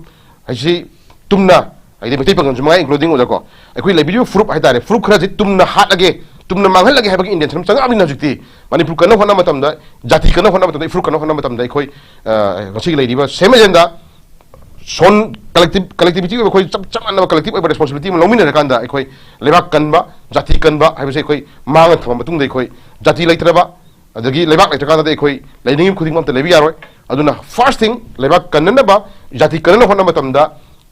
ꯍꯥꯏꯁꯤ ꯇꯨꯝꯅ, ꯍꯥꯏꯗꯤ ꯃꯩꯇꯩ ꯄꯥꯉꯜꯁꯨ ꯃꯉꯥꯏ, ꯏꯟꯀ꯭ꯂꯨꯗꯤꯡ ꯑꯣꯖꯥꯀꯣ, ꯑꯩꯈꯣꯏ ꯂꯩꯕꯤꯔꯤꯕ ꯐꯨꯔꯨꯞ ꯍꯥꯏꯇꯥꯔꯦ, ꯐꯨꯔꯨꯞ ꯈꯔꯁꯤ ꯇꯨꯝꯅ ꯍꯥꯠꯂꯒꯦ, ꯇꯨꯝꯅ ꯃꯥꯡꯍꯜꯂꯒꯦ ꯍꯥꯏꯕꯒꯤ ꯏꯟꯇꯦꯟꯁꯟ ꯆꯪꯉꯛꯑꯕꯅꯤꯅ ꯍꯧꯖꯤꯛꯇꯤ ꯃꯅꯤꯄꯨꯔ ꯀꯟꯅ ꯍꯣꯠꯅꯕ ꯃꯇꯝꯗ, ꯖꯥꯇꯤ ꯀꯟꯅ ꯍꯣꯠꯅꯕ ꯃꯇꯝꯗ, ꯏꯐꯨꯔꯨꯞ ꯀꯟꯅ ꯍꯣꯠꯅꯕ ꯃꯇꯝꯗ ꯑꯩꯈꯣꯏ, ꯑ, ꯉꯁꯤꯒꯤ ꯂꯩꯔꯤꯕ ꯁꯦꯝ ꯑꯦꯖꯦꯟꯗꯥ ꯁꯣꯟ ꯀꯂꯦꯛꯇꯤꯞ, ꯀꯂꯦꯛꯇꯤꯕꯤꯇꯤ ꯑꯣꯏꯕ ꯑꯩꯈꯣꯏ ꯆꯞ, ꯆꯞ ꯃꯥꯟꯅꯕ ꯀꯂꯦꯛꯇꯤꯞ ꯑꯣꯏꯕ ꯔꯦꯁꯄꯣꯟꯁꯤꯕꯤꯂꯤꯇꯤ ꯑꯃ ꯂꯧꯃꯤꯟꯅꯔꯀꯥꯟꯗ ꯑꯩꯈꯣꯏ ꯂꯩꯕꯥꯛ ꯀꯟꯕ, ꯖꯥꯇꯤ ꯀꯟꯕ ꯍꯥꯏꯕꯁꯦ ꯑꯩꯈꯣꯏ ꯃꯥꯡꯗ ꯊꯝꯕ ꯃꯇꯨꯡꯗ ꯑꯩꯈꯣꯏ ꯖꯥꯇꯤ ꯂꯩꯇ꯭ꯔꯕ, ꯑꯗꯒꯤ ꯂꯩꯕꯥꯛ ꯂꯩꯇ꯭ꯔꯀꯥꯟꯗꯗꯤ ꯑꯩꯈꯣꯏ ꯂꯩꯅꯤꯡꯉꯤꯕ ꯈꯨꯗꯤꯡꯃꯛ ꯑꯝꯇ ꯂꯩꯕ ꯌꯥꯔꯣꯏ꯫ ꯑꯗꯨꯅ ꯐꯥꯔꯁ ꯊꯤꯡ, ꯂꯩꯕꯥꯛ ꯀꯟꯅꯅꯕ, ꯖꯥꯇꯤ ꯀꯟꯅꯅꯕ ꯍꯣꯠꯅꯕ ꯃꯇꯝꯗ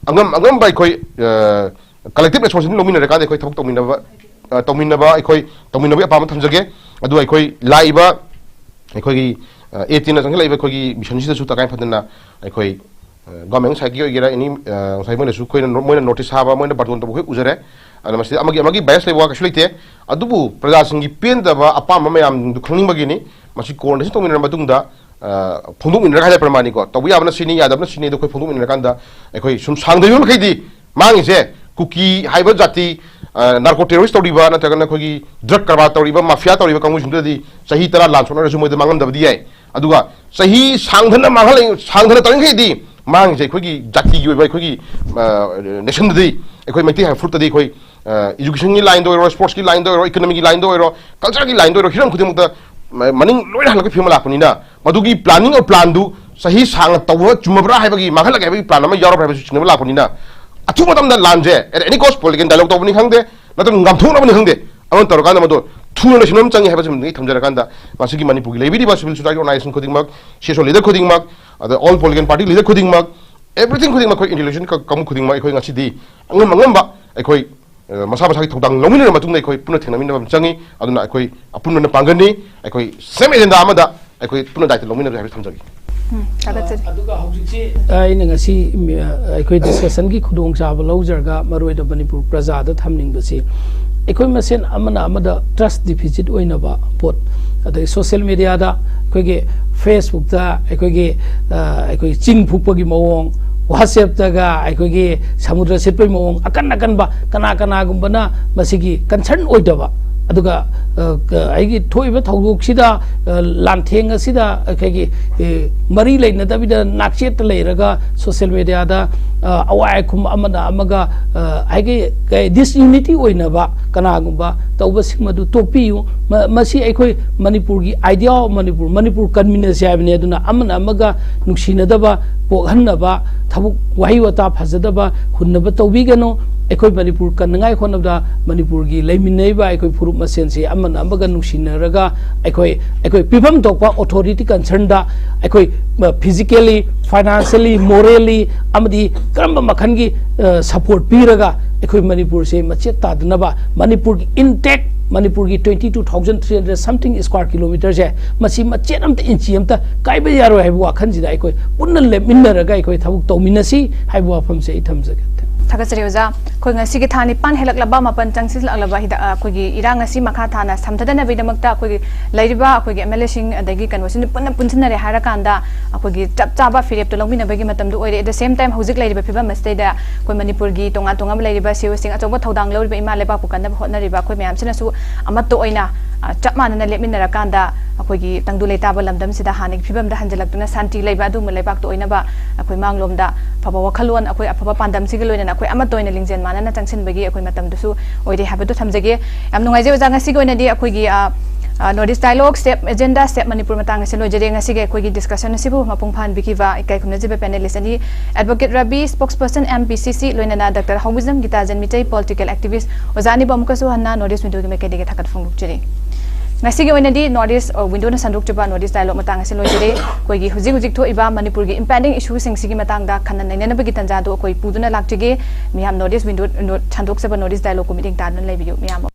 ꯑꯉꯝ ꯑꯉꯝꯕ ꯑꯩꯈꯣꯏ, ꯑ, ꯀꯂꯦꯛꯇꯤꯞ ꯔꯦꯁꯄꯣꯟꯁꯤꯕꯤꯂꯤꯇꯤ ꯂꯧꯃꯤꯟꯅꯔꯀꯥꯟꯗ ꯑꯩꯈꯣꯏ ꯊꯕꯛ ꯇꯧꯃꯤꯟꯅꯕ, ꯑ, ꯇꯧꯃꯤꯟꯅꯕ, ꯑꯩꯈꯣꯏ ꯇꯧꯃꯤꯟꯅꯕꯒꯤ ꯑꯄꯥꯝꯕ ꯊꯝꯖꯒꯦ꯫ ꯑꯗꯨꯒ ꯑꯩꯈꯣꯏ ꯂꯥꯛꯏꯕ ꯑꯩꯈꯣꯏꯒꯤ, ꯑ, ꯑꯦ ꯇꯤꯅ ꯆꯪꯁꯤꯜꯂꯛꯏꯕ ꯑꯩꯈꯣꯏꯒꯤ ꯃꯤꯁꯟꯁꯤꯗꯁꯨ ꯇꯉꯥꯏ ꯐꯗꯅ ꯑꯩꯈꯣꯏ, ꯑ, ꯒꯣꯔꯃꯦꯟ ꯁꯥꯏꯠꯀꯤ ꯑꯣꯏꯒꯦꯔꯥ, ꯑꯦꯅꯤ, ꯑ, ꯉꯁꯥꯏ ꯃꯣꯏꯅꯁꯨ ꯑꯩꯈꯣꯏꯅ ꯅꯣ-, ꯃꯣꯏꯅ ꯅꯣꯇꯤꯁ ꯊꯥꯕ, ꯃꯣꯏꯅ ꯕꯥꯔꯇꯣꯟ ꯇꯧꯕ ꯑꯩꯈꯣꯏ ꯎꯖꯔꯦ꯫ ꯑꯗꯨꯅ ꯃꯁꯤꯗ ꯑꯃꯒꯤ, ꯑꯃꯒꯤ ꯕꯥꯏꯁ ꯂꯩꯕ ꯋꯥ ꯀꯩꯁꯨ ꯂꯩꯇꯦ꯫ ꯑꯗꯨꯕꯨ ꯄ꯭ꯔꯖꯥꯁꯤꯡꯒꯤ ꯄꯦꯟꯗꯕ ꯑꯄꯥꯝꯕ ꯃꯌꯥꯝꯗꯨ ꯈꯪꯅꯤꯡꯕꯒꯤꯅꯤ꯫ ꯃꯁꯤ ꯀꯣꯑꯣꯔꯗꯤꯅꯦꯁꯟ ꯇꯧꯃꯤꯟꯅꯔ ꯃꯇꯨꯡꯗ, ꯑ, ꯐꯣꯡꯗꯣꯛꯃꯤꯟꯅꯔꯒ ꯍꯥꯏꯕ ꯄ꯭ꯔꯃꯥꯅꯤꯀꯣ, ꯇꯧꯕ ꯌꯥꯕꯅ ꯁꯤꯅꯤ, ꯌꯥꯗꯕꯅ ꯁꯤꯅꯤ, ꯑꯗꯣ ꯑꯩꯈꯣꯏ ꯐꯣꯡꯗꯣꯛꯃꯤꯟꯅꯔꯀꯥꯟꯗ ꯑꯩꯈꯣꯏ ꯁꯨꯝ ꯁꯥꯡꯗꯣꯏꯕ ꯃꯈꯩꯗꯤ ꯃꯥꯡꯉꯤꯁꯦ ꯀꯨꯀꯤ ꯍꯥꯏꯕ ꯖꯥꯇꯤ, ꯑ, ꯅꯥꯔꯀꯣ ꯇꯦꯔꯣꯔꯤꯁ ꯇꯧꯔꯤꯕ ꯅꯠꯇ꯭ꯔꯒꯅ ꯑꯩꯈꯣꯏꯒꯤ ꯗ꯭ꯔꯒ ꯀꯔꯕꯥꯔ ꯇꯧꯔꯤꯕ, ꯃꯥꯐꯤꯌꯥ ꯇꯧꯔꯤꯕ ꯀꯥꯡꯕꯨꯁꯤꯡꯗꯨꯗꯗꯤ ꯆꯍꯤ ꯇꯔꯥ ꯂꯥꯟ ꯁꯣꯛꯅꯔꯁꯨ ꯃꯣꯏꯗ ꯃꯥꯡꯉꯝꯗꯕꯗꯤ ꯌꯥꯏ꯫ ꯑꯗꯨꯒ ꯆꯍꯤ ꯁꯥꯡꯊꯅ ꯃꯥꯡꯍꯜꯂ-, ꯁꯥꯡꯊꯅ ꯇꯧꯔꯤꯈꯩꯗꯤ ꯃꯥꯡꯉꯤꯁꯦ ꯑꯩꯈꯣꯏꯒꯤ ꯖꯥꯇꯤꯒꯤ ꯑꯣꯏꯕ ꯑꯩꯈꯣꯏꯒꯤ, ꯑ, ꯅꯦꯁꯟꯗꯗꯤ, ꯑꯩꯈꯣꯏ ꯃꯩꯇꯩ ꯍꯥꯏꯕ ꯐꯨꯔꯨꯞꯇꯗꯤ ꯑꯩꯈꯣꯏ, ꯑ, ꯏꯖꯨꯀꯦꯁꯟꯒꯤ ꯂꯥꯏꯟꯗ ꯑꯣꯏꯔꯣ, ꯁ꯭ꯄꯣꯔꯠꯁꯀꯤ ꯂꯥꯏꯟꯗ ꯑꯣꯏꯔꯣ, ꯏꯀꯣꯅꯣꯃꯤꯒꯤ ꯂꯥꯏꯟꯗ ꯑꯣꯏꯔꯣ, ꯀꯜꯆꯔꯒꯤ ꯂꯥꯏꯟꯗ ꯑꯣꯏꯔꯣ, ꯍꯤꯔꯝ ꯈꯨꯗꯤꯡꯃꯛꯇ ꯃ-, ꯃꯅꯤꯡ ꯂꯣꯏꯅ ꯍꯜꯂꯛꯄꯒꯤ ꯐꯤꯕꯝ ꯂꯥꯛꯄꯅꯤꯅ, ꯃꯗꯨꯒꯤ planning of plan ꯗꯨ ꯆꯍꯤ ꯁꯥꯡꯅ ꯇꯧꯕ ꯆꯨꯝꯃꯕ꯭ꯔꯥ ꯍꯥꯏꯕꯒꯤ, ꯃꯥꯡꯍꯜꯂꯒꯦ ꯍꯥꯏꯕꯒꯤ plan ꯑꯃ ꯌꯥꯎꯔꯕ꯭ꯔꯥ ꯍꯥꯏꯕꯁꯨ ꯆꯤꯡꯅꯕ ꯂꯥꯛꯄꯅꯤꯅ, ꯑꯊꯨꯕ ꯃꯇꯝꯗ ꯂꯥꯟꯁꯦ at any cost political dialogue ꯇꯧꯕꯅꯤ ꯈꯪꯗꯦ, ꯅꯠꯇ꯭ꯔꯒ ꯉꯥꯝꯊꯣꯛꯅꯕꯅꯤ ꯈꯪꯗꯦ, ꯑꯃ ꯇꯧꯔꯀꯥꯟꯗ ꯃꯗꯨ ꯊꯨꯅ ꯂꯣꯏꯁꯤꯟꯕ ꯑꯃ ꯆꯪꯉꯤ ꯍꯥꯏꯕꯁꯤꯃꯗꯤ ꯑꯩ ꯊꯝꯖꯔꯀꯥꯟꯗ, ꯉꯁꯤꯒꯤ ꯃꯅꯤꯄꯨꯔꯒꯤ ꯂꯩꯕꯤꯔꯤꯕ civil society organization ꯈꯨꯗꯤꯡꯃꯛ, C S O leader ꯈꯨꯗꯤꯡꯃꯛ, ꯑꯗ all political party leader ꯈꯨꯗꯤꯡꯃꯛ, everything ꯈꯨꯗꯤꯡꯃꯛ, ꯑꯩꯈꯣꯏ intelligence ꯀ-, ꯀꯥꯡꯕꯨ ꯈꯨꯗꯤꯡꯃꯛ ꯑꯩꯈꯣꯏ ꯉꯁꯤꯗꯤ ꯑꯉꯝ ꯑꯉꯝꯕ ꯑꯩꯈꯣꯏ, ꯑ, ꯃꯁꯥ ꯃꯁꯥꯒꯤ ꯊꯧꯗꯥꯡ ꯂꯧꯃꯤꯟꯅꯔ ꯃꯇꯨꯡꯗ ꯑꯩꯈꯣꯏ ꯄꯨꯟꯅ ꯊꯦꯡꯅꯃꯤꯟꯅꯕ ꯑꯃ ꯆꯪꯉꯤ꯫ ꯑꯗꯨꯅ ꯑꯩꯈꯣꯏ ꯑꯄꯨꯟꯕꯅ ꯄꯥꯡꯒꯜꯅꯤ, ꯑꯩꯈꯣꯏ same agenda ꯑꯃꯗ ꯑꯩꯈꯣꯏ ꯄꯨꯟꯅ ꯗꯥꯏꯇ ꯂꯧꯃꯤꯟꯅꯁꯦ ꯍꯥꯏꯕꯁꯤ ꯊꯝꯖꯒꯦ꯫ ꯎꯝ, ꯊꯥꯒꯠꯆꯔꯤ꯫ ꯑꯗꯨꯒ ꯍꯧꯖꯤꯛꯁꯤ ꯑꯩꯅ ꯉꯁꯤ, ꯎꯝ, ꯑꯩꯈꯣꯏ ꯗꯤꯁꯀꯁꯟꯒꯤ ꯈꯨꯗꯣꯡꯆꯥꯕ ꯂꯧꯖꯔꯒ ꯃꯔꯨꯑꯣꯏꯅ ꯃꯅꯤꯄꯨꯔ ꯄ꯭ꯔꯖꯥꯗ ꯊꯝꯅꯤꯡꯕꯁꯤ, ꯑꯩꯈꯣꯏ ꯃꯁꯦꯟ ꯑꯃꯅ ꯑꯃꯗ ꯇ꯭ꯔꯁ ꯗꯤꯐꯤꯁꯤꯠ ꯑꯣꯏꯅꯕ ꯄꯣꯠ, ꯑꯗꯩ ꯁꯣꯁꯤꯌꯦꯜ ꯃꯦꯗꯤꯌꯥꯗ ꯑꯩꯈꯣꯏꯒꯤ ꯐꯦꯁꯕꯨꯛꯇ ꯑꯩꯈꯣꯏꯒꯤ, ꯑ, ꯑꯩꯈꯣꯏ ꯆꯤꯡ ꯐꯨꯛꯄꯒꯤ ꯃꯑꯣꯡ, ꯋꯥꯆꯦꯞꯇꯒ ꯑꯩꯈꯣꯏꯒꯤ ꯁꯃꯨꯗ꯭ꯔ ꯁꯤꯠꯄꯒꯤ ꯃꯑꯣꯡ ꯑꯀꯟ ꯑꯀꯟꯕ ꯀꯅꯥ ꯀꯅꯥꯒꯨꯝꯕꯅ ꯃꯁꯤꯒꯤ ꯀꯟꯁꯔꯟ ꯑꯣꯏꯗꯕ, ꯑꯗꯨꯒ ꯑ, ꯀ- ꯑꯩꯒꯤ ꯊꯣꯛꯏꯕ ꯊꯧꯗꯣꯛꯁꯤꯗ ꯑ, ꯂꯥꯟꯊꯦꯡ ꯑꯁꯤꯗ ꯑꯩꯈꯣꯏꯒꯤ ꯑ, ꯃꯔꯤ ꯂꯩꯅꯗꯕꯤꯗ ꯅꯥꯛꯆꯦꯠꯇ ꯂꯩꯔꯒ ꯁꯣꯁꯤꯌꯦꯜ ꯃꯦꯗꯤꯌꯥꯗ ꯑ, ꯑꯋꯥꯏ ꯑꯈꯨꯝ ꯑꯃꯅ ꯑꯃꯒ ꯑ, ꯍꯥꯏꯒꯤ ꯗꯤꯁꯌꯨꯅꯤꯇꯤ ꯑꯣꯏꯅꯕ ꯀꯅꯥꯒꯨꯝꯕ ꯇꯧꯕꯁꯤꯡ ꯃꯗꯨ ꯇꯣꯛꯄꯤꯌꯨ꯫ ꯃ- ꯃꯁꯤ ꯑꯩꯈꯣꯏ ꯃꯅꯤꯄꯨꯔꯒꯤ idea of ꯃꯅꯤꯄꯨꯔ, ꯃꯅꯤꯄꯨꯔ ꯀꯟꯃꯤꯟꯅꯁꯤ ꯍꯥꯏꯕꯅꯤ꯫ ꯑꯗꯨꯅ ꯑꯃꯅ ꯑꯃꯒ ꯅꯨꯡꯁꯤꯅꯗꯕ ꯄꯣꯛꯍꯟꯅꯕ, ꯊꯕꯛ ꯋꯥꯍꯩ ꯋꯥꯇꯥ ꯐꯖꯗꯕ ꯍꯨꯟꯅꯕ ꯇꯧꯕꯤꯒꯅꯨ꯫ ꯑꯩꯈꯣꯏ ꯃꯅꯤꯄꯨꯔ ꯀꯟꯅꯉꯥꯏ ꯍꯣꯠꯅꯕꯗ ꯃꯅꯤꯄꯨꯔꯒꯤ ꯂꯩꯃꯤꯟꯅꯔꯤꯕ ꯑꯩꯈꯣꯏ ꯐꯨꯔꯨꯞ ꯃꯁꯦꯟꯁꯤ ꯑꯃꯅ ꯑꯃꯒ ꯅꯨꯡꯁꯤꯅꯔꯒ ꯑꯩꯈꯣꯏ ꯑꯩꯈꯣꯏ ꯄꯤꯐꯝ ꯊꯣꯛꯄ ꯑꯣꯊꯣꯔꯤꯇꯤ ꯀꯟꯁꯔꯟꯗ ꯑꯩꯈꯣꯏ ꯐꯤꯖꯤꯀꯦꯜꯂꯤ, ꯐꯥꯏꯅꯥꯟꯁꯤꯌꯦꯜꯂꯤ, ꯃꯣꯔꯦꯜꯂꯤ ꯑꯃꯗꯤ ꯀꯔꯝꯕ ꯃꯈꯜꯒꯤ ꯁꯄꯣꯔꯠ ꯄꯤꯔꯒ ꯑꯩꯈꯣꯏ ꯃꯅꯤꯄꯨꯔꯁꯦ ꯃꯆꯦꯠ ꯇꯥꯗꯅꯕ, ꯃꯅꯤꯄꯨꯔꯒꯤ ꯏꯟꯇꯦꯛ ꯃꯅꯤꯄꯨꯔꯒꯤ twenty two thousand three hundred something square kilometerꯁꯦ, ꯃꯁꯤ ꯃꯆꯦꯠ ꯑꯝꯇ, ꯏꯟꯆꯤ ꯑꯝꯇ ꯀꯥꯏꯕ ꯌꯥꯔꯣꯏ ꯍꯥꯏꯕ ꯋꯥꯈꯜꯁꯤꯗ ꯑꯩꯈꯣꯏ ꯄꯨꯟꯅ ꯂꯦꯞꯃꯤꯟꯅꯔꯒ ꯑꯩꯈꯣꯏ ꯊꯕꯛ ꯇꯧꯃꯤꯟꯅꯁꯤ ꯍꯥꯏꯕ ꯋꯥꯐꯝꯁꯦ ꯑꯩ ꯊꯝꯖꯒꯦ꯫ ꯊꯥꯒꯠꯆꯔꯤ ꯑꯣꯖꯥ꯫ ꯑꯩꯈꯣꯏ ꯉꯁꯤꯒꯤ ꯊꯥ ꯅꯤꯄꯥꯟ ꯍꯦꯜꯂꯛꯂꯕ, ꯃꯥꯄꯟ ꯆꯪꯁꯤꯜꯂꯛꯂꯕ ꯍꯤꯗ-, ꯑ, ꯑꯩꯈꯣꯏꯒꯤ ꯏꯔꯥꯡ ꯑꯁꯤ ꯃꯈꯥ ꯊꯥꯅ ꯁꯝꯊꯗꯅꯕꯒꯤꯗꯃꯛꯇ ꯑꯩꯈꯣꯏꯒꯤ ꯂꯩꯔꯤꯕ ꯑꯩꯈꯣꯏꯒꯤ MLAꯁꯤꯡ ꯑꯗꯒꯤ ꯀꯩꯅꯣꯁꯤꯡ ꯄꯨꯟꯅ ꯄꯨꯟꯁꯤꯟꯅꯔꯦ ꯍꯥꯏꯔꯀꯥꯟꯗ ꯑꯩꯈꯣꯏꯒꯤ ꯆꯞ ꯆꯥꯕ ꯐꯤꯔꯦꯞꯇꯣ ꯂꯧꯃꯤꯟꯅꯕꯒꯤ ꯃꯇꯝꯗꯣ ꯑꯣꯏꯔꯦ꯫ At the same time ꯍꯧꯖꯤꯛ ꯂꯩꯔꯤꯕ ꯐꯤꯕꯝ ꯑꯁꯤꯗꯩꯗ ꯑꯩꯈꯣꯏ ꯃꯅꯤꯄꯨꯔꯒꯤ ꯇꯣꯉꯥꯟ ꯇꯣꯉꯥꯟꯕ ꯂꯩꯔꯤꯕ CEOꯁꯤꯡ, ꯑꯆꯧꯕ ꯊꯧꯗꯥꯡ ꯂꯧꯔꯤꯕ ꯏꯃꯥ ꯂꯩꯕꯥꯛꯄꯨ ꯀꯟꯅꯕ ꯍꯣꯠꯅꯔꯤꯕ ꯑꯩꯈꯣꯏ ꯃꯌꯥꯝꯁꯤꯅꯁꯨ ꯑꯃꯠꯇ ꯑꯣꯏꯅ, ꯑ, ꯆꯞ ꯃꯥꯟꯅꯅ ꯂꯦꯞꯃꯤꯟꯅꯔꯀꯥꯟꯗ ꯑꯩꯈꯣꯏꯒꯤ ꯇꯪꯗꯨ ꯂꯩꯇꯥꯕ ꯂꯝꯗꯝꯁꯤꯗ ꯍꯥꯟꯅꯒꯤ ꯐꯤꯕꯝꯗ ꯍꯟꯖꯤꯜꯂꯛꯇꯨꯅ ꯁꯥꯟꯇꯤ ꯂꯩꯕ ꯑꯗꯨꯒꯨꯝꯕ ꯂꯩꯕꯥꯛꯇ ꯑꯣꯏꯅꯕ ꯑꯩꯈꯣꯏ ꯃꯥꯡꯂꯣꯝꯗ ꯑꯐꯕ ꯋꯥꯈꯜꯂꯣꯟ, ꯑꯩꯈꯣꯏ ꯑꯐꯕ ꯄꯥꯟꯗꯝꯁꯤꯒ ꯂꯣꯏꯅꯅ ꯑꯩꯈꯣꯏ ꯑꯃꯠꯇ ꯑꯣꯏꯅ ꯂꯤꯡꯖꯦꯜ ꯃꯥꯟꯅꯅ ꯆꯪꯁꯤꯟꯕꯒꯤ ꯑꯩꯈꯣꯏ ꯃꯇꯝꯗꯨꯁꯨ ꯑꯣꯏꯔꯦ ꯍꯥꯏꯕꯗꯨ ꯊꯝꯖꯒꯦ꯫ ꯌꯥꯝ ꯅꯨꯡꯉꯥꯏꯖꯩ ꯑꯣꯖꯥ, ꯉꯁꯤꯒꯤ ꯑꯣꯏꯅꯗꯤ ꯑꯩꯈꯣꯏꯒꯤ, ꯑ, ꯑ, North East Dialogue, STEP Agenda, STEP Manipur ꯃꯇꯥꯡ ꯑꯁꯤ ꯂꯣꯏꯖꯔꯦ꯫ ꯉꯁꯤꯒꯤ ꯑꯩꯈꯣꯏꯒꯤ discussion ꯑꯁꯤꯕꯨ ꯃꯄꯨꯡ ꯐꯥꯍꯟꯕꯤꯈꯤꯕ ꯏꯀꯥꯏ ꯈꯨꯝꯅꯖꯕ panelist ꯑꯅꯤ, Advocate ꯔꯕꯤ, spokesperson MPCC, ꯂꯣꯏꯅꯅ Doctor ꯍꯥꯎꯕꯤꯖꯝ ꯒꯤꯇꯥꯖꯟ, ꯃꯤꯇꯩ political activist, ꯑꯣꯖꯥ ꯑꯅꯤꯕꯨ ꯑꯃꯨꯛꯀꯁꯨ ꯍꯟꯅ North East Windowꯒꯤ ꯃꯥꯏꯀꯩꯗꯒꯤ ꯊꯥꯒꯠ ꯐꯣꯡꯗꯣꯛꯆꯔꯤ꯫ ꯉꯁꯤꯒꯤ ꯑꯣꯏꯅꯗꯤ North East, ꯑ, Windowꯅ ꯁꯟꯗꯣꯛꯆꯕ North East Dialogue ꯃꯇꯥꯡ ꯑꯁꯤ ꯂꯣꯏꯖꯔꯦ꯫ ꯑꯩꯈꯣꯏꯒꯤ ꯍꯧꯖꯤꯛ ꯍꯧꯖꯤꯛ ꯊꯣꯛꯏꯕ ꯃꯅꯤꯄꯨꯔꯒꯤ impending issueꯁꯤꯡꯁꯤꯒꯤ ꯃꯇꯥꯡꯗ ꯈꯟꯅ ꯅꯩꯅꯅꯕꯒꯤ ꯇꯥꯟꯖꯥꯗꯨ ꯑꯩꯈꯣꯏ ꯄꯨꯗꯨꯅ ꯂꯥꯛꯆꯒꯦ꯫ ꯃꯤꯌꯥꯝ North East Window, ꯅꯣ-, ꯁꯟꯗꯣꯛꯆꯕ North East Dialogueꯀꯨ ꯃꯤꯠꯌꯦꯡ ꯇꯥꯗꯨꯅ ꯂꯩꯕꯤꯌꯨ꯫ ꯃꯤꯌꯥꯝ